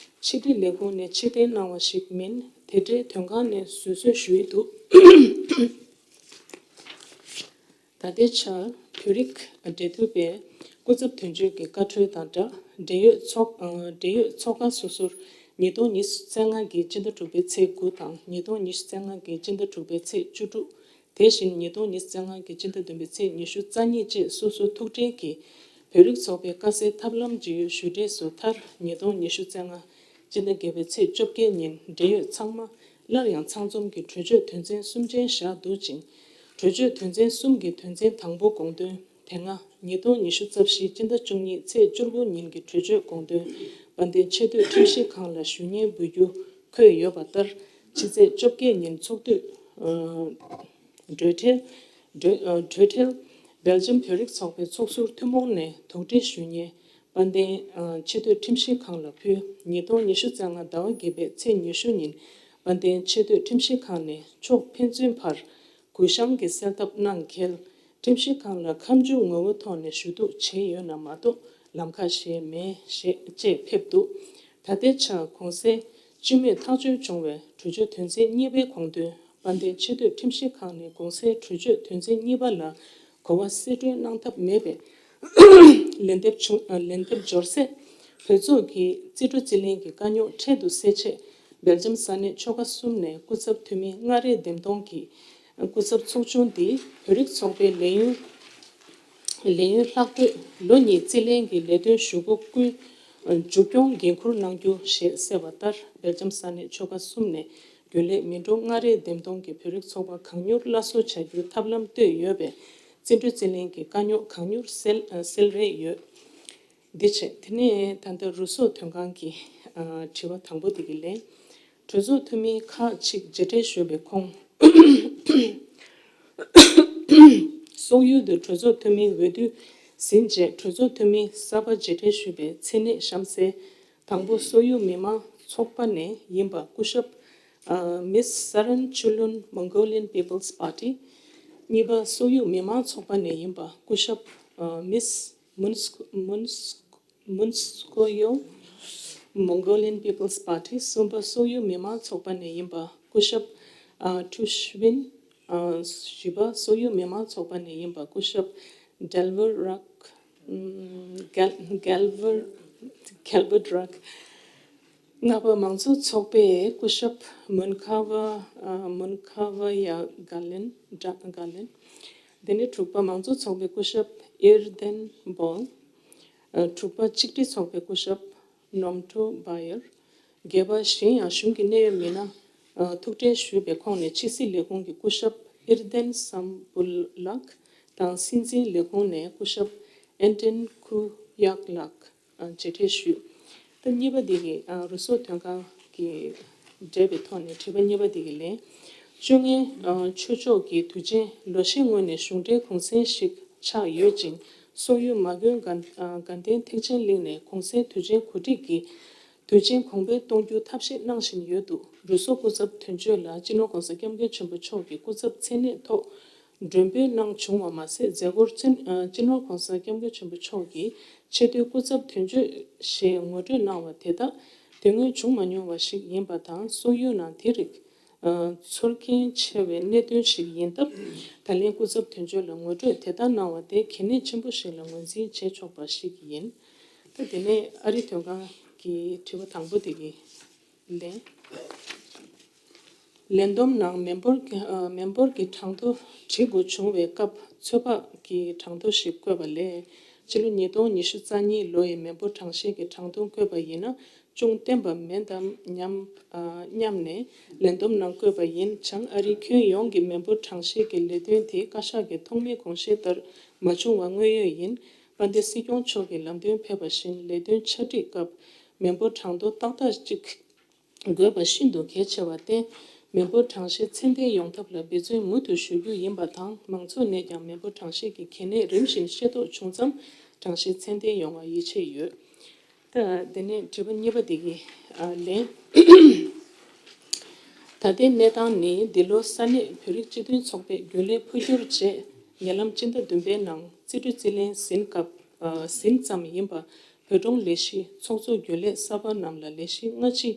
ཕྱི་དྲིལ་ལས་ཁུངས་ནས་ཕྱིར་འཐེན་གནང་བ་ཞིག་མིན། དེ་འབྲེལ་དོན་ཁང་ནས་བཟོད་གསོལ་ཞུ་ཡི་འདུག་ད་ལྟའི་ཆར་བོད་རིགས་འབྲེལ་མཐུད་པའི་སྐུ་ཚབ་དོན་གཅོད་ཀྱི་བཀའ་འཁྲོལ་དང་སྦྲགས། འབྲེལ་ཡོད་ཚོགས་ཨ་འབྲེལ་ཡོད་ཚོགས་ཁག་སོ་སོར་ཉིས་སྟོང་ཉི་ཤུ་རྩ་ལྔ་གི་སྤྱི་ཟླ་དྲུག་པའི་ཚེས་དགུ་དང་ཉིས་སྟོང་ཉི་ཤུ་རྩ་ལྔ་གི་སྤྱི་ཟླ་དྲུག་པའི་ཚེས་བཅུ་དྲུག་དེ་བཞིན་ཉིས་སྟོང་ཉི་ཤུ་རྩ་ལྔ་གི་སྤྱི་ཟླ་བདུན་པའི་ཚེས་ཉི་ཤུ་རྩ་གཉིས་བཅས་སོ་སོ་ཐུགས་འབྲེལ་གྱིས་བོད་རིགས་ཚོགས་པའི་དཀའ་སེལ་ཐབས་ལམ་ཇི་ཡོད་ཞུ་འབྲས་སུ། མཐར་ཉིས་སྟོང་ཉི་ཤུ་རྩ་ལྔ་སྤྱི་ཟླ་བརྒྱད་པའི་ཚེས་བཅོ་བརྒྱད་ཉིན་འབྲེལ་ཡོད་ཚང་མ་སླར་ཡང་ཚང་འཛོམས་ཀྱིས་གྲོས་ཆོད་དོན་ཚན་གསུམ་ཅན་བཞག་འདུག་ཅིང་། གྲོས་ཆོད་དོན་ཚན་གསུམ་གྱི་དོན་ཚན་དང་པོ་དགོངས་དོན། དེ་སྔ་ཉིས་སྟོང་ཉི་ཤུ་རྩ་བཞི་སྤྱི་ཟླ་བཅུ་གཉིས་ཚེས་བཅུ་དགུ་ཉིན་གྱི་གྲོས་ཆོད་དགོངས་དོན་དཔལ་ལྡན་ཆེས་མཐོའི་ཁྲིམས་ཞིབ་ཁང་ལ་ཞུ་སྙན་འབུལ་རྒྱུ་འཁོད་ཡོད་པ་ལྟར། ཕྱི་ཚེས་བཅོ་བརྒྱད་ཉིན་ཚོགས་འདུས་ཨ་གྲོས་འབྲེལ་གྲོས་ཨ་གྲོས་འབྲེལ་སྦེལ་ཇམ་བོད་རིགས་ཚོགས་པའི་ཚོགས་ཟུར་ཐུན་མོང་ནས་དོགས་འདྲི་ཞུ་སྙན་དཔལ་ལྡན་ཨ་ཆེས་མཐོའི་ཁྲིམས་ཞིབ་ཁང་ལ་ཕུལ། ཉིས་སྟོང་ཉི་ཤུ་རྩ་ལྔ་ཟླ་བ་བརྒྱད་པའི་ཚེས་ཉི་ཤུ་ཉིན་དཔལ་ལྡན་ཆེས་མཐོའི་ཁྲིམས་ཞིབ་ཁང་ནས་ཕྱོགས་ཕན་ཚུན་བར་གུ་བཤངས་ཀྱི་གསལ་བསྡམས་གནང་གལ། ཁྲིམས་ཞིབ་ཁང་ལ་ཁ་མཆུ་ངོ་བོ་ཐོག་ནས་ཞུ་གཏུག་བྱས་ཡོད་ན་མ་གཏོགས་ལམ་ཁ་གཞན་མེད་ཞེས་བཅས་ཕེབས་འདུག་ད་ལྟའི་ཆར་གུང་སེང་སྤྱི་མོས་ཐག་གཅོད་བྱུང་བའི་གྲོས་ཆོད་དོན་ཚན་གཉིས་པའི་དགོངས་དོན་དཔལ་ལྡན་ཆེས་མཐོའི་ཁྲིམས་ཞིབ་ཁང་ནས་གུང་སེང་གྲོས་ཆོད་དོན་ཚན་གཉིས་པ་ལ་གོ་བ་གསལ་སྒྲོན་གནང་ཐབས་མེད་པས། ལན་འདེབས་བྱུང་ལན་འདེབས་འབྱོར་ཚེ། གྲོས་ཚོགས་ཀྱི་རྩིས་སྤྲོད་རྩིས་ལེན་གྱི་དཀའ་རྙོག་འཕྲལ་དུ་སེལ་ཆེད། སྦེལ་ཇམ་ས་གནས་ཆོལ་ཁ་གསུམ་ནས་སྐུ་ཚབ་འཐུས་མི་ལྔ་རེ་འདེམས་གཏོང་གིས། སྐུ་ཚབ་ཚོགས་ཆུང་འདིས་བོད་རིགས་ཚོགས་པའི་ལས་ཡུན་ལས་ཡུན་ལྷག་འཕྲོས་ལོ་གཉིས་རྩིས་ལེན་གྱི་ལས་དོན་ཞུ་སྒོ་ཀུན་མཇུག་སྐྱོང་འགན་འཁུར་གནང་རྒྱུ་ཞེས་གསལ་བ་ལྟར། སྦེལ་ཇམ་ས་གནས་ཆོལ་ཁ་གསུམ་ནས་རྒྱུན་ལས་མི་འགྲོ་ལྔ་རེ་འདེམས་གཏོང་གིས་བོད་རིགས་ཚོགས་པ་གང་མྱུར་སླར་གསོ་བྱ་རྒྱུའི་ཐབས་ལམ་བཏོད་ཡོད་པས། རྩིས་སྤྲོད་རྩིས་ལེན་གྱི་དཀའ་རྙོག་གང་མྱུར་སེལ་སེལ་རེ་ཡོད། འདི་བྱས། དེ་ནས་ད་ལྟ་རུ་སོག་དོན་ཁང་གི་ཨ་དྲི་བ་དང་པོ་དེ་གི་ལན། གྲོས་ཚོགས་འཐུས་མི་ཁག་ཅིག་མཇལ་འཕྲད་ཞུས་པའི་ཁོངས། སོག་ཡུལ་དུ་གྲོས་ཚོགས་འཐུས་མིའི་འོས་བསྡུ་ཟིན་རྗེས་གྲོས་ཚོགས་འཐུས་མི་གསར་པ་མཇལ་འཕྲད་ཞུས་པའི་མཚན་གནས་གཤམ་གསལ། དང་པོ། སོག་ཡུལ་མི་མང་ཚོགས་པ་ནས་ཡིན་པ་སྐུ་ཞབས་ཨ་Miss Saran Chulun, Mongolian People's Party། གཉིས་པ། སོག་ཡུལ་མི་མང་ཚོགས་པ་ནས་ཡིན་པ་སྐུ་ཞབས་ཨ་Miss Muns- Muns- Munskoyo, Mongolian People's Party། གསུམ་པ། སོག་ཡུལ་མི་མང་ཚོགས་པ་ནས་ཡིན་པ་སྐུ་ཞབས་ཨ་Tushwin། ཨ་བཞི་པ། སོག་ཡུལ་མི་མང་ཚོགས་པ་ནས་ཡིན་པ་སྐུ་ཞབས་Delver Rock། ཨམ་Gal- Galver- Galbert Rock། ལྔ་པ། མང་གཙོ་ཚོགས་པའི་སྐུ་ཞབས་མོན་ཁ་བ་ཨ་མོན་ཁ་བ་ཡ་ག་ལེན། ག་ལེན། དེ་ནས་དྲུག་པ། མང་གཙོ་ཚོགས་པའི་སྐུ་ཞབས་ཨེར་དན་བོལ། ཨ་དྲུག་པ། གཅིག་སྒྲིལ་ཚོགས་པའི་སྐུ་ཞབས་ནོམ་ཁྲོ་བྷ་ཡར། བརྒྱད་པ། གཞན་ཡང་གཞུང་གི་གནད་ཡོད་མི་སྣ་ཨ་ཐུག་འཕྲད་ཞུས་པའི་ཁོངས་ནས་ཕྱི་སྲིད་ལས་ཁུངས་ཀྱི་སྐུ་ཞབས་ཨེར་དན་སམ་བུ་ལག་དང་། སྲིད་འཛིན་ལས་ཁུངས་ནས་སྐུ་ཞབས་ཨན་ཏན་ཁུ་ཡག་ལགས་ཨ་མཇལ་འཕྲད་ཞུས། ད་གཉིས་པ་འདི་གི་ཨ་རུ་སོག་དོན་ཁང་གི་འབྲེལ་བའི་ཐོག་ནས་དྲི་བ་གཉིས་པ་འདི་གི་ལན། བཅོ་ལྔའི་ཨ་ཆོས་ཕྱོགས་ཀྱི་དུས་ཆེན་ལོ་ཤས་སྔོན་ནས་གཞུང་འབྲེལ་གུང་སེང་ཞིག་ཆགས་ཡོད་ཅིང་། སོག་ཡུལ་མ་དགོན་དགའ་ཨ་དགའ་ལྡན་ཐེག་ཆེན་གླིང་ནས་གུང་སེང་དུས་ཆེན་གོ་སྒྲིག་གིས་ དུས་ཆེན་གོང་འཕེལ་གཏོང་རྒྱུ་ཐབས་ཤེས་གནང་བཞིན་ཡོད་འདུག་རུ་སོག་སྐུ་ཚབ་དོན་གཅོད་ལ་སྤྱི་ནོར་༸གོང་ས་༸སྐྱབས་མགོན་ཆེན་པོ་མཆོག་གི་སྐུ་ཚབ་མཚན་གནས་ཐོག་མགྲོན་འབོད་གནང་བྱུང་བ་མ་ཟད། མཛད་སྒོར་སྤྱི་ཨ་སྤྱི་ནོར་༸གོང་ས་༸སྐྱབས་མགོན་ཆེན་པོ་མཆོག་གིས་ཆེས་མཐོའི་སྐུ་ཚབ་དོན་གཅོད་ཞེས་ངོ་སྤྲོད་གནང་བ་དེ་དག་དེ་སྔོན་བྱུང་མ་མྱོང་བ་ཞིག་ཡིན་པ་དང་། སོག་ཡུལ་ནང་དེ་རིགས་ཨ་ཚོར་སྐྱེན་ཆེ་བའི་གནད་དོན་ཞིག་ཡིན་སྟབས། ད་ལན་སྐུ་ཚབ་དོན་གཅོད་ལ་ངོ་སྤྲོད་དེ་ལྟར་གནང་བ་དེ་གལ་གནད་ཆེན་པོ་ཞིག་ལ་ངོས་འཛིན་བྱེད་ཆོག་པ་ཞིག་ཡིན། ད་དེ་ནས་ཨ་རི་དོན་ཁང་གི་དྲི་བ་དང་པོ་དེ་གི་ལན། ལས་བསྡོམས་ནང་མི་འབོར་གྱི་ཨ་མི་འབོར་གྱི་གྲངས་ཐོ་བྲི་དགོས་བྱུང་བའི་སྐབས་ཚོད་དཔག་གི་གྲངས་ཐོ་ཞིག་བཀོད་པ་ལས། ཕྱི་ལོ་ཉིས་སྟོང་ཉི་ཤུ་རྩ་གཉིས་ལོ་ཡི་མི་འབོར་གྲངས་བཤེར་གྱི་གྲངས་ཐོ་བཀོད་པ་ཡིན་ན་ཅུང་བརྟན་པ་མིན་དམ་སྙམ་ཨ་སྙམ་ནས་ལས་བསྡོམས་ནང་བཀོད་པ་ཡིན་ཙང་། ཨ་རིའི་ཁྱོན་ཡོངས་ཀྱི་མི་འབོར་གྲངས་བཤེར་གྱི་ལས་དོན་དེ་བཀའ་ཤག་གི་ཐོག་མའི་དགོངས་བཞེད་ལྟར་མ་བྱུང་བ་དངོས་ཡོད་ཡིན། དཔལ་ལྡན་སྲིད་སྐྱོང་མཆོག་གིས་ལམ་སྟོན་ཕེབས་པ་བཞིན་ལས་དོན་ཆ་སྒྲིག་སྐབས་མི་འབོར་གྲངས་ཐོ་ཏག་ཏག་ཅིག་དགོས་པ་ཤིན་ཏུ་གལ་ཆེ་བར་བརྟེན། མི་འབོར་གྲངས་བཤེར་ཚད་ལྡན་ཡོང་ཐབས་ལ་འབད་བརྩོན་མུ་མཐུད་ཞུ་རྒྱུ་ཡིན་པ་དང་། མང་ཚོགས་ནས་ཀྱང་མི་འབོར་གྲངས་བཤེར་གྱི་གལ་གནད་རིམ་བཞིན་ཤེས་རྟོགས་བྱུང་ཙང་། གྲངས་བཤེར་ཚད་ལྡན་ཡོང་བར་ཡིད་ཆེས་ཡོད། ད་དེ་ནས་དྲི་བ་གཉིས་པ་དེ་གི་ཨ་ལན། ད་ལྟའི་གནས་སྟངས་ནི། འདི་ལོ་ས་གནས་བོད་རིགས་སྤྱི་མཐུན་ཚོགས་པས་རྒྱུན་ལས་འཕོ་འགྱུར་རྗེས། ཉེ་ལམ་སྤྱི་ཟླ་བདུན་པའི་ནང་རྩིས་སྤྲོད་རྩིས་ལེན་ཟིན་སྐབས་ཨ་ཟིན་ཙམ་ཡིན་པ། བོད་ཀྲུང་ལས་གཞི་ཚོགས་གཙོ་རྒྱུན་ལས་གསར་པ་རྣམས་ལ་ལས་གཞི་སྔ་ཕྱི་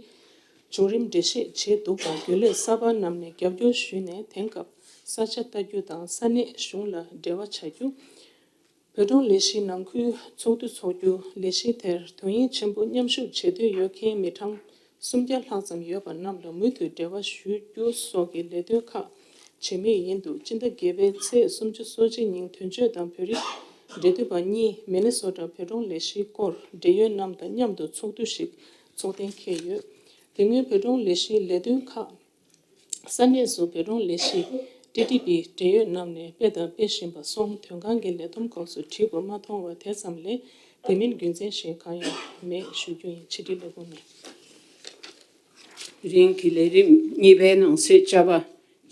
བྱུང་རིམ་འགྲེལ་བཤད་བྱས་འདུག་པ། རྒྱུན་ལས་གསར་པ་རྣམས་ནས་རྒྱབ་སྐྱོར་ཞུས་ནས། དེང་སྐབས་ས་ཆ་ལྟ་རྒྱུ་དང་ས་གནས་གཞུང་ལ་འབྲེལ་བ་བྱ་རྒྱུ། བོད་ཀྲུང་ལས་གཞི་ནང་ཁུལ་ཚོགས་འདུ་འཚོགས་རྒྱུ། ལས་གཞི་དེར་དོན་ཡིད་ཆེན་པོ་མཉམ་ཞུགས་བྱེད་འདོད་ཡོད་མཁན་མི་གྲངས་སུམ་བརྒྱ་ལྷག་ཙམ་ཡོད་པ་རྣམས་ལ་མུ་མཐུད་འབྲེལ་བ་ཞུ་རྒྱུ་སོགས་ཀྱི་ལས་དོན་ཁག་བྱེད་མུས་ཡིན་འདུག་སྤྱི་ཟླ་བརྒྱད་པའི་ཚེས་སུམ་ཅུ་སོ་གཅིག་ཉིན་དོན་གཅོད་དང་བོད་རིགས་འབྲེལ་མཐུད་པ་གཉིས་མི་ནི་སོ་ཊ་བོད་ཀྲུང་ལས་གཞིའི་སྐོར་འབྲེལ་ཡོད་རྣམས་དང་མཉམ་དུ་ཚོགས་འདུ་ཞིག་འཚོགས་གཏན་འཁེལ་ཡོད། དེ་སྔོན་བོད་ཀྲུང་ལས་གཞིའི་ལས་དོན་ཁག་ས་གནས་སུ་བོད་ཀྲུང་ལས་གཞི་ཊི་ཊི་པི་འབྲེལ་ཡོད་རྣམས་ནས་སྤེལ་དང་སྤེལ་བཞིན་པ་སོང་། དོན་ཁང་གི་ལས་བསྡོམས་སྐབས་སུ་བྲིས་དགོས་མ་མཐོང་བ་དེ་ཙམ་ལས། དེ་མིན་རྒྱུ་མཚན་གཞན་གང་ཡང་མེད་ཞུ་རྒྱུ་ཡིན། ཕྱི་དྲིལ་ལས་ཁུངས་ནས། དེ་རིང་གི་ལས་རིམ་གཉིས་པའི་ནང་གསེས་བཅར་བ།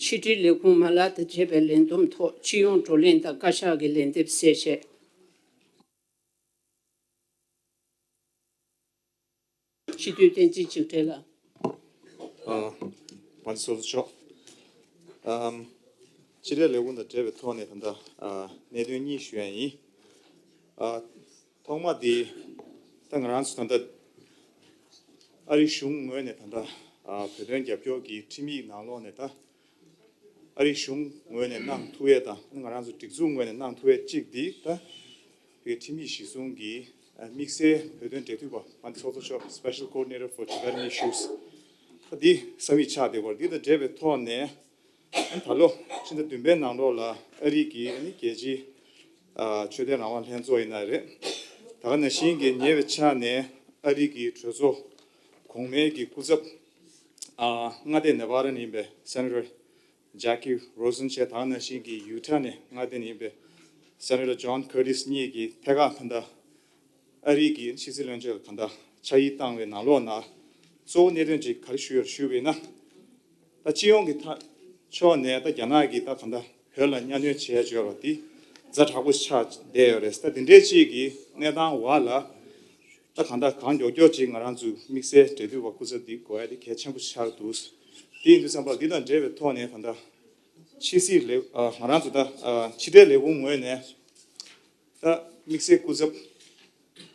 ཕྱི་དྲིལ་ལས་ཁུངས་མ་ལག་དང་བཅས་པའི་ལས་བསྡོམས་ཐོག་སྤྱི་ཡོངས་བགྲོ་གླེང་དང་བཀའ་ཤག་གི་ལན་འདེབས་གསལ་བཤད། སྤྱི་འཐུས་བསྟན་འཛིན་འཇིགས་བྲལ་ལགས། ཨ། མ་ཎི་ཚོགས་གཙོ་མཆོག་ཨམ། ཕྱི་དྲིལ་ལས་ཁུངས་དང་འབྲེལ་བའི་ཐོག་ནས་ད་ལྟ་ཨ་གནད་དོན་གཉིས་ཞུ་ཡ་ཡིན། ཨ། ཐོག་མ་དེ་ད་ང་རང་ཚོ་ད་ལྟ་ཨ་རི་གཞུང་ངོས་ནས་ད་ལྟ་ཨ་བོད་དོན་རྒྱབ་སྐྱོར་གྱི་ཁྲིམས་ཡིག་ནང་ལོགས་ནས་ད། ཨ་རིའི་གཞུང་ངོས་ནས་གནང་ཐུབ་ཡས་དང་ང་རང་ཚོ་སྒྲིག་འཛུགས་ངོས་ནས་གནང་ཐུབ་ཡས་གཅིག་འདི་ད་བོད་ཁྲིམས་ཡིག་གཞིར་བཟུང་གི་དམིགས་བསལ་བོད་དོན་འབྲེལ་མཐུད་པ་མ་འདི་ཚོགས་གཙོ་མཆོག Special Coordinator for Tibetan Issues ད་འདི་ས་མིག་ཆགས་བསྡད་པར། འདི་དང་འབྲེལ་བའི་ཐོག་ནས་ད་ལོ་ཕྱི་ཟླ་བདུན་པའི་ནང་ལོགས་ལ་ཨ་རི་གི་ཨ་ནི་རྒྱལ་སྤྱིའི་ཆོས་དད་རང་དབང་ལྷན་ཚོགས་ཡིན་ན་རེད། ད་ག་ནང་བཞིན་གྱི་ཉེ་བའི་ཆར་ནས་ཨ་རི་གི་གྲོས་ཚོགས་གོང་མའི་གི་སྐུ་ཚབ་མངའ་སྡེ་ནེ་བྷ་ར་ནས་ཡིན་པའི་Senator Jackie Rosen བཅས་དེ་ནང་བཞིན་གྱི་ཡུ་ཊ་ནས་མངའ་སྡེ་ནས་ཡིན་པའི་Senator John Curtis གཉིས་ཀྱིས་ཐད་ཀར་ད་ལྟ་ཨ་རི་གི་ཕྱི་སྲིད་བློན་ཆེན་ལ་ད་ལྟ་ཕྱག་ཡིག་བཏང་བའི་ནང་ལོགས་ན་གཙོ་བོ་གནད་དོན་ཅིག་ག་རེ་ཞུས་ཡོད་ཞུས་པ་ཡིན་ན། ད་སྤྱི་ཡོངས་ཀྱི་ཐ་ཕྱོགས་ནས་ད་རྒྱ་ནག་གིས་ད་ད་ལྟ་བོད་ལ་གཉའ་གནོན་བྱས་བྱས་པ་འདི་ཛ་དྲག་པོ་ཆགས་བསྡད་ཡོད་རེད། ད་འདི་འདྲའི་ཅིག་གི་གནས་སྟངས་འོག་ལ། ད་གང་ལྟར་གང་མགྱོགས་མགྱོགས་ཅིག་ང་རང་ཚོའི་དམིགས་བསལ་འབྲེལ་མཐུད་པ་སྐུ་ཚབ་འདི་དགོས་ཡ་དེ་གལ་ཆེན་པོ་ཆགས་འདུག་དེ་ཡིན་དུས་ཙམ་པ་འདི་དང་འབྲེལ་བའི་ཐོག་ནས་ད་ལྟ་ཕྱི་སྲིད་ལས་ཨ་ང་རང་ཚོ་ད་ཨ་ཕྱི་དྲིལ་ལས་ཁུངས་ངོས་ནས་ད་དམིགས་བསལ་སྐུ་ཚབ་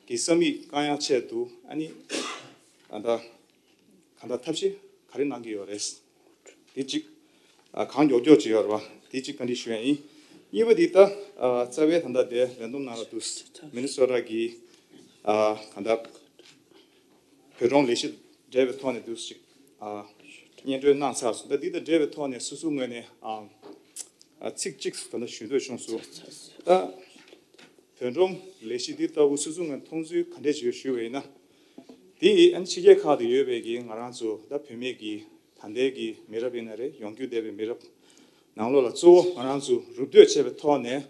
ཀྱི་ས་མིག་བཀག་ཡ་ཆེད་དུ་ཨ་ནི་ད་ལྟ་གང་ལྟར་ཐབས་ཤེས་ག་རེ་གནང་གི་ཡོད་རེད། དེ་གཅིག་ཨ་གང་མགྱོགས་མགྱོགས་བྱེད་ཡོད་རེད་བ། དེ་གཅིག་བཀའ་འདྲི་ཞུ་ཡ་ཡིན། གཉིས་པ་དེ་ད་ཨ་རྩ་བའི་ད་ལྟ་དེ་ལས་བསྡོམས་ནང་ལ་འདུག་མི་ནི་སོ་ཊ་གི་ཨ་གང་ལྟར་བོད་ཀྲུང་ལས་གཞི་འབྲེལ་བའི་ཐོག་ནས་འདུག་ཅིག་ཨ་སྙན་སྒྲོན་གནང་ཚར་སོང་། ད་འདི་དང་འབྲེལ་བའི་ཐོག་ནས་སོ་སོ་ངོས་ནས་ཨ་ཨ་ཚིག་གཅིག་ད་ལྟ་ཞུ་འདོད་བྱུང་སོང་། ད་བོད་ཀྲུང་ལས་གཞི་འདི་ལྟ་བུ་སོ་སོ་ངོས་མཐོང་ཚུལ་ག་འདྲས་ཅིག་ཡོད་ཞུས་པ་ཡིན་ན། དེ་ཡིས་ཨ་ནི་ཕྱི་རྒྱལ་ཁག་ཏུ་ཡོད་པའི་གི་ང་རང་ཚོ་ད་བོད་མི་གི་ད་ལྟའི་གི་མི་རབས་ཡིན་ན་རེད། ཡོང་རྒྱུ་བསྡད་པའི་མི་རབས་ནང་ལོགས་ལ་གཙོ་བོ་ང་རང་ཚོ་རུབ་སྟོན་བྱས་པའི་ཐོག་ནས་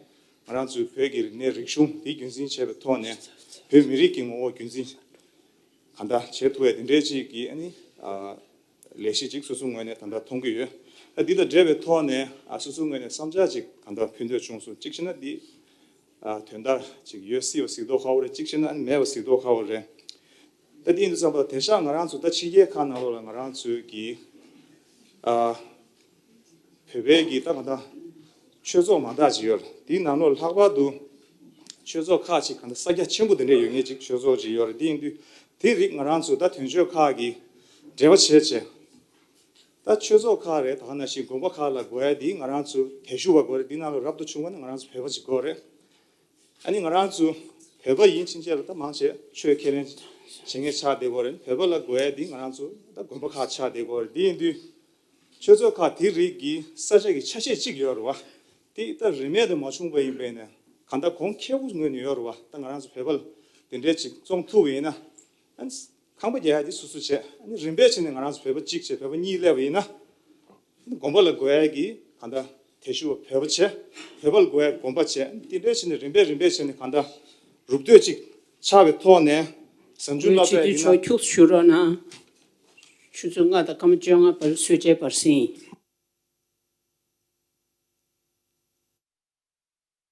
ང་རང་ཚོའི་བོད་ཀྱི་རིག་གནས་རིག་གཞུང་དེ་རྒྱུན་འཛིན་བྱས་པའི་ཐོག་ནས་བོད་མི་རིགས་ཀྱི་ངོ་བོ་རྒྱུན་འཛིན་གང་ལྟར་བྱེད་ཐུབ་པའི་དེ་འདྲའི་ཅིག་གི་ཨ་ནི་ཨ་ལས་གཞི་ཅིག་སོ་སོ་ངོས་ནས་ད་ལྟ་མཐོང་གི་ཡོད། ཨ་འདི་དང་འབྲེལ་བའི་ཐོག་ནས་ཨ་སོ་སོ་ངོས་ནས་བསམ་འཆར་ཅིག་གང་ལྟར་ཕུལ་འདོད་བྱུང་སོང་། གཅིག་བྱས་ན་འདི་ཨ་དོན་དག་ཅིག་ཡོད་སྲིད་པ་གཟིགས་མདོག་ཁ་པོ་རེད། གཅིག་བྱས་ན་ཨ་ནི་མེད་པ་གཟིགས་མདོག་ཁ་པོ་རེད། ད་དེ་ཡིན་དུས་ཙམ་པ་དེང་སང་ང་རང་ཚོ་ད་ཕྱི་རྒྱལ་ཁག་ནང་ལོགས་ལ་ང་རང་ཚོའི་གི་ཨ་བོད་པའི་གི་ད་གང་ལྟར་ཆོས་ཚོགས་མང་དག་ཅིག་ཡོད་རེད། དེའི་ནང་ལོགས་ལྷག་པར་དུ་ཆོས་ཚོགས་ཁག་ཅིག་གང་ལྟར་ས་རྒྱ་ཆེན་པོ་དེ་འདྲས་ཡོད་མཁན་ཅིག་ཆོས་ཚོགས་ཅིག་ཡོད་རེད། དེ་ཡིན་དུས་དེ་རིགས་ང་རང་ཚོ་ད་དོན་གཅོད་ཁག་གི་འབྲེལ་བ་བྱས་བྱས། ད་ཆོས་ཚོགས་ཁག་རེད། ད་ག་ནང་བཞིན་དགོན་པ་ཁག་ལ་དགོས་ཡ་དེ་ང་རང་ཚོ་དད་ཞུ་བ་དགོས་རེད། དེ་ནང་ལ་རབ་ཏུ་བྱུང་བ་ནི་ང་རང་ཚོ་བོད་པ་ཅིག་དགོས་རེད། ཨ་ནི་ང་རང་ཚོ་བོད་པ་ཡིན་ཕྱིན་ཆད་ལ་ད་མང་ཆེ་ཆོས་ཁས་ལེན་བྱེད་མཁན་ཆགས་བསྡད་ཡོད་རེད། བོད་པ་ལ་དགོས་ཡ་དེ་ང་རང་ཚོ་ད་དགོན་པ་ཁག་ཆགས་བསྡད་ཡོད་རེད། དེ་ཡིན་དུས་ཆོས་ཚོགས་ཁག་དེ་རིགས་ཀྱི་ས་ཆ་གི་ཆ་ཤས་གཅིག་ཡོད་རེད་བ། དེ་ད་རིན་མེད་དུ་མ་བྱུང་པ་ཡིན་པས་ནས་གང་ལྟར་གོང་ཁེ་པོ་ངོས་ནས་ཡོད་རེད་བ། ད་ང་རང་ཚོ་བོད་པ་ལ་དེ་འདྲའི་ཅིག་བཙོང་ཐུབ་པ་ཡིན་ན། ཨ་ནི་ཁང་པ་རྒྱག་ཡ་དེ་སོ་སོ་བྱས། ཨ་ནི་རིམ་པས་བྱས་ནས་ང་རང་ཚོ་བོད་པ་གཅིག་བྱས་བོད་པ་གཉིས་སླེབས་པ་ཡིན་ན། དགོན་པ་ལ་དགོས་ཡ་གི་གང་ལྟར་དད་ཞུ་བ་བོད་པ་བྱས། བོད་པ་ལ་དགོས་ཡ་དགོན་པ་བྱས། དེ་འདྲའི་བྱས་ནས་རིམ་པས་རིམ་པས་བྱས་ནས་གང་ལྟར་རུབ་སྟོད་ཅིག་ཆགས་པའི་ཐོག་ནས་གཟའ་མཇུག་ལ་སྤེལ་ཡིན་ན། ཁྱུག་ཞུ་རོགས་གནང་། ཆུ་ཚོད་ལྔ་དང་སྐར་མ་བཅོ་ལྔ་བར་གསོལ་ཇའི་བར་གསེང་ཡིན།